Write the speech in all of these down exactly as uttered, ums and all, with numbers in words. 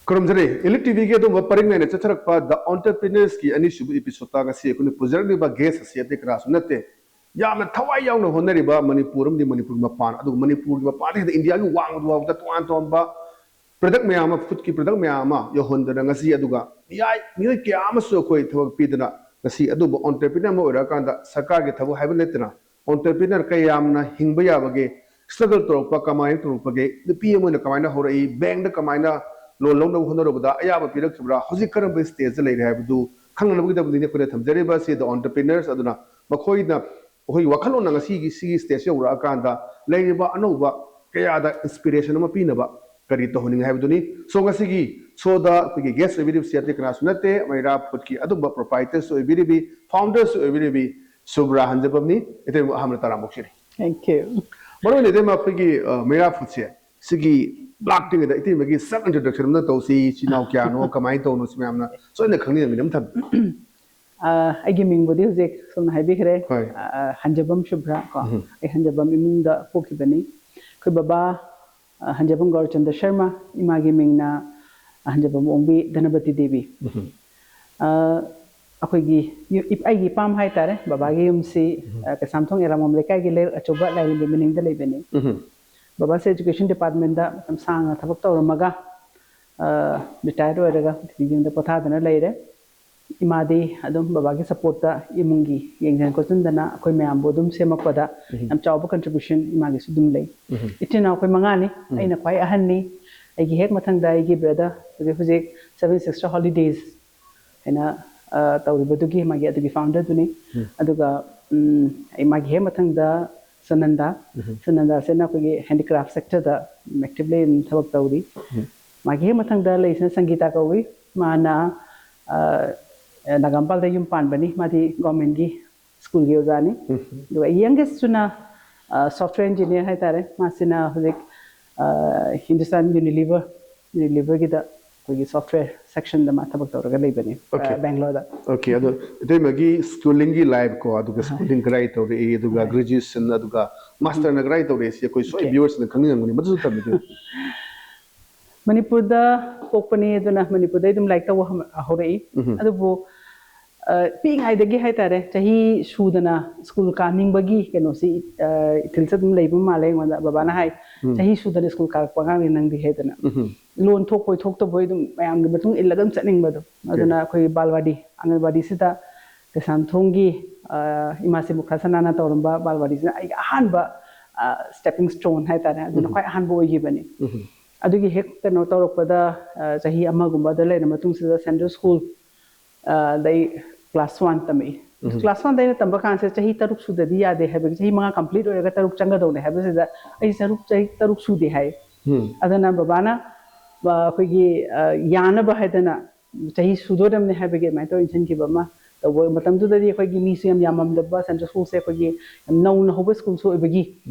ꯈꯨꯔꯨꯝꯖꯔꯤ꯫ Elite ꯇꯤꯚꯤꯒꯤ ꯑꯗꯨꯒꯨꯝꯕ ꯄꯔꯤꯡ ꯅꯥꯏꯅ ꯆꯠꯊꯔꯛꯄ The Entrepreneurs ꯀꯤ ꯑꯅꯤꯁꯨꯕ episode ꯇ ꯉꯁꯤ ꯑꯩꯈꯣꯏꯅ ꯄꯨꯖꯔꯛꯂꯤꯕ guest ꯑꯁꯤ ꯑꯇꯩ ꯀꯅꯥꯁꯨ ꯅꯠꯇꯦ, ꯌꯥꯝꯅ ꯊꯋꯥꯏ ꯌꯥꯎꯅ ꯍꯣꯠꯅꯔꯤꯕ ꯃꯅꯤꯄꯨꯔ ꯑꯃꯗꯤ ꯃꯅꯤꯄꯨꯔꯒꯤ ꯃꯄꯥꯟ, ꯑꯗꯨꯒ ꯃꯅꯤꯄꯨꯔꯒꯤ ꯃꯄꯥꯟꯗ ꯍꯦꯟꯅ ꯏꯟꯗꯤꯌꯥꯒꯤ ꯋꯥꯡꯃ ꯐꯥꯎꯕꯗ ꯇꯣꯉꯥꯟ ꯇꯣꯉꯥꯟꯕ product ꯃꯌꯥꯝ ꯑꯃ, food ꯀꯤ product ꯃꯌꯥꯝ ꯑꯃ ꯌꯧꯍꯟꯗꯅ ꯉꯁꯤ, ꯑꯗꯨꯒ ꯃꯤꯑꯣꯏ ꯃꯤꯑꯣꯏ ꯀꯌꯥ ꯑꯃꯁꯨ ꯑꯩꯈꯣꯏ ꯊꯕꯛ ꯄꯤꯗꯅ ꯉꯁꯤ ꯑꯗꯨꯕꯨ entrepreneur ꯑꯃ ꯑꯣꯏꯔꯛꯑꯀꯥꯟꯗ ꯁꯔꯀꯥꯔꯒꯤ ꯊꯕꯛ ꯍꯥꯏꯕ ꯅꯠꯇꯅ entrepreneur ꯀꯌꯥꯝꯅ ꯍꯤꯡꯕ ꯌꯥꯕꯒꯦ, struggle ꯇꯧꯔꯛꯄ ꯀꯃꯥꯏꯅ ꯇꯧꯔꯛꯄꯒꯦ, ꯅꯨꯄꯤ ꯑꯃ ꯑꯣꯏꯅ ꯀꯃꯥꯏꯅ ꯍꯧꯔꯛꯏ, bank ꯇ ꯀꯃꯥꯏꯅ loan ꯂꯧꯅꯕ ꯍꯣꯠꯅꯔꯨꯕꯗ ꯑꯌꯥꯕ ꯄꯤꯔꯛꯈꯤꯕ꯭ꯔꯥ, ꯍꯧꯖꯤꯛ ꯀꯔꯝꯕ stage ꯇ ꯂꯩꯔꯦ ꯍꯥꯏꯕꯗꯨ ꯈꯪꯅꯅꯕꯒꯤꯗꯃꯛꯇꯅꯤ ꯑꯩꯈꯣꯏꯅ ꯊꯝꯖꯔꯤꯕ ꯑꯁꯤ The Entrepreneurs꯫ ꯑꯗꯨꯅ ꯃꯈꯣꯏꯅ ꯑꯩꯈꯣꯏꯒꯤ ꯋꯥꯈꯜꯂꯣꯟꯅ ꯉꯁꯤꯒꯤ ꯁꯤꯒꯤ stage ꯌꯧꯔꯛꯑꯀꯥꯟꯗ ꯂꯩꯔꯤꯕ ꯑꯅꯧꯕ ꯀꯌꯥꯗ inspiration ꯑꯃ ꯄꯤꯅꯕ ꯀꯔꯤ ꯇꯧꯍꯟꯅꯤꯡꯉꯤ ꯍꯥꯏꯕꯗꯨꯅꯤ꯫ So ꯉꯁꯤꯒꯤ show ꯗ ꯑꯩꯈꯣꯏꯒꯤ guest ꯑꯣꯏꯕꯤꯔꯤꯕꯁꯤ ꯑꯇꯩ ꯀꯅꯥꯁꯨ ꯅꯠꯇꯦ, ꯃꯩꯔꯥ Food ꯀꯤ ꯑꯗꯨꯝꯕ proprietors ꯁꯨ ꯑꯣꯏꯕꯤꯔꯤꯕꯤ, founder ꯁꯨ ꯑꯣꯏꯕꯤꯔꯤꯕꯤ ꯁꯨꯕ꯭ꯔꯥ ꯍꯟꯖꯕꯝꯅꯤ꯫ ꯏꯇꯩꯃ ꯑꯍꯥꯟꯕꯗ ꯇꯔꯥꯝꯅ ꯑꯣꯛꯆꯔꯤ꯫ Thank you. ꯃꯔꯨ ꯑꯣꯏꯅ ꯏꯇꯩꯃ ꯑꯩꯈꯣꯏꯒꯤ ꯑ, ꯃꯩꯔꯥ Food ꯁꯦ ꯁꯤꯒꯤ ꯂꯥꯛꯇ꯭ꯔꯤꯉꯩꯗ ꯏꯇꯩꯃꯒꯤ self introduction ꯑꯃ ꯇꯧꯁꯤ꯫ ꯏꯆꯤꯟ ꯏꯅꯥꯎ ꯀꯌꯥꯅꯣ, ꯀꯃꯥꯏꯅ ꯇꯧꯅꯣ, ꯁꯤ ꯃꯌꯥꯝꯅ ꯁꯣꯏꯗꯅ ꯈꯪꯅꯤꯡꯉꯝꯒꯅꯤ꯫ ꯑꯃ ꯊꯝꯕꯤꯌꯨ꯫ ꯑ, ꯑꯩꯒꯤ ꯃꯤꯡꯕꯨꯗꯤ ꯍꯧꯖꯤꯛ ꯁꯣꯝꯅ ꯍꯥꯏꯕꯤꯈ꯭ꯔꯦ꯫ ꯍꯣꯏ꯫ ꯑ, ꯍꯟꯖꯕꯝ ꯁꯨꯕ꯭ꯔꯥ ꯀꯣ꯫ ꯎꯝ꯫ ꯑꯩ ꯍꯟꯖꯕꯝ ꯏꯃꯨꯡꯗ ꯄꯣꯛꯈꯤꯕꯅꯤ꯫ ꯑꯩꯈꯣꯏ ꯕꯕꯥ, ꯑ, ꯍꯟꯖꯕꯝ ꯒꯧꯔꯆꯟꯗ ꯁꯔꯃ, ꯏꯃꯥꯒꯤ ꯃꯤꯡꯅ ꯍꯟꯖꯕꯝ ꯑꯣꯡꯕꯤ ꯙꯅꯄꯇꯤ ꯗꯦꯕꯤ꯫ ꯎꯝ꯫ ꯑ, ꯑꯩꯈꯣꯏꯒꯤ ꯌꯨ-, ꯏꯞ-, ꯑꯩꯒꯤ ꯏꯄꯥꯝ ꯍꯥꯏꯇꯥꯔꯦ, ꯕꯕꯥꯒꯤ ꯌꯨꯝꯁꯤ, ꯑ, ꯀꯩꯁꯥꯝꯊꯣꯡ ꯑꯦꯔꯥꯃꯣꯝ ꯂꯩꯀꯥꯏꯒꯤ ꯂꯩꯔꯛ ꯑꯆꯧꯕ ꯂꯥꯏꯔꯦꯝꯕꯤ ꯃꯅꯤꯡꯗ ꯂꯩꯕꯅꯤ꯫ ꯎꯝ꯫ ꯕꯕꯥꯁꯦ education department ꯇ ꯃꯇꯝ ꯁꯥꯡꯅ ꯊꯕꯛ ꯇꯧꯔꯝꯃꯒ, ꯑ, retire ꯑꯣꯏꯔꯒ ꯌꯨꯝꯗ ꯄꯣꯊꯥꯗꯅ ꯂꯩꯔꯦ꯫ ꯏꯃꯥꯗꯤ ꯑꯗꯨꯝ ꯕꯕꯥꯒꯤ support ꯇ ꯏꯃꯨꯡꯒꯤ ꯌꯦꯡꯁꯤꯟ ꯈꯣꯠꯆꯤꯟꯗꯅ ꯑꯩꯈꯣꯏ ꯃꯌꯥꯝꯕꯨ ꯑꯗꯨꯝ ꯁꯦꯝꯃꯛꯄꯗ ꯎꯝ꯫ ꯌꯥꯝ ꯆꯥꯎꯕ contribution ꯏꯃꯥꯒꯤꯁꯨ ꯑꯗꯨꯝ ꯂꯩ꯫ ꯎꯝ꯫ ꯏꯆꯤꯟ ꯏꯅꯥꯎ ꯑꯩꯈꯣꯏ ꯃꯉꯥꯅꯤ꯫ ꯎꯝ꯫ ꯑꯩꯅ ꯈ꯭ꯋꯥꯏ ꯑꯍꯟꯅꯤ꯫ ꯑꯩꯒꯤ ꯍꯦꯛ ꯃꯊꯪꯗ ꯑꯩꯒꯤ brother, ꯍꯧꯖꯤꯛ ꯍꯧꯖꯤꯛ Seven Sister Holidays ꯍꯥꯏꯅ, ꯑ, ꯇꯧꯔꯤꯕꯗꯨꯒꯤ ꯃꯥꯒꯤ ꯑꯗꯨꯒꯤ founder ꯗꯨꯅꯤ꯫ ꯎꯝ꯫ ꯑꯗꯨꯒ, ꯎꯝ, ꯑꯩ ꯃꯥꯒꯤ ꯍꯦꯛ ꯃꯊꯪꯗ ꯁꯨꯅꯟꯗ꯫ ꯎꯝ꯫ ꯁꯨꯅꯟꯗꯥꯁꯤꯅ ꯑꯩꯈꯣꯏꯒꯤ handicraft sector ꯗ actively ꯑꯗꯨꯝ ꯊꯕꯛ ꯇꯧꯔꯤ꯫ ꯎꯝ꯫ ꯃꯥꯒꯤ ꯍꯦꯛ ꯃꯊꯪꯗ ꯂꯩꯁꯤꯅ ꯁꯪꯒꯤꯇꯥ ꯀꯧꯏ꯫ ꯃꯥꯅ, ꯑ, ꯅꯥꯒꯥꯝꯄꯥꯜꯗ ꯌꯨꯝ ꯄꯥꯟꯕꯅꯤ꯫ ꯃꯥꯗꯤ government ꯀꯤ school ꯒꯤ ꯑꯣꯖꯥꯅꯤ꯫ ꯎꯝ꯫ ꯑꯗꯨꯒ youngest ꯇꯨꯅ, ꯑ, software engineer ꯍꯥꯏꯇꯥꯔꯦ꯫ ꯃꯥꯁꯤꯅ ꯍꯧꯖꯤꯛ, ꯑ, Hindustan Unilever, Unilever ꯒꯤꯗ ꯑꯩꯈꯣꯏꯒꯤ software section ꯗ ꯃꯥ ꯊꯕꯛ ꯇꯧꯔꯒ ꯂꯩꯕꯅꯤ, ꯑ, Okay꯫ Bangalore ꯗ꯫ Okay, ꯑꯗꯣ ꯏꯇꯩꯃꯒꯤ schooling ꯒꯤ life ꯀꯣ, ꯑꯗꯨꯒ schooling ꯀꯗꯥꯏ ꯇꯧꯔꯛꯏ, ꯑꯗꯨꯒ graduation, ꯑꯗꯨꯒ master ꯅ ꯀꯗꯥꯏ ꯇꯧꯔꯛꯏ, ꯁꯤ ꯑꯩꯈꯣꯏ ꯁꯣꯏ Okay꯫ viewers ꯁꯤꯡꯅ ꯈꯪꯅꯤꯡꯉꯝꯒꯅꯤ, ꯃꯗꯨꯁꯨ ꯊꯝꯕꯤꯌꯨ꯫ ꯃꯅꯤꯄꯨꯔꯗ ꯄꯣꯛꯄꯅꯤ, ꯑꯗꯨꯅ ꯃꯅꯤꯄꯨꯔꯗꯩ ꯑꯗꯨꯝ ꯂꯥꯏꯔꯤꯛ ꯇꯧꯕ ꯍꯧꯔꯛꯏ꯫ ꯑꯗꯨꯕꯨ ꯄꯤꯛꯏꯉꯩꯗꯒꯤ ꯍꯥꯏꯇꯥꯔꯦ, ꯆꯍꯤ ꯁꯨꯗꯅ ꯁ꯭ꯀꯨꯜ ꯀꯥꯅꯤꯡꯕꯒꯤ ꯀꯩꯅꯣꯁꯤ ꯏꯊꯤꯜꯁꯦ ꯑꯗꯨꯝ ꯂꯩꯕ ꯃꯥꯜꯂꯦ ꯑꯩꯉꯣꯟꯗ꯫ ꯕꯕꯥꯅ ꯍꯥꯏ, "ꯆꯍꯤ ꯁꯨꯗꯅ ꯁ꯭ꯀꯨꯜ ꯀꯥꯔꯛꯄ ꯑꯉꯥꯡꯅꯤ ꯅꯪꯗꯤ" ꯍꯥꯏꯗꯅ꯫ ꯂꯣꯟ ꯊꯣꯛꯄꯣꯏ ꯊꯣꯛꯇꯕꯣꯏ ꯑꯗꯨꯝ ꯃꯌꯥꯝꯒꯤ ꯃꯇꯨꯡ ꯏꯜꯂꯒ ꯑꯗꯨꯝ ꯆꯠꯅꯤꯡꯕꯗꯣ꯫ ꯑꯗꯨꯅ ꯑꯩꯈꯣꯏꯒꯤ ꯕꯥꯜꯋꯥꯗꯤ, ꯑꯪꯒꯟꯋꯥꯗꯤꯁꯤꯗ ꯀꯩꯁꯥꯝꯊꯣꯡꯒꯤ ꯏꯃꯥꯁꯤ ꯃꯨꯈꯥ ꯁꯅꯥꯅ ꯇꯧꯔꯝꯕ ꯕꯥꯜꯋꯥꯗꯤꯁꯤꯅ ꯑꯩꯒꯤ ꯑꯍꯥꯟꯕ ꯁ꯭ꯇꯦꯄꯤꯡ ꯁ꯭ꯇꯣꯟ ꯍꯥꯏꯇꯥꯔꯦ, ꯑꯗꯨꯅ ꯈ꯭ꯋꯥꯏ ꯑꯍꯥꯟꯕ ꯑꯣꯏꯈꯤꯕꯅꯤ꯫ ꯑꯗꯨꯒꯤ ꯍꯦꯛ ꯀꯩꯅꯣ ꯇꯧꯔꯛꯄꯗ, ꯆꯍꯤ ꯑꯃꯒꯨꯝꯕꯗ ꯂꯩꯔ ꯃꯇꯨꯡꯁꯤꯗ ꯁꯦꯟꯇ꯭ꯔꯦꯜ ꯁ꯭ꯀꯨꯜ ꯑꯗꯩ ꯀ꯭ꯂꯥꯁ ꯋꯥꯟ ꯇꯝꯃꯛꯏ꯫ ꯀ꯭ꯂꯥꯁ ꯋꯥꯟꯗ ꯑꯩꯅ ꯇꯝꯕ ꯀꯥꯟꯁꯤꯗ ꯆꯍꯤ ꯇꯔꯨꯛ ꯁꯨꯗꯗꯤ ꯌꯥꯗꯦ ꯍꯥꯏꯕꯒꯤ, ꯆꯍꯤ ꯃꯉꯥ ꯀꯝꯄ꯭ꯂꯤꯠ ꯑꯣꯏꯔꯒ ꯇꯔꯨꯛ ꯆꯪꯒꯗꯧꯅꯦ ꯍꯥꯏꯕꯁꯤꯗ ꯑꯩ ꯇꯔꯨꯛ, ꯆꯍꯤ ꯇꯔꯨꯛ ꯁꯨꯗꯦ ꯍꯥꯏ꯫ ꯑꯗꯨꯅ ꯕꯕꯥꯅ ꯑꯩꯈꯣꯏꯒꯤ ꯌꯥꯅꯕ ꯍꯥꯏꯗꯅ ꯆꯍꯤ ꯁꯨꯗꯣꯔꯝꯅꯦ ꯍꯥꯏꯕꯒꯤ ꯑꯗꯨꯃꯥꯏꯅ ꯇꯧꯔ ꯏꯟꯁꯤꯟꯈꯤꯕ ꯑꯃ ꯇꯧꯕ꯫ ꯃꯇꯝꯗꯨꯗꯗꯤ ꯑꯩꯈꯣꯏꯒꯤ ꯃꯤꯁꯨ ꯌꯥꯝ ꯌꯥꯝꯃꯝꯗꯕ, ꯁꯦꯟꯇ꯭ꯔꯦꯜ ꯁ꯭ꯀꯨꯜꯁꯦ ꯑꯩꯈꯣꯏꯒꯤ ꯌꯥꯝ ꯅꯧꯅ ꯍꯧꯕ ꯁ꯭ꯀꯨꯜꯁꯨ ꯑꯣꯏꯕꯒꯤ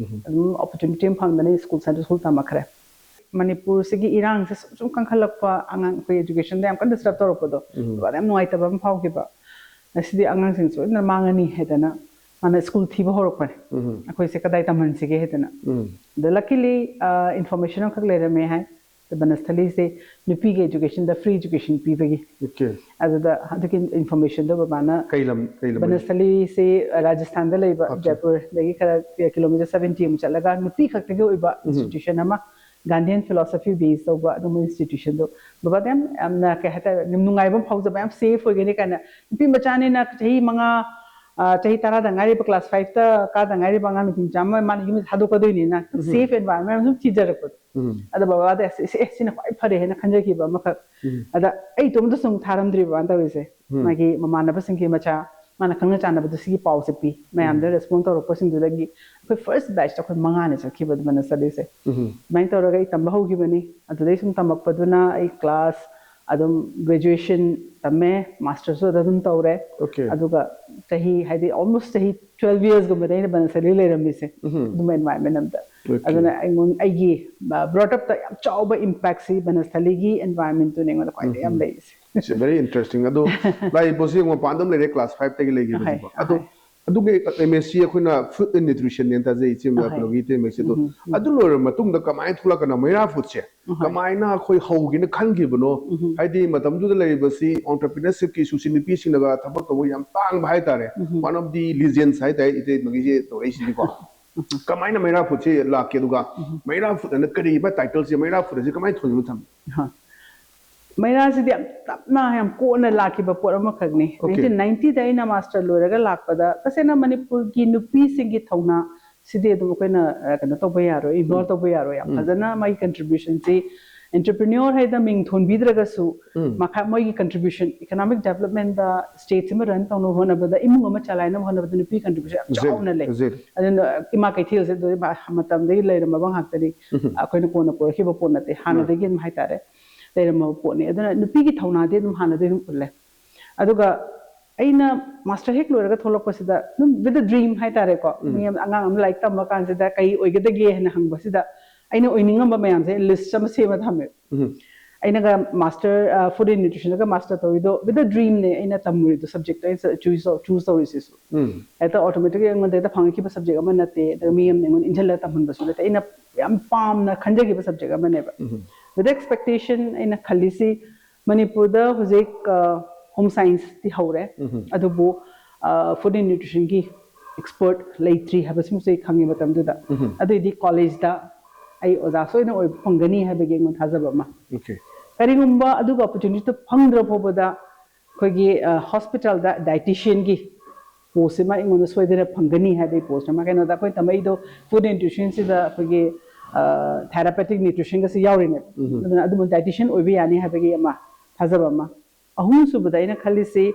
ꯑꯗꯨꯝ ꯑꯣꯄꯣꯔꯆꯨꯅꯤꯇꯤ ꯑꯃ ꯐꯪꯗꯅ ꯁ꯭ꯀꯨꯜ, ꯁꯦꯟꯇ꯭ꯔꯦꯜ ꯁ꯭ꯀꯨꯜ ꯇꯝꯃꯛꯈ꯭ꯔꯦ꯫ ꯃꯅꯤꯄꯨꯔꯁꯤꯒꯤ ꯏꯔꯥꯡꯁꯦ ꯁꯨꯝ ꯁꯨꯝ ꯀꯟꯈꯠꯂꯛꯄ, ꯑꯉꯥꯡ ꯑꯩꯈꯣꯏ ꯏꯗꯨꯀꯦꯁꯟꯗ ꯌꯥꯝ ꯀꯟꯅ ꯗꯤꯁꯇꯔꯕ ꯇꯧꯔꯛꯄꯗꯣ, ꯕꯕꯥꯗ ꯌꯥꯝ ꯅꯨꯡꯉꯥꯏꯇꯕ ꯑꯃ ꯐꯥꯎꯈꯤꯕ꯫ "ꯉꯁꯤꯗꯤ ꯑꯉꯥꯡꯁꯤꯡ ꯁꯣꯏꯗꯅ ꯃꯥꯡꯉꯅꯤ" ꯍꯥꯏꯗꯅ ꯃꯥꯅ ꯁ꯭ꯀꯨꯜ ꯊꯤꯕ ꯍꯧꯔꯛꯄꯅꯦ꯫ "ꯑꯩꯈꯣꯏꯁꯦ ꯀꯗꯥꯏ ꯇꯝꯍꯟꯁꯤꯒꯦ?" ꯍꯥꯏꯗꯅ꯫ ꯑꯗꯣ ꯂꯛꯀꯤꯂꯤ ꯏꯟꯐꯣꯔꯃꯦꯁꯟ ꯑꯃꯈꯛ ꯂꯩꯔꯝꯃꯦ ꯍꯥꯏ, ꯕꯅꯁꯊꯂꯤꯁꯦ ꯅꯨꯄꯤꯒꯤ ꯏꯗꯨꯀꯦꯁꯟꯗ ꯐ꯭ꯔꯤ ꯏꯗꯨꯀꯦꯁꯟ ꯄꯤꯕꯒꯤ꯫ ꯑꯗꯨꯗ ꯑꯗꯨꯒꯤ ꯏꯟꯐꯣꯔꯃꯦꯁꯟꯗꯣ ꯕꯕꯥꯅ, ꯀꯩ ꯂꯝ, ꯀꯩ ꯂꯝ ꯑꯣꯏꯒꯦ? ꯕꯅꯁꯊꯂꯤꯁꯦ ꯔꯥꯖꯁꯊꯥꯟꯗ ꯂꯩꯕ, ꯑꯣꯀꯦ꯫ ꯖꯥꯏꯄꯨꯔꯗꯒꯤ ꯈꯔ ꯀꯤꯂꯣꯃꯤꯇꯔ ꯁꯕꯦꯟꯇꯤ ꯃꯨꯛ ꯆꯠꯂꯒ ꯅꯨꯄꯤ ꯈꯛꯇꯒꯤ ꯑꯣꯏꯕ ꯏꯟꯁꯇꯤꯇ꯭ꯌꯨꯁꯟ ꯑꯃ, ꯒꯥꯟꯙꯤꯌꯟ ꯐꯤꯂꯣꯁꯣꯐꯤ ꯕꯦꯁ ꯇꯧꯕ ꯑꯗꯨꯝꯕ ꯏꯟꯁꯇꯤꯇ꯭ꯌꯨꯁꯟꯗꯣ꯫ ꯕꯕꯥꯗ ꯌꯥꯝ, ꯌꯥꯝꯅ ꯀꯩ ꯍꯥꯏꯇꯥꯔꯦ, ꯌꯥꯝ ꯅꯨꯡꯉꯥꯏꯕ ꯑꯃ ꯐꯥꯎꯖꯕ, ꯌꯥꯝ ꯁꯦꯐ ꯑꯣꯏꯒꯅꯤ ꯀꯥꯏꯅ꯫ ꯅꯨꯄꯤ ꯃꯆꯥꯅꯤꯅ ꯆꯍꯤ ꯃꯉꯥ, ꯑ, ꯆꯍꯤ ꯇꯔꯥꯗ ꯉꯥꯏꯔꯤꯕ, ꯀ꯭ꯂꯥꯁ ꯐꯥꯏꯚꯇ ꯀꯥꯗ ꯉꯥꯏꯔꯤꯕ ꯑꯉꯥꯡ ꯅꯨꯄꯤ ꯃꯆꯥ ꯑꯃ ꯃꯥꯅ ꯌꯨꯝꯗ ꯊꯥꯗꯣꯛꯀꯗꯣꯏꯅꯤꯅ ꯁꯦꯐ ꯑꯦꯟꯚꯥꯏꯔꯣꯟꯃꯦꯟ ꯑꯃ ꯁꯨꯝ ꯊꯤꯖꯔꯛꯄꯗꯣ꯫ ꯑꯗ ꯕꯕꯥꯗ "ꯑꯁ, ꯑꯦ, ꯁꯤꯅ ꯈ꯭ꯋꯥꯏ ꯐꯔꯦ" ꯍꯥꯏꯅ ꯈꯟꯖꯈꯤꯕ ꯑꯃꯈꯛ꯫ ꯑꯗ ꯑꯩ ꯏꯇꯣꯝꯇ ꯁꯨꯝ ꯊꯥꯔꯝꯗ꯭ꯔꯤꯕ ꯃꯥꯅ ꯇꯧꯔꯤꯁꯦ꯫ ꯃꯥꯒꯤ ꯃꯃꯥꯟꯅꯕꯁꯤꯡꯒꯤ ꯃꯆꯥ, ꯃꯥꯅ ꯈꯪꯅ ꯆꯥꯟꯅꯕꯗ ꯁꯤꯒꯤ ꯄꯥꯎꯁꯦ ꯄꯤ꯫ ꯃꯌꯥꯝꯗ ꯔꯦꯁꯄꯣꯟ ꯇꯧꯔꯛꯄꯁꯤꯡꯗꯨꯗꯒꯤ ꯑꯩꯈꯣꯏ ꯐꯥꯔꯁ ꯕꯦꯆꯇ ꯑꯩꯈꯣꯏ ꯃꯉꯥꯅꯦ ꯆꯠꯈꯤꯕꯗ ꯕꯅꯁꯊꯂꯤꯁꯦ꯫ ꯑꯗꯨꯃꯥꯏꯅ ꯇꯧꯔꯒ ꯑꯩ ꯇꯝꯕ ꯍꯧꯈꯤꯕꯅꯤ꯫ ꯑꯗꯨꯗꯩ ꯁꯨꯝ ꯇꯝꯃꯛꯄꯗꯨꯅ ꯑꯩ ꯀ꯭ꯂꯥꯁ ꯑꯗꯨꯝ ꯒ꯭ꯔꯦꯖꯨꯑꯦꯁꯟ ꯇꯝꯃꯦ, ꯃꯥꯁꯇꯔꯁꯨ ꯑꯗ ꯑꯗꯨꯝ ꯇꯧꯔꯦ꯫ ꯑꯣꯀꯦ꯫ ꯑꯗꯨꯒ ꯆꯍꯤ, ꯍꯥꯏꯗꯤ, ꯑꯣꯜꯃꯣꯁ ꯆꯍꯤ ꯇ꯭ꯋꯦꯜꯐ ꯌꯔꯁꯀꯨꯝꯕꯗ ꯑꯩꯅ ꯕꯅꯁꯊꯂꯤ ꯂꯩꯔꯝꯃꯤꯁꯦ꯫ ꯑꯗꯨꯝꯕ ꯑꯦꯟꯚꯥꯏꯔꯟꯃꯦꯟ ꯑꯃꯗ꯫ ꯑꯣꯀꯦ꯫ ꯑꯗꯨꯅ ꯑꯩꯉꯣꯟ-, ꯑꯩꯒꯤ ꯕ꯭ꯔꯣꯠ ꯑꯞꯇ ꯌꯥꯝ ꯆꯥꯎꯕ ꯏꯝꯄꯦꯛꯁꯤ ꯕꯅꯁꯊꯂꯤꯒꯤ ꯑꯦꯟꯚꯥꯏꯔꯟꯃꯦꯟꯇꯨꯅ ꯑꯩꯉꯣꯟꯗ ꯈ꯭ꯋꯥꯏꯗꯒꯤ ꯌꯥꯝ ꯂꯩꯔꯤꯁꯦ꯫ It's very interesting. ꯑꯗꯣ ꯂꯥꯛꯏꯕꯁꯤ ꯌꯦꯡꯉꯣ, ꯃꯄꯥꯟꯗ ꯑꯃ ꯂꯩꯔꯦ, ꯀ꯭ꯂꯥꯁ ꯐꯥꯏꯚꯇꯒꯤ ꯂꯩꯈꯤꯕꯁꯤꯀꯣ꯫ ꯑꯍꯣꯏ, ꯑꯗꯣ ꯑꯍꯣꯏ꯫ ꯑꯗꯨꯒꯤ ꯑꯦꯝ ꯑꯦꯁ ꯁꯤ ꯑꯩꯈꯣꯏꯅ ꯐꯨꯗ ꯑꯦꯟ ꯅ꯭ꯌꯨꯇ꯭ꯔꯤꯁꯟꯅꯦꯅ ꯇꯥꯖꯩ ꯏꯆꯦ, ꯀꯩꯅꯣꯒꯤ ꯏꯇꯩꯃ ꯏꯆꯦꯗꯣ꯫ ꯑꯗꯨ ꯂꯣꯏꯔꯕ ꯃꯇꯨꯡꯗ ꯀꯃꯥꯏꯅ ꯊꯣꯛꯂꯛꯀꯅꯣ, ꯃꯩꯔꯥ ꯐꯨꯗꯁꯦ ꯀꯃꯥꯏꯅ ꯑꯩꯈꯣꯏ ꯍꯧꯒꯦꯅ ꯈꯟꯈꯤꯕꯅꯣ? ꯍꯥꯏꯗꯤ ꯃꯇꯝꯗꯨꯗ ꯂꯩꯔꯤꯕꯁꯤ ꯑꯣꯟꯇꯔꯄ꯭ꯔꯤꯅꯔꯁꯤꯞꯀꯤ ꯏꯁꯨꯁꯤ ꯅꯨꯄꯤꯁꯤꯡꯅꯒ ꯊꯕꯛ ꯇꯧꯕ ꯌꯥꯝ ꯇꯥꯡꯕ ꯍꯥꯏꯇꯥꯔꯦ꯫ One of the legends ꯍꯥꯏꯇꯥꯔꯦ ꯏꯇꯩꯃꯒꯤꯁꯦ ꯇꯧꯔꯛꯏꯁꯤꯗꯤꯀꯣ꯫ ꯀꯃꯥꯏꯅ ꯃꯩꯔꯥ ꯐꯨꯗꯁꯦ ꯂꯥꯛꯀꯦ, ꯑꯗꯨꯒ ꯃꯩꯔꯥ ꯐꯨꯗ ꯑꯅ ꯀꯔꯤꯕ ꯇꯥꯏꯇꯜꯁꯦ, ꯃꯩꯔꯥ ꯐꯨꯗ ꯑꯁꯤ ꯀꯃꯥꯏꯅ ꯊꯣꯟꯕꯅꯣ ꯊꯝꯃꯤ? ꯃꯩꯔꯥꯁꯤꯗꯤ ꯌꯥꯝ ꯇꯞꯅ ꯌꯥꯝ ꯀꯣꯟꯅ ꯂꯥꯛꯈꯤꯕ ꯄꯣꯠ ꯑꯃꯈꯛꯅꯤ꯫ ꯅꯥꯏꯟꯇꯤꯟ ꯅꯥꯏꯟꯇꯤꯗ ꯑꯩꯅ ꯃꯥꯁꯇꯔ ꯂꯣꯏꯔꯒ ꯂꯥꯛꯄꯗ ꯇꯁꯦꯡꯅ ꯃꯅꯤꯄꯨꯔꯒꯤ ꯅꯨꯄꯤꯁꯤꯡꯒꯤ ꯊꯧꯅꯥ ꯁꯤꯗꯤ ꯑꯗꯨꯝ ꯑꯩꯈꯣꯏꯅ ꯀꯩꯅꯣ ꯇꯧꯕ ꯌꯥꯔꯣꯏ, ꯏꯒꯅꯣꯔ ꯇꯧꯕ ꯌꯥꯔꯣꯏ꯫ ꯌꯥꯝ ꯐꯖꯅ ꯃꯥꯒꯤ ꯀꯟꯇ꯭ꯔꯤꯕ꯭ꯌꯨꯁꯟꯁꯤ ꯑꯦꯟꯇꯔꯄ꯭ꯔꯤꯅ꯭ꯌꯣꯔ ꯍꯥꯏꯗ ꯃꯤꯡ ꯊꯣꯟꯕꯤꯗ꯭ꯔꯒꯁꯨ ꯃꯈꯥ ꯃꯣꯏꯒꯤ ꯀꯟꯇ꯭ꯔꯤꯕ꯭ꯌꯨꯁꯟ ꯏꯀꯣꯅꯣꯃꯤꯛ ꯗꯦꯕꯂꯞꯃꯦꯟꯗ ꯁ꯭ꯇꯦꯠꯁꯤ ꯑꯃ ꯔꯟ ꯇꯧꯅꯕ ꯍꯣꯠꯅꯕꯗ, ꯏꯃꯨꯡ ꯑꯃ ꯆꯂꯥꯏꯅꯕ ꯍꯣꯠꯅꯕꯗ ꯅꯨꯄꯤ ꯀꯟꯇ꯭ꯔꯤꯕ꯭ꯌꯨꯁꯟ ꯌꯥꯝ ꯆꯥꯎꯅ ꯂꯩ꯫ ꯑꯗꯨꯅ ꯏꯃꯥ ꯀꯩꯊꯦꯜꯁꯦ ꯑꯗꯨ ꯃꯇꯝꯗꯒꯤ ꯂꯩꯔꯝꯃꯕ ꯉꯥꯛꯇꯅꯤ꯫ ꯑꯩꯈꯣꯏꯅ ꯀꯣꯟꯅ ꯄꯨꯔꯛꯈꯤꯕ ꯄꯣꯠ ꯅꯠꯇꯦ, ꯍꯥꯟꯅꯗꯒꯤ ꯑꯗꯨꯝ ꯍꯥꯏꯇꯥꯔꯦ ꯂꯩꯔꯝꯃꯕ ꯄꯣꯠꯅꯤ꯫ ꯑꯗꯨꯅ ꯅꯨꯄꯤꯒꯤ ꯊꯧꯅꯥꯗꯤ ꯑꯗꯨꯝ ꯍꯥꯟꯅꯗꯒꯤ ꯑꯗꯨꯝ ꯎꯠꯂꯦ꯫ ꯑꯗꯨꯒ ꯑꯩꯅ ꯃꯥꯁꯇꯔ ꯍꯦꯛ ꯂꯣꯏꯔꯒ ꯊꯣꯛꯂꯛꯄꯁꯤꯗ ꯑꯗꯨꯝ with a dream ꯍꯥꯏꯇꯥꯔꯦꯀꯣ, ꯃꯤ ꯑꯃ, ꯑꯉꯥꯡ ꯑꯃ ꯂꯥꯏꯔꯤꯛ ꯇꯝꯕ ꯀꯥꯟꯁꯤꯗ ꯀꯩ ꯑꯣꯏꯒꯗꯒꯦ ꯍꯥꯏꯅ ꯍꯪꯕꯁꯤꯗ ꯑꯩꯅ ꯑꯣꯏꯅꯤꯡꯉꯝꯕ ꯃꯌꯥꯝꯁꯦ ꯂꯤꯁ ꯑꯃ ꯁꯦꯝꯃ ꯊꯝꯃꯦ꯫ ꯑꯩꯅꯒ ꯃꯥꯁꯇꯔ ꯐꯨꯗ ꯑꯦꯟ ꯅ꯭ꯌꯨꯇ꯭ꯔꯤꯁꯟꯒ ꯃꯥꯁꯇꯔ ꯇꯧꯔꯤꯗꯣ with a dreamꯅꯦ ꯑꯩꯅ ꯇꯝꯃꯨꯔꯤꯗꯣ, ꯁꯕꯖꯦꯛꯇꯣ ꯑꯩꯅ ꯆꯨꯁ ꯇꯧꯔꯤꯁꯤꯁꯨ꯫ ꯍꯦꯛꯇ ꯑꯣꯇꯣꯃꯦꯇꯤꯛꯂꯤ ꯑꯩꯉꯣꯟꯗ ꯍꯦꯛꯇ ꯐꯪꯉꯛꯈꯤꯕ ꯁꯕꯖꯦꯛ ꯑꯃ ꯅꯠꯇꯦ, ꯑꯗꯨꯒ ꯃꯤ ꯑꯃꯅ ꯑꯩꯉꯣꯟꯗ ꯏꯟꯁꯤꯜꯂꯒ ꯇꯝꯍꯟꯕꯁꯨ ꯅꯠꯇꯦ꯫ ꯑꯩꯅ ꯌꯥꯝ ꯄꯥꯝꯅ ꯈꯟꯖꯈꯤꯕ ꯁꯕꯖꯦꯛ ꯑꯃꯅꯦꯕ꯫ With expectation ꯑꯩꯅ ꯈꯜꯂꯤꯁꯤ ꯃꯅꯤꯄꯨꯔꯗ ꯍꯧꯖꯤꯛ ꯍꯣꯝ ꯁꯥꯏꯟꯁꯇꯤ ꯍꯧꯔꯦ, ꯑꯗꯨꯕꯨ ꯐꯨꯗ ꯑꯦꯟ ꯅ꯭ꯌꯨꯇ꯭ꯔꯤꯁꯟꯒꯤ ꯑꯦꯛꯁꯄꯔꯠ ꯂꯩꯇ꯭ꯔꯤ ꯍꯥꯏꯕꯁꯤꯃꯁꯨ ꯑꯩ ꯈꯪꯉꯤ ꯃꯇꯝꯗꯨꯗ꯫ ꯑꯗꯨꯏꯗꯤ ꯀꯣꯂꯦꯖꯇ ꯑꯩ ꯑꯣꯖꯥ ꯁꯣꯏꯗꯅ ꯑꯣꯏꯕ ꯐꯪꯒꯅꯤ ꯍꯥꯏꯕꯒꯤ ꯑꯩꯉꯣꯟꯗ ꯊꯥꯖꯕ ꯑꯃ꯫ ꯀꯔꯤꯒꯨꯝꯕ ꯑꯗꯨꯒ ꯑꯣꯄꯣꯔꯆꯨꯅꯤꯇꯤꯗꯣ ꯐꯪꯗ꯭ꯔ ꯐꯥꯎꯕꯗ ꯑꯩꯈꯣꯏꯒꯤ ꯍꯣꯁꯄꯤꯇꯥꯜꯗ ꯗꯥꯏꯇꯤꯁꯤꯌꯟꯒꯤ ꯄꯣꯁꯁꯤꯃ ꯑꯩꯉꯣꯟꯗ ꯁꯣꯏꯗꯅ ꯐꯪꯒꯅꯤ ꯍꯥꯏꯕꯒꯤ ꯄꯣꯁ ꯑꯃ꯫ ꯀꯩꯅꯣꯗ ꯑꯩꯈꯣꯏ ꯇꯝꯃꯛꯏꯗꯣ ꯐꯨꯗ ꯅ꯭ꯌꯨꯇ꯭ꯔꯤꯁꯟꯁꯤꯗ ꯑꯩꯈꯣꯏꯒꯤ ꯊꯦꯔꯥꯄꯦꯇꯤꯛ ꯅ꯭ꯌꯨꯇ꯭ꯔꯤꯁꯟꯒꯁꯨ ꯌꯥꯎꯔꯤꯅꯦꯕ꯫ ꯑꯗꯨꯅ ꯑꯗꯨꯝ ꯗꯥꯏꯇꯤꯁꯤꯌꯟ ꯑꯣꯏꯕ ꯌꯥꯅꯤ ꯍꯥꯏꯕꯒꯤ ꯑꯃ ꯊꯥꯖꯕ ꯑꯃ꯫ ꯑꯍꯨꯝꯁꯨꯕꯗ ꯑꯩꯅ ꯈꯜꯂꯤꯁꯤ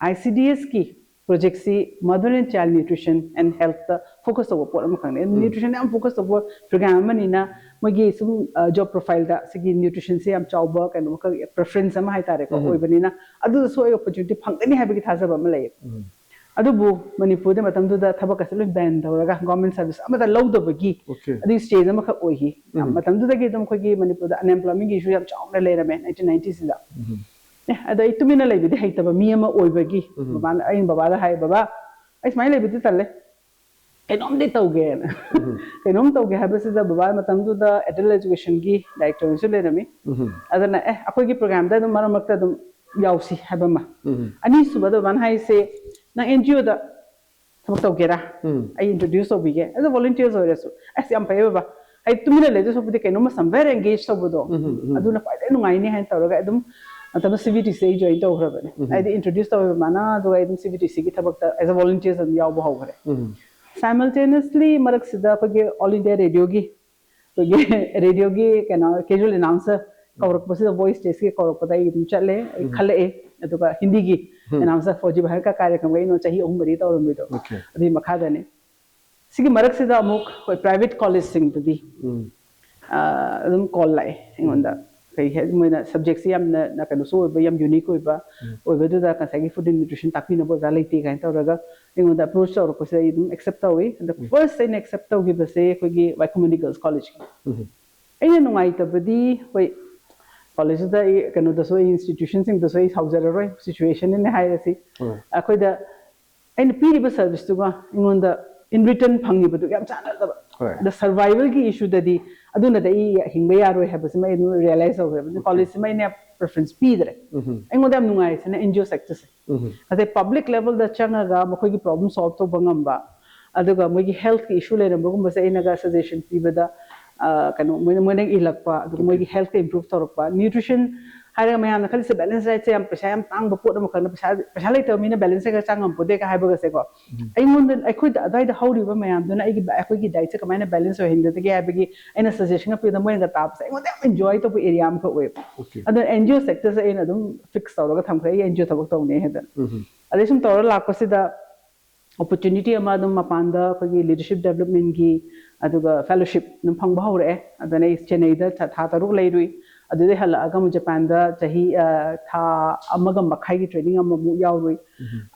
I C D ꯑꯦꯁꯀꯤ ꯄ꯭ꯔꯣꯖꯦꯛꯁꯤ Mother and Child Nutrition and Healthꯇ focus ꯇꯧꯕ ꯄꯣꯠ ꯑꯃꯈꯛꯅꯦ꯫ Nutrition ꯌꯥꯝ focus ꯇꯧꯕ program ꯑꯃꯅꯤꯅ ꯃꯣꯏꯒꯤ ꯁꯨꯝ ꯖꯣꯕ ꯄ꯭ꯔꯣꯐꯥꯏꯜꯗ ꯁꯤꯒꯤ ꯅ꯭ꯌꯨꯇ꯭ꯔꯤꯁꯟꯁꯦ ꯌꯥꯝ ꯆꯥꯎꯕ ꯀꯩꯅꯣ ꯑꯃꯈꯛ, preference ꯑꯃ ꯍꯥꯏꯇꯥꯔꯦꯀꯣ, ꯑꯣꯏꯕꯅꯤꯅ ꯑꯗꯨꯗꯁꯨ ꯑꯩ ꯑꯣꯄꯣꯔꯆꯨꯅꯤꯇꯤ ꯐꯪꯒꯅꯤ ꯍꯥꯏꯕꯒꯤ ꯊꯥꯖꯕ ꯑꯃ ꯂꯩꯌꯦ꯫ ꯑꯗꯨꯕꯨ ꯃꯅꯤꯄꯨꯔꯗ ꯃꯇꯝꯗꯨꯗ ꯊꯕꯛꯀꯁꯦ ꯂꯣꯏ ꯕꯦꯟ ꯇꯧꯔꯒ ꯒꯣꯔꯃꯦꯟ ꯁꯥꯔꯚꯤꯁ ꯑꯃꯠꯇ ꯂꯧꯗꯕꯒꯤ ꯑꯗꯨꯒꯤ ꯁ꯭ꯇꯦꯖ ꯑꯃꯈꯛ ꯑꯣꯏꯈꯤ꯫ ꯃꯇꯝꯗꯨꯗꯒꯤ ꯑꯗꯨꯝ ꯑꯩꯈꯣꯏꯒꯤ ꯃꯅꯤꯄꯨꯔꯗ ꯑꯟꯑꯦꯝꯄ꯭ꯂꯣꯏꯃꯦꯟꯒꯤ ꯏꯁꯨ ꯌꯥꯝ ꯆꯥꯎꯅ ꯂꯩꯔꯝꯃꯦ ꯅꯥꯏꯟꯇꯤꯟ ꯅꯥꯏꯟꯇꯤꯁꯤꯗ꯫ ꯑꯦ ꯑꯗꯣ ꯑꯩ ꯇꯨꯃꯤꯟꯅ ꯂꯩꯕꯗꯤ ꯍꯩꯇꯕ ꯃꯤ ꯑꯃ ꯑꯣꯏꯕꯒꯤ ꯕꯕꯥꯅ, ꯑꯩꯅ ꯕꯕꯥꯗ ꯍꯥꯏ, "ꯕꯕꯥ, ꯑꯩ ꯁꯨꯃꯥꯏꯅ ꯂꯩꯕꯗꯤ ꯇꯜꯂꯦ, ꯀꯩꯅꯣꯝꯗꯤ ꯇꯧꯒꯦꯅ꯫ ꯀꯩꯅꯣꯝ ꯇꯧꯒꯦ ꯍꯥꯏꯕꯁꯤꯗ ꯕꯕꯥ ꯃꯇꯝꯗꯨꯗ ꯑꯦꯗꯜ ꯑꯦꯖꯨꯀꯦꯁꯟꯒꯤ ꯗꯥꯏꯔꯦꯛꯇꯔꯁꯨ ꯂꯩꯔꯝꯃꯤ꯫ ꯑꯗꯨꯅ ꯑꯦ ꯑꯩꯈꯣꯏꯒꯤ ꯄ꯭ꯔꯣꯒ꯭ꯔꯥꯝꯗ ꯑꯗꯨꯝ ꯃꯔꯛ ꯃꯔꯛꯇ ꯑꯗꯨꯝ ꯌꯥꯎꯁꯤ ꯍꯥꯏꯕ ꯑꯃ꯫ ꯑꯅꯤꯁꯨꯕꯗ ꯕꯕꯥꯅ ꯍꯥꯏꯁꯦ, "ꯅꯪ ꯑꯦꯟ ꯖꯤ ꯑꯣꯗ ꯊꯕꯛ ꯇꯧꯒꯦꯔꯥ? ꯑꯩ ꯏꯟꯇ꯭ꯔꯣꯗ꯭ꯌꯨꯁ ꯇꯧꯕꯤꯒꯦ ꯑꯦꯁ ꯑ ꯚꯣꯂꯨꯟꯇꯤꯌꯔꯁ ꯑꯣꯏꯔꯁꯨ꯫" ꯑꯁ ꯌꯥꯝ ꯐꯩ ꯕꯕꯥ, ꯑꯩ ꯇꯨꯃꯤꯟꯅ ꯂꯩꯗꯣꯏ ꯁꯔꯨꯛꯄꯨꯗꯤ ꯀꯩꯅꯣꯝꯃ ꯁꯝꯋꯦꯔ ꯑꯦꯡꯒꯦꯖ ꯇꯧꯕꯗꯣ ꯑꯗꯨꯅ ꯈ꯭ꯋꯥꯏꯗꯩ ꯅꯨꯡꯉꯥꯏꯅꯤ ꯍꯥꯏꯅ ꯇꯧꯔꯒ ꯑꯗꯨꯝ ꯃꯇꯝꯗ ꯁꯤ ꯕꯤ ꯇꯤ ꯁꯤ ꯑꯩ ꯖꯣꯏꯟ ꯇꯧꯈ꯭ꯔꯕꯅꯦ꯫ ꯍꯥꯏꯗꯤ ꯏꯟꯇ꯭ꯔꯣꯗ꯭ꯌꯨꯁ ꯇꯧꯋꯦꯕ ꯃꯥꯅ, ꯑꯗꯨꯒ ꯑꯩ ꯑꯗꯨꯝ ꯁꯤ ꯕꯤ ꯇꯤ ꯁꯤꯒꯤ ꯊꯕꯛꯇ ꯑꯦꯁ ꯑ ꯚꯣꯂꯨꯟꯇꯤꯌꯔꯁ ꯑꯗꯨꯝ ꯌꯥꯎꯕ ꯍꯧꯈ꯭ꯔꯦ꯫ ꯁꯥꯏꯃꯜꯇꯦꯅꯤꯌꯁꯂꯤ ꯃꯔꯛꯁꯤꯗ ꯑꯩꯈꯣꯏꯒꯤ ꯑꯣꯜ ꯏꯟꯗꯤꯌꯥ ꯔꯦꯗꯤꯑꯣꯒꯤ, ꯑꯩꯈꯣꯏꯒꯤ ꯔꯦꯗꯤꯑꯣꯒꯤ ꯀꯩꯅꯣ ꯀꯦꯖꯨꯋꯦꯜ ꯑꯦꯅꯥꯎꯟꯁꯔ ꯀꯧꯔꯛꯄꯁꯤꯗ, ꯚꯣꯏꯁ ꯇꯦꯁꯀꯤ ꯀꯧꯔꯛꯄꯗ ꯑꯩ ꯑꯗꯨꯝ ꯆꯠꯂꯦ, ꯑꯩ ꯈꯜꯂꯛꯑꯦ꯫ ꯑꯗꯨꯒ ꯍꯤꯟꯗꯤꯒꯤ ꯑꯦꯅꯥꯎꯟꯁꯔ ꯐꯧꯖꯤ ꯚꯥꯔꯠ ꯀꯥ ꯀꯥꯔꯌꯀ꯭ꯔꯝꯒ ꯑꯩꯅ ꯆꯍꯤ ꯑꯍꯨꯝ ꯃꯔꯤ ꯇꯧꯔꯝꯃꯤꯗꯣ, ꯑꯗꯨꯒꯤ ꯃꯈꯥꯗꯅꯦ꯫ ꯁꯤꯒꯤ ꯃꯔꯛꯁꯤꯗ ꯑꯃꯨꯛ ꯑꯩꯈꯣꯏ ꯄ꯭ꯔꯥꯏꯚꯦꯠ ꯀꯣꯂꯦꯖꯁꯤꯡꯗꯗꯤ ꯑꯗꯨꯝ ꯀꯣꯜ ꯂꯥꯛꯑꯦ ꯑꯩꯉꯣꯟꯗ꯫ ꯀꯩ ꯍꯥꯏ, ꯃꯣꯏꯅ ꯁꯕꯖꯦꯛꯁꯤ ꯌꯥꯝꯅ ꯀꯩꯅꯣꯁꯨ ꯑꯣꯏꯕ, ꯌꯥꯝ ꯌꯨꯅꯤꯛ ꯑꯣꯏꯕ ꯑꯣꯏꯕꯗꯨꯗ ꯉꯁꯥꯏꯒꯤ ꯐꯨꯗ ꯑꯦꯟ ꯅ꯭ꯌꯨꯇ꯭ꯔꯤꯁꯟ ꯇꯥꯛꯄꯤꯅꯕ ꯑꯣꯖꯥ ꯂꯩꯇꯦ ꯀꯥꯏꯅ ꯇꯧꯔꯒ ꯑꯩꯉꯣꯟꯗ ꯑꯦꯄ꯭ꯔꯣꯆ ꯇꯧꯔꯛꯄꯁꯦ ꯑꯩ ꯑꯗꯨꯝ ꯑꯦꯛꯁꯦꯞ ꯇꯧꯋꯤ꯫ ꯑꯗ ꯐꯥꯔꯁ ꯑꯩꯅ ꯑꯦꯛꯁꯦꯞ ꯇꯧꯈꯤꯕꯁꯦ ꯑꯩꯈꯣꯏꯒꯤ ꯋꯥꯏꯈꯣꯝ ꯃꯅꯤ ꯒꯔꯜꯁ ꯀꯣꯂꯦꯖꯀꯤ꯫ ꯑꯩꯅ ꯅꯨꯡꯉꯥꯏꯇꯕꯗꯤ, ꯍꯣꯏ, ꯀꯣꯂꯦꯖꯇꯨꯗ ꯑꯩ ꯀꯩꯅꯣꯗꯁꯨ, ꯑꯩ ꯏꯟꯁꯇꯤꯇ꯭ꯌꯨꯁꯟꯁꯤꯡꯗꯁꯨ ꯑꯩ ꯁꯥꯎꯖꯔꯔꯣꯏ, ꯁꯤꯆꯨꯋꯦꯁꯟꯅꯦ ꯍꯥꯏꯔꯁꯤ꯫ ꯑꯩꯈꯣꯏꯗ ꯑꯩꯅ ꯄꯤꯔꯤꯕ ꯁꯔꯚꯤꯁꯇꯨꯒ ꯑꯩꯉꯣꯟꯗ ꯏꯟ ꯔꯤꯇꯔꯟ ꯐꯪꯉꯤꯕꯗꯨꯒ ꯌꯥꯝ ꯆꯥꯟꯅꯗꯕ꯫ ꯑꯗ ꯁꯔꯚꯥꯏꯚꯦꯜꯒꯤ ꯏꯁꯨꯗꯗꯤ ꯑꯗꯨꯅꯗꯤ ꯑꯩ ꯍꯤꯡꯕ ꯌꯥꯔꯣꯏ ꯍꯥꯏꯕꯁꯤꯃ ꯑꯩ ꯑꯗꯨꯝ ꯔꯤꯌꯦꯂꯥꯏꯁ ꯇꯧꯈ꯭ꯔꯦꯕ꯫ ꯑꯗꯨꯅ ꯀꯣꯂꯦꯖꯁꯤꯃ ꯑꯩꯅ ꯄ꯭ꯔꯤꯐꯔꯦꯟꯁ ꯄꯤꯗ꯭ꯔꯦ꯫ ꯑꯩꯉꯣꯟꯗ ꯌꯥꯝ ꯅꯨꯡꯉꯥꯏꯔꯤꯁꯤꯅ ꯑꯦꯟ ꯖꯤ ꯑꯣ ꯁꯦꯛꯇꯔꯁꯦ꯫ ꯉꯁꯥꯏ ꯄꯕ꯭ꯂꯤꯛ ꯂꯦꯚꯦꯜꯗ ꯆꯪꯉꯒ ꯃꯈꯣꯏꯒꯤ ꯄ꯭ꯔꯣꯕ꯭ꯂꯦꯝ ꯁꯣꯜꯕ ꯇꯧꯕ ꯉꯝꯕ, ꯑꯗꯨꯒ ꯃꯣꯏꯒꯤ ꯍꯦꯜꯊꯀꯤ ꯏꯁꯨ ꯂꯩꯔꯝꯕꯒꯨꯝꯕꯁꯦ ꯑꯩꯅꯒ ꯁꯖꯦꯁꯟ ꯄꯤꯕꯗ, ꯑ, ꯀꯩꯅꯣ, ꯃꯣꯏꯅ, ꯃꯣꯏꯅ ꯏꯜꯂꯛꯄ, ꯑꯗꯨꯒ ꯃꯣꯏꯒꯤ ꯍꯦꯜꯊꯇ ꯏꯝꯄ꯭ꯔꯨꯚ ꯇꯧꯔꯛꯄ꯫ ꯅ꯭ꯌꯨꯇ꯭ꯔꯤꯁꯟ ꯍꯥꯏꯔꯒ ꯃꯌꯥꯝꯅ ꯈꯜꯂꯤꯁꯦ ꯕꯦꯂꯦꯟꯁ ꯗꯥꯏꯠꯁꯦ ꯌꯥꯝ ꯄꯩꯁꯥ ꯌꯥꯝ ꯇꯥꯡꯕ ꯄꯣꯠ ꯑꯃꯈꯛꯅ, ꯄꯩꯁꯥ, ꯄꯩꯁꯥ ꯂꯩꯇꯕ ꯃꯤꯅ ꯕꯦꯂꯦꯟꯁ ꯗꯥꯏꯠꯀ ꯆꯥ ꯉꯝꯄꯣꯠꯇꯦꯒ ꯍꯥꯏꯕꯒꯁꯦꯀꯣ꯫ ꯑꯩꯉꯣꯟꯗ, ꯑꯩꯈꯣꯏꯗ ꯑꯗꯨꯋꯥꯏꯗ ꯍꯧꯔꯤꯕ ꯃꯌꯥꯝꯗꯨꯅ ꯑꯩꯒꯤ, ꯑꯩꯈꯣꯏꯒꯤ ꯗꯥꯏꯠꯁꯦ ꯀꯃꯥꯏꯅ ꯕꯦꯂꯦꯟꯁ ꯑꯣꯏꯍꯟꯒꯗꯒꯦ ꯍꯥꯏꯕꯒꯤ ꯑꯩꯅ ꯁꯖꯦꯁꯟꯒ ꯄꯤꯕꯗ ꯃꯣꯏꯅꯒ ꯇꯥꯕꯁꯦ ꯑꯩꯉꯣꯟꯗ ꯌꯥꯝ ꯑꯦꯟꯖꯣꯏ ꯇꯧꯕ ꯑꯦꯔꯤꯌꯥ ꯑꯃꯈꯛ ꯑꯣꯏꯌꯦꯕ꯫ ꯑꯗꯨꯅ ꯑꯦꯟ ꯖꯤ ꯑꯣ ꯁꯦꯛꯇꯔꯁꯦ ꯑꯩꯅ ꯑꯗꯨꯝ ꯐꯤꯛꯁ ꯇꯧꯔꯒ ꯊꯝꯈ꯭ꯔꯦ, ꯑꯩ ꯑꯦꯟ ꯖꯤ ꯑꯣ ꯊꯕꯛ ꯇꯧꯅꯤ ꯍꯥꯏꯗꯅ꯫ ꯑꯗꯩ ꯁꯨꯝ ꯇꯧꯔ ꯂꯥꯛꯄꯁꯤꯗ ꯑꯣꯄꯣꯔꯆꯨꯅꯤꯇꯤ ꯑꯃ ꯑꯗꯨꯝ ꯃꯄꯥꯟꯗ ꯑꯩꯈꯣꯏꯒꯤ ꯂꯤꯗꯔꯁꯤꯞ ꯗꯦꯕꯂꯞꯃꯦꯟꯒꯤ ꯑꯗꯨꯒ ꯐꯦꯂꯣꯁꯤꯞ ꯑꯗꯨꯝ ꯐꯪꯕ ꯍꯧꯔꯛꯑꯦ꯫ ꯑꯗꯨꯅ ꯑꯩ ꯆꯦꯟꯅꯩꯗ ꯊꯥ, ꯊꯥ ꯇꯔꯨꯛ ꯂꯩꯔꯨꯏ꯫ ꯑꯗꯨꯗꯩ ꯍꯜꯂꯛꯑꯒ ꯑꯃꯨꯛ ꯖꯄꯥꯟꯗ ꯆꯍꯤ, ꯑ, ꯊꯥ ꯑꯃꯒ ꯃꯈꯥꯏꯒꯤ ꯇ꯭ꯔꯦꯅꯤꯡ ꯑꯃꯃꯨꯛ ꯌꯥꯎꯔꯨꯏ꯫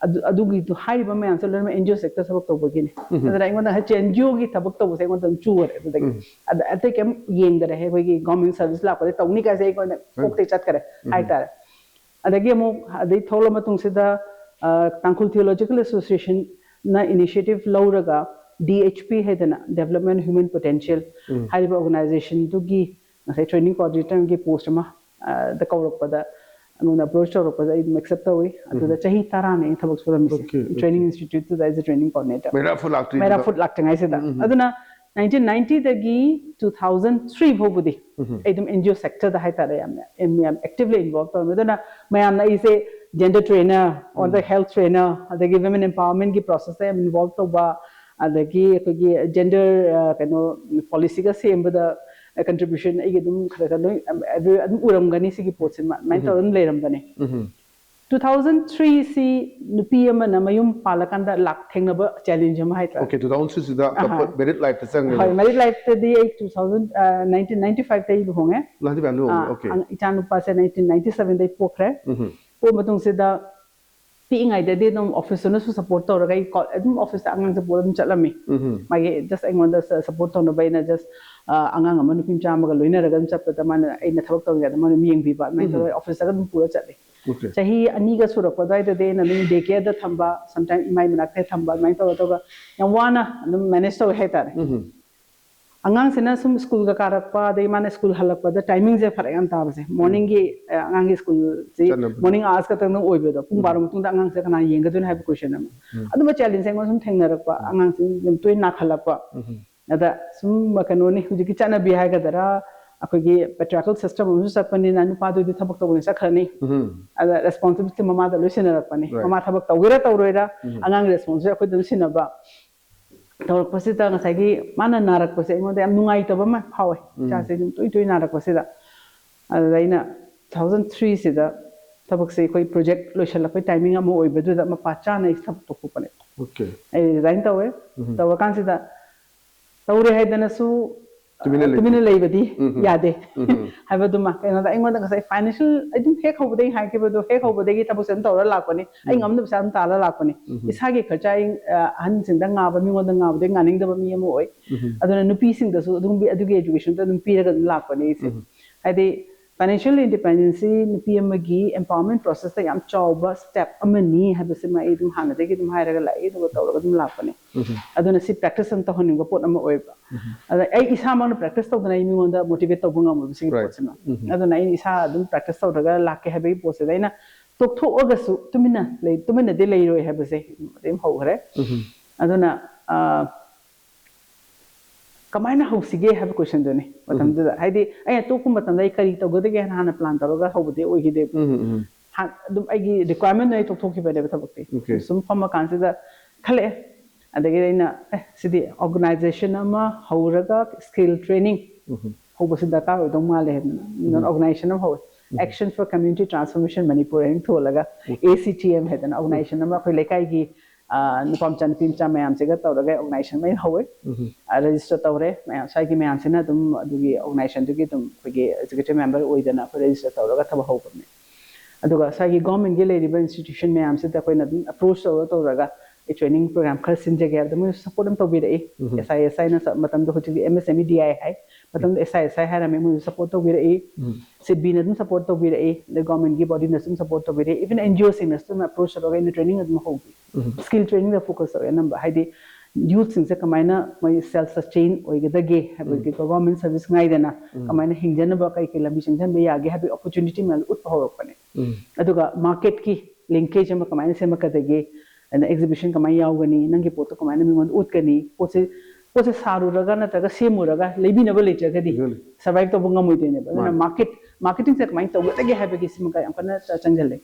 ꯑꯗꯨ, ꯑꯗꯨꯒꯤꯗꯨ ꯍꯥꯏꯔꯤꯕ ꯃꯌꯥꯝꯁꯦ ꯂꯣꯏꯅꯃꯛ ꯑꯦꯟ ꯖꯤ ꯑꯣ ꯁꯦꯛꯇꯔ ꯊꯕꯛ ꯇꯧꯕꯒꯤꯅꯤ꯫ ꯑꯗꯨꯅ ꯑꯩꯉꯣꯟꯗ ꯍꯧꯖꯤꯛ ꯑꯦꯟ ꯖꯤ ꯑꯣꯒꯤ ꯊꯕꯛ ꯇꯧꯕꯁꯦ ꯑꯩꯉꯣꯟꯗ ꯑꯗꯨꯝ ꯆꯨꯔꯦ꯫ ꯑꯗꯨꯗꯒꯤ ꯑꯗ ꯑꯇꯩ ꯀꯩꯝ ꯌꯦꯡꯗꯔꯦ꯫ ꯑꯩꯈꯣꯏꯒꯤ ꯒꯣꯔꯃꯦꯟ ꯁꯔꯚꯤꯁ ꯂꯥꯛꯄꯗ ꯇꯧꯅꯤ ꯀꯥꯏꯁꯦ ꯑꯩꯉꯣꯟꯗ ꯀꯣꯛꯇꯩ ꯆꯠꯈꯔꯦ ꯍꯥꯏꯇꯥꯔꯦ꯫ ꯑꯗꯒꯤ ꯑꯃꯨꯛ ꯑꯗꯩ ꯊꯣꯛꯂ ꯃꯇꯨꯡꯁꯤꯗ, ꯑ, ꯇꯥꯡꯈꯨꯜ ꯊꯤꯑꯣꯂꯣꯖꯤꯀꯦꯜ ꯑꯦꯁꯣꯁꯤꯌꯦꯁꯟ ꯅ initiative ꯂꯧꯔꯒ D H P ꯍꯥꯏꯗꯅ Development Human Potential ꯎꯝ꯫ ꯍꯥꯏꯔꯤꯕ organization ꯗꯨꯒꯤ ꯉꯁꯥꯏ training coordinator ꯒꯤ post ꯑꯃ, ꯑ, ꯗ ꯀꯧꯔꯛꯄꯗ ꯑꯩꯉꯣꯟꯗ approach ꯇꯧꯔꯛꯄꯗ ꯑꯩ ꯑꯗꯨꯝ accept ꯇꯧꯏ꯫ ꯑꯗꯨꯗ ꯎꯝ꯫ ꯆꯍꯤ ꯇꯔꯥꯅꯤ ꯑꯩꯅ ꯊꯕꯛ ꯁꯨꯔꯝꯃꯤꯁꯦ꯫ Okay, okay꯫ Training institute ꯇꯨꯗ as a training coordinator꯫ ꯃꯩꯔꯥ food ꯂꯥꯛꯇ꯭ꯔꯤꯉꯩꯗ꯫ ꯃꯩꯔꯥ food ꯂꯥꯛꯇ꯭ꯔꯤꯉꯩꯁꯤꯗ꯫ ꯎꯝ, ꯎꯝ꯫ ꯑꯗꯨꯅ nineteen ninety ꯗꯒꯤ two thousand three ꯐꯥꯎꯕꯗꯤ ꯎꯝ꯫ ꯑꯩ ꯑꯗꯨꯝ N G O sector ꯗ ꯍꯥꯏꯇꯥꯔꯦ ꯌꯥꯝꯅ, ꯌꯥꯝ actively involve ꯇꯧꯔꯝꯃꯤ꯫ ꯑꯗꯨꯅ ꯃꯌꯥꯝꯅ ꯑꯩꯁꯦ gender trainer or the um. health trainer ꯑꯗꯒꯤ women empowerment ꯒꯤ process ꯇ ꯌꯥꯝ involve ꯇꯧꯕ, ꯑꯗꯒꯤ ꯑꯩꯈꯣꯏꯒꯤ gender, ꯑ, ꯀꯩꯅꯣ, policy ꯒ ꯁꯦꯝꯕꯗ contribution ꯑꯩꯒꯤ ꯑꯗꯨꯝ ꯈꯔ ꯈꯔ ꯂꯣꯏ, ꯑꯗꯨ ꯑꯗꯨꯝ ꯎꯔꯝꯒꯅꯤ ꯁꯤꯒꯤ ꯄꯣꯠꯁꯤꯃ, ꯑꯗꯨꯃꯥꯏꯅ ꯇꯧꯔ ꯎꯝ꯫ ꯑꯗꯨꯝ ꯂꯩꯔꯝꯕꯅꯦ꯫ ꯎꯝ꯫ Two thousand three ꯁꯤ ꯅꯨꯄꯤ ꯑꯃꯅ ꯃꯌꯨꯝ ꯄꯥꯜꯂꯀꯥꯟꯗ ꯂꯥꯛ ꯊꯦꯡꯅꯕ challenge ꯑꯃ ꯍꯥꯏꯇꯥꯔꯦ꯫ Okay, two thousand three ꯁꯤꯗ ꯑꯍꯥ꯫ ꯀꯞꯄ-, married life ꯇ ꯆꯪꯉꯦꯕ꯫ ꯍꯣꯏ, married life ꯇꯗꯤ ꯑꯩ two thousand, ꯑ, nineteen ninety five ꯇ ꯑꯩ ꯂꯨꯍꯣꯡꯉꯦ꯫ Ninety five ꯂꯨꯍꯣꯡꯉꯦ, ꯑꯥ, okay꯫ ꯑꯉ-, ꯏꯆꯥ ꯅꯨꯄꯥꯁꯦ nineteen ninety seven ꯗ ꯑꯩ ꯄꯣꯛꯈ꯭ꯔꯦ꯫ ꯎꯝ꯫ ꯄꯣꯛꯄ ꯃꯇꯨꯡꯁꯤꯗ ꯄꯤꯛꯏꯉꯩꯗꯗꯤ ꯑꯗꯨꯝ office ꯇꯨꯅꯁꯨ support ꯇꯧꯔꯒ ꯑꯩ ꯀꯣ-, ꯑꯗꯨꯝ office ꯇ ꯑꯉꯥꯡꯁꯦ ꯄꯨꯔ ꯑꯗꯨꯝ ꯆꯠꯂꯝꯃꯤ꯫ ꯎꯝ꯫ ꯃꯥꯒꯤ just ꯑꯩꯉꯣꯟꯗ ꯁ-, support ꯇꯧꯅꯕ ꯑꯩꯅ just, ꯑ, ꯑꯉꯥꯡ ꯑꯃ ꯅꯨꯄꯤ ꯃꯆꯥ ꯑꯃꯒ ꯂꯣꯏꯅꯔꯒ ꯑꯗꯨꯝ ꯆꯠꯄꯗ ꯃꯥꯅ ꯑꯩꯅ ꯊꯕꯛ ꯇꯧꯔꯤꯉꯩꯗ ꯃꯥꯅ ꯑꯗꯨꯝ ꯌꯦꯡꯕꯤꯕ, ꯑꯗꯨꯃꯥꯏꯅ ꯎꯝ꯫ ꯇꯧꯔꯒ office ꯇꯒ ꯑꯗꯨꯝ ꯄꯨꯔ ꯆꯠꯂꯦ꯫ Okay꯫ ꯆꯍꯤ ꯑꯅꯤꯒ ꯁꯨꯔꯛꯄ ꯑꯗꯨꯋꯥꯏꯗꯗꯤ ꯑꯩꯅ ꯑꯗꯨꯝ day care ꯗ ꯊꯝꯕ, sometime ꯏꯃꯥꯏ ꯃꯅꯥꯛꯇ ꯊꯝꯕ, ꯑꯗꯨꯃꯥꯏꯅ ꯇꯧꯔ ꯇꯧꯔꯒ ꯌꯥꯝ ꯋꯥꯅ ꯑꯗꯨꯝ manage ꯇꯧꯋꯦ ꯍꯥꯏꯇꯥꯔꯦ꯫ ꯎꯝ꯫ ꯑꯉꯥꯡꯁꯤꯅ ꯁꯨꯝ school ꯒ ꯀꯥꯔꯛꯄ, ꯑꯗꯩ ꯃꯥꯅ school ꯍꯜꯂꯛꯄꯗ timing ꯁꯦ ꯐꯔꯛ ꯌꯥꯝ ꯇꯥꯕꯁꯦ꯫ ꯎꯝ꯫ Morning ꯒꯤ, ꯑ, ꯑꯉꯥꯡꯒꯤ school ꯁꯤ ꯆꯠꯅꯕꯗꯣ꯫ Morning hours ꯈꯛꯇꯪꯗ ꯑꯣꯏꯕꯗꯣ, ꯄꯨꯡ ꯎꯝ꯫ ꯕꯥꯔꯣ ꯃꯇꯨꯡꯗ ꯑꯉꯥꯡꯁꯦ ꯀꯅꯥ ꯌꯦꯡꯒꯗꯣꯏꯅꯣ ꯍꯥꯏꯕ question ꯑꯃ꯫ ꯎꯝ꯫ ꯑꯗꯨꯝꯕ challenge ꯑꯩꯉꯣꯟꯗ ꯁꯨꯝ ꯊꯦꯡꯅꯔꯛꯄ, ꯎꯝ꯫ ꯑꯉꯥꯡꯁꯤꯡ ꯌꯥꯝ ꯇꯣꯏꯅ ꯅꯥꯈꯠꯂꯛꯄ꯫ ꯎꯝ꯫ ꯑꯗ ꯁꯨꯝ ꯀꯩꯅꯣꯅꯤ, ꯍꯧꯖꯤꯛꯀꯤ ꯆꯠꯅꯕꯤ ꯍꯥꯏꯒꯗ꯭ꯔꯥ, ꯑꯩꯈꯣꯏꯒꯤ patriarchal system ꯑꯃꯁꯨ ꯆꯠꯄꯅꯤꯅ ꯅꯨꯄꯥꯗꯨꯗꯤ ꯊꯕꯛ ꯇꯧꯕꯅꯤ ꯆꯠꯈ꯭ꯔꯅꯤ꯫ ꯎꯝ꯫ ꯑꯗ responsibility ꯃꯃꯥꯗ ꯂꯣꯏ ꯁꯤꯟꯅꯔꯛꯄꯅꯤ꯫ Right꯫ ꯃꯃꯥ ꯊꯕꯛ ꯇꯧꯒꯦꯔꯥ ꯇꯧꯔꯣꯏꯔꯥ, ꯎꯝ꯫ ꯑꯉꯥꯡꯒꯤ responsibility ꯑꯩꯈꯣꯏꯗ ꯑꯗꯨꯝ ꯁꯤꯟꯅꯕ꯫ ꯇꯧꯔꯛꯄꯁꯤꯗ ꯉꯁꯥꯏꯒꯤ ꯃꯥꯅ ꯅꯥꯔꯛꯄꯁꯦ ꯑꯩꯉꯣꯟꯗ ꯌꯥꯝ ꯅꯨꯡꯉꯥꯏꯇꯕ ꯑꯃ ꯐꯥꯎꯋꯦ꯫ ꯎꯝ꯫ ꯏꯆꯥꯁꯦ ꯑꯗꯨꯝ ꯇꯣꯏ ꯇꯣꯏ ꯅꯥꯔꯛꯄꯁꯤꯗ꯫ ꯑꯗꯨꯗ ꯑꯩꯅ two thousand three ꯁꯤꯗ ꯊꯕꯛꯁꯦ ꯑꯩꯈꯣꯏ project ꯂꯣꯏꯁꯤꯜꯂꯛꯄꯩ timing ꯑꯃ ꯑꯣꯏꯕꯗꯨꯗ ꯃꯄꯥ ꯆꯥꯅ ꯑꯩ ꯊꯕꯛ ꯇꯧꯊꯣꯛꯄꯅꯦ꯫ Okay꯫ ꯑꯩ resign ꯇꯧꯋꯦ꯫ ꯎꯝ꯫ ꯇꯧꯔꯀꯥꯟꯁꯤꯗ ꯇꯧꯔꯦ ꯍꯥꯏꯗꯅꯁꯨ, ꯇꯨꯃꯤꯟꯅ ꯑ, ꯂꯩꯕ꯫ ꯇꯨꯃꯤꯟꯅ ꯂꯩꯕꯗꯤ ꯎꯝ꯫ ꯌꯥꯗꯦ꯫ ꯎꯝ꯫ ꯍꯥꯏꯕꯗꯨꯃ, ꯀꯩꯅꯣꯗ ꯑꯩꯉꯣꯟꯗ ꯉꯁꯥꯏ financial, ꯑꯩ ꯑꯗꯨꯝ ꯍꯦꯛ ꯍꯧꯕꯗꯒꯤ ꯍꯥꯏꯈꯤꯕꯗꯣ, ꯍꯦꯛ ꯍꯧꯕꯗꯒꯤ ꯊꯕꯛꯁꯦ ꯑꯗꯨꯝ ꯇꯧꯔ ꯂꯥꯛꯄꯅꯤ꯫ ꯑꯩ ꯎꯝ꯫ ꯉꯝꯅꯕ ꯄꯩꯁꯥ ꯑꯗꯨꯝ ꯇꯥꯜꯂ ꯂꯥꯛꯄꯅꯤ꯫ ꯎꯝ꯫ ꯏꯁꯥꯒꯤ ꯈꯔꯆꯥ ꯑꯩ, ꯑ, ꯑꯍꯟꯁꯤꯡꯗ ꯉꯥꯕ, ꯃꯤꯉꯣꯟꯗ ꯉꯥꯕꯗ ꯑꯩ ꯉꯥꯅꯤꯡꯗꯕ ꯃꯤ ꯑꯃ ꯑꯣꯏ꯫ ꯎꯝ꯫ ꯑꯗꯨꯅ ꯅꯨꯄꯤꯁꯤꯡꯗꯁꯨ ꯑꯗꯨꯝ ꯑꯗꯨꯒꯤ education ꯗꯣ ꯑꯗꯨꯝ ꯄꯤꯔꯒ ꯑꯗꯨꯝ ꯂꯥꯛꯄꯅꯦ ꯑꯩꯁꯦ꯫ ꯎꯝ꯫ ꯍꯥꯏꯗꯤ Financial independency ꯅꯨꯄꯤ ꯑꯃꯒꯤ empowerment process ꯇ ꯌꯥꯝ ꯆꯥꯎꯕ step ꯑꯃꯅꯤ ꯍꯥꯏꯕꯁꯤꯃ ꯑꯩ ꯑꯗꯨꯝ ꯍꯥꯟꯅꯗꯒꯤ ꯑꯗꯨꯝ ꯍꯥꯏꯔꯒ ꯂꯥꯛꯏ, ꯑꯗꯨꯒ ꯇꯧꯔꯒ ꯑꯗꯨꯝ ꯂꯥꯛꯄꯅꯦ꯫ ꯑꯗꯨꯅ ꯁꯤ practice ꯑꯃ ꯇꯧꯍꯟꯅꯤꯡꯕ ꯄꯣꯠ ꯑꯃ ꯑꯣꯏꯕ꯫ ꯑꯗ ꯑꯩ ꯏꯁꯥꯃꯛꯅ practice ꯇꯧꯗꯅ ꯑꯩ ꯃꯤꯉꯣꯟꯗ motivate ꯇꯧꯕ ꯉꯝꯃꯣꯏꯕ ꯁꯤꯒꯤ Right. ꯄꯣꯠꯁꯤꯃ꯫ ꯑꯗꯨꯅ ꯑꯩ ꯏꯁꯥ ꯑꯗꯨꯝ practice ꯇꯧꯔꯒ ꯂꯥꯛꯀꯦ ꯍꯥꯏꯕꯒꯤ ꯄꯣꯠꯁꯤꯗ ꯑꯩꯅ ꯇꯣꯛꯊꯣꯛꯑꯒꯁꯨ ꯇꯨꯃꯤꯟꯅ ꯂꯩ, ꯇꯨꯃꯤꯟꯅꯗꯤ ꯂꯩꯔꯣꯏ ꯍꯥꯏꯕꯁꯦ ꯑꯗꯨꯝ ꯍꯧꯈ꯭ꯔꯦ꯫ ꯑꯗꯨꯅ ꯑ, ꯀꯃꯥꯏꯅ ꯍꯧꯁꯤꯒꯦ ꯍꯥꯏꯕ question ꯗꯨꯅꯤ ꯃꯇꯝꯗꯨꯗ꯫ ꯍꯥꯏꯗꯤ ꯑꯩꯅ ꯇꯣꯛꯄ ꯃꯇꯝꯗ ꯑꯩ ꯀꯔꯤ ꯇꯧꯒꯗꯒꯦ ꯍꯥꯏꯅ ꯍꯥꯟꯅ plan ꯇꯧꯔꯒ ꯍꯧꯕꯗꯤ ꯑꯣꯏꯈꯤꯗꯦꯕ꯫ ꯍꯥꯟ-, ꯑꯗꯨꯝ ꯑꯩꯒꯤ requirement ꯑꯣꯏꯅ ꯇꯣꯛꯊꯣꯛꯈꯤꯕꯅꯦꯕ ꯊꯕꯛꯇꯤ꯫ Okay. ꯁꯨꯝ ꯐꯝꯃ ꯀꯥꯟꯁꯤꯗ ꯈꯜꯂꯛꯑꯦ꯫ ꯑꯗꯒꯤꯗꯤ ꯑꯩꯅ, "ꯑꯦ, ꯁꯤꯗꯤ organization ꯑꯃ ꯍꯧꯔꯒ skill training ꯍꯧꯕꯁꯤ ꯗꯔꯀꯥꯔ ꯑꯣꯏꯗꯧ ꯃꯥꯜꯂꯦ" ꯍꯥꯏꯗꯅ organization ꯑꯃ ꯍꯧꯋꯦ꯫ Action for Community Transformation Manipur ꯍꯥꯏꯅ ꯊꯣꯜꯂꯒ, A C T M ꯍꯥꯏꯗꯅ organization ꯑꯃ ꯑꯩꯈꯣꯏ ꯂꯩꯀꯥꯏꯒꯤ, ꯑ, ꯅꯨꯄꯥ ꯃꯆꯥ ꯅꯨꯄꯤ ꯃꯆꯥ ꯃꯌꯥꯝꯁꯤꯒ ꯇꯧꯔꯒ organization ꯑꯃ ꯑꯩꯅ ꯍꯧꯋꯦ꯫ ꯑ, register ꯇꯧꯔꯦ꯫ ꯃꯌꯥꯝ, ꯁ꯭ꯋꯥꯏꯒꯤ ꯃꯌꯥꯝꯁꯤꯅ ꯑꯗꯨꯝ ꯑꯗꯨꯒꯤ organization ꯗꯨꯒꯤ ꯑꯗꯨꯝ ꯑꯩꯈꯣꯏꯒꯤ executive member ꯑꯣꯏꯗꯅ ꯑꯩꯈꯣꯏ register ꯇꯧꯔꯒ ꯊꯕꯛ ꯍꯧꯕꯅꯦ꯫ ꯑꯗꯨꯒ ꯁ꯭ꯋꯥꯏꯒꯤ government ꯀꯤ ꯂꯩꯔꯤꯕ institution ꯃꯌꯥꯝꯁꯤꯗ ꯑꯩꯈꯣꯏꯅ ꯑꯗꯨꯝ approach ꯇꯧꯔ ꯇꯧꯔꯒ ꯑꯩ training program ꯈꯔ ꯁꯤꯟꯖꯒꯦ ꯍꯥꯏꯕꯗ ꯃꯣꯏꯅꯁꯨ support ꯑꯗꯨꯝ ꯇꯧꯕꯤꯔꯛꯏ꯫ S I S I ꯅ ꯆ-, ꯃꯇꯝꯗ ꯍꯧꯖꯤꯛꯇꯤ M S M E D I ꯍꯥꯏ, ꯃꯇꯝꯗ S I S I ꯍꯥꯏꯔꯝꯃꯦ, ꯃꯣꯏꯅꯁꯨ support ꯇꯧꯕꯤꯔꯛꯏ꯫ ꯁꯤꯗꯕꯤꯅ ꯑꯗꯨꯝ support ꯇꯧꯕꯤꯔꯛꯏ, ꯑꯗꯩ government ꯀꯤ body ꯅꯁꯨ ꯑꯗꯨꯝ support ꯇꯧꯕꯤꯔꯛꯏ, even N G O ꯁꯤꯡꯅꯁꯨ ꯑꯗꯨꯝ approach ꯇꯧꯔꯒ ꯑꯩꯅ training ꯑꯗꯨꯝ ꯍꯧꯕꯤ꯫ Skill training ꯗ focus ꯇꯧꯋꯦ ꯑꯅꯝꯕ, ꯍꯥꯏꯗꯤ youth ꯁꯤꯡꯁꯦ ꯀꯃꯥꯏꯅ ꯃꯣꯏ self sustain ꯑꯣꯏꯒꯗꯒꯦ ꯍꯥꯏꯕꯗꯤ government service ꯉꯥꯏꯗꯅ ꯀꯃꯥꯏꯅ ꯍꯤꯡꯖꯅꯕ ꯀꯩ ꯀꯩ ꯂꯝꯕꯤ ꯆꯪꯁꯤꯟꯕ ꯌꯥꯒꯦ ꯍꯥꯏꯕꯒꯤ opportunity ꯃꯌꯥꯝ ꯎꯠꯄ ꯍꯧꯔꯛꯄꯅꯦ꯫ ꯑꯗꯨꯒ market ꯀꯤ linkage ꯑꯃ ꯀꯃꯥꯏꯅ ꯁꯦꯝꯃꯛꯀꯗꯒꯦ, ꯑꯗ exhibition ꯀꯃꯥꯏꯅ ꯌꯥꯎꯒꯅꯤ, ꯅꯪꯒꯤ ꯄꯣꯠꯇꯣ ꯀꯃꯥꯏꯅ ꯃꯤꯉꯣꯟꯗ ꯎꯠꯀꯅꯤ, ꯄꯣꯠꯁꯦ, ꯄꯣꯠꯁꯦ ꯁꯥꯔꯨꯔꯒ ꯅꯠꯇ꯭ꯔꯒ ꯁꯦꯝꯃꯨꯔꯒ ꯂꯩꯕꯤꯅꯕ ꯂꯩꯇ꯭ꯔꯒꯗꯤ ꯑꯗꯨꯅꯤ꯫ Survive ꯇꯧꯕ ꯉꯝꯃꯣꯏꯗꯣꯏꯅꯦꯕ꯫ ꯑꯗꯨꯅ ꯃꯥꯅꯤ꯫ Market, marketing ꯁꯦ ꯀꯃꯥꯏꯅ ꯇꯧꯒꯗꯒꯦ ꯍꯥꯏꯕꯒꯤ ꯁꯤꯃꯒ ꯌꯥꯝ ꯀꯟꯅ ꯆ-, ꯆꯪꯁꯤꯜꯂꯦ꯫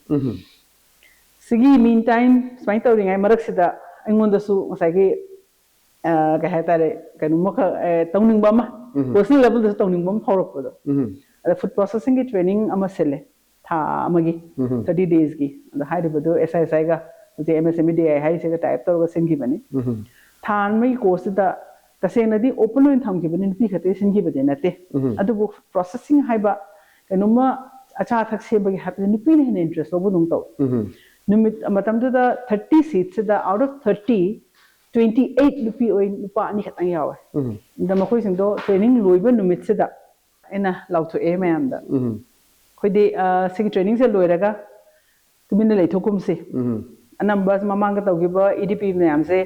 ꯁꯤꯒꯤ meantime ꯁꯨꯃꯥꯏꯅ ꯇꯧꯔꯤꯉꯩ ꯃꯔꯛꯁꯤꯗ ꯑꯩꯉꯣꯟꯗꯁꯨ ꯉꯁꯥꯏꯒꯤ, ꯑ, ꯀꯩ ꯍꯥꯏꯇꯥꯔꯦ, ꯀꯩꯅꯣꯝꯃꯈꯛ, ꯑ, ꯇꯧꯅꯤꯡꯕ ꯑꯃ, personal level ꯗꯁꯨ ꯇꯧꯅꯤꯡꯕ ꯑꯃ ꯐꯥꯎꯔꯛꯄꯗꯣ꯫ ꯑꯗ food processing ꯒꯤ training ꯑꯃ ꯁꯤꯜꯂꯦ, ꯊꯥ ꯑꯃꯒꯤ, thirty days ꯀꯤ꯫ ꯑꯗ ꯍꯥꯏꯔꯤꯕꯗꯨ S I S I ꯒ, ꯍꯧꯖꯤꯛ M S M E D I ꯍꯥꯏꯔꯤꯁꯤꯒ tie up ꯇꯧꯔꯒ ꯁꯤꯟꯈꯤꯕꯅꯤ꯫ ꯊꯥ ꯑꯃꯒꯤ course ꯇꯨꯗ ꯇꯁꯦꯡꯅꯗꯤ open ꯑꯣꯏꯅ ꯊꯝꯈꯤꯕꯅꯤ, ꯅꯨꯄꯤ ꯈꯛꯇꯒꯤ ꯁꯤꯟꯈꯤꯕꯗꯤ ꯅꯠꯇꯦ꯫ ꯑꯗꯨꯕꯨ processing ꯍꯥꯏꯕ ꯀꯩꯅꯣꯝꯃ ꯑꯆꯥ ꯑꯊꯛ ꯁꯦꯝꯕꯒꯤ ꯍꯥꯏꯕꯁꯦ ꯅꯨꯄꯤꯅ ꯍꯦꯟꯅ interest ꯂꯧꯕꯗꯧꯅ ꯇꯧꯋꯤ꯫ ꯅꯨꯃꯤꯠ ꯃꯇꯝꯗꯨꯗ thirty seat ꯁꯤꯗ out of thirty, twenty eight ꯅꯨꯄꯤ ꯑꯣꯏ, ꯅꯨꯄꯥ ꯑꯅꯤ ꯈꯛꯇꯪ ꯌꯥꯎꯋꯦ꯫ ꯑꯗ ꯃꯈꯣꯏꯁꯤꯡꯗꯣ training ꯂꯣꯏꯕ ꯅꯨꯃꯤꯠꯁꯤꯗ ꯑꯩꯅ ꯂꯥꯎꯊꯣꯛꯑꯦ ꯃꯌꯥꯝꯗ꯫ ꯑꯩꯈꯣꯏꯗꯤ ꯑ, ꯁꯤꯒꯤ trainingꯁꯦ ꯂꯣꯏꯔꯒ ꯇꯨꯃꯤꯟꯅ ꯂꯩꯊꯣꯛꯀꯨꯝꯁꯤ꯫ ꯎꯝ. ꯑꯅꯝꯕ ꯃꯃꯥꯡꯗ ꯇꯧꯈꯤꯕ E D P ꯃꯌꯥꯝꯁꯦ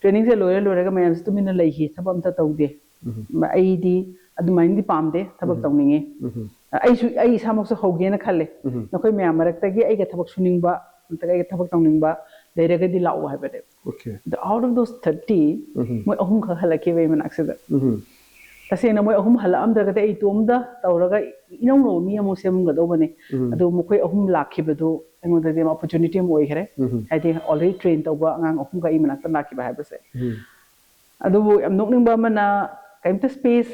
trainingꯁꯦ ꯂꯣꯏꯔ ꯂꯣꯏꯔꯒ ꯃꯌꯥꯝꯁꯦ ꯇꯨꯃꯤꯟꯅ ꯂꯩꯈꯤ, ꯊꯕꯛ ꯑꯝꯇ ꯇꯧꯗꯦ꯫ ꯎꯝ. ꯑꯩꯗꯤ ꯑꯗꯨꯃꯥꯏꯅꯗꯤ ꯄꯥꯝꯗꯦ, ꯊꯕꯛ ꯎꯝ. ꯇꯧꯅꯤꯡꯉꯤ꯫ ꯎꯝ. ꯑꯩꯁꯨ, ꯑꯩ ꯏꯁꯥꯃꯛꯁꯨ ꯍꯧꯒꯦꯅ ꯈꯜꯂꯦ꯫ ꯎꯝ. ꯅꯈꯣꯏ ꯃꯌꯥꯝ ꯃꯔꯛꯇꯒꯤ ꯑꯩꯒ ꯊꯕꯛ ꯁꯨꯅꯤꯡꯕ, ꯅꯠꯇ꯭ꯔꯒ ꯑꯩꯒ ꯊꯕꯛ ꯇꯧꯅꯤꯡꯕ ꯂꯩꯔꯒꯗꯤ ꯂꯥꯛꯑꯣ ꯍꯥꯏꯕꯅꯦ꯫ Okay. The out of those thirty, ꯎꯝ. ꯃꯣꯏ ꯑꯍꯨꯝꯈꯛ ꯍꯜꯂꯛꯈꯤꯕ ꯑꯩ ꯃꯅꯥꯛꯁꯤꯗ꯫ ꯎꯝ. ꯇꯁꯦꯡꯅ ꯃꯣꯏ ꯑꯍꯨꯝ ꯍꯜꯂꯛꯑꯝꯗ꯭ꯔꯒꯗꯤ ꯑꯩ ꯏꯇꯣꯝꯗ ꯇꯧꯔꯒ ꯏꯅꯧ ꯅꯧꯕ ꯃꯤ ꯑꯃꯨꯛ ꯁꯦꯝꯒꯗꯧꯕꯅꯤ꯫ ꯎꯝ. ꯑꯗꯨ ꯃꯈꯣꯏ ꯑꯍꯨꯝ ꯂꯥꯛꯈꯤꯕꯗꯨ ꯑꯩꯉꯣꯟꯗꯗꯤ opportunity ꯑꯃ ꯑꯣꯏꯈ꯭ꯔꯦ꯫ ꯎꯝ. ꯍꯥꯏꯗꯤ already train ꯇꯧꯕ ꯑꯉꯥꯡ ꯑꯍꯨꯝꯒ ꯑꯩ ꯃꯅꯥꯛꯇ ꯂꯥꯛꯈꯤꯕ ꯍꯥꯏꯕꯁꯦ꯫ ꯎꯝ. ꯑꯗꯨꯕꯨ ꯌꯥꯝ ꯅꯣꯛꯅꯤꯡꯕ ꯑꯃꯅ, ꯀꯔꯤꯝꯇ space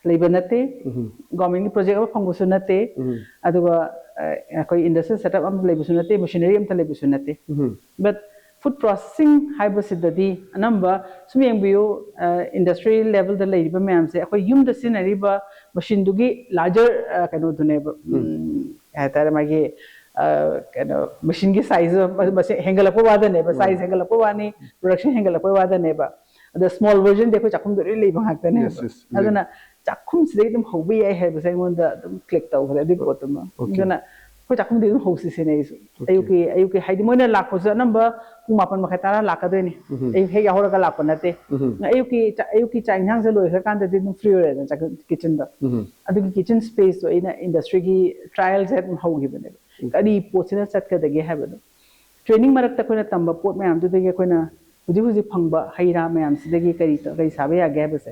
ꯂꯩꯕ ꯅꯠꯇꯦ꯫ ꯎꯝ. Governmentꯀꯤ project ꯑꯃ ꯐꯪꯕꯁꯨ ꯅꯠꯇꯦ꯫ ꯎꯝ. ꯑꯗꯨꯒ ꯑ, ꯑꯩꯈꯣꯏ industrial setup ꯑꯃ ꯂꯩꯕꯁꯨ ꯅꯠꯇꯦ, machinery ꯑꯝꯇ ꯂꯩꯕꯁꯨ ꯅꯠꯇꯦ꯫ ꯎꯝ. But food processing ꯍꯥꯏꯕꯁꯤꯗꯗꯤ ꯑꯅꯝꯕ ꯁꯨꯝ ꯌꯦꯡꯕꯤꯌꯨ, ꯑ, industrial levelꯗ ꯂꯩꯔꯤꯕ ꯃꯌꯥꯝꯁꯦ ꯑꯩꯈꯣꯏ ꯌꯨꯝꯗ ꯁꯤꯖꯤꯟꯅꯔꯤꯕ machineꯗꯨꯒꯤ larger, ꯑ, ꯀꯩꯅꯣꯗꯨꯅꯦꯕ, ꯎꯝ, ꯀꯩ ꯍꯥꯏꯇꯥꯔꯦ, ꯃꯥꯒꯤ, ꯑ, ꯀꯩꯅꯣ, machineꯒꯤ size ꯃꯁꯤꯡ ꯍꯦꯟꯒꯠꯂꯛꯄ ꯋꯥꯗꯅꯦꯕ, ꯎꯝ. Size ꯍꯦꯟꯒꯠꯂꯛꯄ ꯋꯥꯅꯤ, production ꯍꯦꯟꯒꯠꯂꯛꯄ ꯋꯥꯗꯅꯦꯕ꯫ ꯑꯗ small versionꯗꯤ ꯑꯩꯈꯣꯏ ꯆꯥꯛꯈꯨꯝꯗ ꯂꯣꯏ ꯂꯩꯕ ꯉꯥꯛꯇꯅꯦꯕ꯫ Yes, yes, ꯂꯩ. ꯑꯗꯨꯅ ꯆꯥꯛꯈꯨꯝꯁꯤꯗꯒꯤ ꯑꯗꯨꯝ ꯍꯧꯕ ꯌꯥꯏ ꯍꯥꯏꯕꯁꯦ ꯑꯩꯉꯣꯟꯗ ꯑꯗꯨꯝ click ꯇꯧꯈ꯭ꯔꯦ ꯑꯗꯨꯒꯤ ꯄꯣꯠꯇꯨꯃ꯫ Okay. ꯑꯗꯨꯅ ꯑꯩꯈꯣꯏ ꯆꯥꯛꯈꯨꯝꯗꯒꯤ ꯑꯗꯨꯝ ꯍꯧꯁꯤꯁꯤꯅꯦ ꯑꯩꯁꯨ꯫ Okay. ꯑꯌꯨꯛꯀꯤ, ꯑꯌꯨꯛꯀꯤ ꯍꯥꯏꯗꯤ ꯃꯣꯏꯅ ꯂꯥꯛꯄꯁꯨ ꯑꯅꯝꯕ ꯄꯨꯡ ꯃꯥꯄꯟ ꯃꯈꯥꯏ ꯇꯔꯥ ꯂꯥꯛꯀꯗꯣꯏꯅꯤ꯫ ꯎꯝ. ꯑꯌꯨꯛ ꯍꯦꯛ ꯌꯥꯍꯧꯔꯒ ꯂꯥꯛꯄ ꯅꯠꯇꯦ꯫ ꯎꯝ. ꯑꯌꯨꯛꯀꯤ ꯆꯥ-, ꯑꯌꯨꯛꯀꯤ ꯆꯥꯛ ꯏꯟꯁꯥꯡꯁꯦ ꯂꯣꯏꯈ꯭ꯔꯀꯥꯟꯗꯗꯤ ꯑꯗꯨꯝ free ꯑꯣꯏꯔꯦꯗꯅ ꯆꯥꯛ-, kitchenꯗ꯫ ꯎꯝ. ꯑꯗꯨꯒꯤ kitchen spaceꯇꯣ ꯑꯩꯅ industrialꯒꯤ trialꯁꯦ ꯑꯗꯨꯝ ꯍꯧꯈꯤꯕꯅꯦꯕ꯫ ꯎꯝ. ꯀꯔꯤ ꯄꯣꯠꯁꯤꯅ ꯆꯠꯀꯗꯒꯦ ꯍꯥꯏꯕꯗꯣ꯫ Training ꯃꯔꯛꯇ ꯑꯩꯈꯣꯏꯅ ꯇꯝꯕ ꯄꯣꯠ ꯃꯌꯥꯝꯗꯨꯗꯒꯤ ꯑꯩꯈꯣꯏꯅ ꯍꯧꯖꯤꯛ ꯍꯧꯖꯤꯛ ꯐꯪꯕ ꯍꯩ ꯔꯥ ꯃꯌꯥꯝꯁꯤꯗꯒꯤ ꯀꯔꯤ ꯇ-, ꯀꯔꯤ ꯁꯥꯕ ꯌꯥꯒꯦ ꯍꯥꯏꯕꯁꯦ꯫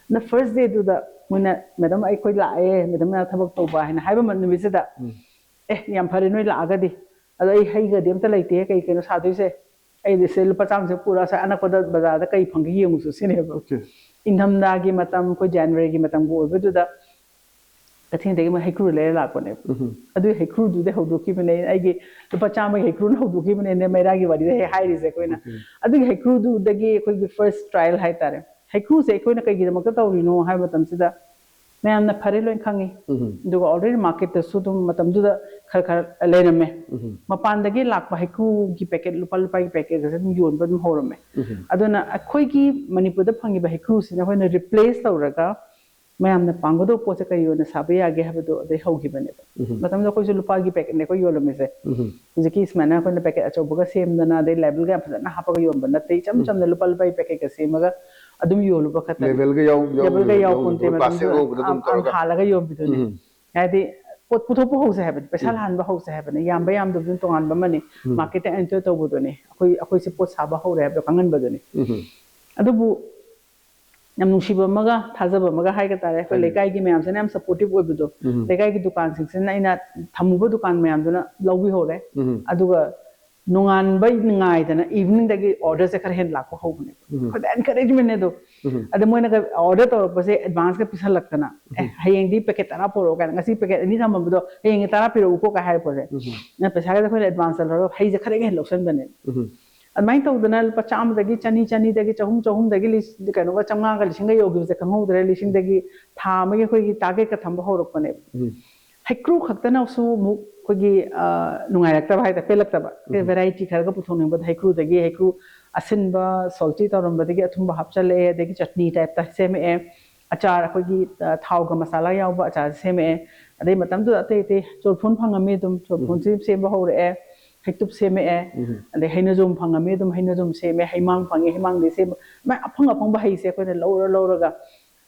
ꯑꯗꯨꯅ first dayꯗꯨꯗ ꯃꯣꯏꯅ, "Madam, ꯑꯩꯈꯣꯏ ꯂꯥꯛꯑꯦ, madamꯅ ꯊꯕꯛ ꯇꯧꯕ" ꯍꯥꯏꯅ ꯍꯥꯏꯕ ꯃ-, ꯅꯨꯃꯤꯠꯁꯤꯗ, ꯎꯝ. "ꯑꯦ, ꯌꯥꯝ ꯐꯔꯦ ꯅꯣꯏ ꯂꯥꯛꯑꯒꯗꯤ꯫ ꯑꯗꯣ ꯑꯩ ꯍꯩꯒꯗꯤ ꯑꯝꯇ ꯂꯩꯇꯦ, ꯀꯩ ꯀꯩꯅꯣ ꯁꯥꯗꯣꯏꯁꯦ? ꯑꯩꯗꯤ ꯁꯦ ꯂꯨꯄꯥ ꯆꯥꯝꯃꯁꯦ ꯄꯨꯔ ꯑꯁꯥꯏ ꯑꯅꯛꯄꯗ ꯕꯖꯥꯔꯗ ꯀꯩ ꯐꯪꯒꯦ ꯌꯦꯡꯉꯨꯁꯨ" ꯁꯤꯅꯦꯕ꯫ Okay. ꯏꯪꯊꯝꯊꯥꯒꯤ ꯃꯇꯝ, ꯑꯩꯈꯣꯏ Januaryꯒꯤ ꯃꯇꯝꯒ ꯑꯣꯏꯕꯗꯨꯗ ꯀꯩꯊꯦꯜꯗꯒꯤ ꯃꯣꯏ ꯍꯩꯀ꯭ꯔꯨ ꯂꯩꯔ ꯂꯥꯛꯄꯅꯦꯕ꯫ ꯎꯝ. ꯑꯗꯨꯒꯤ ꯍꯩꯀ꯭ꯔꯨꯗꯨꯗꯩ ꯍꯧꯗꯣꯛꯈꯤꯕꯅꯦ꯫ ꯑꯩꯒꯤ ꯂꯨꯄꯥ ꯆꯥꯝꯃꯒꯤ ꯍꯩꯀ꯭ꯔꯨꯅ ꯍꯧꯗꯣꯛꯈꯤꯕꯅꯦꯅꯦ ꯃꯩꯔꯥꯒꯤ ꯋꯥꯔꯤꯗ ꯍꯦꯛ ꯍꯥꯏꯔꯤꯁꯦ ꯑꯩꯈꯣꯏꯅ꯫ Okay. ꯑꯗꯨꯒꯤ ꯍꯩꯀ꯭ꯔꯨꯗꯨꯗꯒꯤ ꯑꯩꯈꯣꯏꯒꯤ first trial ꯍꯥꯏꯇꯥꯔꯦ꯫ ꯍꯩꯀ꯭ꯔꯨꯁꯦ ꯑꯩꯈꯣꯏꯅ ꯀꯩꯒꯤꯗꯃꯛꯇ ꯇꯧꯔꯤꯅꯣ ꯍꯥꯏꯕ ꯃꯇꯝꯁꯤꯗ ꯃꯌꯥꯝꯅ ꯐꯔꯦ ꯂꯣꯏ ꯈꯪꯉꯤ꯫ ꯎꯝ. ꯑꯗꯨꯒ already marketꯇꯁꯨ ꯑꯗꯨꯝ ꯃꯇꯝꯗꯨꯗ ꯈꯔ ꯈꯔ ꯂꯩꯔꯝꯃꯦ꯫ ꯎꯝ. ꯃꯄꯥꯟꯗꯒꯤ ꯂꯥꯛꯄ ꯍꯩꯀ꯭ꯔꯨꯒꯤ packet, ꯂꯨꯄꯥ ꯂꯨꯄꯥꯒꯤ packetꯀꯁꯦ ꯑꯗꯨꯝ ꯌꯣꯟꯕ ꯑꯗꯨꯝ ꯍꯧꯔꯝꯃꯦ꯫ ꯎꯝ. ꯑꯗꯨꯅ ꯑꯩꯈꯣꯏꯒꯤ ꯃꯅꯤꯄꯨꯔꯗ ꯐꯪꯉꯤꯕ ꯍꯩꯀ꯭ꯔꯨꯁꯤꯅ ꯑꯩꯈꯣꯏꯅ replace ꯇꯧꯔꯒ ꯃꯌꯥꯝꯅ ꯄꯥꯝꯒꯗꯧꯕ ꯄꯣꯠꯁꯦ ꯀꯔꯤ ꯑꯣꯏꯅ ꯁꯥꯕ ꯌꯥꯒꯦ ꯍꯥꯏꯕꯗꯣ ꯑꯗꯩ ꯍꯧꯈꯤꯕꯅꯦꯕ꯫ ꯃꯇꯝꯗ ꯑꯩꯈꯣꯏꯁꯨ ꯂꯨꯄꯥꯒꯤ ꯄꯦꯀꯦꯠꯅꯦ ꯑꯩꯈꯣꯏ ꯌꯣꯜꯂꯝꯃꯤꯁꯦ꯫ ꯍꯧꯖꯤꯛꯀꯤ ꯁꯨꯃꯥꯏꯅ ꯑꯩꯈꯣꯏꯅ ꯄꯦꯀꯦꯠ ꯑꯆꯧꯕꯒ ꯁꯦꯝꯗꯅ ꯑꯗꯩ ꯂꯦꯕꯦꯜꯒ ꯌꯥꯝ ꯐꯖꯅ ꯍꯥꯞꯄꯒ ꯌꯣꯟꯕ ꯅꯠꯇꯦ, ꯏꯆꯝ ꯆꯝꯅ ꯂꯨꯄꯥ ꯂꯨꯄꯥꯒꯤ ꯄꯦꯀꯦꯠꯀ ꯁꯦꯝꯃꯒ ꯑꯗꯨꯝ ꯌꯣꯜꯂꯨꯕ ꯈꯛꯇꯅꯤ꯫ ꯂꯦꯕꯦꯜꯒ ꯌꯥꯎ ꯂꯦꯕꯦꯜꯒ ꯌꯥꯎ ꯄꯣꯟꯇꯦ꯫ ꯄ꯭ꯂꯥꯁꯇꯤꯛ ꯃꯇꯝꯗꯨꯗ ꯑꯉꯧꯕꯗ ꯑꯗꯨꯝ ꯑꯥ, ꯇꯧꯔꯒ ꯍꯥꯜꯂꯒ ꯌꯣꯟꯕꯤꯗꯨꯅꯤ꯫ ꯍꯥꯏꯗꯤ ꯄꯣꯠ ꯄꯨꯊꯣꯛꯄ ꯍꯧꯁꯦ ꯍꯥꯏꯕꯅꯤ, ꯄꯩꯁꯥ ꯂꯥꯟꯕ ꯍꯧꯁꯦ ꯍꯥꯏꯕꯅꯤ꯫ ꯌꯥꯝꯕ ꯌꯥꯝꯗꯕꯗꯨꯅ ꯇꯣꯉꯥꯟꯕ ꯑꯃꯅꯤ꯫ ꯃꯥꯔꯀꯦꯠꯇ ꯑꯦꯟꯇꯔ ꯇꯧꯕꯗꯨꯅꯤ꯫ ꯑꯩꯈꯣꯏ ꯑꯩꯈꯣꯏꯁꯦ ꯄꯣꯠ ꯁꯥꯕ ꯍꯧꯔꯦ ꯍꯥꯏꯕꯗꯣ ꯈꯪꯍꯟꯕꯗꯨꯅꯤ꯫ ꯑꯗꯨꯕꯨ ꯌꯥꯝ ꯅꯨꯡꯁꯤꯕ ꯑꯃꯒ ꯊꯥꯖꯕ ꯑꯃꯒ ꯍꯥꯏꯒ ꯇꯥꯔꯦ, ꯑꯩꯈꯣꯏ ꯂꯩꯀꯥꯏꯒꯤ ꯃꯌꯥꯝꯁꯤꯅ ꯌꯥꯝ ꯁꯄꯣꯔꯇꯤꯞ ꯑꯣꯏꯕꯗꯣ, ꯂꯩꯀꯥꯏꯒꯤ ꯗꯨꯀꯥꯟꯁꯤꯡꯁꯤꯅ ꯑꯩꯅ ꯊꯝꯃꯨꯕ ꯗꯨꯀꯥꯟ ꯃꯌꯥꯝꯗꯨꯅ ꯂꯧꯕꯤꯍꯧꯔꯦ꯫ ꯑꯗꯨꯒ ꯅꯣꯡꯉꯥꯟꯕ ꯉꯥꯏꯗꯅ ꯏꯚꯤꯅꯤꯡꯗꯒꯤ ꯑꯣꯔꯗꯔꯁꯦ ꯈꯔ ꯍꯦꯟꯅ ꯂꯥꯛꯄ ꯍꯧꯕꯅꯦꯕ꯫ ꯑꯩꯈꯣꯏꯗ ꯑꯦꯟꯀꯔꯦꯖꯃꯦꯟꯅꯦ ꯑꯗꯣ꯫ ꯑꯗ ꯃꯣꯏꯅꯒ ꯑꯣꯔꯗꯔ ꯇꯧꯔꯛꯄꯁꯦ ꯑꯦꯗꯚꯥꯟꯁꯀ ꯄꯤꯁꯜꯂꯛꯇꯅ, "ꯑꯦ, ꯍꯌꯦꯡꯗꯤ ꯄꯦꯀꯦꯠ ꯇꯔꯥ ꯄꯨꯔꯛꯑꯣ" ꯀꯥꯏꯅ, "ꯉꯁꯤ ꯄꯦꯀꯦꯠ ꯑꯅꯤ ꯊꯝꯃꯝꯕꯗꯣ ꯍꯌꯦꯡꯒꯤ ꯇꯔꯥ ꯄꯤꯔꯛꯎꯀꯣ" ꯀꯥꯏ ꯍꯥꯏꯔꯛꯄꯁꯦ꯫ ꯅ ꯄꯩꯁꯥꯒꯁꯦ ꯑꯩꯈꯣꯏꯅ ꯑꯦꯗꯚꯥꯟꯁ ꯂꯧꯔꯒ ꯍꯩꯁꯦ ꯈꯔꯒ ꯍꯦꯟꯅ ꯂꯧꯁꯟꯕꯅꯦꯕ꯫ ꯑꯗꯨꯃꯥꯏꯅ ꯇꯧꯗꯅ ꯂꯨꯄꯥ ꯆꯥꯝꯃꯗꯒꯤ ꯆꯅꯤ, ꯆꯅꯤꯗꯒꯤ ꯆꯍꯨꯝ, ꯆꯍꯨꯝꯗꯒꯤ ꯂꯤꯁ-, ꯀꯩꯅꯣꯒ ꯆꯥꯝꯃꯉꯥꯒ ꯂꯤꯁꯤꯡꯒ ꯌꯧꯈꯤꯕꯁꯦ ꯈꯪꯍꯧꯗ꯭ꯔꯦ꯫ ꯂꯤꯁꯤꯡꯗꯒꯤ ꯊꯥ ꯑꯃꯒꯤ ꯑꯩꯈꯣꯏꯒꯤ ꯇꯥꯔꯒꯦꯠꯀ ꯊꯝꯕ ꯍꯧꯔꯛꯄꯅꯦꯕ꯫ ꯍꯩꯀ꯭ꯔꯨ ꯈꯛꯇꯅꯁꯨ ꯑꯃꯨꯛ ꯑꯩꯈꯣꯏꯒꯤ, ꯑ, ꯅꯨꯡꯉꯥꯏꯔꯛꯇꯕ ꯍꯥꯏꯇꯥꯔꯦ, ꯄꯦꯜꯂꯛꯇꯕ꯫ ꯎꯝ꯫ ꯚꯦꯔꯥꯏꯇꯤ ꯈꯔꯒ ꯄꯨꯊꯣꯛꯅꯤꯡꯕꯗ ꯍꯩꯀ꯭ꯔꯨꯗꯒꯤ ꯍꯩꯀ꯭ꯔꯨ ꯑꯁꯤꯟꯕ, ꯁꯣꯜꯇꯤ ꯇꯧꯔꯝꯕꯗꯒꯤ ꯑꯊꯨꯝꯕ ꯍꯥꯞꯆꯜꯂꯛꯑꯦ, ꯑꯗꯒꯤ ꯆꯠꯅꯤ ꯇꯥꯏꯞꯇ ꯁꯦꯝꯃꯛꯑꯦ꯫ ꯑꯆꯥꯔ ꯑꯩꯈꯣꯏꯒꯤ, ꯑ, ꯊꯥꯎꯒ ꯃꯁꯥꯂꯥ ꯌꯥꯎꯕ ꯑꯆꯥꯔ ꯁꯦꯝꯃꯛꯑꯦ꯫ ꯑꯗꯩ ꯃꯇꯝꯗꯨꯗ ꯑꯇꯩ ꯑꯇꯩ ꯆꯣꯔꯐꯣꯟ ꯐꯪꯉꯝꯃꯤ ꯑꯗꯨꯝ, ꯆꯣꯔꯐꯣꯟꯁꯤ ꯁꯦꯝꯕ ꯍꯧꯔꯛꯑꯦ, ꯍꯩꯇꯨꯞ ꯁꯦꯝꯃꯛꯑꯦ꯫ ꯎꯝ꯫ ꯑꯗꯩ ꯍꯩꯅꯖꯣꯝ ꯐꯪꯉꯝꯃꯤ ꯑꯗꯨꯝ, ꯍꯩꯅꯖꯣꯝ ꯁꯦꯝꯃꯦ, ꯍꯩꯃꯥꯡ ꯐꯪꯉꯦ, ꯍꯩꯃꯥꯡꯗꯩ ꯁꯦꯝꯕ, ꯃꯥꯏ ꯑꯐꯪ ꯑꯐꯪꯕ ꯍꯩꯁꯦ ꯑꯩꯈꯣꯏꯅ ꯂꯧꯔ ꯂꯧꯔꯒ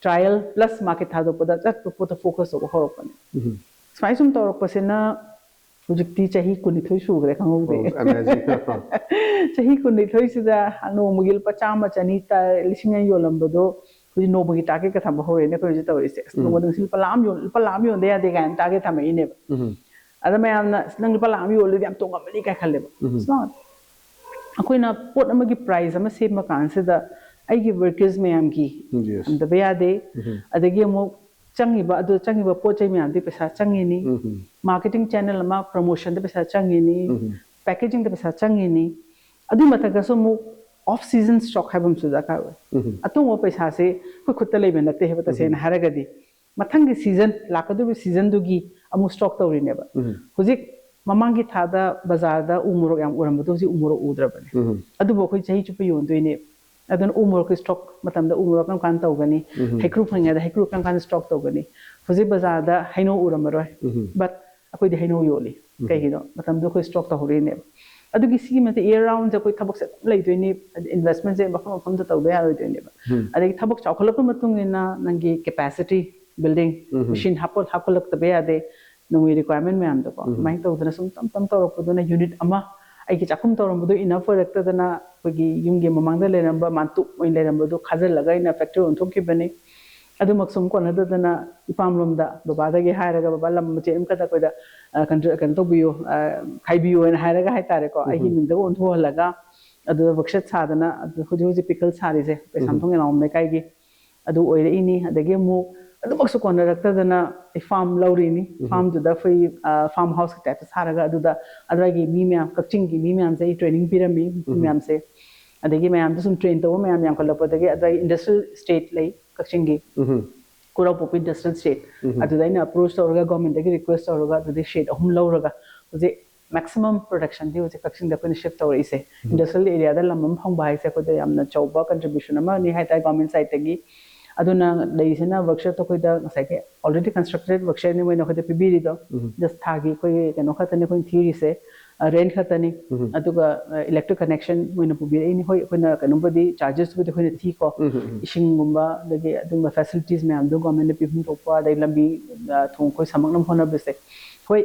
trial plus market ꯊꯥꯗꯣꯛꯄꯗ ꯆꯠꯄ ꯄꯣꯠꯇ focus ꯇꯧꯕ ꯍꯧꯔꯛꯄꯅꯦ꯫ ꯎꯝ꯫ ꯁꯨꯃꯥꯏ ꯁꯨꯝ ꯇꯧꯔꯛꯄꯁꯤꯅ ꯍꯧꯖꯤꯛꯇꯤ ꯆꯍꯤ ꯀꯨꯟꯅꯤꯊꯣꯏ ꯁꯨꯈ꯭ꯔꯦ, ꯈꯪꯍꯧꯗꯦ꯫ Oh, amazing. ꯆꯍꯤ ꯀꯨꯟꯅꯤꯊꯣꯏꯁꯤꯗ ꯅꯣꯡꯃꯒꯤ ꯂꯨꯄꯥ ꯆꯥꯝꯃ, ꯆꯅꯤ, ꯇ-, ꯂꯤꯁꯤꯡ ꯑꯅꯤ ꯌꯣꯜꯂꯝꯕꯗꯣ ꯍꯧꯖꯤꯛ ꯅꯣꯡꯃꯒꯤ ꯇꯥꯔꯒꯦꯠꯀ ꯊꯝꯕ ꯍꯧꯔꯛꯑꯦꯅꯦ ꯑꯩꯈꯣꯏ ꯍꯧꯖꯤꯛ ꯇꯧꯔꯤꯁꯦ꯫ ꯑꯁ, ꯎꯝ꯫ ꯅꯣꯡꯃꯗ ꯉꯁꯤ ꯂꯨꯄꯥ ꯂꯥꯛ ꯑꯃ ꯌꯣꯟ-, ꯂꯨꯄꯥ ꯂꯥꯛ ꯑꯃ ꯌꯣꯟꯗ ꯌꯥꯗꯦ ꯀꯥꯏꯅ ꯇꯥꯔꯒꯦꯠ ꯊꯝꯃꯛꯏꯅꯦꯕ꯫ ꯎꯝ꯫ ꯑꯗ ꯃꯌꯥꯝꯅ, "ꯑꯁ, ꯅꯪ ꯂꯨꯄꯥ ꯂꯥꯛ ꯑꯃ ꯌꯣꯜꯂꯗꯤ ꯌꯥꯝ ꯇꯣꯡꯉꯝꯃꯅꯤ" ꯀꯥꯏ ꯈꯜꯂꯦꯕ꯫ ꯎꯝ꯫ It's not. ꯑꯩꯈꯣꯏꯅ ꯄꯣꯠ ꯑꯃꯒꯤ ꯄ꯭ꯔꯥꯏꯁ ꯑꯃ ꯁꯦꯝꯕ ꯀꯥꯟꯁꯤꯗ ꯑꯩꯒꯤ ꯋꯔꯀꯔꯁ ꯃꯌꯥꯝꯒꯤ Yes. ꯍꯟꯊꯕ ꯌꯥꯗꯦ꯫ ꯎꯝ꯫ ꯑꯗꯒꯤ ꯑꯃꯨꯛ ꯆꯪꯉꯤꯕ, ꯑꯗꯨ ꯆꯪꯉꯤꯕ ꯄꯣꯠ ꯆꯩ ꯃꯌꯥꯝꯗꯤ ꯄꯩꯁꯥ ꯆꯪꯉꯤꯅꯤ꯫ ꯎꯝ꯫ ꯃꯥꯔꯀꯦꯇꯤꯡ ꯆꯦꯅꯦꯜ ꯑꯃ ꯄ꯭ꯔꯃꯣꯁꯟꯗ ꯄꯩꯁꯥ ꯆꯪꯉꯤꯅꯤ꯫ ꯎꯝ꯫ ꯄꯦꯀꯦꯖꯤꯡꯗ ꯄꯩꯁꯥ ꯆꯪꯉꯤꯅꯤ꯫ ꯑꯗꯨꯏ ꯃꯊꯛꯇꯁꯨ ꯑꯃꯨꯛ off season stock ꯍꯥꯏꯕ ꯑꯃꯁꯨ ꯗꯔꯀꯥꯔ ꯑꯣꯏ꯫ ꯎꯝ꯫ ꯑꯇꯣꯡꯕ ꯄꯩꯁꯥꯁꯦ ꯑꯩꯈꯣꯏ ꯈꯨꯠꯇ ꯂꯩꯕ ꯅꯠꯇꯦ ꯍꯥꯏꯕ, ꯇꯁꯦꯡꯅ ꯎꯝ꯫ ꯍꯥꯏꯔꯒꯗꯤ꯫ ꯃꯊꯪꯒꯤ ꯁꯤꯖꯟ, ꯂꯥꯛꯀꯗꯧꯔꯤꯕ ꯁꯤꯖꯟꯗꯨꯒꯤ ꯑꯃꯨꯛ ꯁ꯭ꯇꯣꯛ ꯇꯧꯔꯤꯅꯦꯕ꯫ ꯎꯝ꯫ ꯍꯧꯖꯤꯛ ꯃꯃꯥꯡꯒꯤ ꯊꯥꯗ ꯕꯖꯥꯔꯗ ꯎ ꯃꯣꯔꯣꯛ ꯌꯥꯝ ꯎꯔꯝꯕꯗꯣ ꯍꯧꯖꯤꯛ ꯎ ꯃꯣꯔꯣꯛ ꯎꯗ꯭ꯔꯕꯅꯦ꯫ ꯎꯝ꯫ ꯑꯗꯨꯕꯨ ꯑꯩꯈꯣꯏ ꯆꯍꯤ ꯆꯨꯞꯄ ꯌꯣꯟꯗꯣꯏꯅꯦ꯫ ꯑꯗꯨꯅ ꯎ ꯃꯣꯔꯣꯛꯀꯤ ꯁ꯭ꯇꯣꯛ ꯃꯇꯝꯗ ꯎ ꯃꯣꯔꯣꯛ ꯀꯔꯝ ꯀꯥꯟꯗ ꯇꯧꯒꯅꯤ? ꯍꯩꯀ꯭ꯔꯨ ꯐꯪꯉꯤꯉꯩꯗ ꯍꯩꯀ꯭ꯔꯨ ꯀꯔꯝ ꯀꯥꯟꯗ ꯁ꯭ꯇꯣꯛ ꯇꯧꯒꯅꯤ? ꯍꯧꯖꯤꯛ ꯕꯖꯥꯔꯗ ꯍꯩꯅꯧ ꯎꯔꯝꯃꯔꯣꯏ, ꯕꯠ ꯑꯩꯈꯣꯏꯗꯤ ꯍꯩꯅꯧ ꯌꯣꯜꯂꯤ꯫ ꯀꯩꯒꯤꯅꯣ? ꯃꯇꯝꯗꯨ ꯑꯩꯈꯣꯏ ꯁ꯭ꯇꯣꯛ ꯇꯧꯍꯧꯔꯤꯅꯦꯕ꯫ ꯑꯗꯨꯒꯤ ꯁꯤꯒꯤ ꯃꯊꯛ ꯏꯌꯔ ꯔꯥꯎꯟꯁꯦ ꯑꯩꯈꯣꯏ ꯊꯕꯛꯁꯦ ꯑꯗꯨꯝ ꯂꯩꯗꯣꯏꯅꯤ, ꯏꯟꯚꯦꯁ꯭ꯠꯃꯦꯟꯠꯁꯦ ꯃꯐꯝ ꯃꯐꯝꯗ ꯇꯧꯗ ꯌꯥꯔꯣꯏꯗꯣꯏꯅꯦꯕ꯫ ꯑꯗꯒꯤ ꯊꯕꯛ ꯆꯥꯎꯈꯠꯂꯛꯄ ꯃꯇꯨꯡ ꯏꯟꯅ ꯅꯪꯒꯤ ꯀꯦꯄꯥꯁꯤꯇꯤ ꯕꯤꯜꯗꯤꯡ, ꯃꯦꯁꯤꯟ ꯍꯥꯞꯄ ꯍꯥꯞꯀꯠꯂꯛꯇꯕ ꯌꯥꯗꯦ, ꯅꯣꯡꯃꯩ ꯔꯤꯀ꯭ꯋꯥꯏꯔꯃꯦꯟ ꯃꯌꯥꯝꯗꯣꯀꯣ꯫ ꯑꯗꯨꯃꯥꯏꯅ ꯇꯧꯗꯅ ꯁꯨꯝ ꯇꯞ ꯇꯞ ꯇꯧꯔꯛꯄꯗꯨꯅ ꯌꯨꯅꯤꯠ ꯑꯃ, ꯑꯩꯒꯤ ꯆꯥꯛꯈꯨꯝ ꯇꯧꯔꯝꯕꯗꯣ ꯏꯅꯐ ꯑꯣꯏꯔꯛꯇꯗꯅ ꯑꯩꯈꯣꯏꯒꯤ ꯌꯨꯝꯒꯤ ꯃꯃꯥꯡꯗ ꯂꯩꯔꯝꯕ ꯃꯥꯟꯇꯨꯞ ꯑꯣꯏꯅ ꯂꯩꯔꯝꯕꯗꯣ ꯈꯥꯖꯤꯜꯂꯒ ꯑꯩꯅ ꯐꯦꯛꯇꯔꯤ ꯑꯣꯟꯊꯣꯛꯈꯤꯕꯅꯤ꯫ ꯑꯗꯨꯃꯛ ꯁꯨꯝ ꯀꯣꯟꯅꯗꯗꯅ ꯏꯄꯥꯝꯂꯣꯝꯗ ꯕꯕꯥꯗꯒꯤ ꯍꯥꯏꯔꯒ, "ꯕꯕꯥ, ꯂꯝ ꯃꯆꯦꯠ ꯑꯃꯈꯛꯇ ꯑꯩꯈꯣꯏꯗ, ꯑ, ꯀꯟꯇ꯭ꯔ-, ꯀꯩꯅꯣ ꯇꯧꯕꯤꯌꯨ, ꯑ, ꯈꯥꯏꯕꯤꯌꯨ" ꯍꯥꯏꯅ ꯍꯥꯏꯔꯒ ꯍꯥꯏꯇꯥꯔꯦꯀꯣ, ꯑꯩꯒꯤ ꯃꯤꯡꯗꯒ ꯑꯣꯟꯊꯣꯛꯍꯜꯂꯒ ꯑꯗꯨꯗ ꯋꯔꯛꯁꯦꯠ ꯁꯥꯗꯅ, ꯑꯗꯨ ꯍꯧꯖꯤꯛ ꯍꯧꯖꯤꯛ ꯄꯤꯀꯜ ꯁꯥꯔꯤꯁꯦ ꯀꯩꯁꯥꯝꯊꯣꯡ ꯌꯦꯂꯥꯎꯕꯝ ꯂꯩꯀꯥꯏꯒꯤ꯫ ꯑꯗꯨ ꯑꯣꯏꯔꯛꯏꯅꯤ꯫ ꯑꯗꯒꯤ ꯑꯃꯨꯛ ꯑꯗꯨꯃꯛꯁꯨ ꯀꯣꯟꯅꯔꯛꯇꯗꯅ ꯑꯩ ꯐꯥꯔꯝ ꯂꯧꯔꯤꯅꯤ꯫ ꯐꯥꯔꯝꯗꯨꯗ ꯑꯩꯈꯣꯏ, ꯑ, ꯐꯥꯔꯝ ꯍꯥꯎꯁꯀꯤ ꯇꯥꯏꯞꯇ ꯁꯥꯔꯒ ꯑꯗꯨꯗ ꯑꯗꯨꯋꯥꯏꯒꯤ ꯃꯤ ꯃꯌꯥꯝ, ꯀꯛꯆꯤꯡꯒꯤ ꯃꯤ ꯃꯌꯥꯝꯁꯦ ꯑꯩ ꯇ꯭ꯔꯦꯅꯤꯡ ꯄꯤꯔꯝꯃꯤ, ꯃꯤ ꯃꯌꯥꯝꯁꯦ꯫ ꯑꯗꯒꯤ ꯃꯌꯥꯝꯗꯣ ꯁꯨꯝ ꯇ꯭ꯔꯦꯟ ꯇꯧꯕ ꯃꯌꯥꯝ ꯌꯥꯝꯈꯠꯂꯛꯄꯗꯒꯤ ꯑꯗꯨꯋꯥꯏ ꯏꯟꯗꯁꯇ꯭ꯔꯤꯌꯦꯜ ꯏꯁꯇꯦꯠ ꯂꯩ ꯀꯛꯆꯤꯡꯒꯤ, ꯈꯨꯔꯥꯎꯄꯣꯛꯄꯤ ꯏꯟꯗꯁꯇ꯭ꯔꯤꯌꯦꯜ ꯏꯁꯇꯦꯠ꯫ ꯑꯗꯨꯗ ꯑꯩꯅ ꯑꯦꯄ꯭ꯔꯣꯆ ꯇꯧꯔꯒ, ꯒꯣꯔꯃꯦꯟꯗꯒꯤ ꯔꯤꯀ꯭ꯋꯦꯁ ꯇꯧꯔꯒ ꯑꯗꯨꯗꯩ ꯁꯦꯠ ꯑꯍꯨꯝ ꯂꯧꯔꯒ ꯍꯧꯖꯤꯛ ꯃꯦꯛꯁꯤꯃꯝ ꯄ꯭ꯔꯣꯗꯛꯁꯟꯗꯤ ꯍꯧꯖꯤꯛ ꯀꯛꯆꯤꯡꯗ ꯑꯩꯈꯣꯏꯅ ꯁꯤꯐ ꯇꯧꯔꯛꯏꯁꯦ꯫ ꯏꯟꯗꯁꯇ꯭ꯔꯤꯌꯦꯜ ꯑꯦꯔꯤꯌꯥꯗ ꯂꯝ ꯑꯃ ꯐꯪꯕ ꯍꯥꯏꯁꯦ ꯑꯩꯈꯣꯏꯗ ꯌꯥꯝꯅ ꯆꯥꯎꯕ ꯀꯟꯇ꯭ꯔꯤꯕ꯭ꯌꯨꯁꯟ ꯑꯃꯅꯤ ꯍꯥꯏꯇꯥꯔꯦ ꯒꯣꯔꯃꯦꯟ ꯁꯥꯏꯠꯇꯒꯤ꯫ ꯑꯗꯨꯅ ꯂꯩꯔꯤꯁꯤꯅ ꯋꯔꯛꯁꯣꯞꯇ ꯑꯩꯈꯣꯏꯗ ꯉꯁꯥꯏꯒꯤ ꯑꯣꯜꯔꯦꯗꯤ ꯀꯟꯁꯇ꯭ꯔꯛꯇꯦꯠ ꯋꯔꯛꯁꯣꯞꯅꯤ ꯃꯣꯏꯅ ꯑꯩꯈꯣꯏꯗ ꯄꯤꯕꯤꯔꯤꯗꯣ꯫ ꯖꯁ ꯊꯥꯒꯤ ꯑꯩꯈꯣꯏꯒꯤ ꯀꯩꯅꯣ ꯈꯛꯇꯅꯤ ꯑꯩꯈꯣꯏꯅ ꯊꯤꯔꯤꯁꯦ, ꯔꯦꯟꯠ ꯈꯛꯇꯅꯤ꯫ ꯑꯗꯨꯒ ꯏꯂꯦꯛꯇ꯭ꯔꯤꯛ ꯀꯅꯦꯛꯁꯟ ꯃꯣꯏꯅ ꯄꯨꯕꯤꯔꯛꯏꯅꯤ꯫ ꯍꯣꯏ, ꯑꯩꯈꯣꯏꯅ ꯀꯩꯅꯣꯝꯕꯨꯗꯤ, ꯆꯥꯔꯖꯦꯁꯄꯨꯗꯤ ꯑꯩꯈꯣꯏꯅ ꯊꯤꯀꯣ, ꯏꯁꯤꯡꯒꯨꯝꯕ ꯑꯗꯒꯤ ꯑꯗꯨꯝꯕ ꯐꯦꯁꯤꯂꯤꯇꯤꯁ ꯃꯌꯥꯝꯗꯣ ꯒꯣꯔꯃꯦꯟꯅ ꯄꯤꯐꯝ ꯊꯣꯛꯄ, ꯑꯗꯩ ꯂꯝꯕꯤ, ꯑ, ꯊꯣꯡ ꯑꯩꯈꯣꯏ ꯁꯥꯃꯛꯅꯕ ꯍꯣꯠꯅꯕꯁꯦ꯫ ꯍꯣꯏ,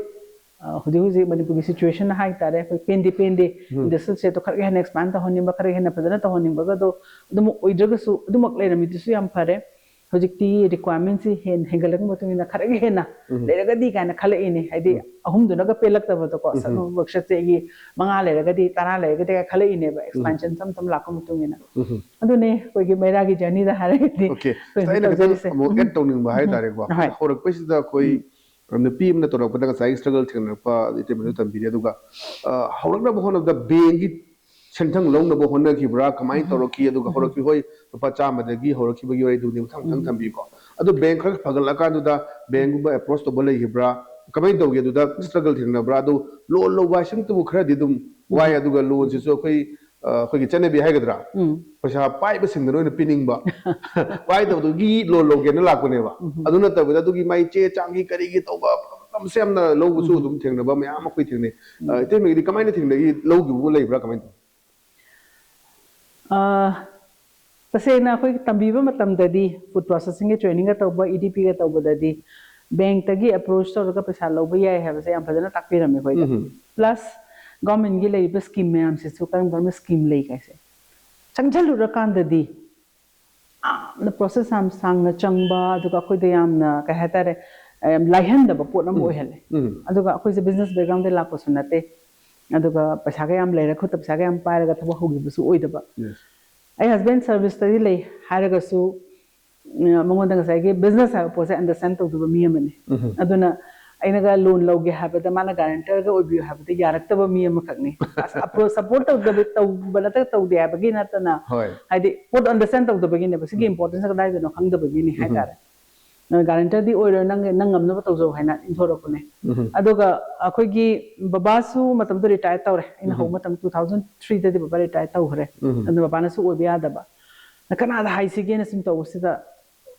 ꯑ, ꯍꯧꯖꯤꯛ ꯍꯧꯖꯤꯛ ꯃꯅꯤꯄꯨꯔꯒꯤ ꯁꯤꯆꯨꯋꯦꯁꯟ ꯍꯥꯏꯇꯥꯔꯦ, ꯑꯩꯈꯣꯏ ꯄꯦꯟꯗꯦ ꯄꯦꯟꯗꯦ, ꯏꯟꯗꯁꯇ꯭ꯔꯤꯌꯦꯜ ꯁꯦꯠꯇꯣ ꯈꯔ ꯍꯦꯟꯅ ꯑꯦꯛꯁꯄꯥꯟ ꯇꯧꯍꯟꯅꯤꯡꯕ, ꯈꯔ ꯍꯦꯟꯅ ꯐꯖꯅ ꯇꯧꯍꯟꯅꯤꯡꯕꯒꯗꯣ ꯑꯗꯨꯃꯛ ꯑꯣꯏꯗ꯭ꯔꯒꯁꯨ, ꯑꯗꯨꯃꯛ ꯂꯩꯔꯝꯃꯤꯗꯨꯁꯨ ꯌꯥꯝ ꯐꯔꯦ꯫ ꯍꯧꯖꯤꯛꯇꯤ ꯔꯤꯀ꯭ꯋꯥꯏꯔꯃꯦꯟꯁꯤ ꯍꯦꯟꯅ ꯍꯦꯟꯒꯠꯂꯛꯄ ꯃꯇꯨꯡ ꯏꯟꯅ ꯈꯔꯒ ꯍꯦꯟꯅ ꯂꯩꯔꯒꯗꯤ ꯀꯥꯏꯅ ꯈꯜꯂꯛꯏꯅꯦ꯫ ꯍꯥꯏꯗꯤ ꯑꯍꯨꯝꯗꯨꯅꯒ ꯄꯦꯜꯂꯛꯇꯕꯗꯣꯀꯣ, ꯁꯛ ꯋꯔꯛꯁꯣꯞꯁꯦ ꯑꯩꯒꯤ ꯃꯉꯥ ꯂꯩꯔꯒꯗꯤ, ꯇꯔꯥ ꯂꯩꯔꯒꯗꯤ ꯀꯥꯏꯅ ꯈꯜꯂꯛꯏꯅꯦꯕ, ꯑꯦꯛꯁꯄꯥꯟꯁꯟ ꯇꯞ ꯇꯞ ꯂꯥꯛꯄ ꯃꯇꯨꯡ ꯏꯟꯅ꯫ ꯑꯗꯨꯅꯦ ꯑꯩꯈꯣꯏꯒꯤ ꯃꯩꯔꯥꯒꯤ ꯖꯔꯅꯤꯗ ꯍꯥꯏꯔꯒꯗꯤ ꯑꯣꯀꯦ꯫ ꯑꯩꯈꯣꯏ ꯑꯩꯅ ꯈꯤꯇꯪ ꯇꯧꯖꯔꯤꯁꯦ꯫ ꯑꯃꯨꯛ ꯑꯦꯗ ꯇꯧꯅꯤꯡꯕ ꯍꯥꯏꯇꯥꯔꯦꯀꯣ꯫ ꯍꯣꯏ꯫ ꯍꯧꯔꯛꯄꯁꯤꯗ ꯑꯩꯈꯣꯏ ꯅꯨꯄꯤ ꯑꯃꯅ ꯇꯧꯔꯛꯄꯗ ꯉꯁꯥꯏꯒꯤ ꯁ꯭ꯇ꯭ꯔꯒꯜ ꯊꯦꯡꯅꯔꯛꯄ ꯏꯇꯩꯃꯅ ꯇꯝꯕꯤꯔꯦ꯫ ꯑꯗꯨꯒ, ꯑ, ꯍꯧꯔꯛꯅꯕ ꯍꯣꯠꯅꯕꯗ ꯕꯦꯡꯒꯤ ꯁꯦꯟꯊꯪ ꯂꯧꯅꯕ ꯍꯣꯠꯅꯈꯤꯕ꯭ꯔꯥ? ꯀꯃꯥꯏꯅ ꯇꯧꯔꯛꯈꯤ? ꯑꯗꯨꯒ ꯍꯧꯔꯛꯈꯤ, ꯍꯣꯏ, ꯂꯨꯄꯥ ꯆꯥꯝꯃꯗꯒꯤ ꯍꯧꯔꯛꯈꯤꯕꯒꯤ ꯋꯥꯔꯤꯗꯨꯅꯤ ꯃꯊꯪ ꯃꯊꯪ ꯊꯝꯕꯤꯀꯣ꯫ ꯑꯗꯨ ꯕꯦꯡ ꯈꯔ ꯐꯒꯠꯂꯀꯥꯟꯗꯨꯗ ꯕꯦꯡꯒꯨꯝꯕ ꯑꯦꯄ꯭ꯔꯣꯆ ꯇꯧꯕ ꯂꯩꯈꯤꯕ꯭ꯔꯥ? ꯀꯃꯥꯏꯅ ꯇꯧꯒꯦ? ꯑꯗꯨꯗ ꯁ꯭ꯇ꯭ꯔꯒꯜ ꯊꯦꯡꯅꯕ꯭ꯔꯥ? ꯑꯗꯨ ꯂꯣꯟ ꯂꯧꯕ ꯍꯥꯏꯁꯤꯃꯛꯇꯕꯨ ꯈꯔꯗꯤ ꯑꯗꯨꯝ ꯋꯥꯏ꯫ ꯑꯗꯨꯒ ꯂꯣꯟꯁꯤꯁꯨ ꯑꯩꯈꯣꯏ ꯑ, ꯑꯩꯈꯣꯏꯒꯤ ꯆꯠꯅꯕꯤ ꯍꯥꯏꯒꯗ꯭ꯔꯥ, ꯎꯝ ꯄꯩꯁꯥ ꯄꯥꯏꯕꯁꯤꯡꯗꯅ ꯑꯣꯏꯅ ꯄꯤꯅꯤꯡꯕ, ꯄꯥꯏꯗꯕꯗꯨꯒꯤ ꯂꯣꯟ ꯂꯧꯒꯦꯅ ꯂꯥꯛꯄꯅꯦꯕ꯫ ꯎꯝ꯫ ꯑꯗꯨ ꯅꯠꯇꯕꯤꯗ ꯑꯗꯨꯒꯤ ꯃꯥꯏ ꯆꯦ ꯆꯥꯡꯒꯤ ꯀꯔꯤꯒꯤ ꯇꯧꯕ ꯃꯇꯝꯁꯦ ꯌꯥꯝꯅ ꯂꯧꯕꯁꯨ ꯎꯝ꯫ ꯑꯗꯨꯝ ꯊꯦꯡꯅꯕ ꯃꯌꯥꯝ ꯑꯩꯈꯣꯏ ꯊꯦꯡꯅꯩ꯫ ꯑ, ꯏꯇꯩꯃꯒꯤꯗꯤ ꯀꯃꯥꯏꯅ ꯊꯦꯡꯅꯈꯤ? ꯂꯧꯈꯤꯕ ꯂꯩꯕ꯭ꯔꯥ? ꯀꯃꯥꯏꯅ ꯇꯧ? ꯑ, ꯇꯁꯦꯡꯅ ꯑꯩꯈꯣꯏ ꯇꯝꯕꯤꯕ ꯃꯇꯝꯗꯗꯤ, ꯐꯨꯗ ꯄ꯭ꯔꯣꯁꯦꯁꯤꯡꯒꯤ ꯇ꯭ꯔꯦꯅꯤꯡꯒ ꯇꯧꯕ, ꯏ ꯗꯤ ꯄꯤꯒ ꯇꯧꯕꯗꯗꯤ, ꯕꯦꯡꯛꯇꯒꯤ ꯑꯦꯄ꯭ꯔꯣꯆ ꯇꯧꯔꯒ ꯄꯩꯁꯥ ꯂꯧꯕ ꯌꯥꯏ ꯍꯥꯏꯕꯁꯦ ꯌꯥꯝ ꯐꯖꯅ ꯇꯥꯛꯄꯤꯔꯝꯃꯦ ꯑꯩꯈꯣꯏꯗ꯫ ꯎꯝ꯫ ꯄ꯭ꯂꯁ ꯒꯚꯔꯟꯃꯦꯟꯠꯀꯤ ꯂꯩꯔꯤꯕ ꯁ꯭ꯀꯤꯝ ꯃꯌꯥꯝꯁꯤꯁꯨ ꯀꯔꯝ ꯀꯔꯝꯕ ꯁ꯭ꯀꯤꯝ ꯂꯩ ꯀꯥꯏꯁꯦ ꯆꯪꯁꯤꯜꯂꯨꯔꯀꯥꯟꯗꯗꯤ ꯌꯥꯝꯅ ꯄ꯭ꯔꯣꯁꯦꯁ ꯌꯥꯝ ꯁꯥꯡꯅ ꯆꯪꯕ, ꯑꯗꯨꯒ ꯑꯩꯈꯣꯏꯗ ꯌꯥꯝꯅ, ꯀꯩ ꯍꯥꯏꯇꯥꯔꯦ, ꯌꯥꯝ ꯂꯥꯏꯍꯟꯗꯕ ꯄꯣꯠ ꯑꯃ ꯎꯝ꯫ ꯑꯣꯏꯍꯜꯂꯦ꯫ ꯎꯝ꯫ ꯑꯗꯨꯒ ꯑꯩꯈꯣꯏꯁꯦ ꯕꯤꯖꯤꯅꯦꯁ ꯕꯦꯛꯒ꯭ꯔꯥꯎꯟꯗꯒꯤ ꯂꯥꯛꯄꯁꯨ ꯅꯠꯇꯦ, ꯑꯗꯨꯒ ꯄꯩꯁꯥꯒ ꯌꯥꯝ ꯂꯩꯔ, ꯈꯨꯠꯇ ꯄꯩꯁꯥꯒ ꯌꯥꯝ ꯄꯥꯏꯔꯒ ꯊꯕꯛ ꯍꯧꯈꯤꯕꯁꯨ ꯑꯣꯏꯗꯕ꯫ Yes. ꯑꯩ ꯍꯁꯕꯦꯟ ꯁꯔꯚꯤꯁꯇꯗꯤ ꯂꯩ ꯍꯥꯏꯔꯒꯁꯨ, ꯎꯝ, ꯃꯉꯣꯟꯗ ꯉꯁꯥꯏꯒꯤ ꯕꯤꯖꯤꯅꯦꯁ ꯍꯥꯏꯕ ꯄꯣꯠꯁꯦ ꯑꯟꯗꯔꯁ꯭ꯇꯦꯟ ꯇꯧꯗꯕ ꯃꯤ ꯑꯃꯅꯤ꯫ ꯎꯝ꯫ ꯑꯗꯨꯅ ꯑꯩꯅꯒ ꯂꯣꯟ ꯂꯧꯒꯦ ꯍꯥꯏꯕꯗ ꯃꯥꯅ ꯒꯥꯔꯦꯟꯇꯔꯒ ꯑꯣꯏꯕꯤꯌꯨ ꯍꯥꯏꯕꯗ ꯌꯥꯔꯛꯇꯕ ꯃꯤ ꯑꯃꯈꯛꯅꯤ꯫ ꯁꯄꯣꯔꯠ ꯇꯧꯗꯕ, ꯇꯧꯕ ꯅꯠꯇ꯭ꯔꯒ ꯇꯧꯗꯦ ꯍꯥꯏꯕꯒꯤ ꯅꯠꯇꯅ, ꯍꯣꯏ꯫ ꯍꯥꯏꯗꯤ ꯄꯣꯠ ꯑꯟꯗꯔꯁ꯭ꯇꯦꯟ ꯇꯧꯗꯕꯒꯤꯅꯦꯕ꯫ ꯁꯤꯒꯤ ꯏꯝꯄꯣꯔꯇꯦꯟꯁ ꯀꯗꯥꯏꯗꯅꯣ ꯈꯪꯗꯕꯒꯤꯅꯤ ꯍꯥꯏꯇꯥꯔꯦ꯫ ꯒꯥꯔꯦꯟꯇꯔꯗꯤ ꯑꯣꯏꯔꯣꯏ, ꯅꯪ, ꯅꯪ ꯉꯝꯅꯕ ꯇꯧꯖꯧ ꯍꯥꯏꯅ ꯏꯟꯊꯣꯔꯛꯄꯅꯦ꯫ ꯎꯝ꯫ ꯑꯗꯨꯒ ꯑꯩꯈꯣꯏꯒꯤ ꯕꯕꯥꯁꯨ ꯃꯇꯝꯗꯨꯗ ꯔꯤꯇꯥꯌꯔ ꯇꯧꯔꯦ꯫ ꯑꯩꯅ ꯎꯝ꯫ ꯍꯧꯕ ꯃꯇꯝ two thousand three ꯗꯗꯤ ꯕꯕꯥ ꯔꯤꯇꯥꯌꯔ ꯇꯧꯈ꯭ꯔꯦ꯫ ꯎꯝ꯫ ꯑꯗꯨꯅ ꯕꯕꯥꯅꯁꯨ ꯑꯣꯏꯕ ꯌꯥꯗꯕ꯫ ꯀꯅꯥꯗ ꯍꯥꯏꯁꯤꯒꯦꯅ ꯁꯨꯝ ꯇꯧꯕꯁꯤꯗ,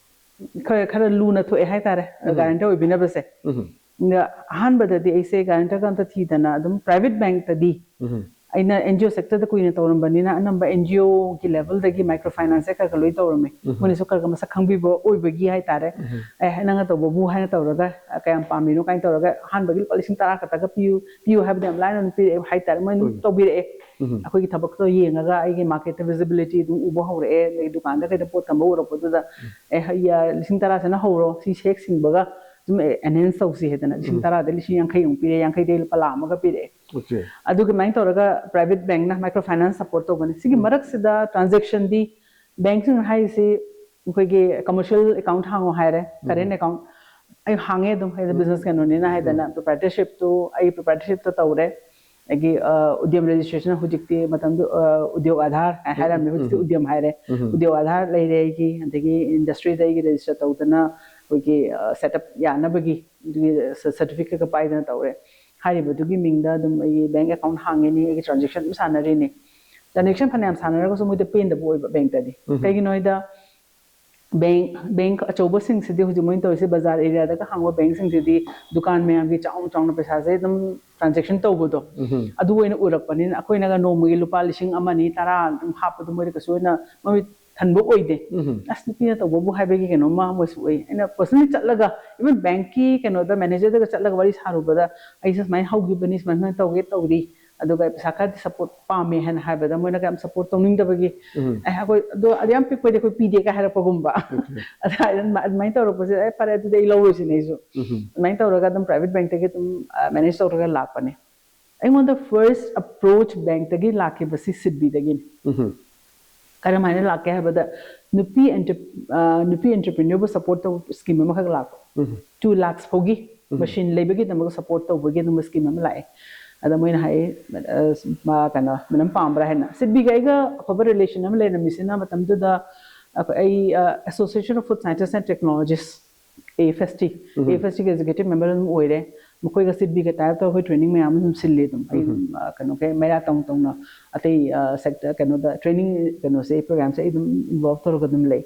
ꯈꯔ, ꯈꯔ ꯂꯨꯅ ꯊꯣꯛꯑꯦ ꯍꯥꯏꯇꯥꯔꯦ, ꯎꯝ꯫ ꯒꯥꯔꯦꯟꯇꯔ ꯑꯣꯏꯕꯤꯅꯕꯁꯦ꯫ ꯎꯝ꯫ ꯑꯗ ꯑꯍꯥꯟꯕꯗꯗꯤ ꯑꯩꯁꯦ ꯒꯥꯔꯦꯟꯇꯔꯒ ꯑꯝꯇ ꯊꯤꯗꯅ ꯑꯗꯨꯝ ꯄ꯭ꯔꯥꯏꯚꯦꯠ ꯕꯦꯡꯛꯇꯗꯤ, ꯎꯝ꯫ ꯑꯩꯅ ꯑꯦꯟ ꯖꯤ ꯑꯣ ꯁꯦꯛꯇꯔꯗ ꯀꯨꯏꯅ ꯇꯧꯔꯝꯕꯅꯤꯅ ꯑꯅꯝꯕ ꯑꯦꯟ ꯖꯤ ꯑꯣꯒꯤ ꯂꯦꯚꯦꯜꯗꯒꯤ ꯃꯥꯏꯀ꯭ꯔꯣ ꯐꯥꯏꯅꯥꯟꯁꯁꯦ ꯈꯔ ꯈꯔ ꯂꯣꯏ ꯇꯧꯔꯝꯃꯦ꯫ ꯎꯝ꯫ ꯃꯣꯏꯅꯁꯨ ꯈꯔ ꯈꯔ ꯃꯁꯛ ꯈꯪꯕꯤꯕ ꯑꯣꯏꯕꯒꯤ ꯍꯥꯏꯇꯥꯔꯦ꯫ ꯎꯝ꯫ "ꯑꯦ, ꯅꯪꯅ ꯇꯧꯕꯕꯨ" ꯍꯥꯏꯅ ꯇꯧꯔꯒ, "ꯀꯌꯥꯝ ꯄꯥꯝꯃꯤꯅꯣ?" ꯀꯥꯏꯅ ꯇꯧꯔꯒ ꯑꯍꯥꯟꯕꯒꯤ ꯂꯨꯄꯥ ꯂꯤꯁꯤꯡ ꯇꯔꯥ ꯈꯛꯇꯒ ꯄꯤꯌꯨ, ꯄꯤꯌꯨ ꯍꯥꯏꯕꯗꯤ ꯌꯥꯝ ꯂꯥꯏꯅ ꯑꯗꯨꯝ ꯄꯤꯔꯛꯑꯦ ꯍꯥꯏꯇꯥꯔꯦ꯫ ꯃꯣꯏ ꯑꯗꯨꯝ ꯎꯝ꯫ ꯇꯧꯕꯤꯔꯛꯑꯦ꯫ ꯎꯝ꯫ ꯑꯩꯈꯣꯏꯒꯤ ꯊꯕꯛꯇꯣ ꯌꯦꯡꯉꯒ ꯑꯩꯒꯤ ꯃꯥꯔꯀꯦꯠꯇ ꯚꯤꯖꯤꯕꯤꯂꯤꯇꯤ ꯑꯗꯨꯝ ꯎꯕ ꯍꯧꯔꯛꯑꯦ, ꯑꯗꯩ ꯗꯨꯀꯥꯟꯗ ꯀꯩꯗ ꯄꯣꯠ ꯊꯝꯕ ꯎꯔꯛꯄꯗꯨꯗ, "ꯑꯦ, ꯍ-, ꯌꯥ-, ꯂꯤꯁꯤꯡ ꯇꯔꯥꯁꯤꯅ ꯍꯧꯔꯣ, ꯁꯤ ꯍꯦꯛ ꯁꯤꯡꯕꯒ ꯑꯗꯨꯝ ꯑꯦ-, ꯑꯦꯅꯦꯟꯁ ꯇꯧꯁꯤ" ꯍꯥꯏꯗꯅ ꯂꯤꯁꯤꯡ ꯎꯝ꯫ ꯇꯔꯥꯗꯩ ꯂꯤꯁꯤꯡ ꯌꯥꯡꯈꯩꯃꯨꯛ ꯄꯤꯔꯦ, ꯌꯥꯡꯈꯩꯗꯩ ꯂꯨꯄꯥ ꯂꯥꯈ ꯑꯃꯒ ꯄꯤꯔꯛꯑꯦ꯫ Okay. ꯑꯗꯨꯃꯥꯏꯅ ꯇꯧꯔꯒ ꯄ꯭ꯔꯥꯏꯚꯦꯠ ꯕꯦꯡꯛꯅ ꯃꯥꯏꯀ꯭ꯔꯣ ꯐꯥꯏꯅꯥꯟꯁ ꯁꯄꯣꯔꯠ ꯇꯧꯕꯅꯦ꯫ ꯁꯤꯒꯤ ꯎꯝ꯫ ꯃꯔꯛꯁꯤꯗ ꯇ꯭ꯔꯥꯟꯖꯦꯛꯁꯟꯗꯤ ꯕꯦꯡꯛꯁꯤꯡ ꯍꯥꯏꯔꯤꯁꯤ ꯑꯩꯈꯣꯏꯒꯤ ꯀꯃꯔꯁꯤꯌꯦꯜ ꯑꯦꯀꯥꯎꯟꯠ ꯍꯥꯡꯉꯣ ꯍꯥꯏꯔꯦ, ꯎꯝ꯫ ꯀꯔꯦꯟ ꯑꯦꯀꯥꯎꯟꯠ ꯑꯩ ꯍꯥꯡꯉꯦ ꯑꯗꯨꯝ, ꯍꯥꯏꯗꯤ ꯎꯝ꯫ ꯕꯤꯖꯤꯅꯦꯁ ꯀꯩꯅꯣꯅꯤꯅ ꯍꯥꯏꯗꯅ, ꯎꯝ꯫ ꯄ꯭ꯔꯣꯄ꯭ꯔꯥꯏꯇꯔꯁꯤꯞꯇꯨ ꯑꯩ ꯄ꯭ꯔꯣꯄ꯭ꯔꯥꯏꯇꯔꯁꯤꯞꯇ ꯇꯧꯔꯦ꯫ ꯑꯗꯒꯤ, ꯑ, ꯎꯗ꯭ꯌꯝ ꯔꯦꯖꯤꯁꯇ꯭ꯔꯦꯁꯟ ꯍꯧꯖꯤꯛꯇꯤ ꯃꯇꯝꯗꯨ, ꯑ, ꯎꯗ꯭ꯌꯣꯛ ꯑꯥꯙꯥꯔ ꯍꯥꯏ-, ꯎꯝ, ꯍꯥꯏꯔꯝꯃꯦ, ꯎꯝ, ꯍꯧꯖꯤꯛꯇꯤ ꯎꯝ꯫ ꯎꯗ꯭ꯌꯝ ꯍꯥꯏꯔꯦ꯫ ꯎꯝ꯫ ꯎꯗ꯭ꯌꯣꯛ ꯑꯥꯙꯥꯔ ꯂꯩꯔꯦ ꯑꯩꯒꯤ, ꯑꯗꯒꯤ ꯏꯟꯗꯁꯇ꯭ꯔꯤꯗ ꯑꯩꯒꯤ ꯔꯦꯖꯤꯁꯇꯔ ꯇꯧꯗꯅ ꯑꯩꯈꯣꯏꯒꯤ, ꯑ, ꯁꯦꯠ ꯑꯞ ꯌꯥꯅꯕꯒꯤ ꯑꯗꯨꯒꯤ ꯁ-, ꯁꯥꯔꯇꯤꯐꯤꯀꯦꯠꯀ ꯄꯥꯏꯗꯅ ꯇꯧꯔꯦ꯫ ꯍꯥꯏꯔꯤꯕꯗꯨꯒꯤ ꯃꯤꯡꯗ ꯑꯗꯨꯝ ꯑꯩꯒꯤ ꯕꯦꯡꯛ ꯑꯦꯀꯥꯎꯟꯠ ꯍꯥꯡꯉꯤꯅꯤ, ꯑꯩꯒꯤ ꯇ꯭ꯔꯥꯟꯖꯦꯛꯁꯟ ꯑꯗꯨꯝ ꯁꯥꯟꯅꯔꯤꯅꯤ꯫ ꯇ꯭ꯔꯥꯟꯖꯦꯛꯁꯟ ꯐꯅꯌꯥꯝ ꯁꯥꯟꯅꯔꯒꯁꯨ ꯃꯣꯏꯗ ꯄꯦꯟꯗꯕ ꯑꯣꯏꯕ ꯕꯦꯡꯇꯗꯤ꯫ ꯀꯩꯒꯤꯅꯣ ꯍꯥꯏꯗ, ꯕꯦꯡ ꯕꯦꯡ ꯑꯆꯧꯕꯁꯤꯡꯁꯤꯗꯤ ꯍꯧꯖꯤꯛ ꯃꯣꯏꯅ ꯇꯧꯔꯤꯁꯦ, ꯕꯖꯥꯔ ꯑꯦꯔꯤꯌꯥꯗꯒ ꯍꯥꯡꯕ ꯕꯦꯡꯁꯤꯡꯁꯤꯗꯤ ꯗꯨꯀꯥꯟ ꯃꯌꯥꯝꯒꯤ ꯆꯥꯎꯅ ꯆꯥꯎꯅ ꯄꯩꯁꯥꯁꯦ ꯑꯗꯨꯝ ꯇ꯭ꯔꯥꯟꯖꯦꯛꯁꯟ ꯇꯧꯕꯗꯣ, ꯑꯗꯨ ꯑꯣꯏꯅ ꯎꯔꯛꯄꯅꯤꯅ, ꯑꯩꯈꯣꯏꯅꯒ ꯅꯣꯡꯃꯒꯤ ꯂꯨꯄꯥ ꯂꯤꯁꯤꯡ ꯑꯃ, ꯑꯅꯤ, ꯇꯔꯥ ꯑꯗꯨꯝ ꯍꯥꯞꯄꯗꯣ ꯃꯣꯏꯗ ꯀꯩꯁꯨ ꯑꯣꯏꯅ ꯃꯃꯤꯠ ꯊꯟꯕ ꯑꯣꯏꯗꯦ꯫ ꯑꯁ, ꯅꯨꯄꯤꯅ ꯇꯧꯕꯕꯨ ꯍꯥꯏꯕꯒꯤ ꯀꯩꯅꯣꯝꯃ ꯑꯃꯁꯨ ꯑꯣꯏ꯫ ꯑꯩꯅ ꯄꯔꯁꯅꯦꯜꯂꯤ ꯆꯠꯂꯒ, ꯏꯚꯟ ꯕꯦꯡꯀꯤ ꯀꯩꯅꯣꯗ, ꯃꯦꯅꯦꯖꯔꯗꯒ ꯆꯠꯂꯒ ꯋꯥꯔꯤ ꯁꯥꯔꯨꯕꯗ, "ꯑꯩꯁꯦ ꯁꯨꯃꯥꯏꯅ ꯍꯧꯈꯤꯕꯅꯤ, ꯁꯨꯃꯥꯏꯅ ꯁꯨꯃꯥꯏꯅ ꯇꯧꯒꯦ ꯇꯧꯔꯤ, ꯑꯗꯨꯒ ꯄꯩꯁꯥ ꯈꯔꯗꯤ ꯁꯞꯄꯣꯔꯠ ꯄꯥꯝꯃꯦ" ꯍꯥꯏꯅ ꯍꯥꯏꯕꯗ, ꯃꯣꯏꯅ ꯀꯌꯥꯝ ꯁꯞꯄꯣꯔꯠ ꯇꯧꯅꯤꯡꯗꯕꯒꯤ, "ꯑꯦ, ꯑꯩꯈꯣꯏ ꯑꯗꯣ ꯑꯗꯨ ꯌꯥꯝ ꯄꯤꯛꯄꯗꯤ ꯑꯩꯈꯣꯏ ꯄꯤꯗꯦ" ꯀꯥꯏ ꯍꯥꯏꯔꯛꯄꯒꯨꯝꯕ꯫ ꯑꯗ ꯑꯗꯨꯃꯥꯏꯅ ꯇꯧꯔꯛꯄꯁꯦ, "ꯑꯦ, ꯐꯔꯦ, ꯑꯗꯨꯗꯤ ꯑꯩ ꯂꯧꯔꯣꯏꯁꯤꯅꯦ ꯑꯩꯁꯨ"꯫ ꯑꯗꯨꯃꯥꯏꯅ ꯇꯧꯔꯒ ꯑꯗꯨꯝ ꯄ꯭ꯔꯥꯏꯚꯦꯠ ꯕꯦꯡꯛꯇꯒꯤ ꯑꯗꯨꯝ ꯃꯦꯅꯦꯖ ꯇꯧꯔꯒ ꯂꯥꯛꯄꯅꯦ꯫ ꯑꯩꯉꯣꯟꯗ ꯐꯥꯔꯁ ꯑꯦꯄ꯭ꯔꯣꯆ ꯕꯦꯡꯛꯇꯒꯤ ꯂꯥꯛꯈꯤꯕꯁꯤ ꯁꯤꯗꯕꯤꯗꯒꯤꯅꯤ꯫ ꯀꯔꯝꯍꯥꯏꯅ ꯂꯥꯛꯀꯦ ꯍꯥꯏꯕꯗ, ꯅꯨꯄꯤ entrep- ꯑ, ꯅꯨꯄꯤ ꯑꯦꯟꯇꯔꯄ꯭ꯔꯤꯅꯔꯕꯨ ꯁꯞꯄꯣꯔꯠ ꯇꯧꯕ ꯁ꯭ꯀꯤꯝ ꯑꯃꯈꯛ ꯂꯥꯛꯄ꯫ ꯇꯨ ꯂꯥꯛꯁ ꯐꯥꯎꯒꯤ ꯃꯦꯁꯤꯟ ꯂꯩꯕꯒꯤꯗꯃꯛ ꯁꯞꯄꯣꯔꯠ ꯇꯧꯕꯒꯤ ꯑꯗꯨꯝꯕ ꯁ꯭ꯀꯤꯝ ꯑꯃ ꯂꯥꯛꯑꯦ꯫ ꯑꯗ ꯃꯣꯏꯅ ꯍꯥꯏ, ꯑ, ꯃꯥ ꯀꯩꯅꯣ, "ꯃꯦꯗꯥꯝ ꯄꯥꯝꯕ꯭ꯔꯥ?" ꯍꯥꯏꯅ꯫ ꯁꯤꯗꯕꯤꯒ ꯑꯩꯒ ꯑꯐꯕ ꯔꯤꯂꯦꯁꯟ ꯑꯃ ꯂꯩꯔꯝꯃꯤꯁꯤꯅ, ꯃꯇꯝꯗꯨꯗ ꯑꯩꯈꯣꯏ, ꯑꯩ, ꯑ, Association of Food Scientists and Technologists, AFST, AFSTꯒꯤ ꯑꯦꯛꯖꯤꯀ꯭ꯌꯨꯇꯤꯚ ꯃꯦꯝꯕꯔ ꯑꯗꯨꯝ ꯑꯣꯏꯔꯦ꯫ ꯃꯈꯣꯏꯒ ꯁꯤꯗꯕꯤꯒ ꯇꯥꯏꯞ ꯇꯧꯔꯒ ꯑꯩꯈꯣꯏ ꯇ꯭ꯔꯦꯅꯤꯡ ꯃꯌꯥꯝ ꯑꯃ ꯑꯗꯨꯝ ꯁꯤꯜꯂꯤ ꯑꯗꯨꯝ꯫ ꯑꯩ ꯑꯗꯨꯝ, ꯑ, ꯀꯩꯅꯣ, ꯀꯩ, ꯃꯩꯔꯥ ꯇꯧꯅ ꯇꯧꯅ ꯑꯇꯩ, ꯑ, ꯁꯦꯛꯇꯔ, ꯀꯩꯅꯣꯗ, ꯇ꯭ꯔꯦꯅꯤꯡ ꯀꯩꯅꯣꯁꯦ, ꯄ꯭ꯔꯣꯒ꯭ꯔꯥꯝꯁꯦ ꯑꯩ ꯑꯗꯨꯝ ꯏꯟꯚꯣꯜꯕ ꯇꯧꯔꯒ ꯑꯗꯨꯝ ꯂꯩ꯫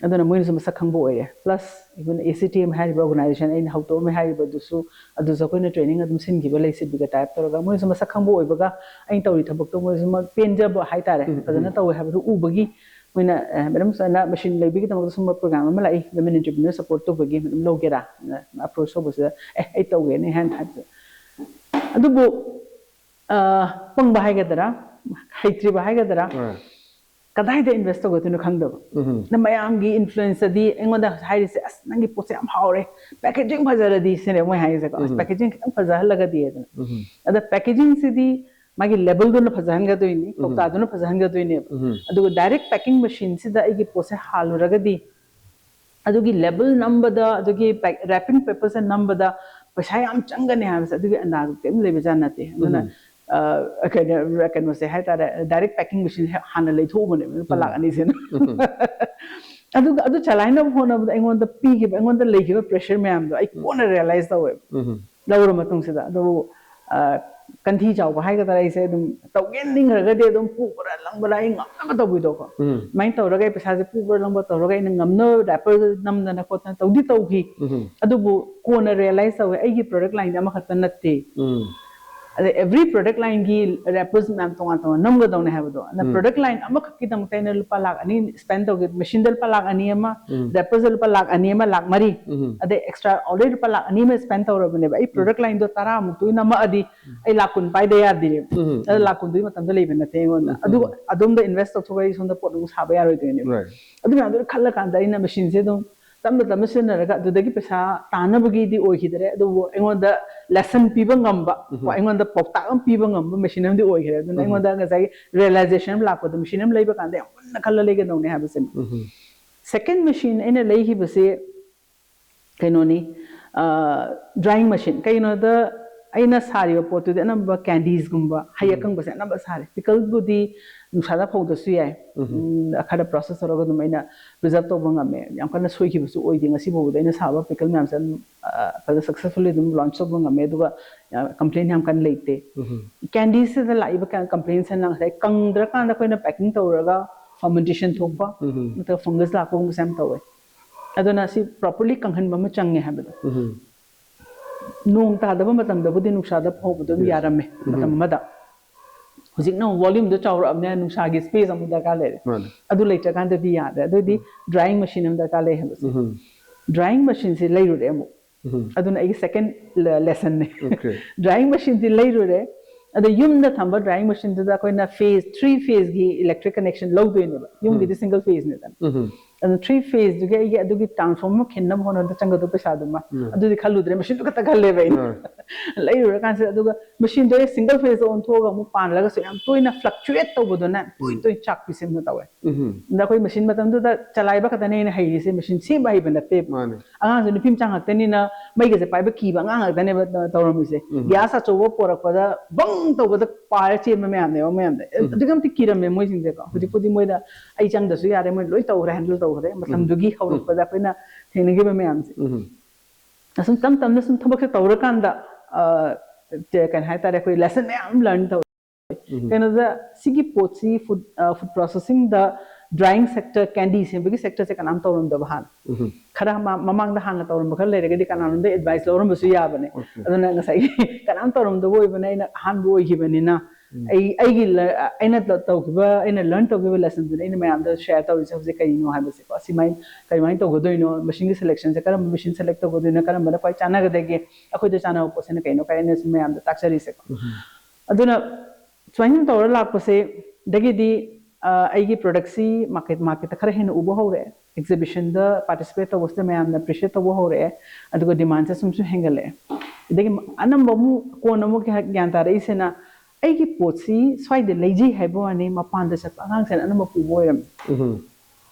ꯑꯗꯨꯅ ꯃꯣꯏꯅꯁꯨ ꯃꯁꯛ ꯈꯪꯕ ꯑꯣꯏꯔꯦ꯫ ꯄ꯭ꯂꯁ, even ACTM ꯍꯥꯏꯔꯤꯕ ꯑꯣꯔꯒꯅꯥꯏꯖꯦꯁꯟ ꯑꯩꯅ ꯍꯧꯗꯣꯛꯑꯝꯃꯦ ꯍꯥꯏꯔꯤꯕꯗꯨꯁꯨ, ꯑꯗꯨꯁꯨ ꯑꯩꯈꯣꯏꯅ ꯇ꯭ꯔꯦꯅꯤꯡ ꯑꯗꯨꯝ ꯁꯤꯟꯈꯤꯕ ꯂꯩ, ꯁꯤꯗꯕꯤꯒ ꯇꯥꯏꯞ ꯇꯧꯔꯒ꯫ ꯃꯣꯏꯁꯨ ꯃꯁꯛ ꯈꯪꯕ ꯑꯣꯏꯕꯒ, ꯑꯩꯅ ꯇꯧꯔꯤ ꯊꯕꯛꯇꯣ ꯃꯣꯏꯁꯨ ꯃ-, ꯄꯦꯟꯖꯕ ꯍꯥꯏꯇꯥꯔꯦ, ꯐꯖꯅ ꯇꯧꯋꯦ ꯍꯥꯏꯕꯗꯨ ꯎꯕꯒꯤ, ꯃꯣꯏꯅ, "ꯑꯦ, ꯃꯦꯗꯥꯝ, ꯁꯨꯃꯥꯏꯅ ꯃꯦꯁꯤꯟ ꯂꯩꯕꯒꯤꯗꯃꯛꯇ ꯁꯨꯝꯕ ꯄ꯭ꯔꯣꯒ꯭ꯔꯥꯝ ꯑꯃ ꯂꯥꯛꯏ, ꯋꯤꯃꯦꯟ ꯑꯦꯟꯇꯔꯄ꯭ꯔꯤꯅꯔ ꯁꯞꯄꯣꯔꯠ ꯇꯧꯕꯒꯤ, ꯃꯦꯗꯥꯝ ꯂꯧꯒꯦꯔꯥ?" ꯑꯦꯄ꯭ꯔꯣꯆ ꯇꯧꯕꯁꯤꯗ, "ꯑꯦ, ꯑꯩ ꯇꯧꯒꯦꯅꯦ" ꯍꯥꯏꯅ ꯍꯥꯏꯕꯗ꯫ ꯑꯗꯨꯕꯨ, ꯑ, ꯄꯪꯕ ꯍꯥꯏꯒꯗ꯭ꯔꯥ, ꯍꯩꯇ꯭ꯔꯤꯕ ꯍꯥꯏꯒꯗ꯭ꯔꯥ, ꯀꯗꯥꯏꯗ ꯏꯟꯚꯦꯁ ꯇꯧꯒꯗꯣꯏꯅꯣ ꯈꯪꯗꯕ꯫ ꯅ ꯃꯌꯥꯝꯒꯤ ꯏꯟꯐ꯭ꯂꯨꯌꯦꯟꯁꯇꯗꯤ ꯑꯩꯉꯣꯟꯗ ꯍꯥꯏꯔꯤꯁꯦ, "ꯑꯁ, ꯅꯪꯒꯤ ꯄꯣꯠꯁꯦ ꯌꯥꯝ ꯍꯥꯎꯔꯦ, ꯄꯦꯀꯦꯖꯤꯡ ꯐꯖꯔꯗꯤ", ꯁꯤꯅꯦ ꯃꯣꯏ ꯍꯥꯏꯔꯤꯁꯦꯀꯣ꯫ "ꯑꯁ, ꯄꯦꯀꯦꯖꯤꯡ ꯈꯤꯇꯪ ꯐꯖꯍꯜꯂꯒꯗꯤ" ꯍꯥꯏꯗꯅ꯫ ꯑꯗ ꯄꯦꯀꯦꯖꯤꯡꯁꯤꯗꯤ ꯃꯥꯒꯤ ꯂꯦꯕꯜꯗꯨꯅ ꯐꯖꯍꯟꯒꯗꯣꯏꯅꯤ, ꯀꯧꯇꯥꯗꯨꯅ ꯐꯖꯍꯟꯒꯗꯣꯏꯅꯦꯕ꯫ ꯑꯗꯨꯒ ꯗꯥꯏꯔꯦꯛ ꯄꯦꯀꯤꯡ ꯃꯦꯁꯤꯟꯁꯤꯗ ꯑꯩꯒꯤ ꯄꯣꯠꯁꯦ ꯍꯥꯜꯂꯨꯔꯒꯗꯤ, ꯑꯗꯨꯒꯤ ꯂꯦꯕꯜ ꯅꯝꯕꯗ, ꯑꯗꯨꯒꯤ ꯄꯦꯛ-, ꯔꯦꯄꯤꯡ ꯄꯦꯄꯔꯁꯦ ꯅꯝꯕꯗ ꯄꯩꯁꯥ ꯌꯥꯝ ꯆꯪꯒꯅꯤ ꯍꯥꯏꯕꯁꯦ, ꯑꯗꯨꯒꯤ ꯑꯟꯗꯥꯖ ꯀꯔꯤꯝ ꯂꯩꯕꯖꯥꯠ ꯅꯠꯇꯦ꯫ ꯑꯗꯨꯅ, ꯑ, ꯀꯩꯅꯣ, ꯀꯩꯅꯣꯁꯦ ꯍꯥꯏꯇꯥꯔꯦ, ꯗꯥꯏꯔꯦꯛ ꯄꯦꯀꯤꯡ ꯃꯦꯁꯤꯟ ꯍꯦꯛ ꯍꯥꯟꯅ ꯂꯩꯊꯣꯛꯎꯕꯅꯦꯕ, ꯂꯨꯄꯥ ꯂꯥꯛ ꯑꯅꯤ ꯁꯦ꯫ ꯑꯗꯨꯒ ꯑꯗꯨ ꯆꯂꯥꯏꯅꯕ ꯍꯣꯠꯅꯕꯗ ꯑꯩꯉꯣꯟꯗ ꯄꯤꯈꯤꯕ, ꯑꯩꯉꯣꯟꯗ ꯂꯩꯈꯤꯕ ꯄ꯭ꯔꯦꯁꯔ ꯃꯌꯥꯝꯗꯣ ꯑꯩ ꯀꯣꯟꯅ ꯔꯤꯌꯦꯂꯥꯏꯁ ꯇꯧꯋꯦꯕ, ꯂꯧꯔ ꯃꯇꯨꯡꯁꯤꯗ꯫ ꯑꯗꯨꯕꯨ ꯑ, ꯀꯟꯊꯤ ꯆꯥꯎꯕ ꯍꯥꯏꯒꯗ꯭ꯔꯥ, ꯑꯩꯁꯦ ꯑꯗꯨꯝ ꯇꯧꯒꯦꯅ ꯅꯤꯡꯈ꯭ꯔꯒꯗꯤ ꯑꯗꯨꯝ ꯄꯨꯕ꯭ꯔꯥ ꯂꯪꯕ꯭ꯔꯥ ꯑꯩ ꯉꯝꯅꯕ ꯇꯧꯕꯤꯗꯣꯀꯣ꯫ ꯎꯝ ꯑꯗꯨꯃꯥꯏꯅ ꯇꯧꯔꯒ ꯑꯩ ꯄꯩꯁꯥꯁꯦ ꯄꯨꯕ꯭ꯔꯥ ꯂꯪꯕ꯭ꯔꯥ ꯇꯧꯔꯒ ꯑꯩꯅ ꯉꯝꯅꯕ ꯔꯦꯄꯔꯗ ꯅꯝꯗꯅ ꯈꯣꯠꯇꯅ ꯇꯧꯗꯤ ꯇꯧꯈꯤ꯫ ꯎꯝ ꯑꯗꯨꯕꯨ ꯀꯣꯟꯅ ꯔꯤꯌꯦꯂꯥꯏꯁ ꯇꯧꯋꯦ, ꯑꯩꯒꯤ ꯄ꯭ꯔꯗꯛ ꯂꯥꯏꯟꯗꯤ ꯑꯃꯈꯛꯇ ꯅꯠꯇꯦ꯫ ꯎꯝ ꯑꯗ ꯑꯦꯕ꯭ꯔꯤ ꯄ꯭ꯔꯗꯛ ꯂꯥꯏꯟꯒꯤ ꯔꯦꯄꯔꯁ ꯃꯌꯥꯝ ꯇꯣꯉꯥꯟ ꯇꯣꯉꯥꯟ ꯅꯝꯒꯗꯧꯅꯦ ꯍꯥꯏꯕꯗꯣ꯫ ꯑꯗ ꯎꯝ ꯄ꯭ꯔꯗꯛ ꯂꯥꯏꯟ ꯑꯃꯈꯛꯀꯤꯗꯃꯛꯇ ꯑꯩꯅ ꯂꯨꯄꯥ ꯂꯥꯛ ꯑꯅꯤ ꯁ꯭ꯄꯦꯟ ꯇꯧꯒꯦ, ꯃꯦꯆꯤꯟꯗ ꯂꯨꯄꯥ ꯂꯥꯛ ꯑꯅꯤ ꯑꯃ, ꯎꯝ ꯔꯦꯄꯔꯁꯗ ꯂꯨꯄꯥ ꯂꯥꯛ ꯑꯅꯤ ꯑꯃ, ꯂꯥꯛ ꯃꯔꯤ, ꯎꯝ ꯑꯗꯩ ꯑꯦꯛꯁꯇ꯭ꯔꯥ ꯑꯣꯜꯔꯦꯗꯤ ꯂꯨꯄꯥ ꯂꯥꯛ ꯑꯅꯤ ꯑꯃ ꯁ꯭ꯄꯦꯟ ꯇꯧꯔꯕꯅꯦꯕ꯫ ꯑꯩ ꯄ꯭ꯔꯗꯛ ꯂꯥꯏꯟꯗꯣ ꯇꯔꯥꯃꯨꯛꯇꯨ ꯅꯝꯃꯛꯑꯗꯤ ꯑꯩ ꯂꯥꯛ ꯀꯨꯟ ꯄꯥꯏꯗ ꯌꯥꯗꯦ꯫ ꯎꯝ ꯑꯗ ꯂꯥꯛ ꯀꯨꯟꯗꯨꯒꯤ ꯃꯇꯝꯗ ꯂꯩꯕ ꯅꯠꯇꯦ ꯑꯩꯉꯣꯟꯗ꯫ ꯎꯝ ꯑꯗꯨ ꯑꯗꯣꯝꯗ ꯏꯟꯚꯦꯁ ꯇꯧꯊꯣꯛꯑꯒ ꯑꯩ ꯁꯣꯝꯗ ꯄꯣꯠ ꯑꯃꯨꯛ ꯁꯥꯕ ꯌꯥꯔꯣꯏꯗꯣꯏꯅꯦꯕ꯫ Right. ꯑꯗꯨ ꯃꯌꯥꯝꯗꯨ ꯈꯜꯂꯀꯥꯟꯗ ꯑꯩꯅ ꯃꯦꯆꯤꯟꯁꯦ ꯑꯗꯨꯝ ꯇꯞꯅ ꯇꯞꯅ ꯁꯤꯖꯤꯟꯅꯔꯒ ꯑꯗꯨꯗꯒꯤ ꯄꯩꯁꯥ ꯇꯥꯟꯅꯕꯒꯤꯗꯤ ꯑꯣꯏꯈꯤꯗ꯭ꯔꯦ, ꯑꯗꯨꯕꯨ ꯑꯩꯉꯣꯟꯗ ꯂꯦꯁꯟ ꯄꯤꯕ ꯉꯝꯕ, ꯎꯝ ꯀꯣ, ꯑꯩꯉꯣꯟꯗ ꯄꯥꯎꯇꯥꯛ ꯑꯃ ꯄꯤꯕ ꯉꯝꯕ ꯃꯦꯆꯤꯟ ꯑꯃꯗꯤ ꯑꯣꯏꯈ꯭ꯔꯦ꯫ ꯑꯗꯨꯅ ꯎꯝ ꯑꯩꯉꯣꯟꯗ ꯉꯁꯥꯏꯒꯤ ꯔꯤꯌꯦꯂꯥꯏꯖꯦꯁꯟ ꯑꯃ ꯂꯥꯛꯄꯗꯣ, ꯃꯦꯆꯤꯟ ꯑꯃ ꯂꯩꯕ ꯀꯥꯟꯗ ꯌꯥꯝ ꯃꯨꯟꯅ ꯈꯜꯂ ꯂꯩꯒꯗꯧꯅꯦ ꯍꯥꯏꯕꯁꯤꯃ꯫ ꯎꯝ ꯁꯦꯀꯦꯟ ꯃꯦꯆꯤꯟ ꯑꯩꯅ ꯂꯩꯈꯤꯕꯁꯦ ꯀꯩꯅꯣꯅꯤ, ꯗ꯭ꯔꯥꯏꯌꯤꯡ ꯃꯦꯆꯤꯟ꯫ ꯀꯩꯒꯤꯅꯣꯗ ꯑꯩꯅ ꯁꯥꯔꯤꯕ ꯄꯣꯠꯇꯨꯗꯤ ꯑꯅꯝꯕ ꯀꯦꯟꯗꯤꯁꯒꯨꯝꯕ, ꯍꯩ ꯎꯝ ꯑꯀꯪꯕꯁꯦ ꯑꯅꯝꯕ ꯁꯥꯔꯦ꯫ ꯄꯤꯀꯜꯕꯨꯗꯤ ꯅꯨꯡꯁꯥꯗ ꯐꯧꯗ꯭ꯔꯁꯨ ꯌꯥꯏ꯫ ꯎꯝ ꯎꯝ, ꯈꯔ ꯄ꯭ꯔꯣꯁꯦꯁ ꯇꯧꯔꯒ ꯑꯗꯨꯝ ꯑꯩꯅ ꯄ꯭ꯔꯤꯖꯔꯕ ꯇꯧꯕ ꯉꯝꯃꯦ꯫ ꯌꯥꯝ ꯀꯟꯅ ꯁꯣꯏꯈꯤꯕꯁꯨ ꯑꯣꯏꯗꯦ꯫ ꯉꯁꯤ ꯐꯥꯎꯕꯗ ꯑꯩꯅ ꯁꯥꯕ ꯄꯤꯀꯜ ꯃꯌꯥꯝꯁꯦ ꯑꯗꯨꯝ, ꯑ, ꯐꯖꯅ ꯁꯛꯁꯦꯁꯐꯨꯜꯂꯤ ꯑꯗꯨꯝ ꯂꯣꯟꯆ ꯇꯧꯕ ꯉꯝꯃꯦ꯫ ꯑꯗꯨꯒ, ꯑ, ꯀꯝꯄ꯭ꯂꯦꯟ ꯌꯥꯝ ꯀꯟꯅ ꯂꯩꯇꯦ꯫ ꯎꯝ ꯀꯦꯟꯗꯤꯁꯁꯤꯗ ꯂꯥꯛꯏꯕ ꯀ-, ꯀꯝꯄ꯭ꯂꯦꯟꯁꯤꯅ ꯉꯁꯥꯏ ꯀꯪꯗ꯭ꯔꯀꯥꯟꯗ ꯑꯩꯈꯣꯏꯅ ꯄꯦꯀꯤꯡ ꯇꯧꯔꯒ ꯐꯔꯃꯦꯟꯇꯦꯁꯟ ꯊꯣꯛꯄ, ꯎꯝ ꯅꯠꯇ꯭ꯔꯒ ꯐꯪꯒꯁ ꯂꯥꯛꯄꯒꯨꯝꯕꯁꯦ ꯌꯥꯝ ꯇꯧꯋꯦ꯫ ꯑꯗꯨꯅ ꯁꯤ ꯄ꯭ꯔꯣꯄꯔꯂꯤ ꯀꯪꯍꯟꯕ ꯑꯃ ꯆꯪꯉꯦ ꯍꯥꯏꯕꯗꯣ꯫ ꯎꯝ ꯅꯣꯡ ꯇꯥꯗꯕ ꯃꯇꯝꯗꯕꯨꯗꯤ ꯅꯨꯡꯁꯥꯗ ꯐꯧꯕꯗꯣ ꯑꯗꯨꯝ Yes. ꯌꯥꯔꯝꯃꯦ ꯎꯝ ꯃꯇꯝ ꯑꯃꯗ꯫ ꯍꯧꯖꯤꯛꯅ ꯑꯃꯨꯛ volume ꯗꯣ ꯆꯥꯎꯔꯛꯑꯕꯅꯤꯅ ꯅꯨꯡꯁꯥꯒꯤ space ꯑꯃꯨꯛ ꯗꯔꯀꯥꯔ ꯂꯩꯔꯦ꯫ ꯃꯥꯅꯦ꯫ ꯑꯗꯨ ꯂꯩꯇ꯭ꯔꯀꯥꯟꯗꯗꯤ ꯌꯥꯗ꯭ꯔꯦ꯫ ꯑꯗꯨꯑꯣꯏꯗꯤ drying machine ꯑꯃ ꯗꯔꯀꯥꯔ ꯂꯩ ꯍꯥꯏꯕꯁꯦ꯫ ꯎꯝ Drying machine ꯁꯦ ꯂꯩꯔꯨꯔꯦ ꯑꯃꯨꯛ꯫ ꯎꯝ ꯑꯗꯨꯅ ꯑꯩꯒꯤ second lesson ꯅꯦ꯫ Okay. Drying machine ꯁꯦ ꯂꯩꯔꯨꯔꯦ꯫ ꯑꯗ ꯌꯨꯝꯗ ꯊꯝꯕ drying machine ꯗꯨꯗ ꯑꯩꯈꯣꯏꯅ phase, three phase ꯒꯤ electric connection ꯂꯧꯗꯣꯏꯅꯦꯕ꯫ ꯌꯨꯝꯒꯤꯗꯤ single phase ꯅꯤꯗꯅ꯫ ꯎꯝ ꯑꯗꯨ three phase ꯗꯨꯒꯤ ꯑꯩꯒꯤ ꯑꯗꯨꯒꯤ transformer ꯈꯤꯟꯅꯕ ꯍꯣꯠꯅꯕꯗ ꯆꯪꯒꯗꯕ ꯄꯩꯁꯥꯗꯨꯃ, ꯎꯝ꯫ ꯑꯗꯨꯗꯤ ꯈꯜꯂꯨꯗ꯭ꯔꯦ, machine ꯗꯨ ꯈꯛꯇ ꯈꯜꯂꯦꯕ ꯑꯩꯅ꯫ ꯎꯝ꯫ ꯂꯩꯔꯨꯔꯀꯥꯟꯁꯤꯗ, ꯑꯗꯨꯒ machine ꯗꯣ ꯑꯩ single phase ꯗ ꯑꯣꯟꯊꯣꯛꯑꯒ ꯑꯃꯨꯛ ꯄꯥꯜꯂꯒꯁꯨ ꯌꯥꯝ ꯇꯣꯏꯅ fluctuate ꯇꯧꯕꯗꯨꯅ ꯇꯣꯏ ꯎꯝ꯫ ꯇꯣꯏ ꯆꯥꯛꯄꯤ ꯁꯦꯝꯕ ꯇꯧꯋꯦ꯫ ꯎꯝ ꯑꯗ ꯑꯩꯈꯣꯏ machine ꯃꯇꯝꯗꯨꯗ ꯆꯂꯥꯏꯕ ꯈꯛꯇꯅꯦ ꯑꯩꯅ ꯍꯩꯔꯤꯁꯦ, machine ꯁꯦꯝꯕ ꯍꯩꯕ ꯅꯠꯇꯦꯕ꯫ ꯃꯥꯅꯦ꯫ ꯑꯉꯥꯡꯁꯦ ꯅꯨꯄꯤ ꯃꯆꯥ ꯉꯥꯛꯇꯅꯤꯅ ꯃꯩꯒꯁꯦ ꯄꯥꯏꯕ ꯀꯤꯕ ꯑꯉꯥꯡ ꯉꯥꯛꯇꯅꯦꯕ ꯇ-, ꯇꯧꯔꯝꯃꯤꯁꯦ꯫ ꯎꯝ꯫ ꯎꯝ꯫ ꯑꯗꯨꯛꯀꯤ ꯃꯇꯤꯛ ꯀꯤꯔꯝꯃꯦ ꯃꯣꯏꯁꯤꯡꯁꯦꯀꯣ꯫ ꯍꯧꯖꯤꯛꯄꯨꯗꯤ ꯃꯣꯏꯗ ꯑꯩ ꯆꯪꯗꯁꯨ ꯌꯥꯔꯦ, ꯃꯣꯏ ꯂꯣꯏ ꯇꯧꯈ꯭ꯔꯦ, handle ꯇꯧꯈ꯭ꯔꯦ꯫ ꯃꯇꯝꯗꯨꯒꯤ ꯍꯧꯔꯛꯄꯗ ꯑꯩꯈꯣꯏꯅ ꯊꯦꯡꯅꯈꯤꯕ ꯃꯌꯥꯝꯁꯦ꯫ ꯎꯝ ꯑꯁꯨꯝ ꯇꯞ ꯇꯞꯅ ꯁꯨꯝ ꯊꯕꯛꯁꯦ ꯇꯧꯔꯀꯥꯟꯗ, ꯑ, ꯀꯩꯅꯣ ꯍꯥꯏꯇꯥꯔꯦ, ꯑꯩꯈꯣꯏ ꯂꯦꯁꯟ ꯃꯌꯥꯝ ꯂꯔꯟ ꯇꯧꯋꯦ꯫ ꯀꯩꯅꯣꯗ ꯁꯤꯒꯤ ꯄꯣꯠꯁꯤ ꯐꯨꯗ ꯐꯨꯗ ꯄ꯭ꯔꯣꯁꯦꯁꯤꯡꯗ ꯗ꯭ꯔꯥꯏꯌꯤꯡ ꯁꯦꯛꯇꯔ, ꯀꯦꯟꯗꯤ ꯁꯦꯝꯕꯒꯤ ꯁꯦꯛꯇꯔꯁꯦ ꯀꯅꯥꯝ ꯇꯧꯔꯝꯗꯕ ꯍꯥꯟꯅ꯫ ꯈꯔ ꯃ- ꯃꯃꯥꯡꯗ ꯍꯥꯟꯅ ꯇꯧꯔꯝꯕ ꯈꯔ ꯂꯩꯔꯒꯗꯤ ꯀꯅꯥꯅꯣꯝꯗ ꯑꯦꯗꯚꯥꯏꯁ ꯂꯧꯔꯝꯕꯁꯨ ꯌꯥꯕꯅꯦ꯫ ꯑꯗꯨꯅ ꯉꯁꯥꯏꯒꯤ ꯀꯅꯥꯝ ꯇꯧꯔꯝꯗꯕ ꯑꯣꯏꯕꯅ ꯑꯩꯅ ꯑꯍꯥꯟꯕ ꯑꯣꯏꯈꯤꯕꯅꯤꯅ ꯑꯩ ꯑꯩꯒꯤ ꯂ- ꯑꯩꯅ ꯇ- ꯇꯧꯈꯤꯕ, ꯑꯩꯅ ꯂꯔꯟ ꯇꯧꯈꯤꯕ ꯂꯦꯁꯟꯗꯨꯅ ꯑꯩꯅ ꯃꯌꯥꯝꯗ ꯁꯦꯌꯔ ꯇꯧꯔꯤꯁꯦ ꯍꯧꯖꯤꯛ ꯀꯩꯅꯣ ꯍꯥꯏꯕꯁꯦꯀꯣ꯫ ꯁꯤꯃꯥꯏ ꯀꯃꯥꯏꯅ ꯇꯧꯒꯗꯣꯏꯅꯣ, ꯃꯦꯆꯤꯟꯒꯤ ꯁꯦꯂꯦꯛꯁꯟꯁꯦ ꯀꯔꯝꯕ ꯃꯦꯆꯤꯟ ꯁꯦꯂꯦꯛ ꯇꯧꯒꯗꯣꯏꯅꯣ, ꯀꯔꯝꯕꯅ ꯈ꯭ꯋꯥꯏ ꯆꯥꯟꯅꯒꯗꯒꯦ, ꯑꯩꯈꯣꯏꯗ ꯆꯥꯟꯅꯕ ꯄꯣꯠꯁꯤꯅ ꯀꯩꯅꯣ ꯀꯥꯏ ꯑꯩꯅ ꯁꯨꯝ ꯃꯌꯥꯝꯗ ꯇꯥꯛꯆꯔꯤꯁꯦꯀꯣ꯫ ꯑꯗꯨꯅ ꯁꯨꯃꯥꯏꯅ ꯇꯧꯔ ꯂꯥꯛꯄꯁꯦ ꯗꯒꯤꯗꯤ ꯑ, ꯑꯩꯒꯤ ꯄ꯭ꯔꯣꯗꯛꯁꯤ ꯃꯥꯔꯀꯦꯠ ꯃꯥꯔꯀꯦꯠꯇ ꯈꯔ ꯍꯦꯟꯅ ꯎꯕ ꯍꯧꯔꯛꯑꯦ꯫ ꯑꯦꯛꯖꯤꯕꯤꯁꯟꯗ ꯄꯥꯔꯇꯤꯁꯤꯄꯦꯠ ꯇꯧꯕꯁꯤꯗ ꯃꯌꯥꯝꯅ ꯑꯦꯄ꯭ꯔꯤꯁꯤꯌꯦꯠ ꯇꯧꯕ ꯍꯧꯔꯛꯑꯦ꯫ ꯑꯗꯨꯒ ꯗꯤꯃꯥꯟꯁꯦ ꯁꯨꯝ ꯁꯨꯝ ꯍꯦꯟꯒꯠꯂꯛꯑꯦ꯫ ꯑꯗꯒꯤ ꯑꯅꯝꯕ ꯑꯃꯨꯛ ꯀꯣꯟꯅ ꯑꯃꯨꯛ ꯒ꯭ꯌꯥꯟ ꯒ꯭ꯌꯥꯟ ꯇꯥꯔꯛꯏꯁꯤꯅ ꯑꯩꯒꯤ ꯄꯣꯠꯁꯤ ꯁ꯭ꯋꯥꯏꯗ ꯂꯩꯖꯩ ꯍꯥꯏꯕ ꯋꯥꯅꯤ, ꯃꯄꯥꯟꯗ ꯆꯠꯄ ꯑꯉꯥꯡꯁꯤꯅ ꯑꯅꯝꯕ ꯄꯨꯕ ꯑꯣꯏꯔꯝꯃꯤ꯫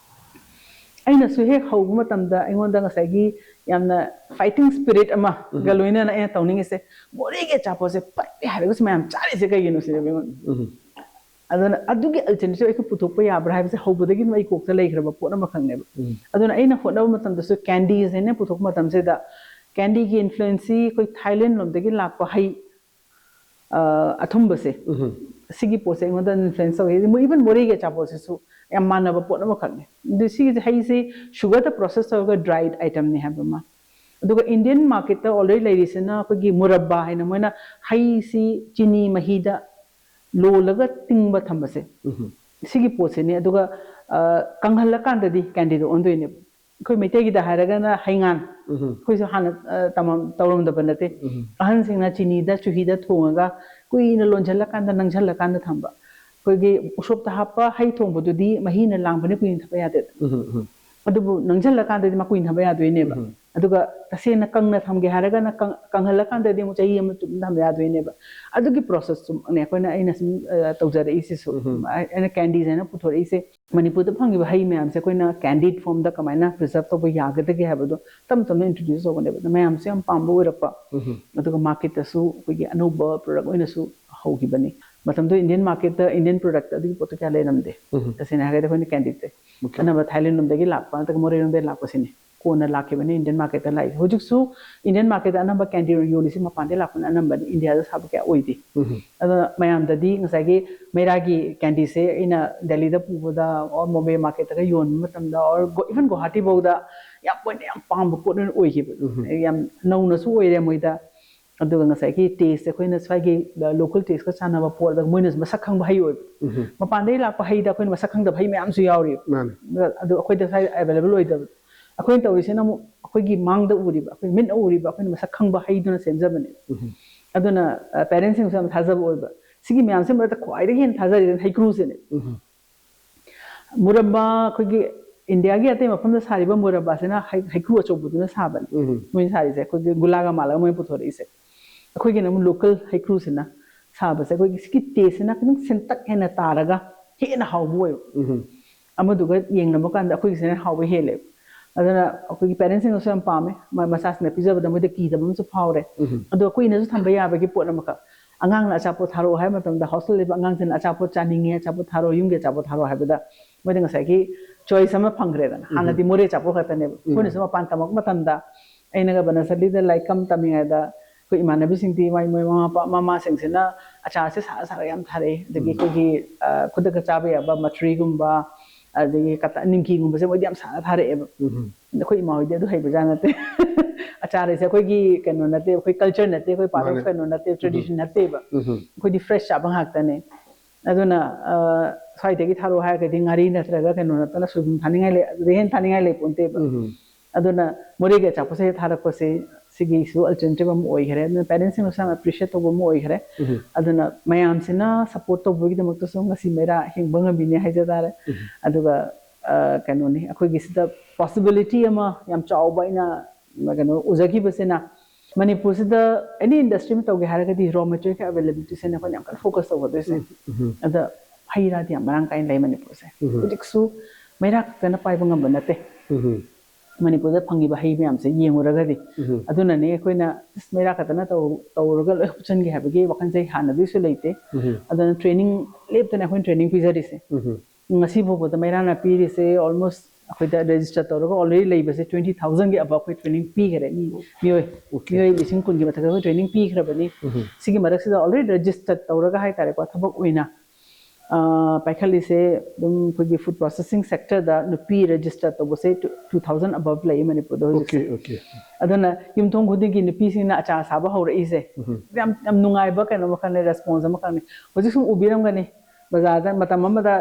ꯑꯩꯅꯁꯨ ꯍꯦꯛ ꯍꯧꯕ ꯃꯇꯝꯗ ꯑꯩꯉꯣꯟꯗ ꯉꯁꯥꯏꯒꯤ ꯌꯥꯝꯅ ꯐꯥꯏꯇꯤꯡ ꯁ꯭ꯄꯤꯔꯤꯠ ꯑꯃꯒ ꯂꯣꯏꯅꯅ ꯑꯩꯅ ꯇꯧꯅꯤꯡꯉꯤꯁꯦ, ꯃꯣꯔꯦꯒꯤ ꯑꯆꯥꯄꯣꯠꯁꯦ ꯄꯠꯂꯦ ꯍꯥꯏꯔꯒꯁꯨ ꯃꯌꯥꯝ ꯆꯥꯔꯤꯁꯦ ꯀꯩꯒꯤꯅꯣ ꯁꯤꯅꯦꯕ ꯑꯩꯉꯣꯟꯗ꯫ ꯑꯗꯨꯅ ꯑꯗꯨꯒꯤ ꯑꯜꯇꯔꯅꯦꯇꯤꯚ ꯑꯩꯈꯣꯏ ꯄꯨꯊꯣꯛꯄ ꯌꯥꯕ꯭ꯔꯥ ꯍꯥꯏꯕꯁꯦ ꯍꯧꯕꯗꯒꯤ ꯑꯗꯨꯝ ꯑꯩ ꯀꯣꯛꯇ ꯂꯩꯈ꯭ꯔꯕ ꯄꯣꯠ ꯑꯃꯈꯛꯅꯦꯕ꯫ ꯑꯗꯨꯅ ꯑꯩꯅ ꯍꯣꯠꯅꯕ ꯃꯇꯝꯗꯁꯨ ꯀꯦꯟꯗꯤꯁ ꯍꯥꯏꯅ ꯄꯨꯊꯣꯛꯄ ꯃꯇꯝꯁꯤꯗ ꯀꯦꯟꯗꯤꯒꯤ ꯏꯟꯐ꯭ꯂꯨꯌꯦꯟꯁꯁꯤ ꯑꯩꯈꯣꯏ ꯊꯥꯏꯂꯦꯟ ꯂꯣꯝꯗꯒꯤ ꯂꯥꯛꯄ ꯍꯩ, ꯑ, ꯑꯊꯨꯝꯕꯁꯦ, ꯁꯤꯒꯤ ꯄꯣꯠꯁꯦ ꯑꯩꯉꯣꯟꯗ ꯏꯟꯐ꯭ꯂꯨꯌꯦꯟꯁ ꯇꯧꯋꯤ꯫ ꯏꯚꯟ ꯃꯣꯔꯦꯒꯤ ꯑꯆꯥꯄꯣꯠꯁꯤꯁꯨ ꯌꯥꯝ ꯃꯥꯟꯅꯕ ꯄꯣꯠ ꯑꯃꯈꯛꯅꯦ꯫ ꯑꯗꯨ ꯁꯤꯒꯤꯁꯦ ꯍꯩꯁꯦ ꯁꯨꯒꯔꯗ ꯄ꯭ꯔꯣꯁꯦꯁ ꯇꯧꯔꯒ ꯗ꯭ꯔꯥꯏꯠ ꯑꯥꯏꯇꯝꯅꯤ ꯍꯥꯏꯕ ꯑꯃ꯫ ꯑꯗꯨꯒ ꯏꯟꯗꯤꯌꯟ ꯃꯥꯔꯀꯦꯠꯇ ꯑꯣꯜꯔꯦꯗꯤ ꯂꯩꯔꯤꯁꯤꯅ ꯑꯩꯈꯣꯏꯒꯤ ꯃꯨꯔꯕꯥ ꯍꯥꯏꯅ ꯃꯣꯏꯅ ꯍꯩꯁꯤ ꯆꯤꯅꯤ ꯃꯍꯤꯗ ꯂꯣꯜꯂꯒ ꯇꯤꯡꯕ ꯊꯝꯕꯁꯦ, ꯁꯤꯒꯤ ꯄꯣꯠꯁꯤꯅꯤ꯫ ꯑꯗꯨꯒ, ꯑ, ꯀꯪꯍꯜꯂꯀꯥꯟꯗꯗꯤ ꯀꯦꯟꯗꯤꯗ ꯑꯣꯟꯗꯣꯏꯅꯦꯕ꯫ ꯑꯩꯈꯣꯏ ꯃꯩꯇꯩꯒꯤꯗ ꯍꯥꯏꯔꯒꯅ ꯍꯩꯉꯥꯟ, ꯑꯩꯈꯣꯏꯁꯨ ꯍꯥꯟꯅ, ꯑ, ꯇꯝꯃꯝ- ꯇꯧꯔꯝꯗꯕ ꯅꯠꯇꯦ꯫ ꯑꯍꯟꯁꯤꯡꯅ ꯆꯤꯅꯤꯗ, ꯆꯨꯍꯤꯗ ꯊꯣꯡꯉꯒ ꯀꯨꯏꯅ ꯂꯣꯟꯁꯤꯜꯂꯀꯥꯟꯗ, ꯅꯪꯁꯤꯜꯂꯀꯥꯟꯗ ꯊꯝꯕ꯫ ꯑꯩꯈꯣꯏꯒꯤ ꯎꯁꯣꯞꯇ ꯍꯥꯞꯄ ꯍꯩ ꯊꯣꯡꯕꯗꯨꯗꯤ ꯃꯍꯤꯅ ꯂꯥꯡꯕꯅ ꯀꯨꯏꯅ ꯊꯝꯕ ꯌꯥꯗꯦꯗꯅ꯫ ꯑꯗꯨꯕꯨ ꯅꯪꯁꯤꯜꯂꯀꯥꯟꯗꯗꯤ ꯃꯀꯨꯏꯅ ꯊꯝꯕ ꯌꯥꯗꯣꯏꯅꯦꯕ꯫ ꯑꯗꯨꯒ ꯇꯁꯦꯡꯅ ꯀꯪꯅ ꯊꯝꯒꯦ ꯍꯥꯏꯔꯒꯅ ꯀꯪ- ꯀꯪꯍꯜꯂꯀꯥꯟꯗꯗꯤ ꯑꯃꯨꯛ ꯆꯍꯤ ꯑꯃ ꯆꯨꯞꯅ ꯊꯝꯕ ꯌꯥꯗꯣꯏꯅꯦꯕ꯫ ꯑꯗꯨꯒꯤ ꯄ꯭ꯔꯣꯁꯦꯁꯇꯨꯃꯛꯅꯦ ꯑꯩꯈꯣꯏꯅ, ꯑꯩꯅ ꯁꯨꯝ, ꯑ, ꯇꯧꯖꯔꯛꯏꯁꯤꯁꯨ꯫ ꯑꯩ- ꯑꯩꯅ ꯀꯦꯟꯗꯤꯁ ꯍꯥꯏꯅ ꯄꯨꯊꯣꯔꯛꯏꯁꯦ꯫ ꯃꯅꯤꯄꯨꯔꯗ ꯐꯪꯉꯤꯕ ꯍꯩ ꯃꯌꯥꯝꯁꯦ ꯑꯩꯈꯣꯏꯅ ꯀꯦꯟꯗꯤꯠ ꯐꯣꯝꯗ ꯀꯃꯥꯏꯅ ꯄ꯭ꯔꯤꯖꯔꯕ ꯇꯧꯕ ꯌꯥꯒꯗꯒꯦ ꯍꯥꯏꯕꯗꯣ ꯇꯞ ꯇꯞꯅ ꯏꯟꯇ꯭ꯔꯣꯗ꯭ꯌꯨꯁ ꯇꯧꯕꯅꯦꯕ꯫ ꯑꯗꯣ ꯃꯌꯥꯝꯁꯨ ꯌꯥꯝ ꯄꯥꯝꯕ ꯑꯣꯏꯔꯛꯄ꯫ ꯑꯗꯨꯒ ꯃꯥꯔꯀꯦꯠꯇꯁꯨ ꯑꯩꯈꯣꯏꯒꯤ ꯑꯅꯧꯕ ꯄ꯭ꯔꯗꯛ ꯑꯣꯏꯅꯁꯨ ꯍꯧꯈꯤꯕꯅꯤ꯫ ꯃꯇꯝꯗꯨꯗ ꯏꯟꯗꯤꯌꯟ ꯃꯥꯔꯀꯦꯠꯇ ꯏꯟꯗꯤꯌꯟ ꯄ꯭ꯔꯗꯛꯇ ꯑꯗꯨꯒꯤ ꯄꯣꯠꯇꯣ ꯀꯌꯥ ꯂꯩꯔꯝꯗꯦ꯫ ꯇꯁꯦꯡꯅ ꯍꯥꯏꯔꯒꯗꯤ ꯑꯩꯈꯣꯏꯅ ꯀꯦꯟꯗꯤꯠꯁꯦ ꯑꯅꯝꯕ ꯊꯥꯏꯂꯦꯟ ꯂꯣꯝꯗꯒꯤ ꯂꯥꯛꯄ ꯅꯠꯇ꯭ꯔꯒ ꯃꯣꯔꯦꯔꯣꯝꯗꯒꯤ ꯂꯥꯛꯄꯁꯤꯅꯤ꯫ ꯀꯣꯟꯅ ꯂꯥꯛꯈꯤꯕꯅꯤ ꯏꯟꯗꯤꯌꯟ ꯃꯥꯔꯀꯦꯠꯇ ꯂꯥꯛꯏꯁꯦ꯫ ꯍꯧꯖꯤꯛꯁꯨ ꯏꯟꯗꯤꯌꯟ ꯃꯥꯔꯀꯦꯠꯇ ꯑꯅꯝꯕ ꯀꯦꯟꯗꯤ ꯌꯣꯜꯂꯤꯁꯦ ꯃꯄꯥꯟꯗꯩ ꯂꯥꯛꯄꯅ ꯑꯅꯝꯕꯅꯤ, ꯏꯟꯗꯤꯌꯥꯗ ꯁꯥꯕ ꯀꯌꯥ ꯑꯣꯏꯗꯦ꯫ ꯑꯗꯣ ꯃꯌꯥꯝꯗꯗꯤ ꯉꯁꯥꯏꯒꯤ ꯃꯩꯔꯥꯒꯤ ꯀꯦꯟꯗꯤꯁꯦ ꯑꯩꯅ ꯗꯦꯜꯂꯤꯗ ꯄꯨꯕꯗ, ꯑꯣꯔ ꯃꯣꯕꯦ ꯃꯥꯔꯀꯦꯠꯇꯒ ꯌꯣꯟꯕ ꯃꯇꯝꯗ, ꯑꯣꯔ ꯏꯚꯟ ꯒꯨꯋꯥꯍꯥꯇꯤ ꯐꯥꯎꯗ ꯌꯥꯝ ꯃꯣꯏꯅ ꯌꯥꯝ ꯄꯥꯝꯕ ꯄꯣꯠ ꯑꯣꯏꯅ ꯑꯣꯏꯈꯤꯕ꯫ ꯌꯥꯝ ꯅꯧꯅꯁꯨ ꯑꯣꯏꯔꯦ ꯃꯣꯏꯗ꯫ ꯑꯗꯨꯒ ꯉꯁꯥꯏꯒꯤ ꯇꯦꯁ, ꯑꯩꯈꯣꯏꯅ ꯁ꯭ꯋꯥꯏꯒꯤ ꯂꯣꯀꯦꯜ ꯇꯦꯁꯀ ꯆꯥꯟꯅꯕ ꯄꯣꯠ, ꯑꯗꯨꯒ ꯃꯣꯏꯅꯁꯨ ꯃꯁꯛ ꯈꯪꯕ ꯍꯩ ꯑꯣꯏꯕ꯫ ꯃꯄꯥꯟꯗꯒꯤ ꯂꯥꯛꯄ ꯍꯩꯗ ꯑꯩꯈꯣꯏꯅ ꯃꯁꯛ ꯈꯪꯗꯕ ꯍꯩ ꯃꯌꯥꯝꯁꯨ ꯌꯥꯎꯔꯤꯕ꯫ ꯑꯗꯣ ꯑꯩꯈꯣꯏꯗ ꯁ꯭ꯋꯥꯏꯗ ꯑꯦꯕꯥꯏꯂꯦꯕꯜ ꯑꯣꯏꯗꯕ꯫ ꯑꯩꯈꯣꯏꯅ ꯇꯧꯔꯤꯁꯤꯅ ꯑꯃꯨꯛ ꯑꯩꯈꯣꯏꯒꯤ ꯃꯥꯡꯗ ꯎꯔꯤꯕ, ꯑꯩꯈꯣꯏ ꯃꯤꯠꯅ ꯎꯔꯤꯕ, ꯑꯩꯈꯣꯏꯅ ꯃꯁꯛ ꯈꯪꯕ ꯍꯩꯗꯨꯅ ꯁꯦꯝꯖꯕꯅꯦ꯫ ꯑꯗꯨꯅ ꯄꯦꯔꯦꯟꯁꯁꯤꯡꯁꯨ ꯌꯥꯝ ꯊꯥꯖꯕ ꯑꯣꯏꯕ꯫ ꯁꯤꯒꯤ ꯃꯌꯥꯝꯁꯤ ꯃꯔꯛꯇ ꯈ꯭ꯋꯥꯏꯗꯒꯤ ꯍꯦꯟꯅ ꯊꯥꯖꯔꯤꯁꯤꯅ ꯍꯩꯀ꯭ꯔꯨꯁꯤꯅꯦ꯫ ꯃꯨꯔꯕꯥ ꯑꯩꯈꯣꯏꯒꯤ ꯏꯟꯗꯤꯌꯥꯒꯤ ꯑꯇꯩ ꯃꯐꯝꯗ ꯁꯥꯔꯤꯕ ꯃꯨꯔꯕꯥꯁꯤꯅ ꯍꯩ-, ꯍꯩꯀ꯭ꯔꯨ ꯑꯆꯧꯕꯗꯨꯅ ꯁꯥꯕꯅꯤ꯫ ꯃꯣꯏꯅ ꯁꯥꯔꯤꯁꯦ ꯑꯩꯈꯣꯏꯒꯤ ꯒꯨꯂꯥꯒ ꯃꯥꯜꯂꯒ ꯃꯣꯏꯅ ꯄꯨꯊꯣꯔꯛꯏꯁꯦ꯫ ꯑꯩꯈꯣꯏꯒꯤꯅ ꯑꯃꯨꯛ ꯂꯣꯀꯦꯜ ꯍꯩꯀ꯭ꯔꯨꯁꯤꯅ ꯁꯥꯕꯁꯦ, ꯑꯩꯈꯣꯏꯒꯤ ꯁꯤꯒꯤ ꯇꯦꯁꯁꯤꯅ ꯈꯤꯇꯪ ꯁꯦꯟꯇꯛ ꯍꯦꯟꯅ ꯇꯥꯔꯒ ꯍꯦꯟꯅ ꯍꯥꯎꯕ ꯑꯣꯏꯕ꯫ ꯑꯃꯗꯨꯒ ꯌꯦꯡꯅꯕ ꯀꯥꯟꯗ ꯑꯩꯈꯣꯏꯒꯤꯁꯤꯅ ꯍꯥꯎꯕ ꯍꯦꯜꯂꯦꯕ꯫ ꯑꯗꯨꯅ ꯑꯩꯈꯣꯏꯒꯤ ꯄꯦꯔꯦꯟꯁꯁꯤꯡꯅꯁꯨ ꯌꯥꯝ ꯄꯥꯝꯃꯦ꯫ ꯃ-, ꯃꯆꯥꯁꯤꯡꯅ ꯄꯤꯖꯕꯗ ꯃꯣꯏꯗ ꯀꯤꯗꯕ ꯑꯃꯁꯨ ꯐꯥꯎꯔꯦ꯫ ꯑꯗꯣ ꯀꯨꯏꯅꯁꯨ ꯊꯝꯕ ꯌꯥꯕꯒꯤ ꯄꯣꯠ ꯑꯃꯈꯛ꯫ ꯑꯉꯥꯡꯅ ꯑꯆꯥꯄꯣꯠ ꯊꯥꯔꯛꯑꯣ ꯍꯥꯏꯕ ꯃꯇꯝꯗ, ꯍꯣꯁꯇꯦꯜ ꯂꯩꯕ ꯑꯉꯥꯡꯁꯤꯡꯅ ꯑꯆꯥꯄꯣꯠ ꯆꯥꯅꯤꯡꯉꯦ, ꯑꯆꯥꯄꯣꯠ ꯊꯥꯔꯛꯑꯣ, ꯌꯨꯝꯒꯤ ꯑꯆꯥꯄꯣꯠ ꯊꯥꯔꯛꯑꯣ ꯍꯥꯏꯕꯗ ꯃꯣꯏꯗ ꯉꯁꯥꯏꯒꯤ ꯆꯣꯏꯁ ꯑꯃ ꯐꯪꯈ꯭ꯔꯦꯗꯅ꯫ ꯍꯥꯟꯅꯗꯤ ꯃꯣꯔꯦ ꯑꯆꯥꯄꯣꯠ ꯈꯛꯇꯅꯦꯕ꯫ ꯑꯩꯈꯣꯏꯅꯁꯨ ꯃꯄꯥꯟ ꯇꯝꯃꯛꯄ ꯃꯇꯝꯗ ꯑꯩꯅꯒ ꯕꯅꯁꯂꯤꯗ ꯂꯥꯏꯔꯤꯛ ꯀꯝ ꯇꯝꯃꯤꯉꯩꯗ ꯑꯩꯈꯣꯏ ꯏꯃꯥꯟꯅꯕꯤꯁꯤꯡꯗꯤ ꯃꯣꯏ, ꯃꯣꯏ ꯃꯃꯥ ꯃꯄꯥ, ꯃꯃꯥꯁꯤꯡꯁꯤꯅ ꯑꯆꯥꯔꯁꯦ ꯁꯥꯔ ꯁꯥꯔꯒ ꯌꯥꯝ ꯊꯥꯔꯛꯑꯦ꯫ ꯑꯗꯒꯤ ꯑꯩꯈꯣꯏꯒꯤ, ꯑ, ꯈꯨꯗꯛꯇ ꯆꯥꯕ ꯌꯥꯕ ꯃꯊ꯭ꯔꯤꯒꯨꯝꯕ, ꯑꯗꯒꯤ ꯀꯇ-, ꯅꯤꯝꯀꯤꯒꯨꯝꯕꯁꯦ ꯃꯣꯏꯗꯤ ꯌꯥꯝ ꯁꯥꯔ ꯊꯥꯔꯛꯑꯦꯕ꯫ ꯑꯩꯈꯣꯏ ꯏꯃꯥ ꯍꯣꯏꯗꯤ ꯑꯗꯨ ꯍꯩꯕꯖꯥꯠ ꯅꯠꯇꯦ꯫ ꯑꯆꯥꯔ ꯍꯥꯏꯁꯦ ꯑꯩꯈꯣꯏꯒꯤ ꯀꯩꯅꯣ ꯅꯠꯇꯦ, ꯑꯩꯈꯣꯏ ꯀꯜꯆꯔ ꯅꯠꯇꯦ, ꯑꯩꯈꯣꯏ ꯄꯥꯔꯠ ꯑꯣꯐ ꯀꯩꯅꯣ ꯅꯠꯇꯦ, ꯇ꯭ꯔꯦꯗꯤꯁꯟ ꯅꯠꯇꯦꯕ꯫ ꯑꯩꯈꯣꯏꯗꯤ ꯐ꯭ꯔꯦꯁ ꯆꯥꯕ ꯉꯥꯛꯇꯅꯦ꯫ ꯑꯗꯨꯅ, ꯑ, ꯁ꯭ꯋꯥꯏꯗꯒꯤ ꯊꯥꯔꯛꯑꯣ ꯍꯥꯏꯔꯒꯗꯤ ꯉꯥꯔꯤ ꯅꯠꯇ꯭ꯔꯒ ꯀꯩꯅꯣ ꯅꯠꯇꯅ ꯁꯣꯏꯕꯨꯝ ꯊꯥꯅꯤꯡꯉꯥꯏ ꯂꯩ, ꯑꯗꯨꯗꯩ ꯍꯦꯟꯅ ꯊꯥꯅꯤꯡꯉꯥꯏ ꯂꯩ ꯄꯣꯟꯇꯦꯕ꯫ ꯑꯗꯨꯅ ꯃꯣꯔꯦꯒꯤ ꯑꯆꯥꯄꯣꯠꯁꯦ ꯊꯥꯔꯛꯄꯁꯦ ꯁꯤꯒꯤꯁꯨ ꯑꯜꯇꯔꯅꯦꯇꯤꯚ ꯑꯃ ꯑꯣꯏꯈꯔꯦ꯫ ꯑꯗꯨꯅ ꯄꯦꯔꯦꯟꯁꯁꯤꯡꯅꯁꯨ ꯌꯥꯝ ꯑꯦꯄ꯭ꯔꯤꯁꯤꯌꯦꯠ ꯇꯧꯕ ꯑꯃ ꯑꯣꯏꯈꯔꯦ꯫ ꯑꯗꯨꯅ ꯃꯌꯥꯝꯁꯤꯅ ꯁꯞꯄꯣꯔꯠ ꯇꯧꯕꯒꯤꯗꯃꯛꯇꯁꯨ ꯉꯁꯤ ꯃꯩꯔꯥ ꯍꯤꯡꯕ ꯉꯝꯃꯤꯅꯦ ꯍꯥꯏꯖ ꯇꯥꯔꯦ꯫ ꯑꯗꯨꯒ, ꯑ, ꯀꯩꯅꯣꯅꯤ, ꯑꯩꯈꯣꯏꯒꯤ ꯁꯤꯗ ꯄꯣꯁꯤꯕꯤꯂꯤꯇꯤ ꯑꯃ ꯌꯥꯝ ꯆꯥꯎꯕ ꯑꯩꯅ, ꯀꯩꯅꯣ, ꯎꯖꯈꯤꯕꯁꯤꯅ, ꯃꯅꯤꯄꯨꯔꯁꯤꯗ ꯑꯦꯅꯤ ꯏꯟꯗꯁꯇ꯭ꯔꯤ ꯑꯃ ꯇꯧꯒꯦ ꯍꯥꯏꯔꯒꯗꯤ ꯔꯣ ꯃꯦꯇꯔꯤꯌꯦꯜꯒꯤ ꯑꯦꯕꯥꯏꯂꯦꯕꯤꯂꯤꯇꯤꯁꯤꯅ ꯑꯩꯈꯣꯏꯅ ꯌꯥꯝ ꯀꯟꯅ ꯐꯣꯀꯁ ꯇꯧꯒꯗꯣꯏꯁꯦ꯫ ꯑꯗ ꯍꯩ ꯔꯥꯗꯤ ꯌꯥꯝ ꯃꯔꯥꯡ ꯀꯥꯏꯅ ꯂꯩ ꯃꯅꯤꯄꯨꯔꯁꯦ꯫ ꯍꯧꯖꯤꯛꯁꯨ ꯃꯩꯔꯥ ꯈꯛꯇꯅ ꯄꯥꯏꯕ ꯉꯝꯕ ꯅꯠꯇꯦ꯫ ꯃꯅꯤꯄꯨꯔꯗ ꯐꯪꯉꯤꯕ ꯍꯩ ꯃꯌꯥꯝꯁꯦ ꯌꯦꯡꯉꯨꯔꯒꯗꯤ꯫ ꯑꯗꯨꯅꯅꯦ ꯑꯩꯈꯣꯏꯅ ꯑꯁ ꯃꯩꯔꯥ ꯈꯛꯇꯅ ꯇꯧ-, ꯇꯧꯔꯒ ꯂꯣꯏ ꯍꯨꯞꯆꯟꯒꯦ ꯍꯥꯏꯕꯒꯤ ꯋꯥꯈꯜꯁꯦ ꯍꯥꯟꯅꯗꯒꯤꯁꯨ ꯂꯩꯇꯦ꯫ ꯑꯗꯨꯅ ꯇ꯭ꯔꯦꯅꯤꯡ ꯂꯦꯞꯇꯅ ꯑꯩꯈꯣꯏꯅ ꯇ꯭ꯔꯦꯅꯤꯡ ꯄꯤꯖꯔꯤꯁꯦ꯫ ꯉꯁꯤ ꯐꯥꯎꯕꯗ ꯃꯩꯔꯥꯅ ꯄꯤꯔꯤꯁꯦ almost, ꯑꯩꯈꯣꯏꯗ ꯔꯦꯖꯤꯁꯇꯔ ꯇꯧꯔꯒ ꯑꯣꯜꯔꯦꯗꯤ ꯂꯩꯕꯁꯦ ꯇ꯭ꯋꯦꯟꯇꯤ ꯊꯥꯎꯖꯟꯒꯤ ꯑꯕꯞ ꯑꯩꯈꯣꯏ ꯇ꯭ꯔꯦꯅꯤꯡ ꯄꯤꯈ꯭ꯔꯦ, ꯃꯤ ꯃꯤꯑꯣꯏ Okay. ꯃꯤꯑꯣꯏ ꯂꯤꯁꯤꯡ ꯀꯨꯟꯒꯤ ꯃꯊꯛꯇ ꯑꯩꯈꯣꯏ ꯇ꯭ꯔꯦꯅꯤꯡ ꯄꯤꯈ꯭ꯔꯕꯅꯤ꯫ ꯎꯝ. ꯁꯤꯒꯤ ꯃꯔꯛꯁꯤꯗ ꯑꯣꯜꯔꯦꯗꯤ ꯔꯦꯖꯤꯁꯇꯔ ꯇꯧꯔꯒ ꯍꯥꯏꯇꯥꯔꯦꯀꯣ, ꯊꯕꯛ ꯑꯣꯏꯅ ꯑ, ꯄꯥꯏꯈꯠꯂꯤꯁꯦ ꯑꯗꯨꯝ ꯑꯩꯈꯣꯏꯒꯤ ꯐꯨꯗ ꯄ꯭ꯔꯣꯁꯦꯁꯤꯡ ꯁꯦꯛꯇꯔꯗ ꯅꯨꯄꯤ ꯔꯦꯖꯤꯁꯇꯔ ꯇꯧꯕꯁꯦ ꯇꯨ ꯊꯥꯎꯖꯟ ꯑꯕꯞ ꯂꯩꯌꯦ ꯃꯅꯤꯄꯨꯔꯗ ꯍꯧꯖꯤꯛꯁꯦ꯫ Okay, okay. ꯑꯗꯨꯅ ꯌꯨꯝꯊꯣꯡ ꯈꯨꯗꯤꯡꯒꯤ ꯅꯨꯄꯤꯁꯤꯡꯅ ꯑꯆꯥꯔ ꯁꯥꯕ ꯍꯧꯔꯛꯏꯁꯦ ꯎꯝ. ꯌꯥꯝ ꯌꯥꯝ ꯅꯨꯡꯉꯥꯏꯕ ꯀꯩꯅꯣ ꯃꯈꯜꯅꯦ, ꯔꯦꯁꯄꯣꯟꯁ ꯑꯃꯈꯛꯅꯦ꯫ ꯍꯧꯖꯤꯛ ꯁꯨꯝ ꯎꯕꯤꯔꯝꯒꯅꯤ, ꯕꯖꯥꯔꯗ ꯃꯇꯝ ꯑꯃꯗ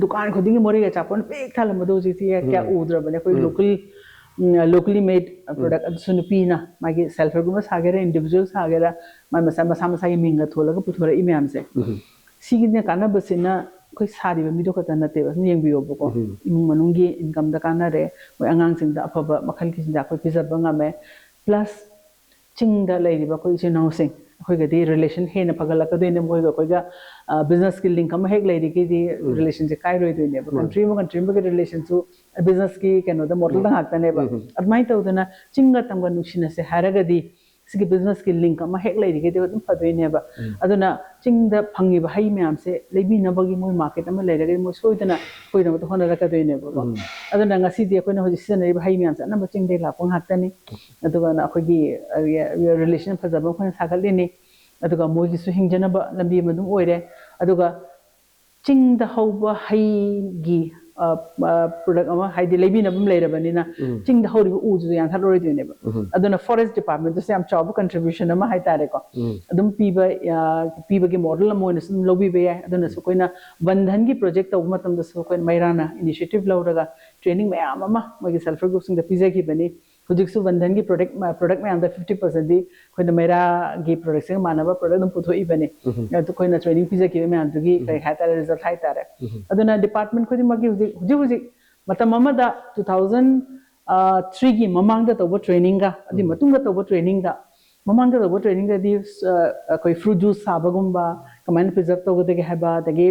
ꯗꯨꯀꯥꯟ ꯈꯨꯗꯤꯡꯒꯤ ꯃꯣꯔꯦꯒꯤ ꯑꯆꯥꯄꯣꯠꯅ ꯄꯤꯛ ꯊꯜꯂꯝꯕꯗꯣ ꯍꯧꯖꯤꯛꯇꯤ ꯀꯌꯥ ꯎꯝ. ꯎꯗ꯭ꯔꯕꯅꯦ꯫ ꯑꯩꯈꯣꯏ ꯎꯝ. ꯂꯣꯀꯦꯜ ꯂꯣꯀꯦꯜꯂꯤ ꯃꯦꯗ ꯄ꯭ꯔꯗꯛ ꯑꯗꯨꯁꯨ ꯅꯨꯄꯤꯅ ꯃꯥꯒꯤ ꯁꯦꯜꯐ ꯍꯦꯜꯞ ꯒ꯭ꯔꯨꯞ ꯑꯃ ꯁꯥꯒꯦꯔꯥ, ꯏꯟꯗꯤꯕꯤꯖꯨꯋꯦꯜ ꯁꯥꯒꯦꯔꯥ, ꯃꯥ ꯃꯁꯥ ꯃꯁꯥ ꯃꯁꯥꯒꯤ ꯃꯤꯡꯒ ꯊꯣꯜꯂꯒ ꯄꯨꯊꯣꯔꯛꯏ ꯃꯌꯥꯝꯁꯦ꯫ ꯎꯝ. ꯁꯤꯒꯤꯅ ꯀꯥꯟꯅꯕꯁꯤꯅ ꯑꯩꯈꯣꯏ ꯁꯥꯔꯤꯕ ꯃꯤꯗꯣ ꯈꯛꯇ ꯅꯠꯇꯦꯕ, ꯁꯨꯝ ꯌꯦꯡꯕꯤꯌꯣꯕꯀꯣ꯫ ꯎꯝ. ꯏꯃꯨꯡ ꯃꯅꯨꯡꯒꯤ ꯏꯟꯀꯝꯗ ꯀꯥꯟꯅꯔꯦ, ꯃꯣꯏ ꯑꯉꯥꯡꯁꯤꯡꯗ ꯑꯐꯕ ꯃꯈꯜꯒꯤ ꯆꯤꯟꯖꯥꯛ ꯑꯩꯈꯣꯏ ꯄꯤꯖꯕ ꯉꯝꯃꯦ꯫ ꯄ꯭ꯂꯁ ꯆꯤꯡꯗ ꯂꯩꯔꯤꯕ ꯑꯩꯈꯣꯏ ꯏꯆꯤꯜ ꯏꯅꯥꯎꯁꯤꯡ ꯑꯩꯈꯣꯏꯒꯗꯤ ꯔꯤꯂꯦꯁꯟ ꯍꯦꯟꯅ ꯐꯒꯠꯂꯛꯀꯗꯣꯏꯅꯦ꯫ ꯃꯈꯣꯏꯒ ꯑꯩꯈꯣꯏꯒ ꯕꯤꯖꯤꯅꯦꯁꯀꯤ ꯂꯤꯡꯛ ꯑꯃ ꯍꯦꯛ ꯂꯩꯔꯤꯒꯩꯗꯤ ꯎꯝ. ꯔꯤꯂꯦꯁꯟꯁꯦ ꯀꯥꯏꯔꯣꯏꯗꯣꯏꯅꯦꯕ꯫ ꯃꯥꯅꯤ. ꯀꯟꯇ꯭ꯔꯤ ꯑꯃ ꯀꯟꯇ꯭ꯔꯤ ꯑꯃꯒꯤ ꯔꯤꯂꯦꯁꯟꯁꯨ ꯕꯤꯖꯤꯅꯦꯁꯀꯤ ꯀꯩꯅꯣꯗ ꯃꯣꯗꯦꯜꯗ ꯎꯝ. ꯉꯥꯛꯇꯅꯦꯕ꯫ ꯎꯝ. ꯑꯗꯨꯃꯥꯏꯅ ꯇꯧꯗꯅ ꯆꯤꯡꯒ ꯇꯝꯒ ꯅꯨꯡꯁꯤꯅꯁꯦ ꯍꯥꯏꯔꯒꯗꯤ ꯁꯤꯒꯤ ꯕꯤꯖꯤꯅꯦꯁꯀꯤ ꯂꯤꯡꯛ ꯑꯃ ꯍꯦꯛ ꯂꯩꯔꯤꯒꯩꯗꯤ ꯑꯗꯨꯝ ꯐꯗꯣꯏꯅꯦꯕ꯫ ꯎꯝ. ꯑꯗꯨꯅ ꯆꯤꯡꯗ ꯐꯪꯉꯤꯕ ꯍꯩ ꯃꯌꯥꯝꯁꯦ ꯂꯩꯕꯤꯅꯕꯒꯤ ꯃꯣꯏ ꯃꯥꯔꯀꯦꯠ ꯑꯃ ꯂꯩꯔꯒꯗꯤ ꯃꯣꯏ ꯁꯣꯏꯗꯅ ꯑꯩꯈꯣꯏꯒꯤꯗꯃꯛꯇ ꯍꯣꯠꯅꯔꯛꯀꯗꯣꯏꯅꯦꯕꯀꯣ꯫ ꯎꯝ. ꯑꯗꯨꯅ ꯉꯁꯤꯗꯤ ꯑꯩꯈꯣꯏꯅ ꯍꯧꯖꯤꯛ ꯁꯤꯖꯤꯟꯅꯔꯤꯕ ꯍꯩ ꯃꯌꯥꯝꯁꯦ ꯑꯅꯝꯕ ꯆꯤꯡꯗꯒꯤ ꯂꯥꯛꯄ ꯉꯥꯛꯇꯅꯤ꯫ ꯑꯗꯨꯒ ꯑꯩꯈꯣꯏꯒꯤ ꯔꯤꯂꯦꯁꯟ ꯐꯖꯕ ꯑꯩꯈꯣꯏꯅ ꯁꯥꯒꯠꯂꯤꯅꯤ꯫ ꯑꯗꯨꯒ ꯃꯣꯏꯒꯤꯁꯨ ꯍꯤꯡꯖꯅꯕ ꯂꯝꯕꯤ ꯑꯃ ꯑꯗꯨꯝ ꯑꯣꯏꯔꯦ꯫ ꯑꯗꯨꯒ ꯆꯤꯡꯗ ꯍꯧꯕ ꯍꯩꯒꯤ ꯄ꯭ꯔꯗꯛ ꯑꯃ, ꯍꯥꯏꯗꯤ ꯂꯩꯕꯤꯅꯕ ꯑꯃ ꯂꯩꯔꯕꯅꯤꯅ ꯎꯝ. ꯆꯤꯡꯗ ꯍꯧꯔꯤꯕ ꯎꯗꯨꯁꯨ ꯌꯥꯟꯊꯠꯂꯔꯣꯏꯗꯣꯏꯅꯦꯕ꯫ ꯎꯝ. ꯑꯗꯨꯅ ꯐꯣꯔꯦꯁ ꯗꯤꯄꯥꯔꯠꯃꯦꯟꯇꯁꯨ ꯌꯥꯝ ꯆꯥꯎꯕ ꯀꯟꯇ꯭ꯔꯤꯕ꯭ꯌꯨꯁꯟ ꯑꯃ ꯍꯥꯏꯇꯥꯔꯦꯀꯣ, ꯎꯝ. ꯑꯗꯨꯝ ꯄꯤꯕ ꯑ, ꯄꯤꯕꯒꯤ ꯃꯣꯗꯦꯜ ꯑꯃ ꯑꯣꯏꯅꯁꯨ ꯑꯗꯨꯝ ꯂꯧꯕꯤꯕ ꯌꯥꯏ꯫ ꯑꯗꯨꯅꯁꯨ ꯑꯩꯈꯣꯏꯅ ꯕꯟꯙꯟꯒꯤ ꯄ꯭ꯔꯣꯖꯦꯛ ꯇꯧꯕ ꯃꯇꯝꯗꯁꯨ ꯑꯩꯈꯣꯏꯅ ꯃꯩꯔꯥꯅ ꯏꯅꯤꯁꯤꯌꯦꯇꯤꯚ ꯂꯧꯔꯒ ꯇ꯭ꯔꯦꯅꯤꯡ ꯃꯌꯥꯝ ꯑꯃ ꯃꯣꯏꯒꯤ ꯁꯦꯜꯐ ꯍꯦꯜꯞ ꯒ꯭ꯔꯨꯞꯁꯤꯡꯗ ꯄꯤꯖꯈꯤꯕꯅꯤ꯫ ꯍꯧꯖꯤꯛꯁꯨ ꯕꯟꯙꯟꯒꯤ ꯄ꯭ꯔꯣꯗꯛ ꯄ꯭ꯔꯣꯗꯛ ꯃꯌꯥꯝꯗ ꯐꯤꯐꯇꯤ ꯄꯥꯔꯁꯦꯟꯗꯤ ꯑꯩꯈꯣꯏꯅ ꯃꯩꯔꯥꯒꯤ ꯄ꯭ꯔꯣꯗꯛꯁꯤꯒ ꯃꯥꯟꯅꯕ ꯄ꯭ꯔꯣꯗꯛ ꯑꯗꯨꯝ ꯄꯨꯊꯣꯛꯏꯕꯅꯤ꯫ ꯎꯝ. ꯑꯗꯨ ꯑꯩꯈꯣꯏꯅ ꯇ꯭ꯔꯦꯅꯤꯡ ꯄꯤꯖꯈꯤꯕ ꯃꯌꯥꯝꯗꯨꯒꯤ ꯎꯝ. ꯀꯩ ꯍꯥꯏꯇꯥꯔꯦ, ꯔꯤꯖꯜꯠ ꯍꯥꯏꯇꯥꯔꯦ꯫ ꯎꯝ. ꯑꯗꯨꯅ ꯗꯤꯄꯥꯔꯠꯃꯦꯟ ꯈꯨꯗꯤꯡꯃꯛꯀꯤ ꯍꯧꯖꯤꯛ ꯍꯧꯖꯤꯛ ꯍꯧꯖꯤꯛ ꯃꯇꯝ ꯑꯃꯗ ꯇꯨ ꯊꯥꯎꯖꯟ ꯊ꯭ꯔꯤꯒꯤ ꯃꯃꯥꯡꯗ ꯇꯧꯕ ꯇ꯭ꯔꯦꯅꯤꯡꯒ ꯑꯗꯨꯒꯤ ꯎꯝ. ꯃꯇꯨꯡꯗ ꯇꯧꯕ ꯇ꯭ꯔꯦꯅꯤꯡꯗ, ꯃꯃꯥꯡꯗ ꯇꯧꯕ ꯇ꯭ꯔꯦꯅꯤꯡꯗꯗꯤ ꯑ, ꯑꯩꯈꯣꯏ ꯐ꯭ꯔꯨꯠ ꯖꯨꯁ ꯁꯥꯕꯒꯨꯝꯕ, ꯀꯃꯥꯏꯅ ꯄ꯭ꯔꯤꯖꯔꯕ ꯇꯧꯒꯗꯒꯦ ꯍꯥꯏꯕ, ꯑꯗꯒꯤ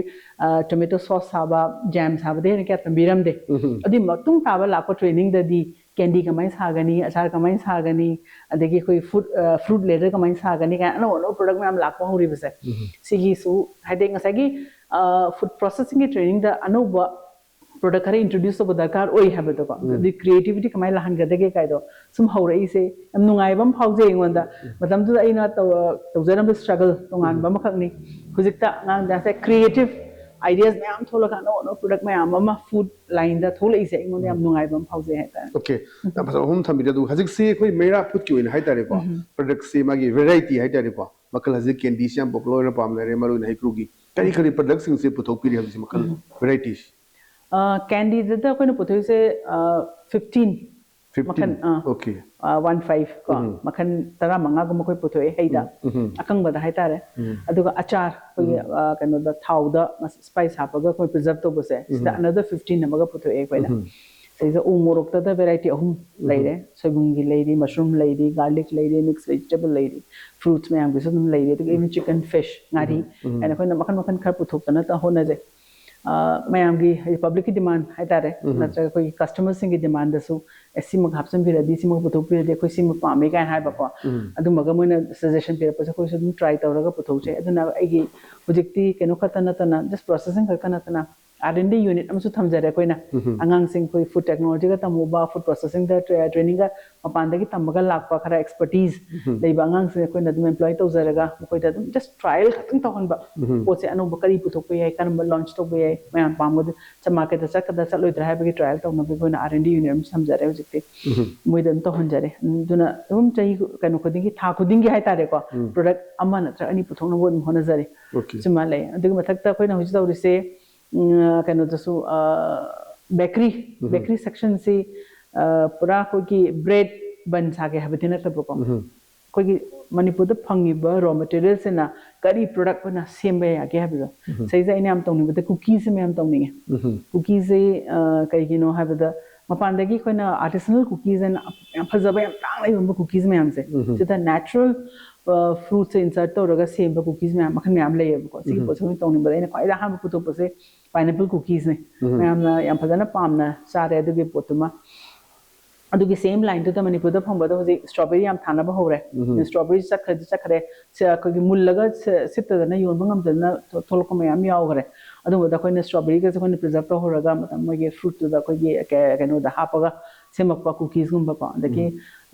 ꯇꯣꯃꯦꯇꯣ ꯁꯣꯁ ꯁꯥꯕ, ꯖꯦꯝ ꯁꯥꯕꯗ ꯍꯦꯟꯅ ꯀꯌꯥ ꯇꯝꯕꯤꯔꯝꯗꯦ꯫ ꯎꯝ. ꯑꯗꯨꯒꯤ ꯃꯇꯨꯡ ꯇꯥꯕ ꯂꯥꯛꯄ ꯇ꯭ꯔꯦꯅꯤꯡꯗꯗꯤ ꯀꯦꯟꯗꯤ ꯀꯃꯥꯏꯅ ꯁꯥꯒꯅꯤ, ꯑꯆꯥꯔ ꯀꯃꯥꯏꯅ ꯁꯥꯒꯅꯤ, ꯑꯗꯒꯤ ꯑꯩꯈꯣꯏ ꯐ꯭ꯔꯨꯠ ꯐ꯭ꯔꯨꯠ ꯂꯦꯗꯔ ꯀꯃꯥꯏꯅ ꯁꯥꯒꯅꯤ ꯀꯥꯏꯅ ꯑꯅꯧ ꯑꯅꯧꯕ ꯄ꯭ꯔꯗꯛ ꯃꯌꯥꯝ ꯂꯥꯛꯄ ꯍꯧꯔꯤꯕꯁꯦ꯫ ꯎꯝ. ꯁꯤꯒꯤꯁꯨ ꯍꯥꯏꯗꯤ ꯉꯁꯥꯏꯒꯤ ꯐꯨꯗ ꯄ꯭ꯔꯣꯁꯦꯁꯤꯡꯒꯤ ꯇ꯭ꯔꯦꯅꯤꯡꯗ ꯑꯅꯧꯕ ꯄ꯭ꯔꯗꯛ ꯈꯔ ꯏꯟꯇ꯭ꯔꯣꯗ꯭ꯌꯨꯁ ꯇꯧꯕ ꯗꯔꯀꯥꯔ ꯑꯣꯏ ꯍꯥꯏꯕꯗꯣꯀꯣ꯫ ꯑꯗꯨꯗꯤ ꯀ꯭ꯔꯤꯌꯦꯇꯤꯚꯤꯇꯤ ꯀꯃꯥꯏꯅ ꯂꯥꯛꯍꯟꯒꯗꯒꯦ ꯀꯥꯏꯗꯣ ꯁꯨꯝ ꯍꯧꯔꯛꯏꯁꯦ ꯌꯥꯝ ꯅꯨꯡꯉꯥꯏꯕ ꯑꯃ ꯐꯥꯎꯖꯩ ꯑꯩꯉꯣꯟꯗ꯫ ꯃꯇꯝꯗꯨꯗ ꯑꯩꯅ ꯇꯧ- ꯇꯧꯖꯔꯝꯕ ꯁ꯭ꯇ꯭ꯔꯒꯜ ꯇꯣꯉꯥꯟꯕ ꯑꯃꯈꯛꯅꯤ꯫ ꯍꯧꯖꯤꯛꯇ ꯑꯉꯥꯡꯁꯦ ꯀ꯭ꯔꯤꯌꯦꯇꯤꯚ ꯑꯥꯏꯗꯤꯌꯥꯁ ꯃꯌꯥꯝ ꯊꯣꯛꯂꯒ ꯑꯅꯧ ꯑꯅꯧꯕ ꯄ꯭ꯔꯗꯛ ꯃꯌꯥꯝ ꯑꯃ ꯐꯨꯗ ꯂꯥꯏꯟꯗ ꯊꯣꯛꯂꯛꯏꯁꯦ ꯑꯩꯉꯣꯟꯗ ꯌꯥꯝ ꯅꯨꯡꯉꯥꯏꯕ ꯑꯃ ꯐꯥꯎꯖꯩ ꯍꯥꯏꯇꯥꯔꯦ꯫ ꯑꯣꯀꯦ, ꯌꯥꯝ ꯐꯖꯕ ꯋꯥꯐꯝ ꯊꯝꯕꯤꯔꯦ꯫ ꯑꯗꯨ ꯍꯧꯖꯤꯛꯁꯤ ꯑꯩꯈꯣꯏ ꯃꯩꯔꯥ ꯐꯨꯗꯀꯤ ꯑꯣꯏꯅ ꯍꯥꯏꯇꯥꯔꯦꯀꯣ, ꯄ꯭ꯔꯗꯛꯁꯤ ꯃꯥꯒꯤ ꯚꯦꯔꯥꯏꯇꯤ ꯍꯥꯏꯇꯥꯔꯦꯀꯣ, ꯃꯈꯜ ꯍꯧꯖꯤꯛ ꯀꯦꯟꯗꯤꯁꯤ ꯌꯥꯝ ꯄꯣꯄꯨꯂꯔ ꯑꯣꯏꯅ ꯄꯥꯝꯅꯔꯦ, ꯃꯔꯨ ꯑꯣꯏꯅ ꯍꯩꯀ꯭ꯔꯨꯒꯤ꯫ ꯀꯔꯤ ꯀꯔꯤ ꯄ꯭ꯔꯗꯛꯁꯤꯡꯁꯦ ꯄꯨꯊꯣꯛꯄꯤꯔꯤ ꯍꯧꯖꯤꯛꯁꯤ, ꯃꯈꯜ ꯚꯦꯔꯥꯏꯇꯤꯁ? ꯀꯦꯟꯗꯤꯗꯨꯗ ꯑꯩꯈꯣꯏꯅ ꯄꯨꯊꯣꯛꯏꯁꯦ ꯐꯤꯐꯇꯤꯟ꯫ ꯐꯤꯐꯇꯤꯟ꯫ ꯃꯈꯜ, ꯑꯥ, ꯑꯣꯀꯦ꯫ ꯋꯥꯟ ꯐꯥꯏꯚ ꯀꯣ, ꯃꯈꯜ ꯇꯔꯥꯃꯉꯥꯒꯨꯝꯕ ꯑꯩꯈꯣꯏ ꯄꯨꯊꯣꯛꯑꯦ ꯍꯩꯗ꯫ ꯑꯀꯪꯕꯗ ꯍꯥꯏꯇꯥꯔꯦ꯫ ꯑꯗꯨꯒ ꯑꯆꯥꯔ ꯑꯩꯈꯣꯏꯒꯤ, ꯑꯥ, ꯀꯩꯅꯣꯗ, ꯊꯥꯎꯗ ꯁ꯭ꯄꯥꯏꯁ ꯍꯥꯞꯄꯒ ꯑꯩꯈꯣꯏ ꯄ꯭ꯔꯤꯖꯔꯕ ꯇꯧꯕꯁꯦ, ꯁꯤꯗ ꯑꯅꯗꯔ ꯐꯤꯐꯇꯤꯟ ꯑꯃꯒ ꯄꯨꯊꯣꯛꯑꯦ ꯑꯩꯈꯣꯏꯅ꯫ ꯁꯤꯗꯩꯁꯤꯗ ꯎ ꯃꯣꯔꯣꯛꯇꯗ ꯚꯦꯔꯥꯏꯇꯤ ꯑꯍꯨꯝ ꯂꯩꯔꯦ꯫ ꯁꯣꯏꯕꯨꯝꯒꯤ ꯂꯩꯔꯤ, ꯃꯁꯔꯨꯝ ꯂꯩꯔꯤ, ꯒꯥꯔꯂꯤꯛ ꯂꯩꯔꯤ, ꯃꯤꯛꯁ ꯚꯦꯖꯤꯇꯦꯕꯜ ꯂꯩꯔꯤ, ꯐ꯭ꯔꯨꯠꯁ ꯃꯌꯥꯝꯒꯤꯁꯨ ꯑꯗꯨꯝ ꯂꯩꯔꯤ, ꯑꯗꯨꯒ ꯏꯚꯟ ꯆꯤꯀꯟ, ꯐꯤꯁ, ꯉꯥꯔꯤ ꯍꯥꯏꯅ ꯑꯩꯈꯣꯏꯅ ꯃꯈꯜ ꯃꯈꯜ ꯈꯔ ꯄꯨꯊꯣꯛꯇꯅ ꯍꯣꯠꯅꯖꯩ꯫ ꯑꯥ, ꯃꯌꯥꯝꯒꯤ, ꯍꯥꯏꯗꯤ, ꯄꯕ꯭ꯂꯤꯛꯀꯤ ꯗꯤꯃꯥꯟ ꯍꯥꯏꯇꯥꯔꯦ, ꯅꯠꯇ꯭ꯔꯒ ꯑꯩꯈꯣꯏꯒꯤ ꯀꯁꯇꯃꯔꯁꯤꯡꯒꯤ ꯗꯤꯃꯥꯟꯗꯁꯨ, "ꯑꯦ, ꯁꯤꯃ ꯍꯥꯞꯆꯤꯟꯕꯤꯔꯗꯤ, ꯁꯤꯃ ꯄꯨꯊꯣꯛꯄꯤꯔꯗꯤ ꯑꯩꯈꯣꯏ ꯁꯤꯃ ꯄꯥꯝꯃꯦ" ꯀꯥꯏꯅ ꯍꯥꯏꯕꯀꯣ꯫ ꯑꯗꯨꯝꯕꯒ ꯃꯣꯏꯅ ꯁꯖꯦꯁꯟ ꯄꯤꯔꯛꯄꯁꯦ ꯑꯩꯈꯣꯏꯁꯨ ꯑꯗꯨꯝ ꯇ꯭ꯔꯥꯏ ꯇꯧꯔꯒ ꯄꯨꯊꯣꯛꯆꯩ꯫ ꯑꯗꯨꯅ ꯑꯩꯒꯤ ꯍꯧꯖꯤꯛꯇꯤ ꯀꯩꯅꯣ ꯈꯛꯇ ꯅꯠꯇꯅ, ꯖꯁ ꯄ꯭ꯔꯣꯁꯦꯁꯤꯡ ꯈꯛꯇ ꯅꯠꯇꯅ, ꯑꯥꯔ ꯑꯦꯟ ꯗꯤ ꯌꯨꯅꯤꯠ ꯑꯃꯁꯨ ꯊꯝꯖꯔꯦ ꯑꯩꯈꯣꯏꯅ꯫ ꯑꯉꯥꯡꯁꯤꯡ ꯑꯩꯈꯣꯏ ꯐꯨꯗ ꯇꯦꯛꯅꯣꯂꯣꯖꯤꯒ ꯇꯝꯃꯨꯕ, ꯐꯨꯗ ꯄ꯭ꯔꯣꯁꯦꯁꯤꯡꯗ ꯇ꯭ꯔꯦ-, ꯇ꯭ꯔꯦꯅꯤꯡꯒ ꯃꯄꯥꯟꯗꯒꯤ ꯇꯝꯃꯒ ꯂꯥꯛꯄ ꯈꯔ ꯑꯦꯛꯁꯄꯔꯇꯤꯁ ꯂꯩꯕ ꯑꯉꯥꯡꯁꯤꯡ ꯑꯩꯈꯣꯏꯅ ꯑꯗꯨꯝ ꯑꯦꯝꯄ꯭ꯂꯣꯏ ꯇꯧꯖꯔꯒ, ꯃꯈꯣꯏꯗ ꯑꯗꯨꯝ ꯖꯁ ꯇ꯭ꯔꯥꯏꯌꯦꯜ ꯈꯛꯇꯪ ꯇꯧꯍꯟꯕ꯫ ꯄꯣꯠꯁꯦ ꯑꯅꯧꯕ ꯀꯔꯤ ꯄꯨꯊꯣꯛꯄ ꯌꯥꯏ, ꯀꯔꯝꯕ ꯂꯣꯟꯆ ꯇꯧꯕ ꯌꯥꯏ, ꯃꯌꯥꯝ ꯄꯥꯝꯕꯗ ꯃꯥꯔꯀꯦꯠꯇ ꯆꯠꯀꯗ꯭ꯔꯥ ꯆꯠꯂꯣꯏꯗ꯭ꯔꯥ ꯍꯥꯏꯕꯒꯤ ꯇ꯭ꯔꯥꯏꯌꯦꯜ ꯇꯧꯅꯕꯒꯤ ꯑꯩꯈꯣꯏꯅ ꯑꯥꯔ ꯑꯦꯟ ꯗꯤ ꯌꯨꯅꯤꯠ ꯑꯃ ꯊꯝꯖꯔꯦ ꯍꯧꯖꯤꯛꯇꯤ꯫ ꯃꯣꯏꯗ ꯑꯗꯨꯝ ꯇꯧꯍꯟꯖꯔꯦ꯫ ꯑꯗꯨꯅ ꯑꯗꯨꯝ ꯆꯍꯤ, ꯀꯩꯅꯣ ꯈꯨꯗꯤꯡꯒꯤ, ꯊꯥ ꯈꯨꯗꯤꯡꯒꯤ ꯍꯥꯏꯇꯥꯔꯦꯀꯣ, ꯄ꯭ꯔꯗꯛ ꯑꯃ ꯅꯠꯇ꯭ꯔꯒ ꯑꯅꯤ ꯄꯨꯊꯣꯛꯅꯕ ꯑꯗꯨꯝ ꯍꯣꯠꯅꯖꯔꯦ꯫ ꯑꯣꯀꯦ꯫ ꯁꯤꯃ ꯂꯩ꯫ ꯑꯗꯨꯒꯤ ꯃꯊꯛꯇ ꯑꯩꯈꯣꯏꯅ ꯍꯧꯖꯤꯛ ꯇꯧꯔꯤꯁꯦ, ꯎꯝ, ꯀꯩꯅꯣꯗꯁꯨ, ꯕꯦꯀꯔꯤ, ꯕꯦꯀꯔꯤ ꯁꯦꯛꯁꯟꯁꯤ, ꯑ, ꯄꯨꯔꯥ ꯑꯩꯈꯣꯏꯒꯤ ꯕ꯭ꯔꯦꯗ ꯕꯟ ꯁꯥꯒꯦ ꯍꯥꯏꯕꯗꯤ ꯅꯠꯇꯕꯀꯣ꯫ ꯑꯩꯈꯣꯏꯒꯤ ꯃꯅꯤꯄꯨꯔꯗ ꯐꯪꯉꯤꯕ ꯔꯣ ꯃꯦꯇꯤꯔꯤꯌꯦꯜꯁꯤꯅ ꯀꯔꯤ ꯄ꯭ꯔꯗꯛ ꯑꯣꯏꯅ ꯁꯦꯝꯕ ꯌꯥꯒꯦ ꯍꯥꯏꯕꯗꯣ꯫ ꯁꯤꯗꯩꯁꯤꯗ ꯑꯩꯅ ꯌꯥꯝ ꯇꯧꯅꯤꯡꯕꯗ ꯀꯨꯀꯤꯁ ꯑꯃ ꯌꯥꯝ ꯇꯧꯅꯤꯡꯉꯦ꯫ ꯀꯨꯀꯤꯁꯁꯦ, ꯑ, ꯀꯩꯒꯤꯅꯣ ꯍꯥꯏꯕꯗ, ꯃꯄꯥꯟꯗꯒꯤ ꯑꯩꯈꯣꯏꯅ ꯑꯥꯔꯇꯤꯁꯅꯦꯜ ꯀꯨꯀꯤꯁ ꯍꯥꯏꯅ ꯌꯥꯝ ꯐꯖꯕ, ꯌꯥꯝ ꯇꯥꯡꯅ ꯌꯣꯟꯕ ꯀꯨꯀꯤꯁ ꯃꯌꯥꯝꯁꯦ, ꯁꯤꯗ ꯅꯦꯆꯔꯦꯜ, ꯑ, ꯐ꯭ꯔꯨꯠꯁꯦ ꯏꯟꯁꯔꯠ ꯇꯧꯔꯒ ꯁꯦꯝꯕ ꯀꯨꯀꯤꯁ ꯃꯌꯥꯝ, ꯃꯈꯜ ꯃꯌꯥꯝ ꯂꯩꯌꯦꯕꯀꯣ꯫ ꯁꯤꯒꯤ ꯄꯣꯠꯁꯦ ꯑꯩꯈꯣꯏ ꯇꯧꯅꯤꯡꯕꯗ ꯑꯩꯅ ꯈ꯭ꯋꯥꯏꯗꯒꯤ ꯑꯍꯥꯟꯕ ꯄꯨꯊꯣꯛꯄꯁꯦ ꯄꯥꯏꯅꯦꯄꯜ ꯀꯨꯀꯤꯁꯅꯦ꯫ ꯃꯌꯥꯝꯅ ꯌꯥꯝ ꯐꯖꯅ ꯄꯥꯝꯅ ꯆꯥꯔꯦ ꯑꯗꯨꯒꯤ ꯄꯣꯠꯇꯨꯃ꯫ ꯑꯗꯨꯒꯤ ꯁꯦꯝ ꯂꯥꯏꯟꯗꯨꯗ ꯃꯅꯤꯄꯨꯔꯗ ꯐꯪꯕꯗ ꯍꯧꯖꯤꯛ ꯁ꯭ꯇ꯭ꯔꯣꯕꯦꯔꯤ ꯌꯥꯝ ꯊꯥꯅꯕ ꯍꯧꯔꯦ꯫ ꯁ꯭ꯇ꯭ꯔꯣꯕꯦꯔꯤ ꯆꯠꯈ꯭ꯔꯗꯤ ꯆꯠꯈ꯭ꯔꯦ, ꯁꯦ, ꯑꯩꯈꯣꯏꯒꯤ ꯃꯨꯜꯂꯒ ꯁꯦ-, ꯁꯤꯠꯇꯗꯅ ꯌꯣꯟꯕ ꯉꯝꯗꯗꯅ ꯊꯣ-, ꯊꯣꯛꯂꯛꯄ ꯃꯌꯥꯝ ꯌꯥꯎꯈ꯭ꯔꯦ꯫ ꯑꯗꯨꯝꯕꯗ ꯑꯩꯈꯣꯏꯅ strawberryꯒꯁꯦ ꯑꯩꯈꯣꯏꯅ preserve ꯇꯧꯍꯧꯔꯒ ꯃꯇꯝ ꯃꯣꯏꯒꯤ fruitꯇꯨꯗ ꯑꯩꯈꯣꯏꯒꯤ ꯀꯩꯅꯣꯗ ꯍꯥꯞꯄꯒ ꯁꯦꯝꯃꯛꯄ cookiesꯒꯨꯝꯕꯀꯣ꯫ ꯑꯗꯒꯤ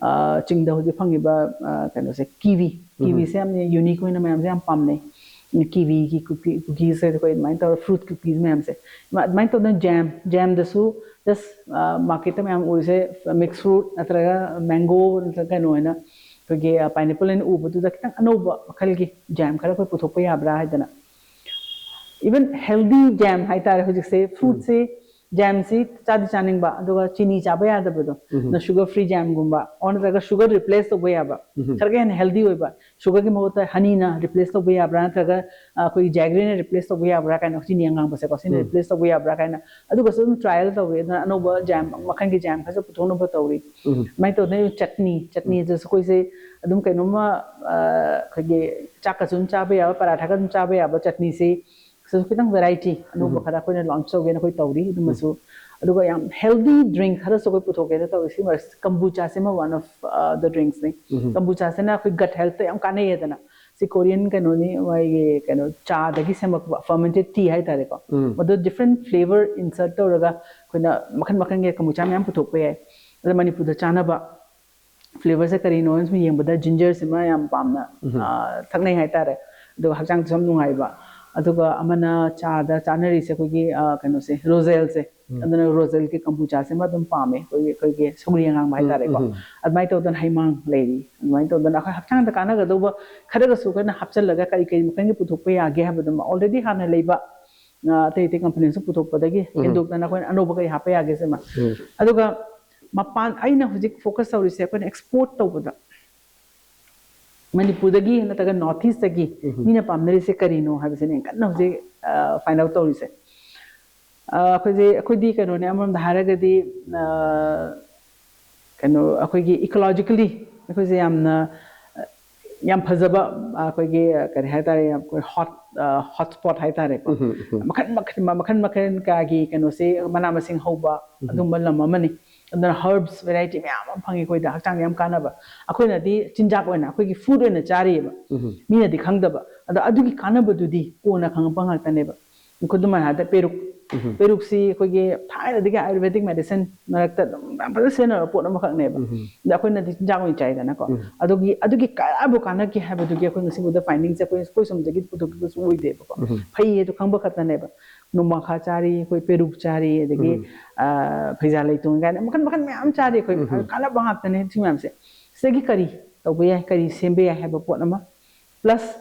ꯆꯤꯡꯗ ꯍꯧꯖꯤꯛ ꯐꯪꯉꯤꯕ ꯀꯩꯅꯣꯁꯦ, kiwi, kiwiꯁꯦ ꯌꯥꯝꯅ unique ꯑꯣꯏꯅ ꯃꯌꯥꯝꯁꯦ ꯌꯥꯝ ꯄꯥꯝꯅꯩ꯫ Kiwiꯒꯤ cookie, cookieesꯁꯦ ꯑꯩꯈꯣꯏ ꯑꯗꯨꯃꯥꯏꯅ ꯇꯧꯔ fruit cookies ꯃꯌꯥꯝꯁꯦ ꯑꯗꯨꯃꯥꯏꯅ ꯇꯧꯗꯅ jam, jamꯗꯁꯨ just marketꯇ ꯃꯌꯥꯝ ꯎꯔꯤꯁꯦ mixed fruit ꯅꯠꯇ꯭ꯔꯒ mango ꯅꯠꯇ꯭ꯔꯒ ꯀꯩꯅꯣ ꯑꯣꯏꯅ ꯑꯩꯈꯣꯏꯒꯤ pineapple ꯑꯣꯏꯅ ꯎꯕꯗꯨꯗ ꯈꯤꯇꯪ ꯑꯅꯧꯕ ꯃꯈꯜꯒꯤ jam ꯈꯔ ꯑꯩꯈꯣꯏ ꯄꯨꯊꯣꯛꯄ ꯌꯥꯕ꯭ꯔꯥ ꯍꯥꯏꯗꯅ꯫ Even healthy jam ꯍꯥꯏꯇꯥꯔꯦ ꯍꯧꯖꯤꯛꯁꯦ꯫ Fruitꯁꯤ, jamꯁꯤ ꯆꯥꯗꯤ ꯆꯥꯅꯤꯡꯕ ꯑꯗꯨꯒ ꯆꯤꯅꯤ ꯆꯥꯕ ꯌꯥꯗꯕꯗꯣ꯫ Sugar free jamꯒꯨꯝꯕ ꯑꯣꯔ ꯅꯠꯇ꯭ꯔꯒ sugar replace ꯇꯧꯕ ꯌꯥꯕ, ꯈꯔꯒ ꯍꯦꯟꯅ healthy ꯑꯣꯏꯕ sugarꯒꯤ ꯃꯍꯨꯠꯇ honeyꯅ replace ꯇꯧꯕ ꯌꯥꯕ꯭ꯔꯥ ꯅꯠꯇ꯭ꯔꯒ ꯑꯩꯈꯣꯏꯒꯤ jaggeryꯅ replace ꯇꯧꯕ ꯌꯥꯕ꯭ꯔꯥ ꯀꯥꯏꯅ, ꯆꯤꯅꯤ ꯑꯉꯥꯡꯕꯁꯦꯀꯣ ꯁꯤꯅ replace ꯇꯧꯕ ꯌꯥꯕ꯭ꯔꯥ ꯀꯥꯏꯅ ꯑꯗꯨꯒꯁꯨ ꯑꯗꯨꯝ trial ꯇꯧꯔꯤ꯫ ꯑꯗꯨꯅ ꯑꯅꯧꯕ jam ꯃꯈꯜꯒꯤ jam ꯈꯔꯁꯨ ꯄꯨꯊꯣꯛꯅꯕ ꯇꯧꯔꯤ꯫ ꯑꯗꯨꯃꯥꯏꯅ ꯇꯧꯗꯅ chutney, chutneyꯗꯁꯨ ꯑꯩꯈꯣꯏꯁꯦ ꯑꯗꯨꯝ ꯀꯩꯅꯣꯝꯃ ꯑꯩꯈꯣꯏꯒꯤ ꯆꯥꯛꯀꯁꯨ ꯑꯗꯨꯝ ꯆꯥꯕ ꯌꯥꯕ, ꯄꯔꯥꯊꯥꯒ ꯑꯗꯨꯝ ꯆꯥꯕ ꯌꯥꯕ chutneyꯁꯤ ꯁꯤꯁꯨ ꯈꯤꯇꯪ variety ꯑꯅꯧꯕ ꯈꯔ ꯑꯩꯈꯣꯏꯅ launch ꯇꯧꯒꯦꯅ ꯑꯩꯈꯣꯏ ꯇꯧꯔꯤ꯫ ꯑꯗꯨꯃꯁꯨ ꯑꯗꯨꯒ ꯌꯥꯝ healthy drink ꯈꯔꯁꯨ ꯑꯩꯈꯣꯏ ꯄꯨꯊꯣꯛꯀꯦꯅ ꯇꯧꯔꯤ꯫ ꯁꯤ ꯃꯔꯛꯁꯤꯗ kombuchaꯁꯤꯃ one of the drinksꯅꯤ꯫ Kombuchaꯁꯤꯅ ꯑꯩꯈꯣꯏ gut healthꯇ ꯌꯥꯝ ꯀꯥꯟꯅꯩꯌꯦꯗꯅ꯫ ꯁꯤ Korean ꯀꯩꯅꯣꯅꯤ, ꯃꯣꯏꯒꯤ ꯀꯩꯅꯣ ꯆꯥꯗꯒꯤ ꯁꯦꯝꯃꯛꯄ fermented tea ꯍꯥꯏꯇꯥꯔꯦꯀꯣ꯫ ꯃꯗꯨ different flavour insert ꯇꯧꯔꯒ ꯑꯩꯈꯣꯏꯅ ꯃꯈꯜ ꯃꯈꯜꯒꯤ kombucha ꯃꯌꯥꯝ ꯄꯨꯊꯣꯛꯄ ꯌꯥꯏ꯫ ꯑꯗ ꯃꯅꯤꯄꯨꯔꯗ ꯆꯥꯅꯕ flavourꯁꯦ ꯀꯔꯤꯅꯣ ꯁꯨꯝ ꯌꯦꯡꯕꯗ gingerꯁꯤꯃ ꯌꯥꯝ ꯄꯥꯝꯅ ꯊꯛꯅꯩ ꯍꯥꯏꯇꯥꯔꯦ꯫ ꯑꯗꯨꯒ ꯍꯛꯆꯥꯡꯗꯁꯨ ꯌꯥꯝ ꯅꯨꯡꯉꯥꯏꯕ꯫ ꯑꯗꯨꯒ ꯑꯃꯅ ꯆꯥꯗ ꯆꯥꯅꯔꯤꯁꯦ ꯑꯩꯈꯣꯏꯒꯤ ꯀꯩꯅꯣꯁꯦ, roselꯁꯦ꯫ ꯑꯗꯨꯅ roselꯒꯤ kombuchaꯁꯤꯃ ꯑꯗꯨꯝ ꯄꯥꯝꯃꯦ, ꯑꯩꯈꯣꯏꯒꯤ ꯑꯩꯈꯣꯏꯒꯤ ꯁꯧꯒ꯭ꯔꯤ ꯍꯪꯒꯥꯝ ꯍꯥꯏꯇꯥꯔꯦꯀꯣ꯫ ꯑꯗꯨꯃꯥꯏꯅ ꯇꯧꯗꯅ ꯍꯩꯃꯥꯡ ꯂꯩꯔꯤ꯫ ꯑꯗꯨꯃꯥꯏꯅ ꯇꯧꯗꯅ ꯑꯩꯈꯣꯏ ꯍꯛꯆꯥꯡꯗ ꯀꯥꯟꯅꯒꯗꯧꯕ ꯈꯔꯒꯁꯨ ꯑꯩꯈꯣꯏꯅ ꯍꯥꯞꯆꯤꯜꯂꯒ ꯀꯔꯤ ꯀꯔꯤ ꯃꯈꯜꯒꯤ ꯄꯨꯊꯣꯛꯄ ꯌꯥꯒꯦ ꯍꯥꯏꯕꯗꯨꯃ already ꯍꯥꯟꯅ ꯂꯩꯕ ꯑꯇꯩ ꯑꯇꯩ companyꯁꯨ ꯄꯨꯊꯣꯛꯄꯗꯒꯤ ꯍꯦꯟꯗꯣꯛꯇꯅ ꯑꯩꯈꯣꯏꯅ ꯑꯅꯧꯕ ꯀꯔꯤ ꯍꯥꯞꯄ ꯌꯥꯒꯦ ꯁꯤꯃ꯫ ꯑꯗꯨꯒ ꯃꯄꯥꯟ, ꯑꯩꯅ ꯍꯧꯖꯤꯛ focus ꯇꯧꯔꯤꯁꯦ ꯑꯩꯈꯣꯏꯅ export ꯇꯧꯕꯗ ꯃꯅꯤꯄꯨꯔꯗꯒꯤ ꯅꯠꯇ꯭ꯔꯒ North Eastꯇꯒꯤ ꯃꯤꯅ ꯄꯥꯝꯅꯔꯤꯁꯦ ꯀꯔꯤꯅꯣ ꯍꯥꯏꯕꯁꯤꯅꯦ ꯑꯩꯅ ꯀꯟꯅ ꯍꯧꯖꯤꯛ find out ꯇꯧꯔꯤꯁꯦ꯫ ꯑꯩꯈꯣꯏꯁꯦ, ꯑꯩꯈꯣꯏꯗꯤ ꯀꯩꯅꯣꯅꯦ, ꯑꯃꯔꯣꯝꯗ ꯍꯥꯏꯔꯒꯗꯤ ꯀꯩꯅꯣ, ꯑꯩꯈꯣꯏꯒꯤ ecologically ꯑꯩꯈꯣꯏꯁꯦ ꯌꯥꯝꯅ ꯌꯥꯝ ꯐꯖꯕ, ꯑꯩꯈꯣꯏꯒꯤ ꯀꯔꯤ ꯍꯥꯏꯇꯥꯔꯦ, ꯑꯩꯈꯣꯏ hot, hotspot ꯍꯥꯏꯇꯥꯔꯦꯀꯣ꯫ ꯃꯈꯟ ꯃꯈꯟ ꯃꯈꯟ ꯃꯈꯟ ꯀꯌꯥꯒꯤ ꯀꯩꯅꯣꯁꯦ, ꯃꯅꯥ ꯃꯁꯤꯡ ꯍꯧꯕ ꯑꯗꯨꯝꯕ ꯂꯝ ꯑꯃꯅꯤ꯫ ꯑꯗꯨꯅ herbs variety ꯃꯌꯥꯝ ꯑꯃ ꯐꯪꯉꯤ ꯑꯩꯈꯣꯏꯗ, ꯍꯛꯆꯥꯡꯗ ꯌꯥꯝ ꯀꯥꯟꯅꯕ꯫ ꯑꯩꯈꯣꯏꯅꯗꯤ ꯆꯤꯟꯖꯥꯛ ꯑꯣꯏꯅ, ꯑꯩꯈꯣꯏꯒꯤ food ꯑꯣꯏꯅ ꯆꯥꯔꯤꯑꯕ, ꯃꯤꯅꯗꯤ ꯈꯪꯗꯕ꯫ ꯑꯗꯣ ꯑꯗꯨꯒꯤ ꯀꯥꯟꯅꯕꯗꯨꯗꯤ ꯀꯣꯟꯅ ꯈꯪꯉꯛꯄ ꯉꯥꯛꯇꯅꯦꯕ꯫ ꯈꯨꯗꯝ ꯑꯣꯏꯅ ꯍꯥꯏꯔꯕꯗ ꯄꯦꯔꯨꯛ꯫ ꯄꯦꯔꯨꯛꯁꯤ ꯑꯩꯈꯣꯏꯒꯤ ꯊꯥꯏꯅꯗꯒꯤ ꯑꯥꯌꯨꯔꯚꯦꯗꯤꯛ ꯃꯦꯗꯤꯁꯤꯟ ꯃꯔꯛꯇ ꯑꯗꯨꯝ ꯌꯥꯝ ꯐꯖꯅ ꯁꯤꯖꯤꯟꯅꯕ ꯄꯣꯠ ꯑꯃꯈꯛꯅꯦꯕ꯫ ꯑꯗ ꯑꯩꯈꯣꯏꯅꯗꯤ ꯆꯤꯟꯖꯥꯛ ꯑꯣꯏꯅ ꯆꯥꯏꯗꯅꯀꯣ꯫ ꯑꯗꯨꯒꯤ ꯑꯗꯨꯒꯤ ꯀꯌꯥꯕꯨ ꯀꯥꯟꯅꯒꯦ ꯍꯥꯏꯕꯗꯨꯒꯤ ꯑꯩꯈꯣꯏ ꯉꯁꯤꯐꯥꯎꯗ ꯐꯥꯏꯟꯗꯤꯡꯁꯦ ꯑꯩꯈꯣꯏ ꯑꯩꯈꯣꯏ ꯁꯣꯝꯗꯒꯤ ꯄꯨꯊꯣꯛꯈꯤꯕꯁꯨ ꯑꯣꯏꯗꯦꯕꯀꯣ꯫ ꯐꯩ ꯑꯗꯨ ꯈꯪꯕ ꯈꯛꯇꯅꯦꯕ꯫ ꯅꯣꯡꯃꯥꯡꯈꯥ ꯆꯥꯔꯤ, ꯑꯩꯈꯣꯏ ꯄꯦꯔꯨꯛ ꯆꯥꯔꯤ, ꯑꯗꯒꯤ ꯑ, ꯐꯩꯖꯥ ꯂꯩꯇꯣꯟ ꯀꯥꯏꯅ ꯃꯈꯜ ꯃꯈꯜ ꯃꯌꯥꯝ ꯆꯥꯔꯤ ꯑꯩꯈꯣꯏ꯫ ꯀꯥꯟꯅꯕ ꯉꯥꯛꯇꯅꯦ ꯁꯤ ꯃꯌꯥꯝꯁꯦ꯫ ꯁꯤꯗꯒꯤ ꯀꯔꯤ ꯇꯧꯕ ꯌꯥꯏ, ꯀꯔꯤ ꯁꯦꯝꯕ ꯌꯥꯏ ꯍꯥꯏꯕ ꯄꯣꯠ ꯑꯃ, ꯄ꯭ꯂꯁ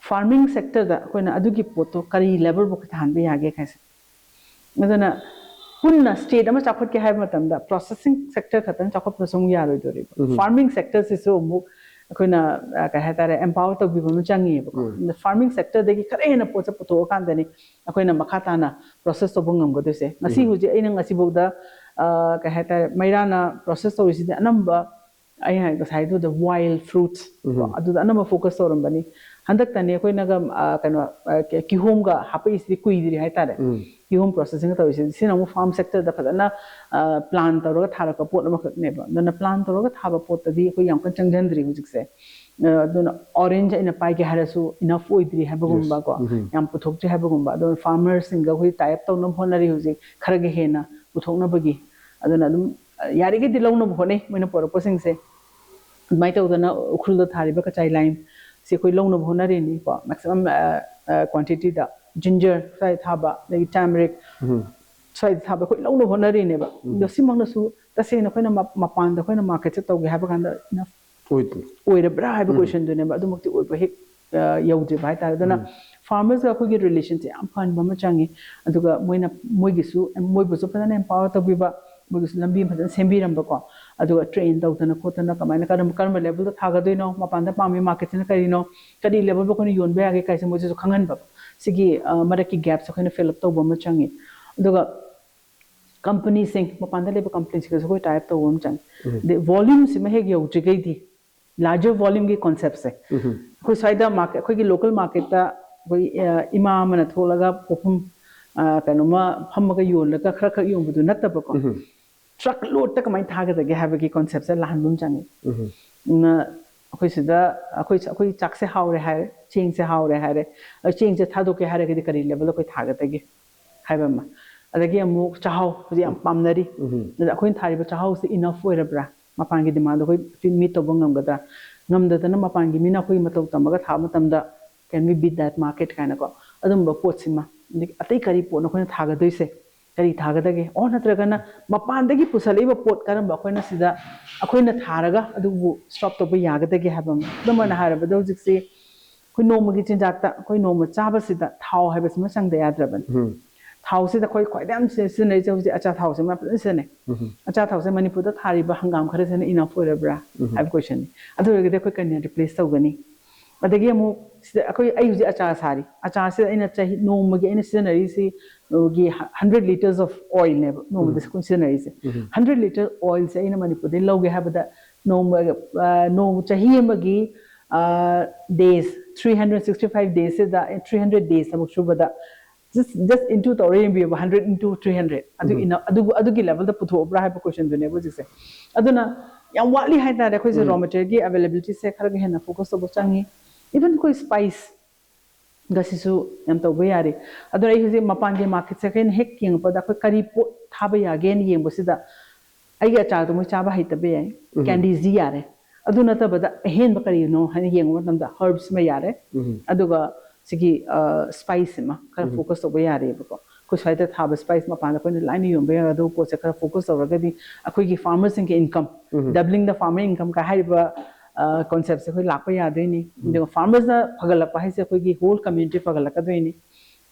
ꯐꯥꯔꯃꯤꯡ ꯁꯦꯛꯇꯔꯗ ꯑꯩꯈꯣꯏꯅ ꯑꯗꯨꯒꯤ ꯄꯣꯠꯇꯣ ꯀꯔꯤ ꯂꯦꯕꯦꯜꯐꯥꯎ ꯊꯥꯍꯟꯕ ꯌꯥꯒꯦ ꯍꯥꯏꯁꯦ꯫ ꯑꯗꯨꯅ ꯄꯨꯟꯅ ꯁ꯭ꯇꯦꯠ ꯑꯃ ꯆꯥꯎꯈꯠꯀꯦ ꯍꯥꯏꯕ ꯃꯇꯝꯗ ꯄ꯭ꯔꯣꯁꯦꯁꯤꯡ ꯁꯦꯛꯇꯔ ꯈꯛꯇꯪ ꯆꯥꯎꯈꯠꯄꯁꯨ ꯑꯃꯨꯛ ꯌꯥꯔꯣꯏꯗꯣꯔꯤꯕ꯫ ꯐꯥꯔꯃꯤꯡ ꯁꯦꯛꯇꯔꯁꯤꯁꯨ ꯑꯃꯨꯛ ꯑꯩꯈꯣꯏꯅ ꯑ, ꯀꯩ ꯍꯥꯏꯇꯥꯔꯦ, ꯑꯦꯝꯄꯥꯋꯔ ꯇꯧꯕꯤꯕ ꯑꯃ ꯆꯪꯉꯦꯕꯀꯣ꯫ ꯐꯥꯔꯃꯤꯡ ꯁꯦꯛꯇꯔꯗꯒꯤ ꯈꯔ ꯍꯦꯟꯅ ꯄꯣꯠꯁꯦ ꯄꯨꯊꯣꯛꯑꯀꯥꯟꯗꯅꯤ ꯑꯩꯈꯣꯏꯅ ꯃꯈꯥ ꯇꯥꯅ ꯄ꯭ꯔꯣꯁꯦꯁ ꯇꯧꯕ ꯉꯝꯒꯗꯣꯏꯁꯦ꯫ ꯉꯁꯤ ꯍꯧꯖꯤꯛ ꯑꯩꯅ ꯉꯁꯤꯐꯥꯎꯗ ꯑ, ꯀꯩ ꯍꯥꯏꯇꯥꯔꯦ, ꯃꯩꯔꯥꯅ ꯄ꯭ꯔꯣꯁꯦꯁ ꯇꯧꯔꯤꯁꯤꯗꯤ ꯑꯅꯝꯕ ꯑꯩ ꯍꯥꯏ-, ꯉꯁꯥꯏ ꯍꯥꯏꯗꯨꯗ ꯋꯥꯏꯜ ꯐ꯭ꯔꯨꯠꯁ ꯑꯗꯨꯗ ꯑꯅꯝꯕ ꯐꯣꯀꯁ ꯇꯧꯔꯝꯕꯅꯤ꯫ ꯍꯟꯗꯛꯇꯅꯦ ꯑꯩꯈꯣꯏꯅꯒ ꯑ, ꯀꯩꯅꯣ ꯑ, ꯀ- ꯀꯤꯍꯣꯝꯒ ꯍꯥꯞꯄꯛꯏꯁꯤꯗꯤ ꯀꯨꯏꯗ꯭ꯔꯤ ꯍꯥꯏꯇꯥꯔꯦ꯫ ꯀꯤꯍꯣꯝ ꯄ꯭ꯔꯣꯁꯦꯁꯤꯡ ꯇꯧꯔꯤꯁꯦ ꯁꯤꯅ ꯑꯃꯨꯛ ꯐꯥꯔꯝ ꯁꯦꯛꯇꯔꯗ ꯐꯖꯅ ꯄ꯭ꯂꯥꯟ ꯇꯧꯔꯒ ꯊꯥꯔꯛꯄ ꯄꯣꯠ ꯑꯃꯈꯛꯅꯦꯕ꯫ ꯑꯗꯨꯅ ꯄ꯭ꯂꯥꯟ ꯇꯧꯔꯒ ꯊꯥꯕ ꯄꯣꯠꯇꯗꯤ ꯑꯩꯈꯣꯏ ꯌꯥꯝ ꯀꯟꯅ ꯆꯪꯁꯤꯟꯗ꯭ꯔꯤ ꯍꯧꯖꯤꯛꯁꯦ꯫ ꯑ, ꯑꯗꯨꯅ ꯑꯣꯔꯦꯟꯖ ꯑꯩꯅ ꯄꯥꯏꯒꯦ ꯍꯥꯏꯔꯁꯨ ꯏꯅꯐ ꯑꯣꯏꯗ꯭ꯔꯤ ꯍꯥꯏꯕꯒꯨꯝꯕ ꯀꯣ, ꯌꯥꯝ ꯄꯨꯊꯣꯛꯇ꯭ꯔꯤ ꯍꯥꯏꯕꯒꯨꯝꯕ꯫ ꯑꯗꯨꯅ ꯐꯥꯔꯃꯔꯁꯤꯡꯒ ꯑꯩꯈꯣꯏ ꯇꯥꯏ ꯑꯞ ꯇꯧꯅꯕ ꯍꯣꯠꯅꯔꯤ ꯍꯧꯖꯤꯛ, ꯈꯔꯒ ꯍꯦꯟꯅ ꯄꯨꯊꯣꯛꯅꯕꯒꯤ꯫ ꯑꯗꯨꯅ ꯑꯗꯨꯝ, ꯑ, ꯌꯥꯔꯤꯈꯩꯗꯤ ꯂꯧꯅꯕ ꯍꯣꯠꯅꯩ ꯃꯣꯏꯅ ꯄꯨꯔꯛꯄꯁꯤꯡꯁꯦ꯫ ꯑꯗꯨꯃꯥꯏꯅ ꯇꯧꯗꯅ ꯎꯈ꯭ꯔꯨꯜꯗ ꯊꯥꯔꯤꯕ ꯀꯆꯥꯏ ꯂꯥꯏꯝ ꯁꯤ ꯑꯩꯈꯣꯏ ꯂꯧꯅꯕ ꯍꯣꯠꯅꯔꯤꯅꯤꯀꯣ, ꯃꯦꯛꯁꯤꯃꯝ ꯀ꯭ꯋꯥꯟꯇꯤꯇꯤꯗ꯫ ꯖꯤꯟꯖꯔ ꯁ꯭ꯋꯥꯏꯗ ꯊꯥꯕ, ꯑꯗꯒꯤ ꯇꯥꯃꯔꯤꯛ ꯁ꯭ꯋꯥꯏꯗ ꯊꯥꯕ ꯑꯩꯈꯣꯏ ꯂꯧꯅꯕ ꯍꯣꯠꯅꯔꯤꯅꯦꯕ꯫ ꯑꯗꯣ ꯁꯤꯃꯛꯅꯁꯨ ꯇꯁꯦꯡꯅ ꯑꯩꯈꯣꯏꯅ ꯃ-, ꯃꯄꯥꯟꯗ ꯑꯩꯈꯣꯏꯅ ꯃꯥꯔꯀꯦꯠꯁꯦ ꯇꯧꯒꯦ ꯍꯥꯏꯕ ꯀꯥꯟꯗ enough ꯑꯣꯏꯔꯕ꯭ꯔꯥ ꯍꯥꯏꯕ ꯀꯣꯏꯁꯟꯗꯨꯅꯦꯕ꯫ ꯑꯗꯨꯃꯛꯇꯤ ꯑꯣꯏꯕ ꯍꯦꯛ, ꯑ, ꯌꯧꯗ꯭ꯔꯤꯕ ꯍꯥꯏꯇꯥꯔꯦ꯫ ꯑꯗꯨꯅ ꯐꯥꯔꯃꯔꯁꯀ ꯑꯩꯈꯣꯏꯒꯤ ꯔꯤꯂꯦꯁꯟꯁꯦ ꯌꯥꯝ ꯐꯍꯟꯕ ꯑꯃ ꯆꯪꯉꯤ꯫ ꯑꯗꯨꯒ ꯃꯣꯏꯅ, ꯃꯣꯏꯒꯤꯁꯨ, ꯃꯣꯏꯕꯨꯁꯨ ꯐꯖꯅ ꯑꯦꯝꯄꯥꯋꯔ ꯇꯧꯕꯤꯕ, ꯃꯣꯏꯒꯤꯁꯨ ꯂꯝꯕꯤ ꯑꯃ ꯐꯖꯅ ꯁꯦꯝꯕꯤꯔꯝꯕꯀꯣ꯫ ꯑꯗꯨꯒ ꯇ꯭ꯔꯦꯟ ꯇꯧꯗꯅ ꯈꯣꯠꯇꯅ ꯀꯃꯥꯏꯅ ꯀꯔꯝ-, ꯀꯔꯝꯕ ꯂꯦꯕꯦꯜꯗ ꯊꯥꯒꯗꯣꯏꯅꯣ, ꯃꯄꯥꯟꯗ ꯄꯥꯝꯃꯤ ꯃꯥꯔꯀꯦꯠꯁꯤꯅ ꯀꯔꯤꯅꯣ, ꯀꯔꯤ ꯂꯦꯕꯦꯜꯗ ꯑꯩꯈꯣꯏꯅ ꯌꯣꯟꯕ ꯌꯥꯒꯦ ꯀꯥꯏꯁꯦ ꯃꯣꯏꯁꯤꯁꯨ ꯈꯪꯍꯟꯕ꯫ ꯁꯤꯒꯤ, ꯑ, ꯃꯔꯛꯀꯤ ꯒꯦꯞꯁꯦ ꯑꯩꯈꯣꯏꯅ ꯐꯤꯜ ꯑꯞ ꯇꯧꯕ ꯑꯃ ꯆꯪꯉꯤ꯫ ꯑꯗꯨꯒ ꯀꯝꯄꯅꯤꯁꯤꯡ, ꯃꯄꯥꯟꯗ ꯂꯩꯕ ꯀꯝꯄꯅꯤꯁꯤꯡꯒꯁꯨ ꯑꯩꯈꯣꯏ ꯇꯥꯏ ꯑꯞ ꯇꯧꯕ ꯑꯃ ꯆꯪꯉꯤ꯫ ꯑꯗꯩ ꯚꯣꯂ꯭ꯌꯨꯝꯁꯤꯃ ꯍꯦꯛ ꯌꯧꯗ꯭ꯔꯤꯈꯩꯗꯤ, ꯂꯥꯔꯖꯔ ꯚꯣꯂ꯭ꯌꯨꯝꯒꯤ ꯀꯣꯟꯁꯦꯞꯁꯦ ꯑꯩꯈꯣꯏ ꯁ꯭ꯋꯥꯏꯗ ꯃꯥꯔꯀꯦꯠ, ꯑꯩꯈꯣꯏꯒꯤ ꯂꯣꯀꯦꯜ ꯃꯥꯔꯀꯦꯠꯇ ꯑꯩꯈꯣꯏ, ꯑ, ꯏꯃꯥ ꯑꯃꯅ ꯊꯣꯛꯂꯒ ꯄꯣꯠꯐꯝ, ꯑ, ꯀꯩꯅꯣꯝꯃ ꯐꯝꯃꯒ ꯌꯣꯜꯂꯒ ꯈꯔ ꯈꯔ ꯌꯣꯟꯕꯗꯨ ꯅꯠꯇꯕꯀꯣ, ꯇ꯭ꯔꯛ ꯂꯣꯗꯇ ꯀꯃꯥꯏꯅ ꯊꯥꯒꯗꯒꯦ ꯍꯥꯏꯕꯒꯤ ꯀꯣꯟꯁꯦꯞꯁꯦ ꯂꯥꯛꯍꯟꯕ ꯑꯃ ꯆꯪꯉꯤ꯫ ꯑꯗꯨꯅ ꯑꯩꯈꯣꯏ ꯁꯤꯗ ꯑꯩꯈꯣꯏ ꯑꯩꯈꯣꯏ ꯆꯥꯛꯁꯦ ꯍꯥꯎꯔꯦ ꯍꯥꯏꯔꯦ, ꯆꯦꯡꯁꯦ ꯍꯥꯎꯔꯦ ꯍꯥꯏꯔꯦ, ꯑꯗꯣ ꯆꯦꯡꯁꯦ ꯊꯥꯗꯣꯛꯀꯦ ꯍꯥꯏꯔꯒꯗꯤ ꯀꯔꯤ ꯂꯦꯚꯦꯜꯗ ꯑꯩꯈꯣꯏ ꯊꯥꯒꯗꯒꯦ ꯍꯥꯏꯕ ꯑꯃ꯫ ꯑꯗꯒꯤ ꯑꯃꯨꯛ ꯆꯥꯛꯍꯥꯎ ꯍꯧꯖꯤꯛ ꯌꯥꯝ ꯄꯥꯝꯅꯔꯤ꯫ ꯑꯗ ꯑꯩꯈꯣꯏꯅ ꯊꯥꯔꯤꯕ ꯆꯥꯛꯍꯥꯎꯁꯦ ꯏꯅꯐ ꯑꯣꯏꯔꯕ꯭ꯔꯥ, ꯃꯄꯥꯟꯒꯤ ꯗꯤꯃꯥꯟꯗꯣ ꯑꯩꯈꯣꯏ ꯃꯤꯠ ꯇꯧꯕ ꯉꯝꯒꯗ꯭ꯔꯥ? ꯉꯝꯗꯗꯅ ꯃꯄꯥꯟꯒꯤ ꯃꯤꯅ ꯑꯩꯈꯣꯏꯒꯤ ꯃꯇꯧ ꯇꯝꯃꯒ ꯊꯥꯕ ꯃꯇꯝꯗ, can we beat that market ꯀꯥꯏꯅꯀꯣ, ꯑꯗꯨꯝꯕ ꯄꯣꯠꯁꯤꯃ꯫ ꯑꯗꯒꯤ ꯑꯇꯩ ꯀꯔꯤ ꯄꯣꯠꯅꯣ ꯑꯩꯈꯣꯏꯅ ꯊꯥꯒꯗꯣꯏꯁꯦ, ꯀꯔꯤ ꯊꯥꯒꯗꯒꯦ? ꯑꯣꯔ ꯅꯠꯇ꯭ꯔꯒꯅ ꯃꯄꯥꯟꯗꯒꯤ ꯄꯨꯁꯜꯂꯛꯏꯕ ꯄꯣꯠ ꯀꯔꯝꯕ ꯑꯩꯈꯣꯏꯅ ꯁꯤꯗ ꯑꯩꯈꯣꯏꯅ ꯊꯥꯔꯒ ꯑꯗꯨꯕꯨ ꯁ꯭ꯇꯣꯞ ꯇꯧꯕ ꯌꯥꯒꯗꯒꯦ ꯍꯥꯏꯕ ꯑꯃ꯫ ꯈꯨꯗꯝ ꯑꯣꯏꯅ ꯍꯥꯏꯔꯕꯗ, ꯍꯧꯖꯤꯛꯁꯤ ꯑꯩꯈꯣꯏ ꯅꯣꯡꯃꯒꯤ ꯆꯤꯟꯖꯥꯛꯇ ꯑꯩꯈꯣꯏ ꯅꯣꯡꯃ ꯆꯥꯕꯁꯤꯗ ꯊꯥꯎ ꯍꯥꯏꯕꯁꯤꯃ ꯆꯪꯗ ꯌꯥꯗ꯭ꯔꯕꯅꯤ꯫ ꯊꯥꯎꯁꯤꯗ ꯑꯩꯈꯣꯏ ꯈ꯭ꯋꯥꯏꯗꯩ ꯌꯥꯝ ꯁꯤ- ꯁꯤꯖꯤꯟꯅꯔꯤꯁꯦ ꯍꯧꯖꯤꯛ ꯑꯆꯥ ꯊꯥꯎꯁꯤꯃ ꯐꯖꯅ ꯁꯤꯖꯤꯟꯅꯩ꯫ ꯑꯆꯥ ꯊꯥꯎꯁꯦ ꯃꯅꯤꯄꯨꯔꯗ ꯊꯥꯔꯤꯕ ꯍꯪꯒꯥꯝ ꯈꯔꯁꯤꯅ ꯏꯅꯐ ꯑꯣꯏꯔꯕ꯭ꯔꯥ ꯍꯥꯏꯕ ꯀꯣꯏꯁꯟꯅꯤ꯫ ꯑꯗꯨ ꯑꯣꯏꯔꯒꯗꯤ ꯑꯩꯈꯣꯏ ꯀꯔꯤꯅ ꯔꯤꯄ꯭ꯂꯦꯁ ꯇꯧꯒꯅꯤ? ꯑꯗꯒꯤ ꯑꯃꯨꯛ ꯁꯤꯗ ꯑꯩꯈꯣꯏ, ꯑꯩ ꯍꯧꯖꯤꯛ ꯑꯆꯥꯔ ꯁꯥꯔꯤ, ꯑꯆꯥꯔꯁꯤꯗ ꯑꯩꯅ ꯆꯍꯤ ꯅꯣꯡꯃꯒꯤ ꯑꯩꯅ ꯁꯤꯖꯤꯟꯅꯔꯤꯁꯤ ꯒꯤ hundred litres of oilꯅꯦꯕ ꯅꯣꯡꯃꯗ ꯑꯩꯈꯣꯏ ꯁꯤꯖꯤꯟꯅꯔꯤꯁꯦ꯫ Hundred litre oilꯁꯦ ꯑꯩꯅ ꯃꯅꯤꯄꯨꯔꯗꯒꯤ ꯂꯧꯒꯦ ꯍꯥꯏꯕꯗ ꯅꯣꯡꯃ ꯑ, ꯅꯣꯡ ꯆꯍꯤ ꯑꯃꯒꯤ days, three hundred sixty five daysꯁꯤꯗ, three hundred days ꯊꯕꯛ ꯁꯨꯕꯗ just just into ꯇꯧꯔ ꯌꯦꯡꯕꯤꯌꯣꯕ, hundred into three hundred ꯑꯗꯨ ꯏꯅ ꯑꯗꯨ ꯑꯗꯨꯒꯤ ꯂꯦꯚꯦꯜꯗ ꯄꯨꯊꯣꯛꯑꯕ꯭ꯔꯥ ꯍꯥꯏꯕ ꯀꯣꯏꯁꯟꯗꯨꯅꯦꯕ ꯍꯧꯖꯤꯛꯁꯦ꯫ ꯑꯗꯨꯅ ꯌꯥꯝ ꯋꯥꯠꯂꯤ ꯍꯥꯏꯇꯥꯔꯦ ꯑꯩꯈꯣꯏꯁꯦ꯫ ꯔꯣ ꯃꯦꯇꯔꯤꯌꯦꯜꯒꯤ ꯑꯕꯦꯂꯦꯕꯤꯂꯤꯇꯤꯁꯦ ꯈꯔꯒ ꯍꯦꯟꯅ ꯐꯣꯀꯁ ꯇꯧꯕ ꯆꯪꯉꯤ꯫ ꯏꯚꯟ ꯑꯩꯈꯣꯏ ꯁ꯭ꯄꯥꯏꯁ ꯒꯁꯤꯁꯨ ꯌꯥꯝ ꯇꯧꯕ ꯌꯥꯔꯤ꯫ ꯑꯗꯨꯅ ꯑꯩ ꯍꯧꯖꯤꯛ ꯃꯄꯥꯟꯒꯤ ꯃꯥꯔꯀꯦꯠꯁꯦ ꯑꯩꯈꯣꯏꯅ ꯍꯦꯛ ꯌꯦꯡꯉꯛꯄꯗ ꯑꯩꯈꯣꯏ ꯀꯔꯤ ꯄꯣꯠ ꯊꯥꯕ ꯌꯥꯒꯦꯅ ꯌꯦꯡꯕꯁꯤꯗ ꯑꯩꯒꯤ ꯑꯆꯥꯔꯗꯣ ꯃꯣꯏ ꯆꯥꯕ ꯍꯩꯇꯕ ꯌꯥꯏ, ꯀꯦꯟꯗꯤꯁꯤ ꯌꯥꯔꯦ꯫ ꯑꯗꯨ ꯅꯠꯇꯕꯗ ꯑꯍꯦꯟꯕ ꯀꯔꯤꯅꯣ ꯍꯥꯏꯅ ꯌꯦꯡꯕ ꯃꯇꯝꯗ ꯍꯔꯕꯁ ꯑꯃ ꯌꯥꯔꯦ, ꯑꯗꯨꯒ ꯁꯤꯒꯤ ꯁ꯭ꯄꯥꯏꯁ ꯑꯃ ꯈꯔ ꯐꯣꯀꯁ ꯇꯧꯕ ꯌꯥꯔꯦꯕꯀꯣ꯫ ꯑꯩꯈꯣꯏ ꯁ꯭ꯋꯥꯏꯗ ꯊꯥꯕ ꯁ꯭ꯄꯥꯏꯁ ꯃꯄꯥꯟꯗ ꯑꯩꯈꯣꯏꯅ ꯂꯥꯏꯅ ꯌꯣꯟꯕ ꯌꯥꯒꯗꯕ ꯄꯣꯠꯁꯦ ꯈꯔ ꯐꯣꯀꯁ ꯇꯧꯔꯒꯗꯤ ꯑꯩꯈꯣꯏꯒꯤ ꯐꯥꯔꯃꯔꯁꯤꯡꯒꯤ income, doubling the farmer income ꯀ ꯍꯥꯏꯔꯤꯕ ꯀꯣꯟꯁꯦꯞꯁꯦ ꯑꯩꯈꯣꯏ ꯂꯥꯛꯄ ꯌꯥꯗꯣꯏꯅꯤ꯫ ꯑꯗꯨꯒ ꯐꯥꯔꯃꯔꯁꯅ ꯐꯒꯠꯂꯛꯄ ꯍꯥꯏꯁꯦ ꯑꯩꯈꯣꯏꯒꯤ ꯍꯣꯜ ꯀꯝꯃ꯭ꯌꯨꯅꯤꯇꯤ ꯐꯒꯠꯂꯛꯀꯗꯣꯏꯅꯤ꯫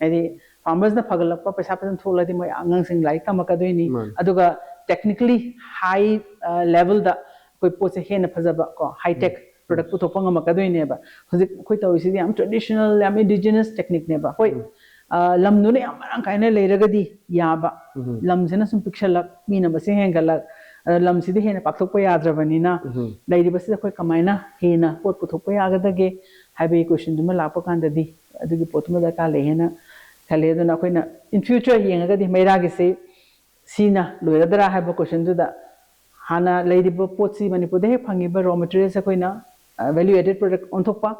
ꯍꯥꯏꯗꯤ ꯐꯥꯔꯃꯔꯁꯅ ꯐꯒꯠꯂꯛꯄ, ꯄꯩꯁꯥ ꯐꯖꯅ ꯊꯣꯛꯂꯗꯤ ꯃꯣꯏ ꯑꯉꯥꯡꯁꯤꯡ ꯂꯥꯏꯔꯤꯛ ꯇꯝꯃꯛꯀꯗꯣꯏꯅꯤ꯫ ꯑꯗꯨꯒ technically high levelꯗ ꯑꯩꯈꯣꯏ ꯄꯣꯠꯁꯦ ꯍꯦꯟꯅ ꯐꯖꯕ ꯀꯣ, ꯍꯥꯏ-ꯇꯦꯛ product ꯄꯨꯊꯣꯛꯄ ꯉꯝꯃꯛꯀꯗꯣꯏꯅꯦꯕ꯫ ꯍꯧꯖꯤꯛ ꯑꯩꯈꯣꯏ ꯇꯧꯔꯤꯁꯤꯗꯤ ꯌꯥꯝ traditional, ꯌꯥꯝ indigenous techniqueꯅꯦꯕ꯫ ꯍꯣꯏ, ꯂꯝꯗꯨꯅ ꯌꯥꯝ ꯃꯔꯥꯡ ꯀꯥꯏꯅ ꯂꯩꯔꯒꯗꯤ ꯌꯥꯕ, ꯂꯝꯁꯤꯅ ꯁꯨꯝ ꯄꯤꯛꯁꯜꯂꯛ, ꯃꯤꯅ ꯃꯁꯤꯡ ꯍꯦꯟꯒꯠꯂꯛ, ꯑꯗ ꯂꯝꯁꯤꯗꯤ ꯍꯦꯟꯅ ꯄꯥꯛꯊꯣꯛꯄ ꯌꯥꯗ꯭ꯔꯕꯅꯤꯅ, ꯂꯩꯔꯤꯕꯁꯤꯗ ꯑꯩꯈꯣꯏ ꯀꯃꯥꯏꯅ ꯍꯦꯟꯅ ꯄꯣꯠ ꯄꯨꯊꯣꯛꯄ ꯌꯥꯒꯗꯒꯦ ꯍꯥꯏꯕꯒꯤ ꯀꯣꯏꯁꯟꯗꯨꯃ ꯂꯥꯛꯄ ꯀꯥꯟꯗꯗꯤ ꯑꯗꯨꯒꯤ ꯄꯣꯠꯇꯨꯃ ꯗꯔꯀꯥꯔ ꯂꯩ ꯍꯥꯏꯅ ꯈꯜꯂꯤ꯫ ꯑꯗꯨꯅ ꯑꯩꯈꯣꯏꯅ in future ꯌꯦꯡꯉꯒꯗꯤ ꯃꯩꯔꯥꯒꯤꯁꯤ ꯁꯤꯅ ꯂꯣꯏꯔꯗ꯭ꯔꯥ ꯍꯥꯏꯕ ꯀꯣꯏꯁꯟꯗꯨꯗ ꯍꯥꯟꯅ ꯂꯩꯔꯤꯕ ꯄꯣꯠꯁꯤ, ꯃꯅꯤꯄꯨꯔꯗ ꯍꯦꯛ ꯐꯪꯉꯤꯕ ꯔꯣ ꯃꯦꯇꯔꯤꯌꯦꯜꯁꯦ ꯑꯩꯈꯣꯏꯅ value added product ꯑꯣꯟꯊꯣꯛꯄ,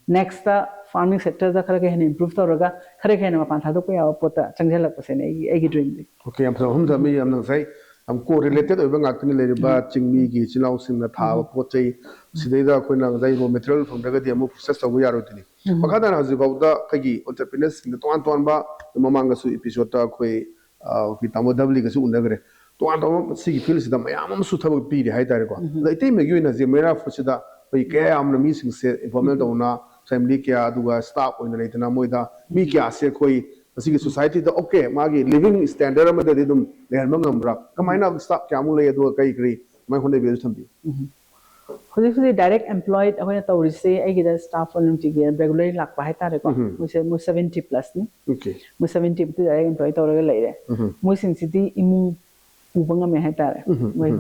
next farming sector ꯗ ꯈꯔꯒ ꯍꯦꯟꯅ improve ꯇꯧꯔꯒ ꯈꯔꯒ ꯍꯦꯟꯅ ꯃꯄꯥꯟ ꯊꯥꯗꯣꯛꯄ ꯌꯥꯕ ꯄꯣꯠꯇ ꯆꯪꯁꯤꯜꯂꯛꯄꯁꯤꯅꯦ ꯑꯩꯒꯤ ꯑꯩꯒꯤ dream ꯗꯤ꯫ Okay, ꯌꯥꯝ ꯐꯖꯕ ꯋꯥꯐꯝ ꯊꯝꯕꯤ, ꯌꯥꯝ ꯅꯨꯡꯉꯥꯏ꯫ ꯌꯥꯝ ꯀꯣ ꯔꯤꯂꯦꯇꯦꯠ ꯑꯣꯏꯕ ꯉꯥꯛꯇꯅꯤ ꯂꯩꯔꯤꯕ ꯆꯤꯡꯃꯤꯒꯤ ꯏꯆꯤꯜ ꯏꯅꯥꯎꯁꯤꯡꯅ ꯊꯥꯕ ꯄꯣꯠ ꯆꯩ꯫ ꯁꯤꯗꯩꯗ ꯑꯩꯈꯣꯏꯅ ꯉꯁꯥꯏ ꯔꯣ ꯃꯦꯇꯔꯤꯌꯦꯜ ꯐꯪꯗ꯭ꯔꯒꯗꯤ ꯑꯃꯨꯛ ꯄ꯭ꯔꯣꯁꯦꯁ ꯇꯧꯕ ꯌꯥꯔꯣꯏꯗꯣꯏꯅꯤ꯫ ꯃꯈꯥ ꯇꯥꯅ ꯍꯧꯖꯤꯛ ꯐꯥꯎꯗ ꯑꯩꯈꯣꯏꯒꯤ ꯑꯣꯟꯇꯔꯄ꯭ꯔꯤꯅꯔꯁꯤꯡꯗ ꯇꯣꯉꯥꯟ ꯇꯣꯉꯥꯟꯕ, ꯃꯃꯥꯡꯗꯁꯨ ꯏꯄꯤꯁꯣꯗꯇ ꯑꯩꯈꯣꯏ ꯑ, ꯑꯩꯈꯣꯏ ꯇꯥꯃꯣ ꯗꯕꯂꯤꯒꯁꯨ ꯎꯅꯈ꯭ꯔꯦ꯫ ꯇꯣꯉꯥꯟ ꯇꯣꯉꯥꯟꯕ ꯁꯤꯒꯤ ꯐꯤꯜꯁꯤꯗ ꯃꯌꯥꯝ ꯑꯃꯁꯨ ꯊꯕꯛ ꯄꯤꯔꯤ ꯍꯥꯏꯇꯥꯔꯦꯀꯣ꯫ ꯑꯗ ꯏꯇꯩꯃꯒꯤ ꯑꯣꯏꯅ ꯍꯧꯖꯤꯛ ꯃꯩꯔꯥ ꯐꯨꯗꯁꯤꯗ ꯑꯩꯈꯣꯏ ꯀꯌꯥ ꯌꯥꯝꯅ ꯃꯤꯁꯤꯡꯁꯦ ꯏꯟꯚꯣꯜꯚꯃꯦꯟ ꯇꯧꯅ, ꯐꯦꯃꯤꯂꯤ ꯀꯌꯥ, ꯑꯗꯨꯒ ꯁ꯭ꯇꯥꯐ ꯑꯣꯏꯅ ꯂꯩꯗꯅ, ꯃꯣꯏꯗ ꯃꯤ ꯀꯌꯥꯁꯦ ꯑꯩꯈꯣꯏ ꯉꯁꯤꯒꯤ ꯁꯣꯁꯥꯏꯇꯤꯗ ꯑꯣꯀꯦ, ꯃꯥꯒꯤ ꯂꯤꯕꯤꯡ ꯁ꯭ꯇꯦꯟꯗꯔꯗ ꯑꯃꯗꯗꯤ ꯑꯗꯨꯝ ꯂꯩꯍꯟꯕ ꯉꯝꯕ꯭ꯔꯥ? ꯀꯃꯥꯏꯅ ꯁ꯭ꯇꯥꯐ ꯀꯌꯥꯃꯨꯛ ꯂꯩ, ꯑꯗꯨꯒ ꯀꯔꯤ ꯀꯔꯤ ꯀꯃꯥꯏꯅ ꯍꯣꯠꯅꯕꯤꯔꯁꯨ ꯊꯝꯕꯤꯌꯨ꯫ ꯍꯧꯖꯤꯛ ꯍꯧꯖꯤꯛ ꯗꯥꯏꯔꯦꯛ ꯑꯦꯝꯄ꯭ꯂꯣꯏꯗ ꯑꯩꯈꯣꯏꯅ ꯇꯧꯔꯤꯁꯦ, ꯑꯩꯒꯤꯗ ꯁ꯭ꯇꯥꯐ ꯑꯣꯏꯅ ꯅꯨꯡꯇꯤꯒꯤ ꯔꯦꯒꯨꯂꯔ ꯂꯥꯛꯄ ꯍꯥꯏꯇꯥꯔꯦꯀꯣ꯫ ꯃꯣꯏꯁꯦ ꯃꯣꯏ ꯁꯕꯦꯟꯇꯤ ꯄ꯭ꯂꯁꯅꯤ꯫ ꯑꯣꯀꯦ꯫ ꯃꯣꯏ ꯁꯕꯦꯟꯇꯤ ꯄ꯭ꯂꯁ ꯗꯥꯏꯔꯦꯛ ꯑꯦꯝꯄ꯭ꯂꯣꯏ ꯇꯧꯔꯒ ꯂꯩꯔꯦ꯫ ꯃꯣꯏꯁꯤꯡꯁꯤꯗꯤ ꯏꯃꯨꯡ ꯄꯨꯕ ꯉꯝꯃꯦ ꯍꯥꯏꯇꯥꯔꯦ꯫ ꯃꯣꯏ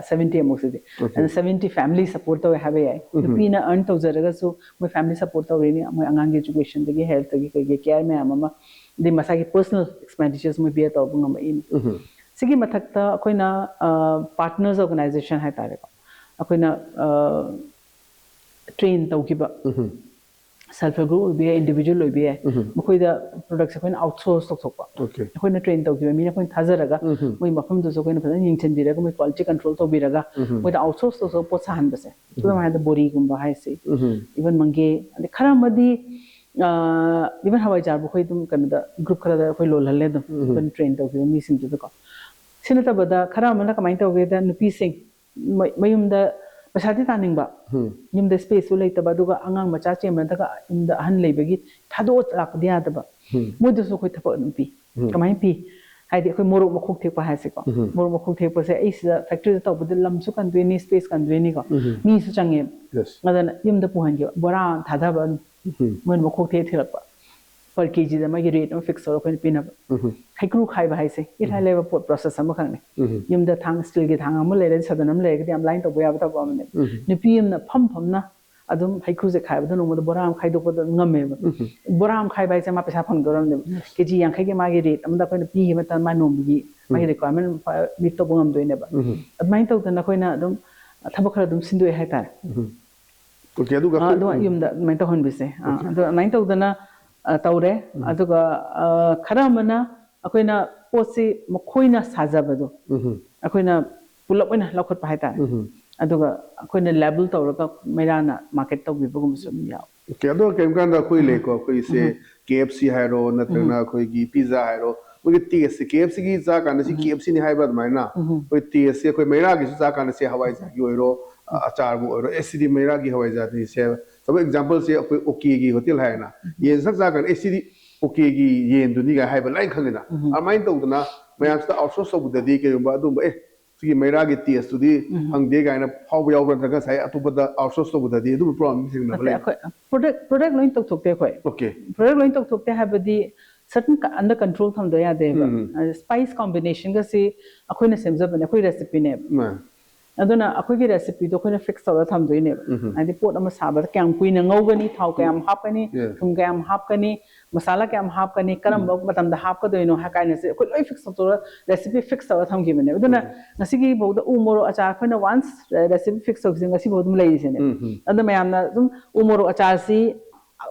ꯁꯕꯦꯟꯇꯤ ꯑꯃꯨꯛꯁꯤꯗꯤ꯫ ꯑꯗꯨꯅ ꯁꯕꯦꯟꯇꯤ ꯐꯦꯃꯤꯂꯤ ꯁꯄꯣꯔꯠ ꯇꯧꯋꯦ ꯍꯥꯏꯕ ꯌꯥꯏ꯫ ꯅꯨꯄꯤꯅ ꯑꯔꯟ ꯇꯧꯖꯔꯒꯁꯨ ꯃꯣꯏ ꯐꯦꯃꯤꯂꯤ ꯁꯄꯣꯔꯠ ꯇꯧꯔꯤꯅꯤ꯫ ꯃꯣꯏ ꯑꯉꯥꯡꯒꯤ ꯑꯦꯖꯨꯀꯦꯁꯟꯗꯒꯤ, ꯍꯦꯜꯊꯇꯒꯤ, ꯀꯩꯒꯤ ꯀꯦꯌꯔ ꯃꯌꯥꯝ ꯑꯃ, ꯑꯗꯩ ꯃꯁꯥꯒꯤ ꯄꯔꯁꯅꯦꯜ ꯑꯦꯛꯁꯄꯦꯟꯗꯤꯆꯔꯁ ꯃꯣꯏ ꯕꯤꯌꯔ ꯇꯧꯕ ꯉꯝꯃꯛꯏꯅꯤ꯫ ꯁꯤꯒꯤ ꯃꯊꯛꯇ ꯑꯩꯈꯣꯏꯅ ꯄꯥꯔꯠꯅꯔꯁ ꯑꯣꯔꯒꯅꯥꯏꯖꯦꯁꯟ ꯍꯥꯏꯇꯥꯔꯦꯀꯣ, ꯑꯩꯈꯣꯏꯅ ꯇ꯭ꯔꯦꯟ ꯇꯧꯈꯤꯕ ꯁꯦꯜꯐ ꯍꯦꯜꯞ ꯒ꯭ꯔꯨꯞ ꯑꯣꯏꯕ ꯌꯥꯏ, ꯏꯟꯗꯤꯕꯤꯖꯨꯋꯦꯜ ꯑꯣꯏꯕ ꯌꯥꯏ, ꯃꯈꯣꯏꯗ ꯄ꯭ꯔꯗꯛꯁꯦ ꯑꯩꯈꯣꯏꯅ ꯑꯥꯎꯠꯁꯣꯔꯁ ꯇꯧꯊꯣꯛꯄ꯫ ꯑꯣꯀꯦ꯫ ꯑꯩꯈꯣꯏꯅ ꯇ꯭ꯔꯦꯟ ꯇꯧꯈꯤꯕ ꯃꯤꯅ ꯑꯩꯈꯣꯏꯅ ꯊꯥꯖꯔꯒ ꯃꯣꯏ ꯃꯐꯝꯗꯨꯁꯨ ꯑꯩꯈꯣꯏꯅ ꯐꯖꯅ ꯌꯦꯡꯁꯤꯟꯕꯤꯔꯒ, ꯃꯣꯏ ꯀ꯭ꯋꯥꯂꯤꯇꯤ ꯀꯟꯇ꯭ꯔꯣꯜ ꯇꯧꯕꯤꯔꯒ, ꯃꯣꯏꯗ ꯑꯥꯎꯠꯁꯣꯔꯁ ꯇꯧꯊꯣꯛꯑꯒ ꯄꯣꯠ ꯁꯥꯍꯟꯕꯁꯦ꯫ ꯈꯨꯗꯝ ꯍꯥꯏꯔꯕꯗ ꯕꯣꯔꯤꯒꯨꯝꯕ ꯍꯥꯏꯁꯦ, ꯏꯚꯟ ꯃꯪꯒꯦ, ꯑꯗꯩ ꯈꯔ ꯑꯃꯗꯤ ꯏꯚꯟ ꯍꯋꯥꯏꯖꯥꯔꯕꯨ ꯑꯩꯈꯣꯏ ꯑꯗꯨꯝ ꯀꯩꯅꯣꯗ, ꯒ꯭ꯔꯨꯞ ꯈꯔꯗ ꯑꯩꯈꯣꯏ ꯂꯣꯜꯍꯜꯂꯦ ꯑꯗꯨꯝ, ꯑꯩꯈꯣꯏꯅ ꯇ꯭ꯔꯦꯟ ꯇꯧꯈꯤꯕ ꯃꯤꯁꯤꯡꯗꯨꯗꯀꯣ꯫ ꯁꯤ ꯅꯠꯇꯕꯗ ꯈꯔ ꯑꯃꯅ ꯀꯃꯥꯏꯅ ꯇꯧꯒꯦꯗ, ꯅꯨꯄꯤꯁꯤꯡ ꯃ- ꯃꯌꯨꯝꯗ ꯄꯩꯁꯥꯗꯤ ꯇꯥꯅꯤꯡꯕ, ꯌꯨꯝꯗ ꯁ꯭ꯄꯦꯁꯁꯨ ꯂꯩꯇꯕ, ꯑꯗꯨꯒ ꯑꯉꯥꯡ ꯃꯆꯥ ꯆꯦꯟꯕ ꯅꯠꯇ꯭ꯔꯒ ꯌꯨꯝꯗ ꯑꯍꯟ ꯂꯩꯕꯒꯤ ꯊꯥꯗꯣꯛꯑ ꯂꯥꯛꯄꯗꯤ ꯌꯥꯗꯕ꯫ ꯃꯣꯏꯗꯁꯨ ꯑꯩꯈꯣꯏ ꯊꯕꯛ ꯑꯗꯨꯝ ꯄꯤ꯫ ꯀꯃꯥꯏꯅ ꯄꯤ? ꯍꯥꯏꯗꯤ ꯑꯩꯈꯣꯏ ꯃꯣꯔꯣꯛ ꯃꯈꯣꯛ ꯊꯦꯛꯄ ꯍꯥꯏꯁꯦꯀꯣ꯫ ꯃꯣꯔꯣꯛ ꯃꯈꯣꯛ ꯊꯦꯛꯄꯁꯦ ꯑꯩ ꯁꯤꯗ ꯐꯦꯛꯇ꯭ꯔꯤꯗ ꯇꯧꯕꯗ ꯂꯝꯁꯨ ꯀꯟꯗꯣꯏꯅꯤ, ꯁ꯭ꯄꯦꯁ ꯀꯟꯗꯣꯏꯅꯤꯀꯣ, ꯃꯤꯁꯨ ꯆꯪꯉꯦꯕ꯫ ꯌꯦꯁ꯫ ꯑꯗꯨꯅ ꯌꯨꯝꯗ ꯄꯨꯍꯟꯈꯤꯕ, ꯕꯣꯔꯥ ꯑꯃ ꯊꯥꯗꯕ ꯑꯗꯨꯝ, ꯃꯣꯏꯅ ꯃꯈꯣꯛ ꯊꯦꯛ ꯊꯤꯜꯂꯛꯄ꯫ ꯄꯔ ꯀꯦꯖꯤꯗ ꯃꯥꯒꯤ ꯔꯦꯠ ꯑꯃ ꯐꯤꯛꯁ ꯇꯧꯔꯒ ꯑꯩꯈꯣꯏꯅ ꯄꯤꯅꯕ꯫ ꯍꯩꯀ꯭ꯔꯨ ꯈꯥꯏꯕ ꯍꯥꯏꯁꯦ ꯏꯔꯥꯏ ꯂꯥꯏꯕ ꯄꯣꯠ, ꯄ꯭ꯔꯣꯁꯦꯁ ꯑꯃꯈꯛꯅꯤ꯫ ꯌꯨꯝꯗ ꯊꯥꯡ, ꯁ꯭ꯇꯤꯜꯒꯤ ꯊꯥꯡ ꯑꯃ ꯂꯩꯔꯗꯤ, ꯁꯗꯟ ꯑꯃ ꯂꯩꯔꯒꯗꯤ ꯌꯥꯝ ꯂꯥꯏꯅ ꯇꯧꯕ ꯌꯥꯕ ꯊꯕꯛ ꯑꯃꯅꯦ꯫ ꯅꯨꯄꯤ ꯑꯃꯅ ꯐꯝ ꯐꯝꯅ ꯑꯗꯨꯝ ꯍꯩꯀ꯭ꯔꯨꯁꯦ ꯈꯥꯏꯕꯗ ꯅꯣꯡꯃꯗ ꯕꯣꯔꯥ ꯑꯃ ꯈꯥꯏꯗꯣꯛꯄꯗ ꯑꯗꯨꯝ ꯉꯝꯃꯦꯕ꯫ ꯕꯣꯔꯥ ꯑꯃ ꯈꯥꯏꯕ ꯍꯥꯏꯁꯦ ꯃꯥ ꯄꯩꯁꯥ ꯐꯪꯗꯣꯔꯕꯅꯦꯕ꯫ ꯀꯦꯖꯤ ꯌꯥꯡꯈꯩꯒꯤ ꯃꯥꯒꯤ ꯔꯦꯠ ꯑꯃꯗ ꯑꯩꯈꯣꯏꯅ ꯄꯤꯈꯤꯕ ꯃꯇꯝꯗ ꯃꯥ ꯅꯣꯡꯃꯒꯤ ꯃꯥꯒꯤ ꯔꯤꯀ꯭ꯋꯥꯏꯔꯃꯦꯟ ꯃꯤꯠ ꯇꯧꯕ ꯉꯝꯗꯣꯏꯅꯦꯕ꯫ ꯑꯗꯨꯃꯥꯏꯅ ꯇꯧꯗꯅ ꯑꯩꯈꯣꯏꯅ ꯑꯗꯨꯝ ꯊꯕꯛ ꯈꯔ ꯑꯗꯨꯝ ꯁꯤꯟꯗꯣꯛꯑꯦ ꯍꯥꯏꯇꯥꯔꯦ꯫ ꯑꯣꯀꯦ, ꯑꯗꯨꯒ ꯑ, ꯑꯗꯨ ꯌꯨꯝꯗ ꯑꯗꯨꯃꯥꯏꯅ ꯇꯧꯍꯟꯕꯤꯁꯦ꯫ ꯑ, ꯑꯗꯨ ꯑꯗꯨꯃꯥꯏꯅ ꯇꯧꯗꯅ ꯑ, ꯇꯧꯔꯦ꯫ ꯑꯗꯨꯒ ꯑ, ꯈꯔ ꯑꯃꯅ ꯑꯩꯈꯣꯏꯅ ꯄꯣꯠꯁꯤ ꯃꯈꯣꯏꯅ ꯁꯥꯖꯕꯗꯣ ꯑꯩꯈꯣꯏꯅ ꯄꯨꯂꯞ ꯑꯣꯏꯅ ꯂꯧꯈꯠꯄ ꯍꯥꯏꯇꯥꯔꯦ꯫ ꯑꯗꯨꯒ ꯑꯩꯈꯣꯏꯅ ꯂꯦꯕꯜ ꯇꯧꯔꯒ ꯃꯩꯔꯥꯅ ꯃꯥꯔꯀꯦꯠ ꯇꯧꯕꯤꯕꯒꯨꯝꯕꯁꯨ ꯑꯗꯨꯝ ꯌꯥꯎꯋꯦ꯫ ꯑꯣꯀꯦ, ꯑꯗꯣ ꯀꯔꯤꯒꯨꯝꯕ ꯀꯥꯟꯗ ꯑꯩꯈꯣꯏ ꯂꯩꯀꯣ, ꯑꯩꯈꯣꯏꯁꯦ ꯀꯦ ꯑꯦꯐ ꯁꯤ ꯍꯥꯏꯔꯣ, ꯅꯠꯇ꯭ꯔꯒꯅ ꯑꯩꯈꯣꯏꯒꯤ ꯄꯤꯖꯥ ꯍꯥꯏꯔꯣ, ꯃꯣꯏꯒꯤ ꯇꯦꯁꯁꯦ, ꯀꯦ ꯑꯦꯐ ꯁꯤꯒꯤ ꯆꯥ ꯀꯥꯟꯗ ꯁꯤ ꯀꯦ ꯑꯦꯐ ꯁꯤꯅꯤ ꯍꯥꯏꯕ ꯑꯗꯨꯃꯥꯏꯅ ꯑꯩꯈꯣꯏ ꯇꯦꯁꯁꯦ, ꯑꯩꯈꯣꯏ ꯃꯩꯔꯥꯒꯤꯁꯨ ꯆꯥ ꯀꯥꯟꯗ ꯁꯤ ꯍꯋꯥꯏꯖꯥꯔꯒꯤ ꯑꯣꯏꯔꯣ, ꯑ, ꯑꯆꯥꯔꯕꯨ ꯑꯣꯏꯔꯣ, ꯑꯦ, ꯁꯤꯗꯤ ꯃꯩꯔꯥꯒꯤ ꯍꯋꯥꯏꯖꯥꯔꯅꯤ ꯁꯦ꯫ ꯁꯄꯣꯁ ꯑꯦꯛꯖꯥꯝꯄꯜꯁꯦ, ꯑꯩꯈꯣꯏ ꯑꯣꯀꯦꯒꯤ ꯍꯣꯇꯦꯜ ꯍꯥꯏꯔꯦꯅ, ꯌꯦꯟ ꯁꯛ ꯆꯥ ꯀꯥꯟꯗ, ꯑꯦ, ꯁꯤꯗꯤ ꯑꯣꯀꯦꯒꯤ ꯌꯦꯟꯗꯨꯅꯤ ꯀꯥꯏ ꯍꯥꯏꯕ ꯂꯣꯏ ꯈꯪꯉꯤꯅ꯫ ꯑꯗꯨꯃꯥꯏꯅ ꯇꯧꯗꯅ ꯃꯌꯥꯝꯁꯤꯗ ꯑꯥꯎꯠꯁꯣꯔꯁ ꯇꯧꯕꯗꯗꯤ ꯀꯩꯒꯨꯝꯕ ꯑꯗꯨꯝꯕ, ꯑꯦ, ꯁꯤꯒꯤ ꯃꯩꯔꯥꯒꯤ ꯇꯦꯁꯇꯨꯗꯤ ꯐꯪꯗꯦ ꯀꯥꯏꯅ ꯐꯥꯎꯕ ꯌꯥꯎꯕ꯭ꯔꯥ, ꯅꯠꯇ꯭ꯔꯒ ꯉꯁꯥꯏ ꯑꯇꯣꯞꯄꯗ ꯑꯥꯎꯠꯁꯣꯔꯁ ꯇꯧꯕꯗꯗꯤ ꯑꯗꯨꯝꯕ ꯄ꯭ꯔꯣꯕ꯭ꯂꯦꯝ ꯊꯦꯡꯅꯕ ꯅꯠꯇꯦ, ꯂꯩ? ꯑꯩꯈꯣꯏ ꯄ꯭ꯔꯣꯗꯛ ꯄ꯭ꯔꯣꯗꯛ ꯂꯣꯏ ꯇꯧꯊꯣꯛꯇꯦ ꯑꯩꯈꯣꯏ꯫ ꯑꯣꯀꯦ꯫ ꯄ꯭ꯔꯣꯗꯛ ꯂꯣꯏ ꯇꯧꯊꯣꯛꯇꯦ ꯍꯥꯏꯕꯗꯤ ꯁꯔꯇꯟ ꯑꯟꯗꯔ ꯀꯟꯇ꯭ꯔꯣꯜ ꯊꯝꯗꯕ ꯌꯥꯗꯦꯕ꯫ ꯁ꯭ꯄꯥꯏꯁ ꯀꯣꯝꯕꯤꯅꯦꯁꯟꯒꯁꯤ ꯑꯩꯈꯣꯏꯅ ꯁꯦꯝꯖꯕꯅꯦ, ꯑꯩꯈꯣꯏ ꯔꯦꯁꯤꯄꯤꯅꯦꯕ꯫ ꯃꯥ꯫ ꯑꯗꯨꯅ ꯑꯩꯈꯣꯏꯒꯤ ꯔꯦꯁꯤꯄꯤꯗꯣ ꯑꯩꯈꯣꯏꯅ ꯐꯤꯛꯁ ꯇꯧꯔ ꯊꯝꯗꯣꯏꯅꯦꯕ꯫ ꯍꯥꯏꯗꯤ ꯄꯣꯠ ꯑꯃ ꯁꯥꯕꯗ ꯀꯌꯥꯝ ꯀꯨꯏꯅ ꯉꯧꯒꯅꯤ, ꯊꯥꯎ ꯀꯌꯥꯝ ꯍꯥꯞꯀꯅꯤ, Yeah. ꯊꯨꯝ ꯀꯌꯥꯝ ꯍꯥꯞꯀꯅꯤ, ꯃꯁꯥꯂꯥ ꯀꯌꯥꯝ ꯍꯥꯞꯀꯅꯤ, ꯀꯔꯝꯕ ꯃꯇꯝꯗ ꯍꯥꯞꯀꯗꯣꯏꯅꯣ ꯍꯥꯏ ꯀꯥꯏꯅꯁꯦ ꯑꯩꯈꯣꯏ ꯂꯣꯏ ꯐꯤꯛꯁ ꯇꯧꯊꯣꯛꯑꯒ ꯔꯦꯁꯤꯄꯤ ꯐꯤꯛꯁ ꯇꯧꯔ ꯊꯝꯈꯤꯕꯅꯦꯕ꯫ ꯑꯗꯨꯅ ꯉꯁꯤꯒꯤ ꯐꯥꯎꯗ ꯎ ꯃꯣꯔꯣꯛ ꯑꯆꯥꯔ ꯑꯩꯈꯣꯏꯅ ꯋꯥꯟꯁ ꯔꯦꯁꯤꯄꯤ ꯐꯤꯛꯁ ꯇꯧꯈꯤꯕꯁꯦ ꯉꯁꯤ ꯐꯥꯎ ꯑꯗꯨꯝ ꯂꯩꯔꯤꯁꯤꯅꯦ꯫ ꯑꯗꯣ ꯃꯌꯥꯝꯅ ꯑꯗꯨꯝ ꯎ ꯃꯣꯔꯣꯛ ꯑꯆꯥꯔꯁꯤ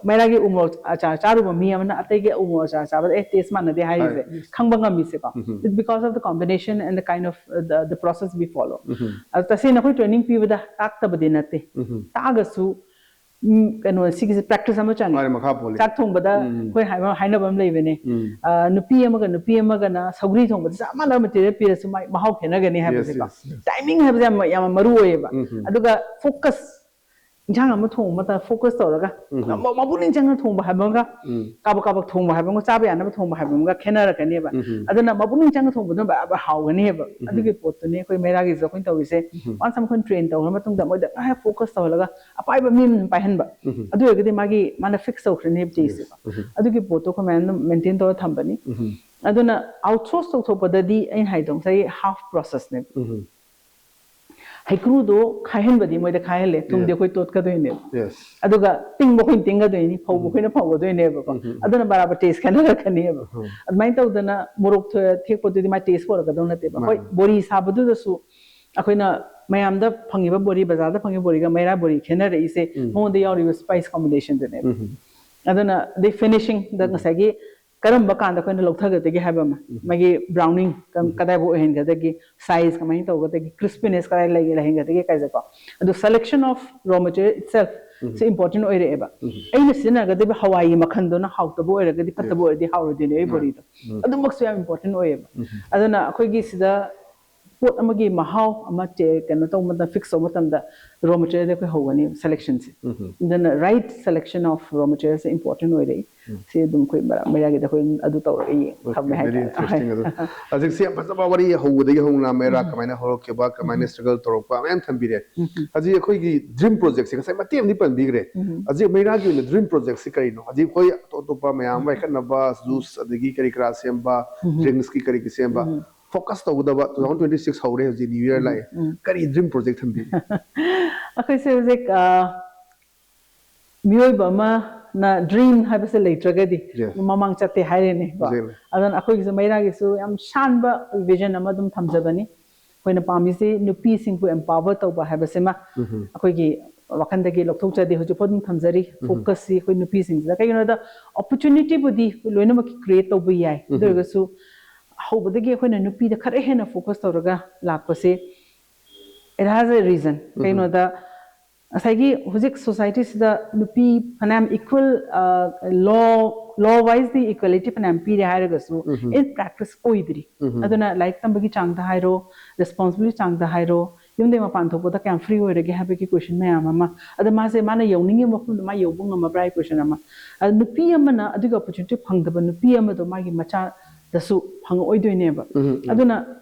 ꯃꯩꯔꯥꯒꯤ ꯎ ꯃꯣꯔꯣꯛ ꯑꯆꯥꯔ ꯆꯥꯔꯨꯕ ꯃꯤ ꯑꯃꯅ ꯑꯇꯩꯒꯤ ꯎ ꯃꯣꯔꯣꯛ ꯑꯆꯥꯔ ꯆꯥꯕꯗ ꯑꯦ ꯇꯦꯁ ꯃꯥꯟꯅꯗꯦ ꯍꯥꯏꯔꯤꯁꯦ ꯍꯥꯏ, yes. ꯈꯪꯕ ꯉꯝꯃꯤꯁꯦꯀꯣ꯫ It's because of the combination and the kind of uh, the, the process we follow. ꯑꯗꯣ ꯇꯁꯦꯡꯅ ꯑꯩꯈꯣꯏ ꯇ꯭ꯔꯦꯅꯤꯡ ꯄꯤꯕꯗ ꯇꯥꯛꯇꯕꯗꯤ ꯅꯠꯇꯦ, ꯇꯥꯛꯑꯒꯁꯨ ꯎꯝ, ꯀꯩꯅꯣ ꯁꯤꯒꯤꯁꯦ ꯄ꯭ꯔꯦꯛꯇꯤꯁ ꯑꯃ ꯆꯪꯉꯦ꯫ ꯃꯥꯅꯦ, ꯃꯈꯥ ꯄꯣꯜꯂꯤ꯫ ꯆꯥꯛ ꯊꯣꯡꯕꯗ ꯑꯩꯈꯣꯏ ꯍꯥꯏꯕ ꯍꯥꯏꯅꯕ ꯑꯃ ꯂꯩꯕꯅꯦ꯫ ꯑ, ꯅꯨꯄꯤ ꯑꯃꯒ ꯅꯨꯄꯤ ꯑꯃꯒꯅ ꯁꯧꯒ꯭ꯔꯤ ꯊꯣꯡꯕꯗ ꯆꯞ ꯃꯥꯟꯅꯕ ꯃꯦꯇꯤꯔꯤꯌꯦꯜ ꯄꯤꯔꯁꯨ ꯃꯥꯏ ꯃꯍꯥꯎ ꯈꯦꯠꯅꯒꯅꯤ ꯍꯥꯏꯕꯁꯦꯀꯣ꯫ Yes, yes. ꯇꯥꯏꯃꯤꯡ ꯍꯥꯏꯕꯁꯦ ꯌꯥꯝ ꯌꯥꯝ ꯃꯔꯨ ꯑꯣꯏꯌꯦꯕ꯫ ꯑꯗꯨꯒ ꯐꯣꯀꯁ, ꯏꯟꯁꯥꯡ ꯑꯃ ꯊꯣꯡꯕ ꯃꯇꯝꯗ ꯐꯣꯀꯁ ꯇꯧꯔꯒ ꯃ- ꯃꯄꯨꯛꯅꯤꯡ ꯆꯪꯅ ꯊꯣꯡꯕ ꯍꯥꯏꯕ ꯑꯃꯒ ꯀꯥꯕꯛ ꯀꯥꯕꯛ ꯊꯣꯡꯕ ꯍꯥꯏꯕ ꯑꯃꯒ ꯆꯥꯕ ꯌꯥꯅꯕ ꯊꯣꯡꯕ ꯍꯥꯏꯕ ꯑꯃꯒ ꯈꯦꯠꯅꯔꯛꯀꯅꯦꯕ꯫ ꯑꯗꯨꯅ ꯃꯄꯨꯛꯅꯤꯡ ꯆꯪꯅ ꯊꯣꯡꯕꯗꯨꯅ ꯕ- ꯕ- ꯍꯥꯎꯒꯅꯦꯕ꯫ ꯑꯗꯨꯒꯤ ꯄꯣꯠꯇꯨꯅꯦ ꯑꯩꯈꯣꯏ ꯃꯩꯔꯥꯒꯤꯁꯨ ꯑꯩꯈꯣꯏꯅ ꯇꯧꯔꯤꯁꯦ꯫ ꯋꯥꯟꯁ ꯑꯃ ꯑꯩꯈꯣꯏꯅ ꯇ꯭ꯔꯦꯟ ꯇꯧꯔ ꯃꯇꯨꯡꯗ ꯃꯣꯏꯗ ꯉꯥꯏꯍꯥꯛ ꯐꯣꯀꯁ ꯇꯧꯍꯜꯂꯒ ꯑꯄꯥꯏꯕ ꯃꯤ ꯑꯃ ꯄꯥꯏꯍꯟꯕ꯫ ꯑꯗꯨ ꯑꯣꯏꯔꯒꯗꯤ ꯃꯥꯒꯤ ꯃꯥꯅ ꯐꯤꯛꯁ ꯇꯧꯈ꯭ꯔꯅꯦꯕ ꯇꯦꯁꯁꯦꯀꯣ꯫ ꯑꯗꯨꯒꯤ ꯄꯣꯠꯇꯣ ꯑꯩꯈꯣꯏ ꯃꯌꯥꯝ ꯑꯗꯨꯝ ꯃꯦꯟꯇꯦꯟ ꯇꯧꯔ ꯊꯝꯕꯅꯤ꯫ ꯑꯗꯨꯅ ꯑꯥꯎꯠꯁꯣꯔꯁ ꯇꯧꯊꯣꯛꯄꯗꯗꯤ ꯑꯩꯅ ꯍꯥꯏꯗꯣ ꯉꯁꯥꯏꯒꯤ ꯍꯥꯐ ꯄ꯭ꯔꯣꯁꯦꯁꯅꯦꯕ꯫ ꯍꯩꯀ꯭ꯔꯨꯗꯣ ꯈꯥꯏꯍꯟꯕꯗꯤ ꯃꯣꯏꯗ ꯈꯥꯏꯍꯜꯂꯦ, ꯊꯨꯝꯗꯤ Yeah. ꯑꯩꯈꯣꯏ ꯇꯣꯠꯀꯗꯣꯏꯅꯦꯕ꯫ Yes. ꯑꯗꯨꯒ ꯇꯤꯡꯕ ꯑꯩꯈꯣꯏꯅ ꯇꯤꯡꯒꯗꯣꯏꯅꯤ, ꯐꯧꯕ ꯑꯩꯈꯣꯏꯅ ꯐꯧꯒꯗꯣꯏꯅꯦꯕꯀꯣ꯫ ꯑꯗꯨꯅ ꯕꯔꯥꯕꯔ ꯇꯦꯁ ꯈꯦꯠꯅꯔꯛꯀꯅꯦꯕ꯫ ꯑꯗꯨꯃꯥꯏꯅ ꯇꯧꯗꯅ ꯃꯣꯔꯣꯛ ꯊ- ꯊꯦꯛꯄꯗꯨꯗꯤ ꯃꯥ ꯇꯦꯁ ꯄꯣꯔꯛꯀꯗꯧ ꯅꯠꯇꯦꯕ꯫ ꯍꯣꯏ, ꯃꯥꯅꯤ. ꯕꯣꯔꯤ ꯁꯥꯕꯗꯨꯗꯁꯨ ꯑꯩꯈꯣꯏꯅ ꯃꯌꯥꯝꯗ ꯐꯪꯉꯤꯕ ꯕꯣꯔꯤ, ꯕꯖꯥꯔꯗ ꯐꯪꯉꯤꯕ ꯕꯣꯔꯤꯒ ꯃꯩꯔꯥ ꯕꯣꯔꯤ ꯈꯦꯠꯅꯔꯛꯏꯁꯦ ꯎꯝ꯫ ꯃꯉꯣꯟꯗ ꯌꯥꯎꯔꯤꯕ spice combination ꯗꯨꯅꯦꯕ꯫ ꯎꯝ꯫ ꯑꯗꯨꯅ ꯑꯗꯩ finishing ꯗ ꯉꯁꯥꯏꯒꯤ ꯀꯔꯝꯕ ꯀꯥꯟꯗ ꯑꯩꯈꯣꯏꯅ ꯂꯧꯊꯒꯗꯒꯦ ꯍꯥꯏꯕ ꯑꯃ, ꯃꯥꯒꯤ browning ꯀ- ꯀꯗꯥꯏꯕꯨ ꯑꯣꯏꯍꯟꯒꯗꯒꯦ, size ꯀꯃꯥꯏꯅ ꯇꯧꯒꯗꯒꯦ, crispiness ꯀꯗꯥꯏ ꯂꯩ ꯂꯩꯍꯟꯒꯗꯒꯦ ꯀꯥꯏꯁꯦꯀꯣ꯫ ꯑꯗꯨ selection of raw material itself ꯁꯤ important ꯑꯣꯏꯔꯛꯑꯦꯕ꯫ ꯑꯩꯅ ꯁꯤꯖꯤꯟꯅꯒꯗꯕ ꯍꯋꯥꯏꯒꯤ ꯃꯈꯜꯗꯨꯅ ꯍꯥꯎꯇꯕ ꯑꯣꯏꯔꯒꯗꯤ ꯐꯠꯇꯕ ꯑꯣꯏꯔꯗꯤ ꯍꯥꯎꯔꯣꯏꯗꯣꯏꯅꯦ ꯑꯩ ꯕꯣꯔꯤꯗꯣ꯫ ꯑꯗꯨꯃꯛꯁꯨ ꯌꯥꯝ important ꯑꯣꯏꯌꯦꯕ꯫ ꯑꯗꯨꯅ ꯑꯩꯈꯣꯏꯒꯤ ꯁꯤꯗ ꯄꯣꯠ ꯑꯃꯒꯤ ꯃꯍꯥꯎ ꯑꯃ ꯀꯩꯅꯣ ꯇꯧꯕ ꯃꯇꯝꯗ, fix ꯇꯧꯕ ꯃꯇꯝꯗ raw material ꯗ ꯑꯩꯈꯣꯏ ꯍꯧꯒꯅꯤ selection ꯁꯦ꯫ ꯑꯗꯨꯅ right selection of raw material say important ꯑꯣꯏꯔꯛꯏ꯫ ꯁꯤ ꯑꯗꯨꯝ ꯑꯩꯈꯣꯏ ꯃꯔꯛ ꯃꯌꯥꯒꯤꯗ ꯑꯩꯈꯣꯏ ꯑꯗꯨꯝ ꯑꯗꯨ ꯇꯧꯔꯒ ꯌꯦꯡ ꯊꯝꯃꯦ Very ꯍꯥꯏꯇꯥꯔꯦ꯫ Interesting ꯑꯗꯨ꯫ ꯍꯧꯖꯤꯛꯁꯦ ꯌꯥꯝ ꯐꯖꯕ ꯋꯥꯔꯤ, ꯍꯧꯕꯗꯒꯤ ꯍꯧꯅ ꯃꯩꯔꯥ ꯀꯃꯥꯏꯅ ꯍꯧꯔꯛꯈꯤꯕ, ꯀꯃꯥꯏꯅ struggle ꯇꯧꯔꯛꯄ ꯃꯌꯥꯝ ꯊꯝꯕꯤꯔꯦ꯫ ꯍꯧꯖꯤꯛ ꯑꯩꯈꯣꯏꯒꯤ dream project ꯁꯦ ꯉꯁꯥꯏ ꯃꯇꯦꯛ ꯑꯃꯗꯤ ꯄꯟꯕꯤꯈ꯭ꯔꯦ꯫ ꯍꯧꯖꯤꯛ ꯃꯩꯔꯥꯒꯤ ꯑꯣꯏꯅ dream project ꯁꯦ ꯀꯔꯤꯅꯣ? ꯍꯧꯖꯤꯛ ꯑꯩꯈꯣꯏ ꯑꯇꯣꯞ ꯑꯇꯣꯞꯄ ꯃꯌꯥꯝ ꯑꯃ ꯍꯥꯏꯈꯠꯅꯕ juice ꯑꯗꯒꯤ ꯀꯔꯤ ꯀꯔꯥ ꯁꯦꯝꯕ, drinks ꯀꯤ ꯀꯔꯤꯒꯤ ꯁꯦꯝꯕ, focus ꯇꯧꯒꯗꯕ two thousand twenty six ꯍꯧꯔꯦ, ꯍꯧꯖꯤꯛ new year ꯂꯥꯛꯑꯦ꯫ ꯀꯔꯤ dream project ꯊꯝꯕꯤꯔꯤ? ꯑꯩꯈꯣꯏꯁꯦ ꯍꯧꯖꯤꯛ ꯑ, ꯃꯤꯑꯣꯏꯕ ꯑꯃꯅ dream ꯍꯥꯏꯕꯁꯦ ꯂꯩꯇ꯭ꯔꯒꯗꯤ Yes. ꯃꯃꯥꯡ ꯆꯠꯇꯦ ꯍꯥꯏꯔꯦꯅꯦ ꯀꯣ꯫ Exactly. ꯑꯗꯨꯅ ꯑꯩꯈꯣꯏꯒꯤꯁꯨ ꯃꯩꯔꯥꯒꯤꯁꯨ ꯌꯥꯝ ꯁꯥꯟꯕ vision ꯑꯃ ꯑꯗꯨꯝ ꯊꯝꯖꯕꯅꯤ꯫ ꯑꯩꯈꯣꯏꯅ ꯄꯥꯝꯃꯤꯁꯤ ꯅꯨꯄꯤꯁꯤꯡꯕꯨ empower ꯇꯧꯕ ꯍꯥꯏꯕꯁꯤꯃ ꯑꯩꯈꯣꯏꯒꯤ ꯋꯥꯈꯜꯗꯒꯤ ꯂꯧꯊꯣꯛꯆꯗꯦ, ꯍꯧꯖꯤꯛꯐꯥꯎ ꯑꯗꯨꯝ ꯊꯝꯖꯔꯤ꯫ Focus ꯁꯤ ꯑꯩꯈꯣꯏ ꯅꯨꯄꯤꯁꯤꯡꯁꯤꯗ, ꯀꯩꯒꯤꯅꯣꯗ opportunity ꯕꯨꯗꯤ ꯂꯣꯏꯅꯃꯛꯀꯤ create ꯇꯧꯕ ꯌꯥꯏ, ꯑꯗꯨ ꯑꯣꯏꯔꯒꯁꯨ ꯍꯧꯕꯗꯒꯤ ꯑꯩꯈꯣꯏꯅ ꯅꯨꯄꯤꯗ ꯈꯔ ꯍꯦꯟꯅ focus ꯇꯧꯔꯒ ꯂꯥꯛꯄꯁꯦ it has a reason꯫ ꯀꯩꯅꯣꯗ ꯉꯁꯥꯏꯒꯤ ꯍꯧꯖꯤꯛ society ꯁꯤꯗ ꯅꯨꯄꯤ ꯐꯅꯌꯥꯝ equal, law law wise ꯗꯤ equality ꯐꯅꯌꯥꯝ ꯄꯤꯔꯦ ꯍꯥꯏꯔꯒꯁꯨ in practice ꯑꯣꯏꯗ꯭ꯔꯤ꯫ ꯑꯗꯨꯅ ꯂꯥꯏꯔꯤꯛ ꯇꯝꯕꯒꯤ ꯆꯥꯡꯗ ꯍꯥꯏꯔꯣ, responsibility ꯆꯥꯡꯗ ꯍꯥꯏꯔꯣ, ꯌꯨꯝꯗꯒꯤ ꯃꯄꯥꯟ ꯊꯣꯛꯄꯗ ꯀꯌꯥꯝ free ꯑꯣꯏꯔꯒꯦ ꯍꯥꯏꯕꯒꯤ question ꯃꯌꯥꯝ ꯑꯃ, ꯑꯗ ꯃꯥꯁꯦ ꯃꯥꯅ ꯌꯧꯅꯤꯡꯉꯤꯕ ꯃꯐꯝꯗ ꯃꯥ ꯌꯧꯕ ꯉꯝꯃꯕ꯭ꯔꯥ ꯍꯥꯏ question ꯑꯃ꯫ ꯑꯗ ꯅꯨꯄꯤ ꯑꯃꯅ ꯑꯗꯨꯒꯤ opportunity ꯐꯪꯗꯕ ꯅꯨꯄꯤ ꯑꯃꯗꯣ ꯃꯥꯒꯤ ꯃꯆꯥꯗꯁꯨ ꯐꯪꯉꯛꯑꯣꯏꯗꯣꯏꯅꯦꯕ꯫ ꯑꯗꯨꯅ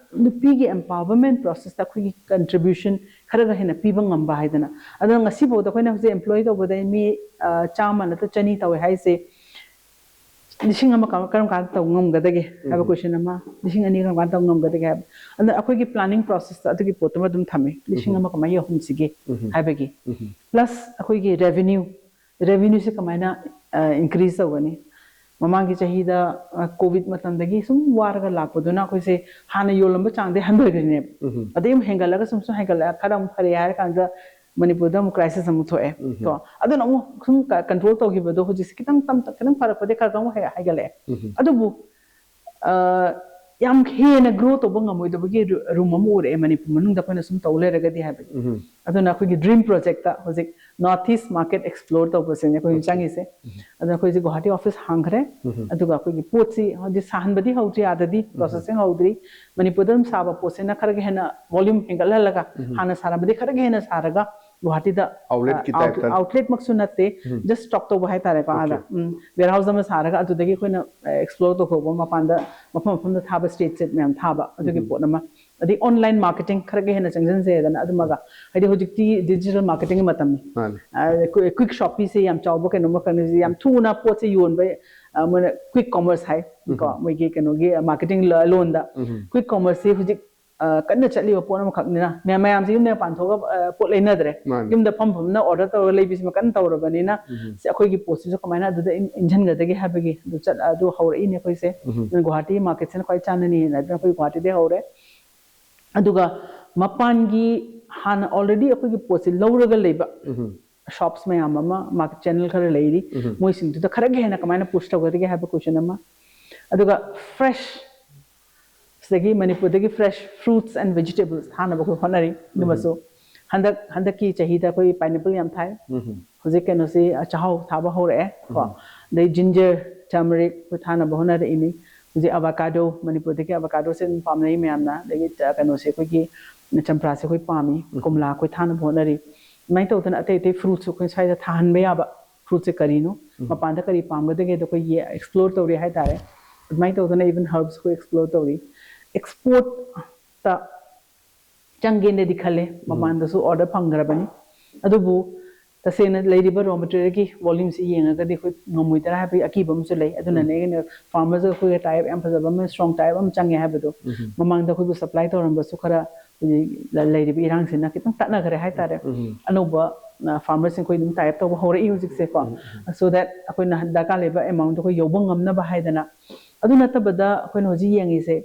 ꯅꯨꯄꯤꯒꯤ empowerment process ꯇ ꯑꯩꯈꯣꯏꯒꯤ contribution ꯈꯔꯒ ꯍꯦꯟꯅ ꯄꯤꯕ ꯉꯝꯕ ꯍꯥꯏꯗꯅ꯫ ꯑꯗꯨꯅ ꯉꯁꯤꯐꯥꯎꯗ ꯑꯩꯈꯣꯏꯅ ꯍꯧꯖꯤꯛ employ ꯇꯧꯕꯗ ꯃꯤ, ꯑ, ꯆꯥꯝꯃ ꯅꯠꯇ꯭ꯔ ꯆꯅꯤ ꯇꯧꯋꯦ ꯍꯥꯏꯁꯦ, ꯂꯤꯁꯤꯡ ꯑꯃ ꯀꯔꯝ ꯀꯔꯝ ꯀꯥꯟꯗ ꯇꯧ ꯉꯝꯒꯗꯒꯦ ꯍꯥꯏꯕ question ꯑꯃ, ꯂꯤꯁꯤꯡ ꯑꯅꯤ ꯀꯔꯝ ꯀꯥꯟꯗ ꯇꯧ ꯉꯝꯒꯗꯒꯦ ꯍꯥꯏꯕ꯫ ꯑꯗꯨꯅ ꯑꯩꯈꯣꯏꯒꯤ planning process ꯇ ꯑꯗꯨꯒꯤ ꯄꯣꯠꯇꯨꯃ ꯑꯗꯨꯝ ꯊꯝꯃꯦ, ꯂꯤꯁꯤꯡ ꯑꯃ ꯀꯃꯥꯏꯅ ꯌꯧꯍꯟꯁꯤꯒꯦ ꯍꯥꯏꯕꯒꯤ꯫ Plus ꯑꯩꯈꯣꯏꯒꯤ revenue, revenue ꯁꯦ ꯀꯃꯥꯏꯅ, ꯑ, increase ꯇꯧꯒꯅꯤ? ꯃꯃꯥꯡꯒꯤ ꯆꯍꯤꯗ ꯀꯣꯚꯤꯗ ꯃꯇꯝꯗꯒꯤ ꯁꯨꯝ ꯋꯥꯔꯒ ꯂꯥꯛꯄꯗꯨꯅ ꯑꯩꯈꯣꯏꯁꯦ ꯍꯥꯟꯅ ꯌꯣꯜꯂꯝꯕ ꯆꯥꯡꯗꯩ ꯍꯟꯊꯈ꯭ꯔꯤꯅꯦꯕ꯫ ꯑꯗꯩ ꯑꯃꯨꯛ ꯍꯦꯟꯒꯠꯂꯒ ꯁꯨꯝ ꯁꯨꯝ ꯍꯦꯟꯒꯠꯂꯒ ꯈꯔ ꯑꯃꯨꯛ ꯐꯔꯦ ꯍꯥꯏꯔ ꯀꯥꯟꯗ ꯃꯅꯤꯄꯨꯔꯗ ꯑꯃꯨꯛ ꯀ꯭ꯔꯥꯏꯁꯤꯁ ꯑꯃꯨꯛ ꯊꯣꯛꯑꯦ꯫ ꯀꯣ ꯑꯗꯨꯅ ꯑꯃꯨꯛ ꯁꯨꯝ ꯀꯟꯇ꯭ꯔꯣꯜ ꯇꯧꯈꯤꯕꯗꯣ ꯍꯧꯖꯤꯛꯁꯦ ꯈꯤꯇꯪ ꯇꯞ ꯈꯤꯇꯪ ꯐꯔꯛꯄꯗꯤ ꯈꯔ ꯈꯔ ꯑꯃꯨꯛ ꯍꯦ- ꯍꯥꯏꯒꯠꯂꯛꯑꯦ꯫ ꯑꯗꯨꯕꯨ ꯑ, ꯌꯥꯝ ꯍꯦꯟꯅ ꯒ꯭ꯔꯣ ꯇꯧꯕ ꯉꯝꯃꯣꯏꯗꯕꯒꯤ ꯔꯨ- ꯔꯨꯝ ꯑꯃ ꯎꯔꯛꯑꯦ ꯃꯅꯤꯄꯨꯔ ꯃꯅꯨꯡꯗ ꯑꯩꯈꯣꯏꯅ ꯁꯨꯝ ꯇꯧ ꯂꯩꯔꯒꯗꯤ ꯍꯥꯏꯕꯒꯤ꯫ ꯑꯗꯨꯅ ꯑꯩꯈꯣꯏꯒꯤ ꯗ꯭ꯔꯤꯝ ꯄ꯭ꯔꯣꯖꯦꯛꯇ ꯍꯧꯖꯤꯛ ꯅꯣꯔꯠ ꯏꯁ ꯃꯥꯔꯀꯦꯠ ꯑꯦꯛꯁꯄ꯭ꯂꯣꯔ ꯇꯧꯕꯁꯤꯅꯦ ꯑꯩꯈꯣꯏꯅ ꯆꯪꯉꯤꯁꯦ꯫ ꯑꯗꯨꯅ ꯑꯩꯈꯣꯏ ꯍꯧꯖꯤꯛ ꯒꯨꯋꯥꯍꯥꯇꯤ ꯑꯣꯐꯤꯁ ꯍꯥꯡꯈ꯭ꯔꯦ꯫ ꯑꯗꯨꯒ ꯑꯩꯈꯣꯏꯒꯤ ꯄꯣꯠꯁꯤ ꯍꯧꯖꯤꯛ ꯁꯥꯍꯟꯕꯗꯤ ꯍꯧꯗ꯭ꯔꯤ, ꯑꯥꯗꯗꯤ ꯄ꯭ꯔꯣꯁꯦꯁꯤꯡ ꯍꯧꯗ꯭ꯔꯤ꯫ ꯃꯅꯤꯄꯨꯔꯗ ꯑꯗꯨꯝ ꯁꯥꯕ ꯄꯣꯠꯁꯤꯅ ꯈꯔꯒ ꯍꯦꯟꯅ ꯚꯣꯂ꯭ꯌꯨꯝ ꯍꯦꯟꯒꯠꯍꯜꯂꯒ, ꯍꯥꯟꯅ ꯁꯥꯔꯝꯕꯗꯤ ꯈꯔꯒ ꯍꯦꯟꯅ ꯁꯥꯔꯒ ꯒꯨꯋꯥꯍꯥꯇꯤꯗ, ꯑꯥꯎꯠꯂꯦꯠꯀꯤ ꯑ, ꯑꯥꯎꯠ- ꯇꯥꯏꯞꯇ꯫ ꯑꯥꯎꯠꯂꯦꯠꯃꯛꯁꯨ ꯅꯠꯇꯦ, ꯖꯁ ꯁ꯭ꯇꯣꯛ ꯇꯧꯕ ꯍꯥꯏꯇꯥꯔꯦꯀꯣ꯫ ꯑꯥꯗ ꯋꯦꯌꯔꯍꯥꯎꯁ ꯑꯃ ꯁꯥꯔꯒ ꯑꯗꯨꯗꯒꯤ ꯑꯩꯈꯣꯏꯅ ꯑꯦꯛꯁꯄ꯭ꯂꯣꯔ ꯇꯧꯊꯣꯛꯄ, ꯃꯄꯥꯟꯗ ꯃꯐꯝ ꯃꯐꯝꯗ ꯊꯥꯕ, ꯁ꯭ꯇꯦꯠ ꯁ꯭ꯇꯦꯠ ꯃꯌꯥꯝ ꯊꯥꯕ, ꯑꯗꯨꯒꯤ ꯄꯣꯠ ꯑꯃ꯫ ꯑꯗꯩ ꯑꯣꯟꯂꯥꯏꯟ ꯃꯥꯔꯀꯦꯇꯤꯡ ꯈꯔꯒ ꯍꯦꯟꯅ ꯆꯪꯁꯤꯟꯁꯦꯗꯅ ꯑꯗꯨꯃꯒ, ꯍꯥꯏꯗꯤ ꯍꯧꯖꯤꯛꯇꯤ ꯗꯤꯖꯤꯇꯦꯜ ꯃꯥꯔꯀꯦꯇꯤꯡꯒꯤ ꯃꯇꯝꯅꯤ꯫ ꯃꯥꯅꯤ꯫ ꯑ, ꯀ꯭ꯋꯤ- ꯀ꯭ꯋꯤꯛ ꯁꯣꯄꯤꯁꯦ ꯌꯥꯝ ꯆꯥꯎꯕ ꯀꯩꯅꯣꯝꯃ ꯈꯪꯅꯁꯤ, ꯌꯥꯝ ꯊꯨꯅ ꯄꯣꯠꯁꯦ ꯌꯣꯟꯕ, ꯑ, ꯃꯣꯏꯅ ꯀ꯭ꯋꯤꯛ ꯀꯣꯃꯔꯁ ꯍꯥꯏ ꯀꯣ, ꯃꯣꯏꯒꯤ ꯀꯩꯅꯣꯒꯤ ꯃꯥꯔꯀꯦꯇꯤꯡ ꯂꯣꯟꯗ꯫ ꯀ꯭ꯋꯤꯛ ꯀꯣꯃꯔꯁꯁꯤ ꯍꯧꯖꯤꯛ ꯑ, ꯀꯟꯅ ꯆꯠꯂꯤꯕ ꯄꯣꯠ ꯑꯃꯈꯛꯅꯤꯅ ꯃꯌꯥꯝ, ꯃꯌꯥꯝꯁꯦ ꯌꯨꯝꯗ ꯃꯄꯥꯟ ꯊꯣꯛꯑꯒ, ꯑ, ꯄꯣꯠ ꯂꯩꯅꯗ꯭ꯔꯦ꯫ ꯃꯥꯅꯤ꯫ ꯌꯨꯝꯗ ꯐꯝ ꯐꯝꯅ ꯑꯣꯔꯗꯔ ꯇꯧꯔꯒ ꯂꯩꯕꯁꯤꯃ ꯀꯟꯅ ꯇꯧꯔꯕꯅꯤꯅ, ꯁꯤ ꯑꯩꯈꯣꯏꯒꯤ ꯄꯣꯠꯁꯤꯁꯨ ꯀꯃꯥꯏꯅ ꯑꯗꯨꯗ ꯏꯟ- ꯏꯟꯁꯤꯟꯒꯗꯒꯦ ꯍꯥꯏꯕꯒꯤ ꯑꯗꯨ ꯆꯠ- ꯑꯗꯨ ꯍꯧꯔꯛꯏꯅꯦ ꯑꯩꯈꯣꯏꯁꯦ꯫ ꯑꯗꯨꯅ ꯒꯨꯋꯥꯍꯥꯇꯤ ꯃꯥꯔꯀꯦꯠꯁꯤꯅ ꯈ꯭ꯋꯥꯏ ꯆꯥꯟꯅꯅꯤꯅ ꯑꯗꯨꯅ ꯑꯩꯈꯣꯏ ꯒꯨꯋꯥꯍꯥꯇꯤꯗꯩ ꯍꯧꯔꯦ꯫ ꯑꯗꯨꯒ ꯃꯄꯥꯟꯒꯤ ꯍꯥꯟꯅ ꯑꯣꯜꯔꯦꯗꯤ ꯑꯩꯈꯣꯏꯒꯤ ꯄꯣꯠꯁꯦ ꯂꯧꯔꯒ ꯂꯩꯕ ꯁꯣꯞꯁ ꯃꯌꯥꯝ ꯑꯃ, ꯃꯥꯔꯀꯦꯠ ꯆꯦꯅꯦꯜ ꯈꯔ ꯂꯩꯔꯤ, ꯃꯣꯏꯁꯤꯡꯗꯨꯗ ꯈꯔꯒ ꯍꯦꯟꯅ ꯀꯃꯥꯏꯅ ꯄꯨꯁ ꯇꯧꯒꯗꯒꯦ ꯍꯥꯏꯕ ꯀꯣꯏꯁꯟ ꯑꯃ꯫ ꯑꯗꯨꯒ ꯐ꯭ꯔꯦꯁ ꯁꯤꯗꯒꯤ ꯃꯅꯤꯄꯨꯔꯗꯒꯤ ꯐ꯭ꯔꯦꯁ ꯐ꯭ꯔꯨꯠꯁ ꯑꯦꯟ ꯚꯦꯖꯤꯇꯦꯕꯜꯁ ꯊꯥꯅꯕ ꯑꯩꯈꯣꯏ ꯍꯣꯠꯅꯔꯤ꯫ ꯑꯗꯨꯃꯁꯨ ꯍꯟꯗꯛ ꯍꯟꯗꯛꯀꯤ ꯆꯍꯤꯗ ꯑꯩꯈꯣꯏ ꯄꯥꯏꯅꯦꯄꯜ ꯌꯥꯝ ꯊꯥꯏ꯫ ꯍꯧꯖꯤꯛ ꯀꯩꯅꯣꯁꯤ, ꯑ, ꯆꯥꯍꯥꯎ ꯊꯥꯕ ꯍꯧꯔꯛꯑꯦ ꯀꯣ꯫ ꯑꯗꯩ ꯖꯤꯟꯖꯔ, ꯇꯔꯃꯔꯤꯛ ꯑꯩꯈꯣꯏ ꯊꯥꯅꯕ ꯍꯣꯠꯅꯔꯛꯏꯅꯤ꯫ ꯍꯧꯖꯤꯛ ꯑꯦꯚꯣꯀꯥꯗꯣ, ꯃꯅꯤꯄꯨꯔꯗꯒꯤ ꯑꯦꯚꯣꯀꯥꯗꯣꯁꯦ ꯑꯗꯨꯝ ꯄꯥꯝꯅꯩ ꯃꯌꯥꯝꯅ꯫ ꯑꯗꯒꯤ ꯆ- ꯀꯩꯅꯣꯁꯦ, ꯑꯩꯈꯣꯏꯒꯤ ꯆꯝꯄ꯭ꯔꯥꯁꯦ ꯑꯩꯈꯣꯏ ꯄꯥꯝꯃꯤ, ꯀꯣꯝꯂꯥ ꯑꯩꯈꯣꯏ ꯊꯥꯅꯕ ꯍꯣꯠꯅꯔꯤ꯫ ꯑꯗꯨꯃꯥꯏꯅ ꯇꯧꯗꯅ ꯑꯇꯩ ꯑꯇꯩ ꯐ꯭ꯔꯨꯠꯁꯨ ꯑꯩꯈꯣꯏ ꯁ꯭ꯋꯥꯏꯗ ꯊꯥꯍꯟꯕ ꯌꯥꯕ ꯐ꯭ꯔꯨꯠꯁꯦ ꯀꯔꯤꯅꯣ, ꯃꯄꯥꯟꯗ ꯀꯔꯤ ꯄꯥꯝꯒꯗꯒꯦꯗꯣ ꯑꯩꯈꯣꯏꯒꯤ ꯑꯦꯛꯁꯄ꯭ꯂꯣꯔ ꯇꯧꯔꯤ ꯍꯥꯏꯇꯥꯔꯦ꯫ ꯑꯗꯨꯃꯥꯏꯅ ꯇꯧꯗꯅ ꯏꯚꯟ ꯍꯔꯕꯁ ꯑꯩꯈꯣꯏ ꯑꯦꯛꯁꯄ꯭ꯂꯣꯔ ꯇꯧꯔꯤ꯫ ꯑꯦꯛꯁꯄꯣꯔꯠꯇ ꯆꯪꯒꯦꯅꯗꯤ ꯈꯜꯂꯦ, ꯃꯄꯥꯟꯗꯁꯨ ꯑꯣꯔꯗꯔ ꯐꯪꯈ꯭ꯔꯕꯅꯤ꯫ ꯑꯗꯨꯕꯨ ꯇꯁꯦꯡꯅ ꯂꯩꯔꯤꯕ ꯔꯣ ꯃꯦꯇꯔꯤꯌꯦꯜꯒꯤ ꯚꯣꯂ꯭ꯌꯨꯝꯁꯤ ꯌꯦꯡꯉꯒꯗꯤ ꯑꯩꯈꯣꯏ ꯉꯝꯃꯣꯏꯗ꯭ꯔꯥ ꯍꯥꯏꯕꯒꯤ ꯑꯀꯤꯕ ꯑꯃꯁꯨ ꯂꯩ꯫ ꯑꯗꯨꯅꯅꯦ ꯑꯩꯅ ꯐꯥꯔꯃꯔꯁ ꯑꯩꯈꯣꯏꯒ ꯇꯥꯏ ꯑꯞ ꯌꯥꯝ ꯐꯖꯕ ꯑꯃ, ꯁ꯭ꯇꯔꯣꯡ ꯇꯥꯏ ꯑꯞ ꯑꯃ ꯆꯪꯉꯦ ꯍꯥꯏꯕꯗꯣ꯫ ꯃꯃꯥꯡꯗ ꯑꯩꯈꯣꯏꯕꯨ ꯁꯄ꯭ꯂꯥꯏ ꯇꯧꯔꯝꯕꯁꯨ ꯈꯔ ꯍꯧꯖꯤꯛ ꯂꯩꯔꯤꯕ ꯏꯔꯥꯡꯁꯤꯅ ꯈꯤꯇꯪ ꯇꯠꯅꯈ꯭ꯔꯦ ꯍꯥꯏꯇꯥꯔꯦ꯫ ꯑꯅꯧꯕ ꯐꯥꯔꯃꯔꯁꯤꯡ ꯑꯩꯈꯣꯏ ꯑꯗꯨꯝ ꯇꯥꯏ ꯑꯞ ꯇꯧꯕ ꯍꯧꯔꯛꯏ ꯍꯧꯖꯤꯛꯁꯦꯀꯣ꯫ So that ꯑꯩꯈꯣꯏꯅ ꯗꯔꯀꯥꯔ ꯂꯩꯕ ꯑꯦꯃꯥꯎꯟꯗꯣ ꯑꯩꯈꯣꯏ ꯌꯧꯕ ꯉꯝꯅꯕ ꯍꯥꯏꯗꯅ꯫ ꯑꯗꯨ ꯅꯠꯇꯕꯗ ꯑꯩꯈꯣꯏꯅ ꯍꯧꯖꯤꯛ ꯌꯦꯡꯉꯤꯁꯦ,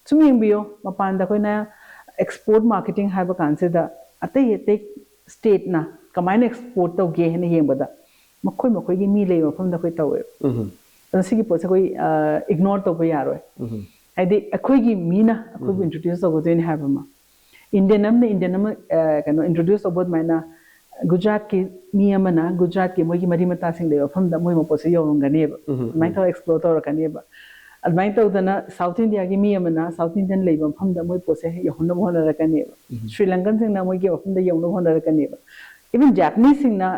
ꯁꯨꯝ ꯌꯦꯡꯕꯤꯌꯣ, ꯃꯄꯥꯟꯗ ꯑꯩꯈꯣꯏꯅ ꯑꯦꯛꯁꯄꯣꯔꯠ ꯃꯥꯔꯀꯦꯇꯤꯡ ꯍꯥꯏꯕ ꯀꯥꯟꯁꯤꯗ ꯑꯇꯩ ꯑꯇꯩ ꯁ꯭ꯇꯦꯠꯅ ꯀꯃꯥꯏꯅ ꯑꯦꯛꯁꯄꯣꯔꯠ ꯇꯧꯒꯦ ꯍꯥꯏꯅ ꯌꯦꯡꯕꯗ ꯃꯈꯣꯏ ꯃꯈꯣꯏꯒꯤ ꯃꯤ ꯂꯩꯕ ꯃꯐꯝꯗ ꯑꯩꯈꯣꯏ ꯇꯧꯋꯦꯕ꯫ ꯑꯗꯨꯅ ꯁꯤꯒꯤ ꯄꯣꯠꯁꯦ ꯑꯩꯈꯣꯏ ꯏꯒꯅꯣꯔ ꯇꯧꯕ ꯌꯥꯔꯣꯏ꯫ ꯍꯥꯏꯗꯤ ꯑꯩꯈꯣꯏꯒꯤ ꯃꯤꯅ ꯑꯩꯈꯣꯏꯕꯨ ꯏꯟꯇ꯭ꯔꯣꯗ꯭ꯌꯨꯁ ꯇꯧꯒꯗꯣꯏꯅꯤ ꯍꯥꯏꯕ ꯑꯃ, ꯏꯟꯗꯤꯌꯟ ꯑꯃꯅ ꯏꯟꯗꯤꯌꯟ ꯑꯃ ꯀꯩꯅꯣ ꯏꯟꯇ꯭ꯔꯣꯗ꯭ꯌꯨꯁ ꯇꯧꯕ ꯑꯗꯨꯃꯥꯏꯅ ꯒꯨꯖꯔꯥꯠꯀꯤ ꯃꯤ ꯑꯃꯅ ꯒꯨꯖꯔꯥꯠꯀꯤ ꯃꯣꯏꯒꯤ ꯃꯔꯤ ꯃꯇꯥꯁꯤꯡ ꯂꯩꯕ ꯃꯐꯝꯗ ꯃꯣꯏ ꯃꯄꯣꯠꯁꯦ ꯌꯧꯔꯝꯒꯅꯦꯕ꯫ ꯑꯗꯨꯃꯥꯏꯅ ꯇꯧꯔꯒ ꯑꯦꯛꯁꯄ꯭ꯂꯣꯔ ꯇꯧꯔꯛꯀꯅꯦꯕ꯫ ꯑꯗꯨꯃꯥꯏꯅ ꯇꯧꯗꯅ ꯁꯥꯎꯠ ꯏꯟꯗꯤꯌꯥꯒꯤ ꯃꯤ ꯑꯃꯅ ꯁꯥꯎꯠ ꯏꯟꯗꯤꯌꯟ ꯂꯩꯕ ꯃꯐꯝꯗ ꯃꯣꯏ ꯄꯣꯠꯁꯦ ꯌꯧꯍꯟꯅꯕ ꯍꯣꯠꯅꯔꯛꯀꯅꯦꯕ꯫ ꯁ꯭ꯔꯤ ꯂꯪꯀꯟꯁꯤꯡꯅ ꯃꯣꯏꯒꯤ ꯃꯐꯝꯗ ꯌꯧꯅꯕ ꯍꯣꯠꯅꯔꯛꯀꯅꯦꯕ꯫ ꯏꯚꯟ ꯖꯥꯄꯅꯤꯁꯁꯤꯡꯅ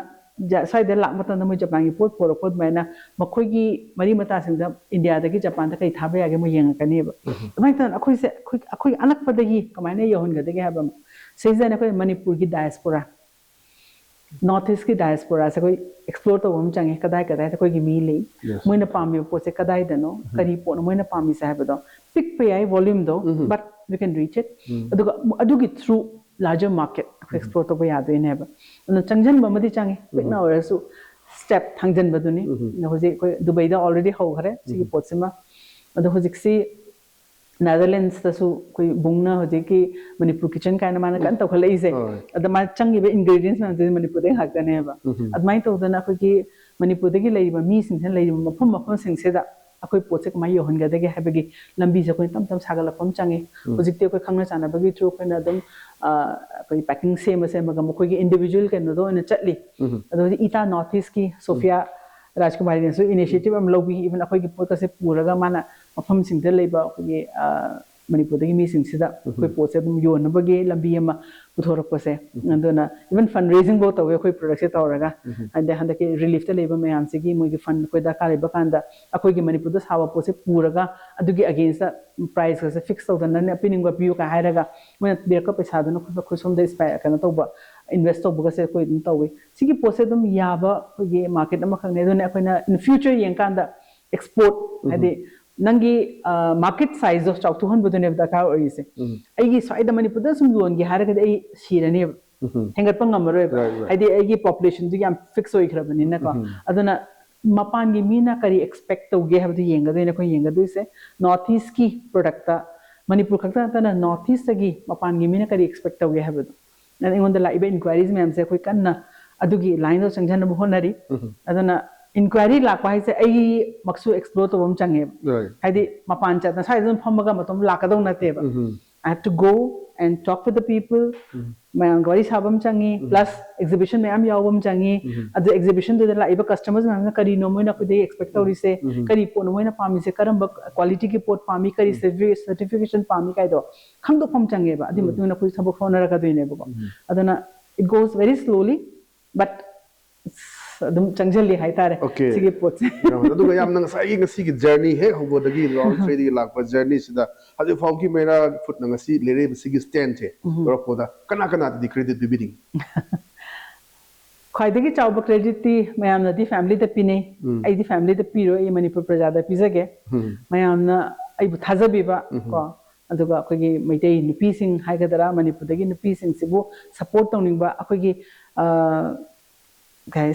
ꯁ꯭ꯋꯥꯏꯗ ꯂꯥꯛꯄ ꯃꯇꯝꯗ ꯃꯣꯏ ꯖꯄꯥꯟꯒꯤ ꯄꯣꯠ ꯄꯨꯔꯛꯄ ꯑꯗꯨꯃꯥꯏꯅ ꯃꯈꯣꯏꯒꯤ ꯃꯔꯤ ꯃꯇꯥꯁꯤꯡꯗ ꯏꯟꯗꯤꯌꯥꯗꯒꯤ ꯖꯄꯥꯟꯗ ꯀꯩ ꯊꯥꯕ ꯌꯥꯒꯦ ꯃꯣꯏ ꯌꯦꯡꯉꯛꯀꯅꯦꯕ꯫ ꯑꯗꯨꯃꯥꯏꯅ ꯇꯧꯗꯅ ꯑꯩꯈꯣꯏꯁꯦ ꯑꯩꯈꯣꯏ ꯑꯩꯈꯣꯏ ꯑꯅꯛꯄꯗꯒꯤ ꯀꯃꯥꯏꯅ ꯌꯧꯍꯟꯒꯗꯒꯦ ꯍꯥꯏꯕ ꯑꯃ꯫ ꯁꯤꯁꯤꯗꯅ ꯑꯩꯈꯣꯏ ꯃꯅꯤꯄꯨꯔꯒꯤ ꯗꯥꯏꯁꯄꯣꯔꯥ, ꯅꯣꯔꯠ ꯏꯁꯀꯤ ꯗꯥꯏꯁꯄꯣꯔꯥꯁꯦ ꯑꯩꯈꯣꯏ ꯑꯦꯛꯁꯄ꯭ꯂꯣꯔ ꯇꯧꯕ ꯑꯃ ꯆꯪꯉꯦ꯫ ꯀꯗꯥꯏ ꯀꯗꯥꯏꯗ ꯑꯩꯈꯣꯏꯒꯤ ꯃꯤ ꯂꯩ, ꯃꯣꯏꯅ ꯄꯥꯝꯃꯤꯕ ꯄꯣꯠꯁꯦ ꯀꯗꯥꯏꯗꯅꯣ, ꯀꯔꯤ ꯄꯣꯠꯅꯣ ꯃꯣꯏꯅ ꯄꯥꯝꯃꯤꯁꯦ ꯍꯥꯏꯕꯗꯣ꯫ ꯄꯤꯛꯄ ꯌꯥꯏ volumeꯗꯣ, but we can reach it꯫ ꯑꯗꯨꯒ ꯑꯗꯨꯒꯤ through larger market ꯑꯩꯈꯣꯏ ꯑꯦꯛꯁꯄ꯭ꯂꯣꯔ ꯇꯧꯕ ꯌꯥꯗꯣꯏꯅꯦꯕ꯫ ꯑꯗꯨꯅ ꯆꯪꯁꯤꯟꯕ ꯑꯃꯗꯤ ꯆꯪꯉꯤ, ꯄꯤꯛꯅ ꯑꯣꯏꯔꯁꯨ ꯁ꯭ꯇꯦꯞ ꯊꯥꯡꯖꯟꯕꯗꯨꯅꯤ꯫ ꯑꯗꯣ ꯍꯧꯖꯤꯛ ꯑꯩꯈꯣꯏ ꯗꯨꯕꯩꯗ already ꯍꯧꯈ꯭ꯔꯦ ꯁꯤꯒꯤ ꯄꯣꯠꯁꯤꯃ꯫ ꯑꯗꯣ ꯍꯧꯖꯤꯛꯁꯤ ꯅꯦꯗꯔꯂꯦꯟꯁꯇꯁꯨ ꯑꯩꯈꯣꯏ ꯕꯨꯡꯅ ꯍꯧꯖꯤꯛꯀꯤ ꯃꯅꯤꯄꯨꯔ ꯀꯤꯆꯟ ꯀꯥꯏꯅ ꯃꯥꯅ ꯀꯟꯅ ꯇꯧꯈꯠꯂꯛꯏꯁꯦ꯫ ꯑꯗ ꯃꯥꯅ ꯆꯪꯉꯤꯕ ingredients ꯃꯌꯥꯝꯁꯦ ꯃꯅꯤꯄꯨꯔꯗꯩ ꯉꯥꯛꯇꯅꯦꯕ꯫ ꯑꯗꯨꯃꯥꯏꯅ ꯇꯧꯗꯅ ꯑꯩꯈꯣꯏꯒꯤ ꯃꯅꯤꯄꯨꯔꯗꯒꯤ ꯂꯩꯔꯤꯕ ꯃꯤꯁꯤꯡꯁꯤꯅ ꯂꯩꯔꯤꯕ ꯃꯐꯝ ꯃꯐꯝꯁꯤꯡꯁꯤꯗ ꯑꯩꯈꯣꯏ ꯄꯣꯠꯁꯦ ꯀꯃꯥꯏꯅ ꯌꯧꯍꯟꯒꯗꯒꯦ ꯍꯥꯏꯕꯒꯤ ꯂꯝꯕꯤꯁꯦ ꯑꯩꯈꯣꯏꯅ ꯇꯞ ꯇꯞ ꯁꯥꯒꯠꯂꯛꯄ ꯑꯃ ꯆꯪꯉꯤ꯫ ꯍꯧꯖꯤꯛꯇꯤ ꯑꯩꯈꯣꯏ ꯈꯪꯅ ꯆꯥꯟꯅꯕꯒꯤ through ꯑꯩꯈꯣꯏꯅ ꯑꯗꯨꯝ, ꯑ, ꯑꯩꯈꯣꯏ packing ꯁꯦꯝꯃ ꯁꯦꯝꯃꯒ ꯃꯈꯣꯏꯒꯤ individual ꯀꯩꯅꯣꯗ ꯑꯣꯏꯅ ꯆꯠꯂꯤ꯫ ꯑꯗꯣ ꯍꯧꯖꯤꯛ ꯏꯇꯥ ꯅꯣꯔꯠ ꯏꯁꯀꯤ ꯁꯣꯐꯤꯌꯥ ꯔꯥꯖꯀꯨꯃꯥꯔꯤꯅꯁꯨ initiative ꯑꯃ ꯂꯧꯕꯤ, even ꯑꯩꯈꯣꯏꯒꯤ ꯄꯣꯠꯀꯁꯦ ꯄꯨꯔꯒ ꯃꯥꯅ ꯃꯐꯝꯁꯤꯡꯗ ꯂꯩꯕ ꯑꯩꯈꯣꯏꯒꯤ, ꯑ, ꯃꯅꯤꯄꯨꯔꯗꯒꯤ ꯃꯤꯁꯤꯡꯁꯤꯗ ꯑꯩꯈꯣꯏ ꯄꯣꯠꯁꯦ ꯑꯗꯨꯝ ꯌꯣꯟꯅꯕꯒꯤ ꯂꯝꯕꯤ ꯑꯃ ꯄꯨꯊꯣꯔꯛꯄꯁꯦ꯫ ꯑꯗꯨꯅ even fundraising ꯐꯥꯎ ꯇꯧꯋꯦ ꯑꯩꯈꯣꯏ productꯁꯦ ꯇꯧꯔꯒ꯫ ꯍꯥꯏꯗꯤ ꯍꯟꯗꯛꯀꯤ reliefꯇ ꯂꯩꯕ ꯃꯌꯥꯝꯁꯤꯒꯤ ꯃꯣꯏꯒꯤ fund ꯑꯩꯈꯣꯏ ꯗꯔꯀꯥꯔ ꯂꯩꯕ ꯀꯥꯟꯗ ꯑꯩꯈꯣꯏꯒꯤ ꯃꯅꯤꯄꯨꯔꯗ ꯁꯥꯕ ꯄꯣꯠꯁꯦ ꯄꯨꯔꯒ ꯑꯗꯨꯒꯤ againstꯇ priceꯀꯁꯦ fix ꯇꯧꯗꯅ ꯄꯤꯅꯤꯡꯕ ꯄꯤꯌꯨ ꯀꯥꯏ ꯍꯥꯏꯔꯒ ꯃꯣꯏꯅ ꯄꯤꯔꯛꯄ ꯄꯩꯁꯥꯗꯨꯅ ꯑꯩꯈꯣꯏ, ꯑꯩꯈꯣꯏ ꯁꯣꯝꯗ ꯏꯁꯄꯥꯏ-, ꯀꯩꯅꯣ ꯇꯧꯕ, invest ꯇꯧꯕꯒꯁꯦ ꯑꯩꯈꯣꯏ ꯑꯗꯨꯝ ꯇꯧꯋꯤ꯫ ꯁꯤꯒꯤ ꯄꯣꯠꯁꯦ ꯑꯗꯨꯝ ꯌꯥꯕ ꯑꯩꯈꯣꯏꯒꯤ market ꯑꯃꯈꯛꯅꯦ꯫ ꯑꯗꯨꯅ ꯑꯩꯈꯣꯏꯅ in future ꯌꯦꯡꯀꯥꯟꯗ export, ꯍꯥꯏꯗꯤ ꯅꯪꯒꯤ ꯃꯥꯔꯀꯦꯠ ꯁꯥꯏꯖꯇꯣ ꯆꯥꯎꯊꯣꯛꯍꯟꯕꯗꯨꯅꯦꯕ ꯗꯔꯀꯥꯔ ꯑꯣꯏꯔꯤꯁꯦ꯫ ꯑꯩꯒꯤ ꯁ꯭ꯋꯥꯏꯗ ꯃꯅꯤꯄꯨꯔꯗ ꯁꯨꯝ ꯌꯣꯟꯒꯦ ꯍꯥꯏꯔꯒꯗꯤ ꯑꯩ ꯁꯤꯔꯅꯦꯕ, ꯍꯦꯟꯒꯠꯄ ꯉꯝꯃꯔꯣꯏꯕ꯫ Right, right. ꯍꯥꯏꯗꯤ ꯑꯩꯒꯤ ꯄꯣꯄꯨꯂꯦꯁꯟꯗꯨ ꯌꯥꯝ ꯐꯤꯛꯁ ꯑꯣꯏꯈ꯭ꯔꯕꯅꯤꯅꯀꯣ꯫ ꯑꯗꯨꯅ ꯃꯄꯥꯟꯒꯤ ꯃꯤꯅ ꯀꯔꯤ ꯑꯦꯛꯁꯄꯦꯛ ꯇꯧꯒꯦ ꯍꯥꯏꯕꯗꯨ ꯌꯦꯡꯒꯗꯣꯏꯅꯦ ꯑꯩꯈꯣꯏ ꯌꯦꯡꯒꯗꯣꯏꯁꯦ꯫ ꯅꯣꯔꯠ ꯏꯁꯀꯤ ꯄ꯭ꯔꯣꯗꯛꯇ, ꯃꯅꯤꯄꯨꯔ ꯈꯛꯇ ꯅꯠꯇꯅ ꯅꯣꯔꯠ ꯏꯁꯇꯒꯤ ꯃꯄꯥꯟꯒꯤ ꯃꯤꯅ ꯀꯔꯤ ꯑꯦꯛꯁꯄꯦꯛ ꯇꯧꯒꯦ ꯍꯥꯏꯕꯗꯣ꯫ ꯑꯩꯉꯣꯟꯗ ꯂꯥꯛꯏꯕ ꯏꯟꯀ꯭ꯋꯥꯏꯔꯤꯁ ꯃꯌꯥꯝꯁꯦ ꯑꯩꯈꯣꯏ ꯀꯟꯅ ꯑꯗꯨꯒꯤ ꯂꯥꯏꯟꯗꯣ ꯆꯪꯁꯤꯟꯅꯕ ꯍꯣꯠꯅꯔꯤ꯫ ꯑꯗꯨꯅ ꯏꯟꯀ꯭ꯋꯥꯏꯔꯤ ꯂꯥꯛꯄ ꯍꯥꯏꯁꯦ ꯑꯩꯃꯛꯁꯨ ꯑꯦꯛꯁꯄ꯭ꯂꯣꯔ ꯇꯧꯕ ꯑꯃ ꯆꯪꯉꯦꯕ꯫ Right. ꯍꯥꯏꯗꯤ ꯃꯄꯥꯟ ꯆꯠꯅ ꯁ꯭ꯋꯥꯏꯗ ꯑꯗꯨꯝ ꯐꯝꯃꯒ ꯃꯇꯣꯝ ꯂꯥꯛꯀꯗꯧ ꯅꯠꯇꯦꯕ꯫ I have to go and talk with the people. ꯃꯌꯥꯝꯒ ꯋꯥꯔꯤ ꯁꯥꯕ ꯑꯃ ꯆꯪꯉꯤ, ꯄ꯭ꯂꯁ ꯑꯦꯛꯖꯤꯕꯤꯁꯟ ꯃꯌꯥꯝ ꯌꯥꯎꯕ ꯑꯃ ꯆꯪꯉꯤ꯫ ꯑꯗꯨ ꯑꯦꯛꯖꯤꯕꯤꯁꯟꯗꯨꯗ ꯂꯥꯛꯏꯕ ꯀꯁꯇꯃꯔꯁ ꯃꯌꯥꯝꯅ ꯀꯔꯤꯅꯣ ꯃꯣꯏꯅ ꯑꯩꯈꯣꯏꯗꯒꯤ ꯑꯦꯛꯁꯄꯦꯛ ꯇꯧꯔꯤꯁꯦ, ꯀꯔꯤ ꯄꯣꯠꯅꯣ ꯃꯣꯏꯅ ꯄꯥꯝꯃꯤꯁꯦ, ꯀꯔꯝꯕ ꯀ꯭ꯋꯥꯂꯤꯇꯤꯒꯤ ꯄꯣꯠ ꯄꯥꯝꯃꯤ, ꯀꯔꯤ ꯁꯔꯇꯤꯐꯤꯀꯦꯁꯟ ꯄꯥꯝꯃꯤ ꯀꯥꯏꯗꯣ ꯈꯪꯗꯣꯛꯄ ꯑꯃ ꯆꯪꯉꯦꯕ꯫ ꯑꯗꯨꯏ ꯃꯇꯨꯡ ꯏꯟꯅ ꯑꯩꯈꯣꯏ ꯊꯕꯛ ꯍꯣꯠꯅꯔꯛꯀꯗꯣꯏꯅꯦꯕꯀꯣ꯫ ꯑꯗꯨꯅ it goes very slowly, but ꯑꯗꯨꯝ ꯆꯪꯁꯤꯜꯂꯤ ꯍꯥꯏꯇꯥꯔꯦ Okay. ꯁꯤꯒꯤ ꯄꯣꯠꯁꯦ꯫ ꯑꯗꯨꯒ ꯌꯥꯝꯅ ꯉꯁꯥꯏꯒꯤ ꯉꯁꯤꯒꯤ ꯖꯔꯅꯤ ꯍꯦꯛ ꯍꯧꯕꯗꯒꯤ ꯔꯥꯎꯟ ꯊ꯭ꯔꯤꯗꯒꯤ ꯂꯥꯛꯄ ꯖꯔꯅꯤꯁꯤꯗ ꯍꯧꯖꯤꯛ ꯐꯥꯎꯒꯤ ꯃꯩꯔꯥ ꯐꯨꯗꯅ ꯉꯁꯤ ꯂꯩꯔꯛꯏꯕ ꯁꯤꯒꯤ ꯁ꯭ꯇꯦꯟꯁꯦ ꯌꯧꯔꯛꯄꯗ ꯀꯅꯥ ꯀꯅꯥꯗꯗꯤ ꯀ꯭ꯔꯦꯗꯤꯠ ꯄꯤꯕꯤꯅꯤꯡꯉꯤ? ꯈ꯭ꯋꯥꯏꯗꯒꯤ ꯆꯥꯎꯕ ꯀ꯭ꯔꯦꯗꯤꯠꯇꯤ ꯃꯌꯥꯝꯅꯗꯤ ꯐꯦꯃꯤꯂꯤꯗ ꯄꯤꯅꯩ꯫ ꯑꯩꯗꯤ ꯐꯦꯃꯤꯂꯤꯗ ꯄꯤꯔꯣꯏ, ꯑꯩ ꯃꯅꯤꯄꯨꯔ ꯄ꯭ꯔꯖꯥꯗ ꯄꯤꯖꯒꯦ꯫ ꯃꯌꯥꯝꯅ ꯑꯩꯕꯨ ꯊꯥꯖꯕꯤꯕ ꯀꯣ, ꯑꯗꯨꯒ ꯑꯩꯈꯣꯏꯒꯤ ꯃꯩꯇꯩ ꯅꯨꯄꯤꯁꯤꯡ ꯍꯥꯏꯒꯗ꯭ꯔꯥ, ꯃꯅꯤꯄꯨꯔꯗꯒꯤ ꯅꯨꯄꯤꯁꯤꯡꯁꯤꯕꯨ ꯁꯞꯄꯣꯔꯠ ꯇꯧꯅꯤꯡꯕ, ꯑꯩꯈꯣꯏꯒꯤ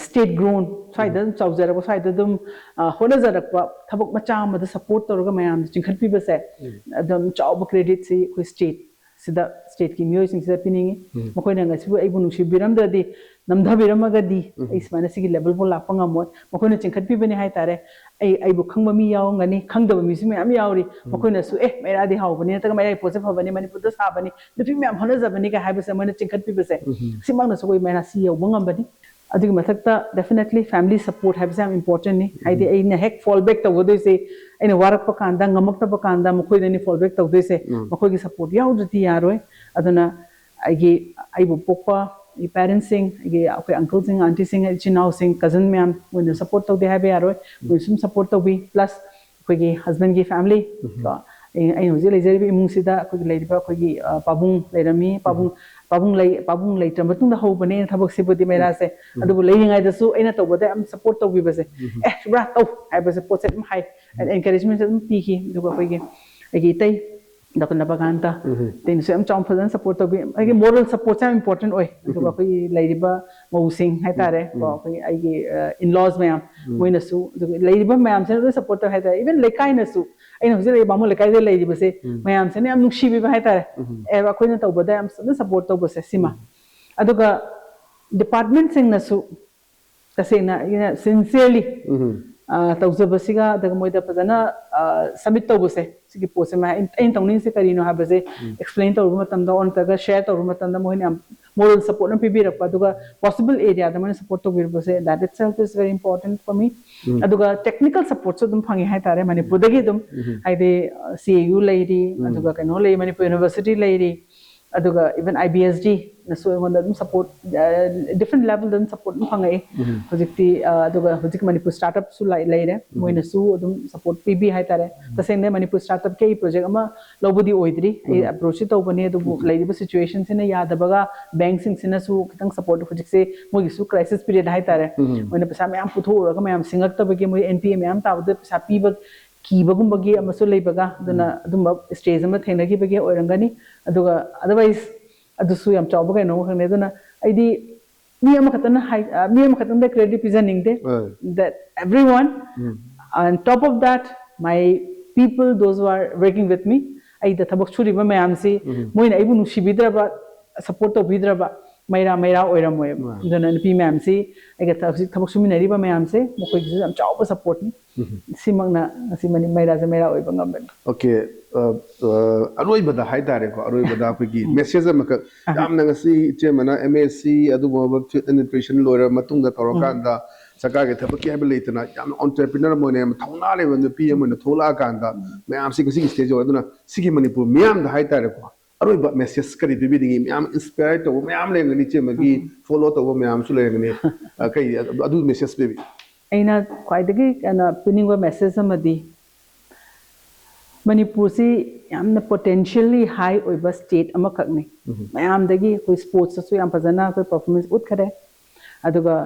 ꯁ꯭ꯇꯦꯠ ꯒ꯭ꯔꯣꯟ ꯁ꯭ꯋꯥꯏꯗ ꯑꯗꯨꯝ ꯆꯥꯎꯖꯔꯛꯄ, ꯁ꯭ꯋꯥꯏꯗ ꯑꯗꯨꯝ ꯍꯣꯠꯅꯖꯔꯛꯄ, ꯊꯕꯛ ꯃꯆꯥ ꯑꯃꯗ ꯁꯞꯄꯣꯔꯠ ꯇꯧꯔꯒ ꯃꯌꯥꯝꯅ ꯆꯤꯡꯈꯠꯄꯤꯕꯁꯦ, ꯑꯗꯨꯝ ꯆꯥꯎꯕ ꯀ꯭ꯔꯦꯗꯤꯠꯁꯤ ꯑꯩꯈꯣꯏ ꯁ꯭ꯇꯦꯠ ꯁꯤꯗ, ꯁ꯭ꯇꯦꯠꯀꯤ ꯃꯤꯑꯣꯏꯁꯤꯡꯁꯤꯗ ꯄꯤꯅꯤꯡꯉꯤ꯫ ꯃꯈꯣꯏꯅ ꯉꯁꯤꯕꯨ ꯑꯩꯕꯨ ꯅꯨꯡꯁꯤꯕꯤꯔꯝꯗ꯭ꯔꯗꯤ, ꯅꯝꯊꯕꯤꯔꯝꯃꯒꯗꯤ ꯑꯩ ꯁꯨꯃꯥꯏꯅ ꯁꯤꯒꯤ ꯂꯦꯕꯦꯜꯐꯥꯎ ꯂꯥꯛꯄ ꯉꯝꯃꯣꯏ꯫ ꯃꯈꯣꯏꯅ ꯆꯤꯡꯈꯠꯄꯤꯕꯅꯤ ꯍꯥꯏꯇꯥꯔꯦ꯫ ꯑꯩ, ꯑꯩꯕꯨ ꯈꯪꯕ ꯃꯤ ꯌꯥꯎꯔꯝꯒꯅꯤ, ꯈꯪꯗꯕ ꯃꯤꯁꯨ ꯃꯌꯥꯝ ꯌꯥꯎꯔꯤ꯫ ꯃꯈꯣꯏꯅꯁꯨ, "ꯑꯦ, ꯃꯩꯔꯥꯗꯤ ꯍꯥꯎꯕꯅꯤ, ꯅꯠꯇ꯭ꯔꯒ ꯃꯩꯔꯥꯒꯤ ꯄꯣꯠꯁꯦ ꯐꯕꯅꯤ, ꯃꯅꯤꯄꯨꯔꯗ ꯁꯥꯕꯅꯤ, ꯅꯨꯄꯤ ꯃꯌꯥꯝ ꯍꯣꯠꯅꯖꯕꯅꯤ" ꯀꯥꯏ ꯍꯥꯏꯕꯁꯦ ꯃꯣꯏꯅ ꯆꯤꯡꯈꯠꯄꯤꯕꯁꯦ, ꯁꯤꯃꯛꯅꯁꯨ ꯑꯩꯈꯣꯏ ꯃꯩꯔꯥ ꯁꯤ ꯌꯧꯕ ꯉꯝꯕꯅꯤ꯫ ꯑꯗꯨꯒꯤ ꯃꯊꯛꯇ definitely family support ꯍꯥꯏꯕꯁꯦ ꯌꯥꯝ important ꯅꯤ꯫ ꯍꯥꯏꯗꯤ ꯑꯩꯅ ꯍꯦꯛ ꯐꯣꯜ ꯕꯦꯛ ꯇꯧꯒꯗꯣꯏꯁꯦ, ꯑꯩꯅ ꯋꯥꯔꯛꯄ ꯀꯥꯟꯗ, ꯉꯝꯃꯛꯇꯕ ꯀꯥꯟꯗ ꯃꯈꯣꯏꯗꯅꯤ ꯐꯣꯜ ꯕꯦꯛ ꯇꯧꯗꯣꯏꯁꯦ꯫ ꯃꯈꯣꯏꯒꯤ ꯁꯞꯄꯣꯔꯠ ꯌꯥꯎꯗ꯭ꯔꯗꯤ ꯌꯥꯔꯣꯏ꯫ ꯑꯗꯨꯅ ꯑꯩꯒꯤ, ꯑꯩꯕꯨ ꯄꯣꯛꯄ ꯑꯩꯒꯤ ꯄꯦꯔꯦꯟꯁꯁꯤꯡ, ꯑꯩꯒꯤ ꯑꯩꯈꯣꯏ ꯑꯪꯀꯜꯁꯤꯡ, ꯑꯥꯟꯇꯤꯁꯤꯡ, ꯏꯆꯤꯟ ꯏꯅꯥꯎꯁꯤꯡ, ꯀꯖꯟ ꯃꯌꯥꯝ ꯃꯣꯏꯅ ꯁꯞꯄꯣꯔꯠ ꯇꯧꯗꯦ ꯍꯥꯏꯕ ꯌꯥꯔꯣꯏ꯫ ꯃꯣꯏꯅ ꯁꯨꯝ ꯁꯞꯄꯣꯔꯠ ꯇꯧꯕꯤ, ꯄ꯭ꯂꯁ ꯑꯩꯈꯣꯏꯒꯤ ꯍꯁꯕꯦꯟꯒꯤ ꯐꯦꯃꯤꯂꯤ ꯀꯣ, ꯑꯩ- ꯑꯩꯅ ꯍꯧꯖꯤꯛ ꯂꯩꯖꯔꯤꯕ ꯏꯃꯨꯡꯁꯤꯗ ꯑꯩꯈꯣꯏꯒꯤ ꯂꯩꯔꯤꯕ ꯑꯩꯈꯣꯏꯒꯤ ꯑ, ꯄꯥꯕꯨꯡ ꯂꯩꯔꯝꯃꯤ꯫ ꯄꯥꯕꯨꯡ ꯄꯥꯕꯨꯡ ꯂꯩ ꯄꯥꯕꯨꯡ ꯂꯩꯇ꯭ꯔ ꯃꯇꯨꯡꯗ ꯍꯧꯕꯅꯦ ꯊꯕꯛꯁꯤꯕꯨꯗꯤ ꯃꯩꯔꯥꯁꯦ꯫ ꯑꯗꯨꯕꯨ ꯂꯩꯔꯤꯉꯩꯗꯁꯨ ꯑꯩꯅ ꯇꯧꯕꯗ ꯌꯥꯝ ꯁꯞꯄꯣꯔꯠ ꯇꯧꯕꯤꯕꯁꯦ꯫ "ꯑꯦ, ꯁꯨꯕ꯭ꯔꯥ, ꯇꯧ" ꯍꯥꯏꯕꯁꯦ, ꯄꯣꯠꯁꯦ ꯑꯗꯨꯝ ꯍꯥꯏ꯫ ꯑꯦꯟꯀꯔꯦꯖꯃꯦꯟꯁꯦ ꯑꯗꯨꯝ ꯄꯤꯈꯤ꯫ ꯑꯗꯨꯒ ꯑꯩꯈꯣꯏꯒꯤ ꯑꯩꯒꯤ ꯏꯇꯩ ꯗꯥꯛꯇꯔ ꯅꯕꯀꯥꯟꯇ, ꯏꯇꯩꯅꯁꯨ ꯌꯥꯝ ꯆꯥꯎꯅ ꯐꯖꯅ ꯁꯞꯄꯣꯔꯠ ꯇꯧꯕꯤ꯫ ꯑꯩꯒꯤ ꯃꯣꯔꯦꯜ ꯁꯞꯄꯣꯔꯠꯁꯦ ꯌꯥꯝ ꯏꯝꯄꯣꯔꯇꯦꯟ ꯑꯣꯏ꯫ ꯑꯗꯨꯒ ꯑꯩꯈꯣꯏꯒꯤ ꯂꯩꯔꯤꯕ ꯃꯧꯁꯤꯡ ꯍꯥꯏꯇꯥꯔꯦ, ꯀꯣ, ꯑꯩꯈꯣꯏꯒꯤ ꯑꯩꯒꯤ ꯏꯟꯂꯣꯁ ꯃꯌꯥꯝ, ꯃꯣꯏꯅꯁꯨ, ꯑꯗꯨꯒ ꯂꯩꯔꯤꯕ ꯃꯌꯥꯝꯁꯤꯅ ꯂꯣꯏ ꯁꯞꯄꯣꯔꯠ ꯇꯧꯋꯦ ꯍꯥꯏꯇꯥꯔꯦ꯫ ꯏꯚꯟ ꯂꯩꯀꯥꯏꯅꯁꯨ, ꯑꯩꯅ ꯍꯧꯖꯤꯛ ꯂꯩꯔꯤꯕ ꯕꯥꯃꯣꯟ ꯂꯩꯀꯥꯏꯗ ꯂꯩꯔꯤꯕꯁꯦ, ꯃꯌꯥꯝꯁꯤꯅ ꯌꯥꯝ ꯅꯨꯡꯁꯤꯕꯤꯕ ꯍꯥꯏꯇꯥꯔꯦ꯫ ꯑꯦ, ꯑꯩꯈꯣꯏꯅ ꯇꯧꯕꯗ ꯌꯥꯝ ꯐꯖꯅ ꯁꯞꯄꯣꯔꯠ ꯇꯧꯕꯁꯦ ꯁꯤꯃ꯫ ꯑꯗꯨꯒ ꯗꯤꯄꯥꯔꯠꯃꯦꯟꯁꯤꯡꯅꯁꯨ ꯇꯁꯦꯡꯅ ꯑꯩꯅ ꯁꯤꯟꯁꯤꯌꯔꯂꯤ ꯇꯧꯖꯕꯁꯤꯒ, ꯑꯗꯨꯒ ꯃꯣꯏꯗ ꯐꯖꯅ ꯁꯕꯃꯤꯠ ꯇꯧꯕꯁꯦ, ꯁꯤꯒꯤ ꯄꯣꯠꯁꯦ ꯃꯌꯥꯝ ꯑꯩꯅ ꯇꯧꯅꯤꯡꯉꯤꯁꯦ ꯀꯔꯤꯅꯣ ꯍꯥꯏꯕꯁꯦ ꯑꯦꯛꯁꯄ꯭ꯂꯦꯟ ꯇꯧꯔꯨꯕ ꯃꯇꯝꯗ, ꯑꯣꯔ ꯅꯠꯇ꯭ꯔꯒ ꯁꯦꯌꯔ ꯇꯧꯔꯨꯕ ꯃꯇꯝꯗ, ꯃꯣꯏꯅ ꯌꯥꯝ ꯃꯣꯔꯦꯜ ꯁꯞꯄꯣꯔꯠ ꯑꯃ ꯄꯤꯕꯤꯔꯛꯄ, ꯑꯗꯨꯒ ꯄꯣꯁꯤꯕꯜ ꯑꯦꯔꯤꯌꯥꯗ ꯃꯣꯏꯅ ꯁꯞꯄꯣꯔꯠ ꯇꯧꯕꯤꯔꯛꯄꯁꯦ, that itself is very important for me. ꯑꯗꯨꯒ ꯇꯦꯛꯅꯤꯀꯦꯜ ꯁꯞꯄꯣꯔꯠꯁꯨ ꯑꯗꯨꯝ ꯐꯪꯉꯦ ꯍꯥꯏꯇꯥꯔꯦ, ꯃꯅꯤꯄꯨꯔꯗꯒꯤ ꯑꯗꯨꯝ, ꯍꯥꯏꯗꯤ ꯁꯤ ꯑꯦ ꯌꯨ ꯂꯩꯔꯤ, ꯑꯗꯨꯒ ꯀꯩꯅꯣ ꯂꯩꯔꯤ, ꯃꯅꯤꯄꯨꯔ ꯌꯨꯅꯤꯚꯔꯁꯤꯇꯤ ꯂꯩꯔꯤ, ꯑꯗꯨꯒ ꯏꯚꯟ ꯑꯥꯏ ꯕꯤ ꯑꯦꯁ ꯗꯤꯅꯁꯨ ꯑꯩꯉꯣꯟꯗ ꯑꯗꯨꯝ ꯁꯞꯄꯣꯔꯠ, ꯗꯤꯐ꯭ꯔꯦꯟ ꯂꯦꯚꯦꯜꯗ ꯑꯗꯨꯝ ꯁꯞꯄꯣꯔꯠ ꯑꯗꯨꯝ ꯐꯪꯉꯛꯏ꯫ ꯍꯧꯖꯤꯛꯇꯤ ꯑ, ꯑꯗꯨꯒ ꯍꯧꯖꯤꯛ ꯃꯅꯤꯄꯨꯔ ꯁ꯭ꯇꯥꯔꯠ ꯑꯞꯁꯨ ꯂꯩ- ꯂꯩꯔꯦ, ꯃꯣꯏꯅꯁꯨ ꯑꯗꯨꯝ ꯁꯞꯄꯣꯔꯠ ꯄꯤꯕꯤ ꯍꯥꯏꯇꯥꯔꯦ꯫ ꯇꯁꯦꯡꯅ ꯃꯅꯤꯄꯨꯔ ꯁ꯭ꯇꯥꯔꯠ ꯑꯞꯀꯤ ꯑꯩ ꯄ꯭ꯔꯣꯖꯦꯛ ꯑꯃ ꯂꯧꯕꯗꯤ ꯑꯣꯏꯗ꯭ꯔꯤ, ꯑꯩ ꯑꯦꯄ꯭ꯔꯣꯆꯁꯨ ꯇꯧꯕꯅꯦ, ꯑꯗꯨꯕꯨ ꯂꯩꯔꯤꯕ ꯁꯤꯆꯨꯋꯦꯁꯟꯁꯤꯅ ꯌꯥꯗꯕꯒ, ꯕꯦꯡꯁꯤꯡꯁꯤꯅꯁꯨ ꯈꯤꯇꯪ ꯁꯞꯄꯣꯔꯠ, ꯍꯧꯖꯤꯛꯁꯦ ꯃꯣꯏꯒꯤꯁꯨ ꯀ꯭ꯔꯥꯏꯁꯤꯁ ꯄꯤꯔꯤꯌꯗ ꯍꯥꯏꯇꯥꯔꯦ, ꯃꯣꯏꯅ ꯄꯩꯁꯥ ꯃꯌꯥꯝ ꯄꯨꯊꯣꯛꯎꯔꯒ ꯃꯌꯥꯝ ꯁꯤꯡꯉꯛꯇꯕꯒꯤ ꯃꯣꯏ ꯑꯦꯟ ꯄꯤ ꯑꯦ ꯃꯌꯥꯝ ꯇꯥꯕꯗ ꯄꯩꯁꯥ ꯄꯤꯕ ꯀꯤꯕꯒꯨꯝꯕꯒꯤ ꯑꯃꯁꯨ ꯂꯩꯕꯒ, ꯑꯗꯨꯅ ꯑꯗꯨꯝꯕ ꯁ꯭ꯇꯦꯖ ꯑꯃ ꯊꯦꯡꯅꯈꯤꯕꯒꯤ ꯑꯣꯏꯔꯝꯒꯅꯤ꯫ ꯑꯗꯨꯒ ꯑꯗꯔꯋꯥꯏꯁ ꯑꯗꯨꯁꯨ ꯌꯥꯝ ꯆꯥꯎꯕ ꯀꯩꯅꯣ ꯑꯃꯈꯛꯅꯤ꯫ ꯑꯗꯨꯅ ꯑꯩꯗꯤ ꯃꯤ ꯑꯃꯈꯛꯇꯅ ꯍꯥꯏ- ꯑ, ꯃꯤ ꯑꯃꯈꯛꯇꯪꯗ credit ꯄꯤꯖꯅꯤꯡꯗꯦ꯫ That everyone, on top of that, my people, those who are working with me, ꯑꯩꯗ ꯊꯕꯛ ꯁꯨꯔꯤꯕ ꯃꯌꯥꯝꯁꯤ, ꯃꯣꯏꯅ ꯑꯩꯕꯨ ꯅꯨꯡꯁꯤꯕꯤꯗ꯭ꯔꯕ, ꯁꯞꯄꯣꯔꯠ ꯇꯧꯕꯤꯗ꯭ꯔꯕ, ꯃꯩꯔꯥ ꯃꯩꯔꯥ ꯑꯣꯏꯔꯝꯃꯣꯏꯕ꯫ ꯑꯗꯨꯅ ꯅꯨꯄꯤ ꯃꯌꯥꯝꯁꯤ, ꯑꯩꯒ ꯊ- ꯍꯧꯖꯤꯛ ꯊꯕꯛ ꯁꯨꯃꯤꯟꯅꯔꯤꯕ ꯃꯌꯥꯝꯁꯦ, ꯃꯈꯣꯏꯒꯤꯁꯨ ꯌꯥꯝ ꯆꯥꯎꯕ ꯁꯞꯄꯣꯔꯠꯅꯤ꯫ ꯁꯤꯃꯛꯅ ꯉꯁꯤ ꯃꯅꯤ- ꯃꯩꯔꯥꯁꯦ ꯃꯩꯔꯥ ꯑꯣꯏꯕ ꯉꯝꯕꯅꯤ꯫ ꯑꯣꯀꯦ, ꯑ, ꯑ, ꯑꯔꯣꯏꯕꯗ ꯍꯥꯏꯇꯥꯔꯦꯀꯣ, ꯑꯔꯣꯏꯕꯗ ꯑꯩꯈꯣꯏꯒꯤ ꯃꯦꯁꯦꯖ ꯑꯃꯈꯛ, ꯌꯥꯝꯅ ꯉꯁꯤ ꯏꯆꯦꯃꯅ ꯑꯦꯝ ꯑꯦꯁ ꯁꯤ ꯑꯗꯨꯒꯨꯝꯕ ꯐꯤꯠ ꯑꯦꯟ ꯅ꯭ꯌꯨꯇ꯭ꯔꯤꯁꯟ ꯂꯣꯏꯔꯕ ꯃꯇꯨꯡꯗ ꯇꯧꯔꯀꯥꯟꯗ ꯁꯔꯀꯥꯔꯒꯤ ꯊꯕꯛꯀꯤ ꯍꯥꯏꯕ ꯂꯩꯇꯅ ꯌꯥꯝꯅ ꯑꯣꯟꯇꯔꯄ꯭ꯔꯤꯅꯔ ꯑꯃ ꯑꯣꯏꯅ, ꯌꯥꯝꯅ ꯊꯧꯅꯥ ꯂꯩꯕ ꯅꯨꯄꯤ ꯑꯃ ꯑꯣꯏꯅ ꯊꯣꯛꯂꯛꯑꯀꯥꯟꯗ ꯃꯌꯥꯝꯁꯤ ꯉꯁꯤꯒꯤ ꯁ꯭ꯇꯦꯖ ꯌꯧꯔꯦ꯫ ꯑꯗꯨꯅ ꯁꯤꯒꯤ ꯃꯅꯤꯄꯨꯔ ꯃꯤꯌꯥꯝꯗ ꯍꯥꯏꯇꯥꯔꯦꯀꯣ, ꯑꯔꯣꯏꯕ ꯃꯦꯁꯦꯖ ꯀꯔꯤ ꯄꯤꯕꯤꯅꯤꯡꯉꯤ? ꯃꯌꯥꯝ ꯏꯟꯁꯄꯤꯌꯔ ꯇꯧꯕ ꯃꯌꯥꯝ ꯂꯩꯔꯝꯒꯅꯤ, ꯏꯆꯦꯃꯒꯤ ꯐꯣꯂꯣ ꯇꯧꯕ ꯃꯌꯥꯝꯁꯨ ꯂꯩꯔꯝꯒꯅꯤ꯫ ꯑ, ꯀꯩ ꯑꯗꯨ ꯃꯦꯁꯦꯖ ꯄꯤꯕꯤ? ꯑꯩꯅ ꯈ꯭ꯋꯥꯏꯗꯒꯤ ꯀꯩꯅꯣ ꯄꯤꯅꯤꯡꯕ ꯃꯦꯁꯦꯖ ꯑꯃꯗꯤ, ꯃꯅꯤꯄꯨꯔꯁꯤ ꯌꯥꯝꯅ ꯄꯣꯇꯦꯟꯁꯤꯌꯦꯜꯂꯤ ꯍꯥꯏ ꯑꯣꯏꯕ ꯁ꯭ꯇꯦꯠ ꯑꯃꯈꯛꯅꯤ꯫ ꯃꯌꯥꯝꯗꯒꯤ ꯑꯩꯈꯣꯏ ꯁ꯭ꯄꯣꯔꯠꯁꯇꯁꯨ ꯌꯥꯝ ꯐꯖꯅ ꯑꯩꯈꯣꯏ ꯄꯔꯐꯣꯔꯃꯦꯟꯁ ꯎꯠꯈ꯭ꯔꯦ, ꯑꯗꯨꯒ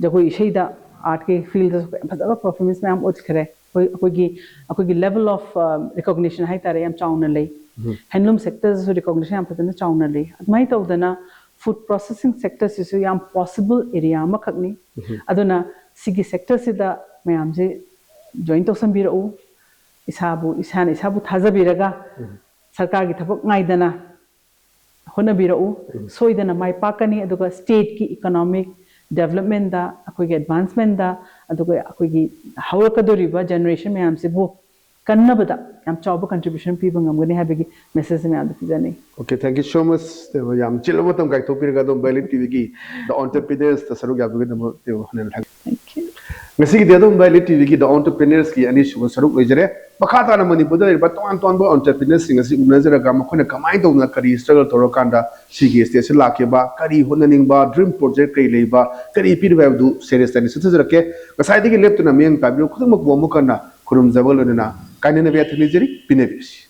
ꯖꯒꯣꯏ ꯏꯁꯩꯗ, ꯑꯥꯔꯠꯀꯤ ꯐꯤꯜꯗꯁꯨ ꯌꯥꯝ ꯐꯖꯕ ꯄꯔꯐꯣꯔꯃꯦꯟꯁ ꯃꯌꯥꯝ ꯎꯠꯈ꯭ꯔꯦ꯫ ꯑꯩꯈꯣꯏ ꯑꯩꯈꯣꯏꯒꯤ ꯑꯩꯈꯣꯏꯒꯤ ꯂꯦꯚꯦꯜ ꯑꯣꯐ ꯔꯤꯀꯣꯒꯅꯤꯁꯟ ꯍꯥꯏꯇꯥꯔꯦ, ꯌꯥꯝ ꯆꯥꯎꯅ ꯂꯩ꯫ ꯍꯦꯟꯂꯨꯝ ꯁꯦꯛꯇꯔꯗꯁꯨ ꯔꯤꯀꯣꯒꯅꯤꯁꯟ ꯌꯥꯝ ꯐꯖꯅ ꯆꯥꯎꯅ ꯂꯩ꯫ ꯑꯗꯨꯃꯥꯏꯅ ꯇꯧꯗꯅ ꯐꯨꯗ ꯄ꯭ꯔꯣꯁꯦꯁꯤꯡ ꯁꯦꯛꯇꯔꯁꯤꯁꯨ ꯌꯥꯝ ꯄꯣꯁꯤꯕꯜ ꯑꯦꯔꯤꯌꯥ ꯑꯃꯈꯛꯅꯤ꯫ ꯑꯗꯨꯅ ꯁꯤꯒꯤ ꯁꯦꯛꯇꯔꯁꯤꯗ ꯃꯌꯥꯝꯁꯦ ꯖꯣꯏꯟ ꯇꯧꯁꯟꯕꯤꯔꯛꯎ꯫ ꯏꯁꯥꯕꯨ ꯏꯁꯥꯅ ꯏꯁꯥꯕꯨ ꯊꯥꯖꯕꯤꯔꯒ ꯁꯔꯀꯥꯔꯒꯤ ꯊꯕꯛ ꯉꯥꯏꯗꯅ ꯍꯣꯠꯅꯕꯤꯔꯛꯎ꯫ ꯁꯣꯏꯗꯅ ꯃꯥꯏ ꯄꯥꯛꯀꯅꯤ꯫ ꯑꯗꯨꯒ ꯁ꯭ꯇꯦꯠꯀꯤ ꯏꯀꯣꯅꯣꯃꯤꯛ ꯗꯦꯕꯂꯞꯃꯦꯟꯗ, ꯑꯩꯈꯣꯏꯒꯤ ꯑꯦꯗꯚꯥꯟꯁꯃꯦꯟꯗ, ꯑꯗꯨꯒ ꯑꯩꯈꯣꯏꯒꯤ ꯍꯧꯔꯛꯀꯗꯧꯔꯤꯕ ꯖꯦꯅꯦꯔꯦꯁꯟ ꯃꯌꯥꯝꯁꯤꯕꯨ ꯀꯟꯅꯕꯗ ꯌꯥꯝ ꯆꯥꯎꯕ ꯀꯟꯇ꯭ꯔꯤꯕ꯭ꯌꯨꯁꯟ ꯄꯤꯕ ꯉꯝꯒꯅꯤ ꯍꯥꯏꯕꯒꯤ ꯃꯦꯁꯦꯖ ꯃꯌꯥꯝꯗ ꯄꯤꯖꯅꯤꯡꯏ꯫ Okay, thank you so much. ꯌꯥꯝ ꯆꯤꯜꯂꯕ ꯃꯇꯝ ꯀꯥꯏꯊꯣꯛꯄꯤꯔꯒ ꯑꯗꯣꯝꯕ ꯏꯂꯤꯠ ꯇꯤꯚꯤꯒꯤ ꯗ ꯑꯣꯟꯇꯔꯄ꯭ꯔꯤꯅꯔꯁꯇ ꯁꯔꯨꯛ ꯌꯥꯕꯤꯒꯤꯗꯃꯛ ꯍꯟꯅ ꯊꯥꯒꯠꯆꯔꯤ꯫ Thank you. ꯉꯁꯤꯒꯤꯗꯤ ꯑꯗꯣꯝꯕ ꯏꯂꯤꯠ ꯇꯤꯚꯤꯒꯤ ꯗ ꯑꯣꯟꯇꯔꯄ꯭ꯔꯤꯅꯔꯁꯀꯤ ꯑꯅꯤꯁꯨꯕ ꯁꯔꯨꯛ ꯂꯣꯏꯖꯔꯦ꯫ ꯃꯈꯥ ꯇꯥꯅ ꯃꯅꯤꯄꯨꯔꯗ ꯂꯩꯔꯤꯕ ꯇꯣꯉꯥꯟ ꯇꯣꯉꯥꯟꯕ ꯑꯣꯟꯇꯔꯄ꯭ꯔꯤꯅꯔꯁꯤꯡ ꯑꯁꯤ ꯎꯅꯖꯔꯒ ꯃꯈꯣꯏꯅ ꯀꯃꯥꯏꯅ ꯇꯧꯗꯅ, ꯀꯔꯤ ꯁ꯭ꯇ꯭ꯔꯒꯜ ꯇꯧꯔꯀꯥꯟꯗ ꯁꯤꯒꯤ ꯁ꯭ꯇꯦꯖꯁꯤ ꯂꯥꯛꯈꯤꯕ, ꯀꯔꯤ ꯍꯣꯠꯅꯅꯤꯡꯕ, ꯗ꯭ꯔꯤꯝ ꯄ꯭ꯔꯣꯖꯦꯛ ꯀꯔꯤ ꯂꯩꯕ, ꯀꯔꯤ ꯄꯤꯔꯤꯕ ꯍꯥꯏꯕꯗꯨ ꯁꯦꯔꯤꯌꯁ ꯇꯥꯏꯅ ꯆꯠꯊꯖꯔꯛꯀꯦ꯫ ꯉꯁꯥꯏꯗꯒꯤ ꯂꯦꯞꯇꯨꯅ ꯃꯤꯠꯌꯦꯡ ꯇꯥꯕꯤꯔꯤꯕ ꯈꯨꯗꯤꯡꯃꯛꯄꯨ ꯑꯃꯨꯛ ꯍꯟꯅ ꯈꯨꯔꯨꯝꯖꯕ ꯂꯣꯏꯅꯅ ꯀꯥꯏꯅꯅꯕ ꯌꯥꯊꯪ ꯅꯤꯖꯔꯤ꯫ ꯄꯤꯅꯕꯤꯔꯁꯤ꯫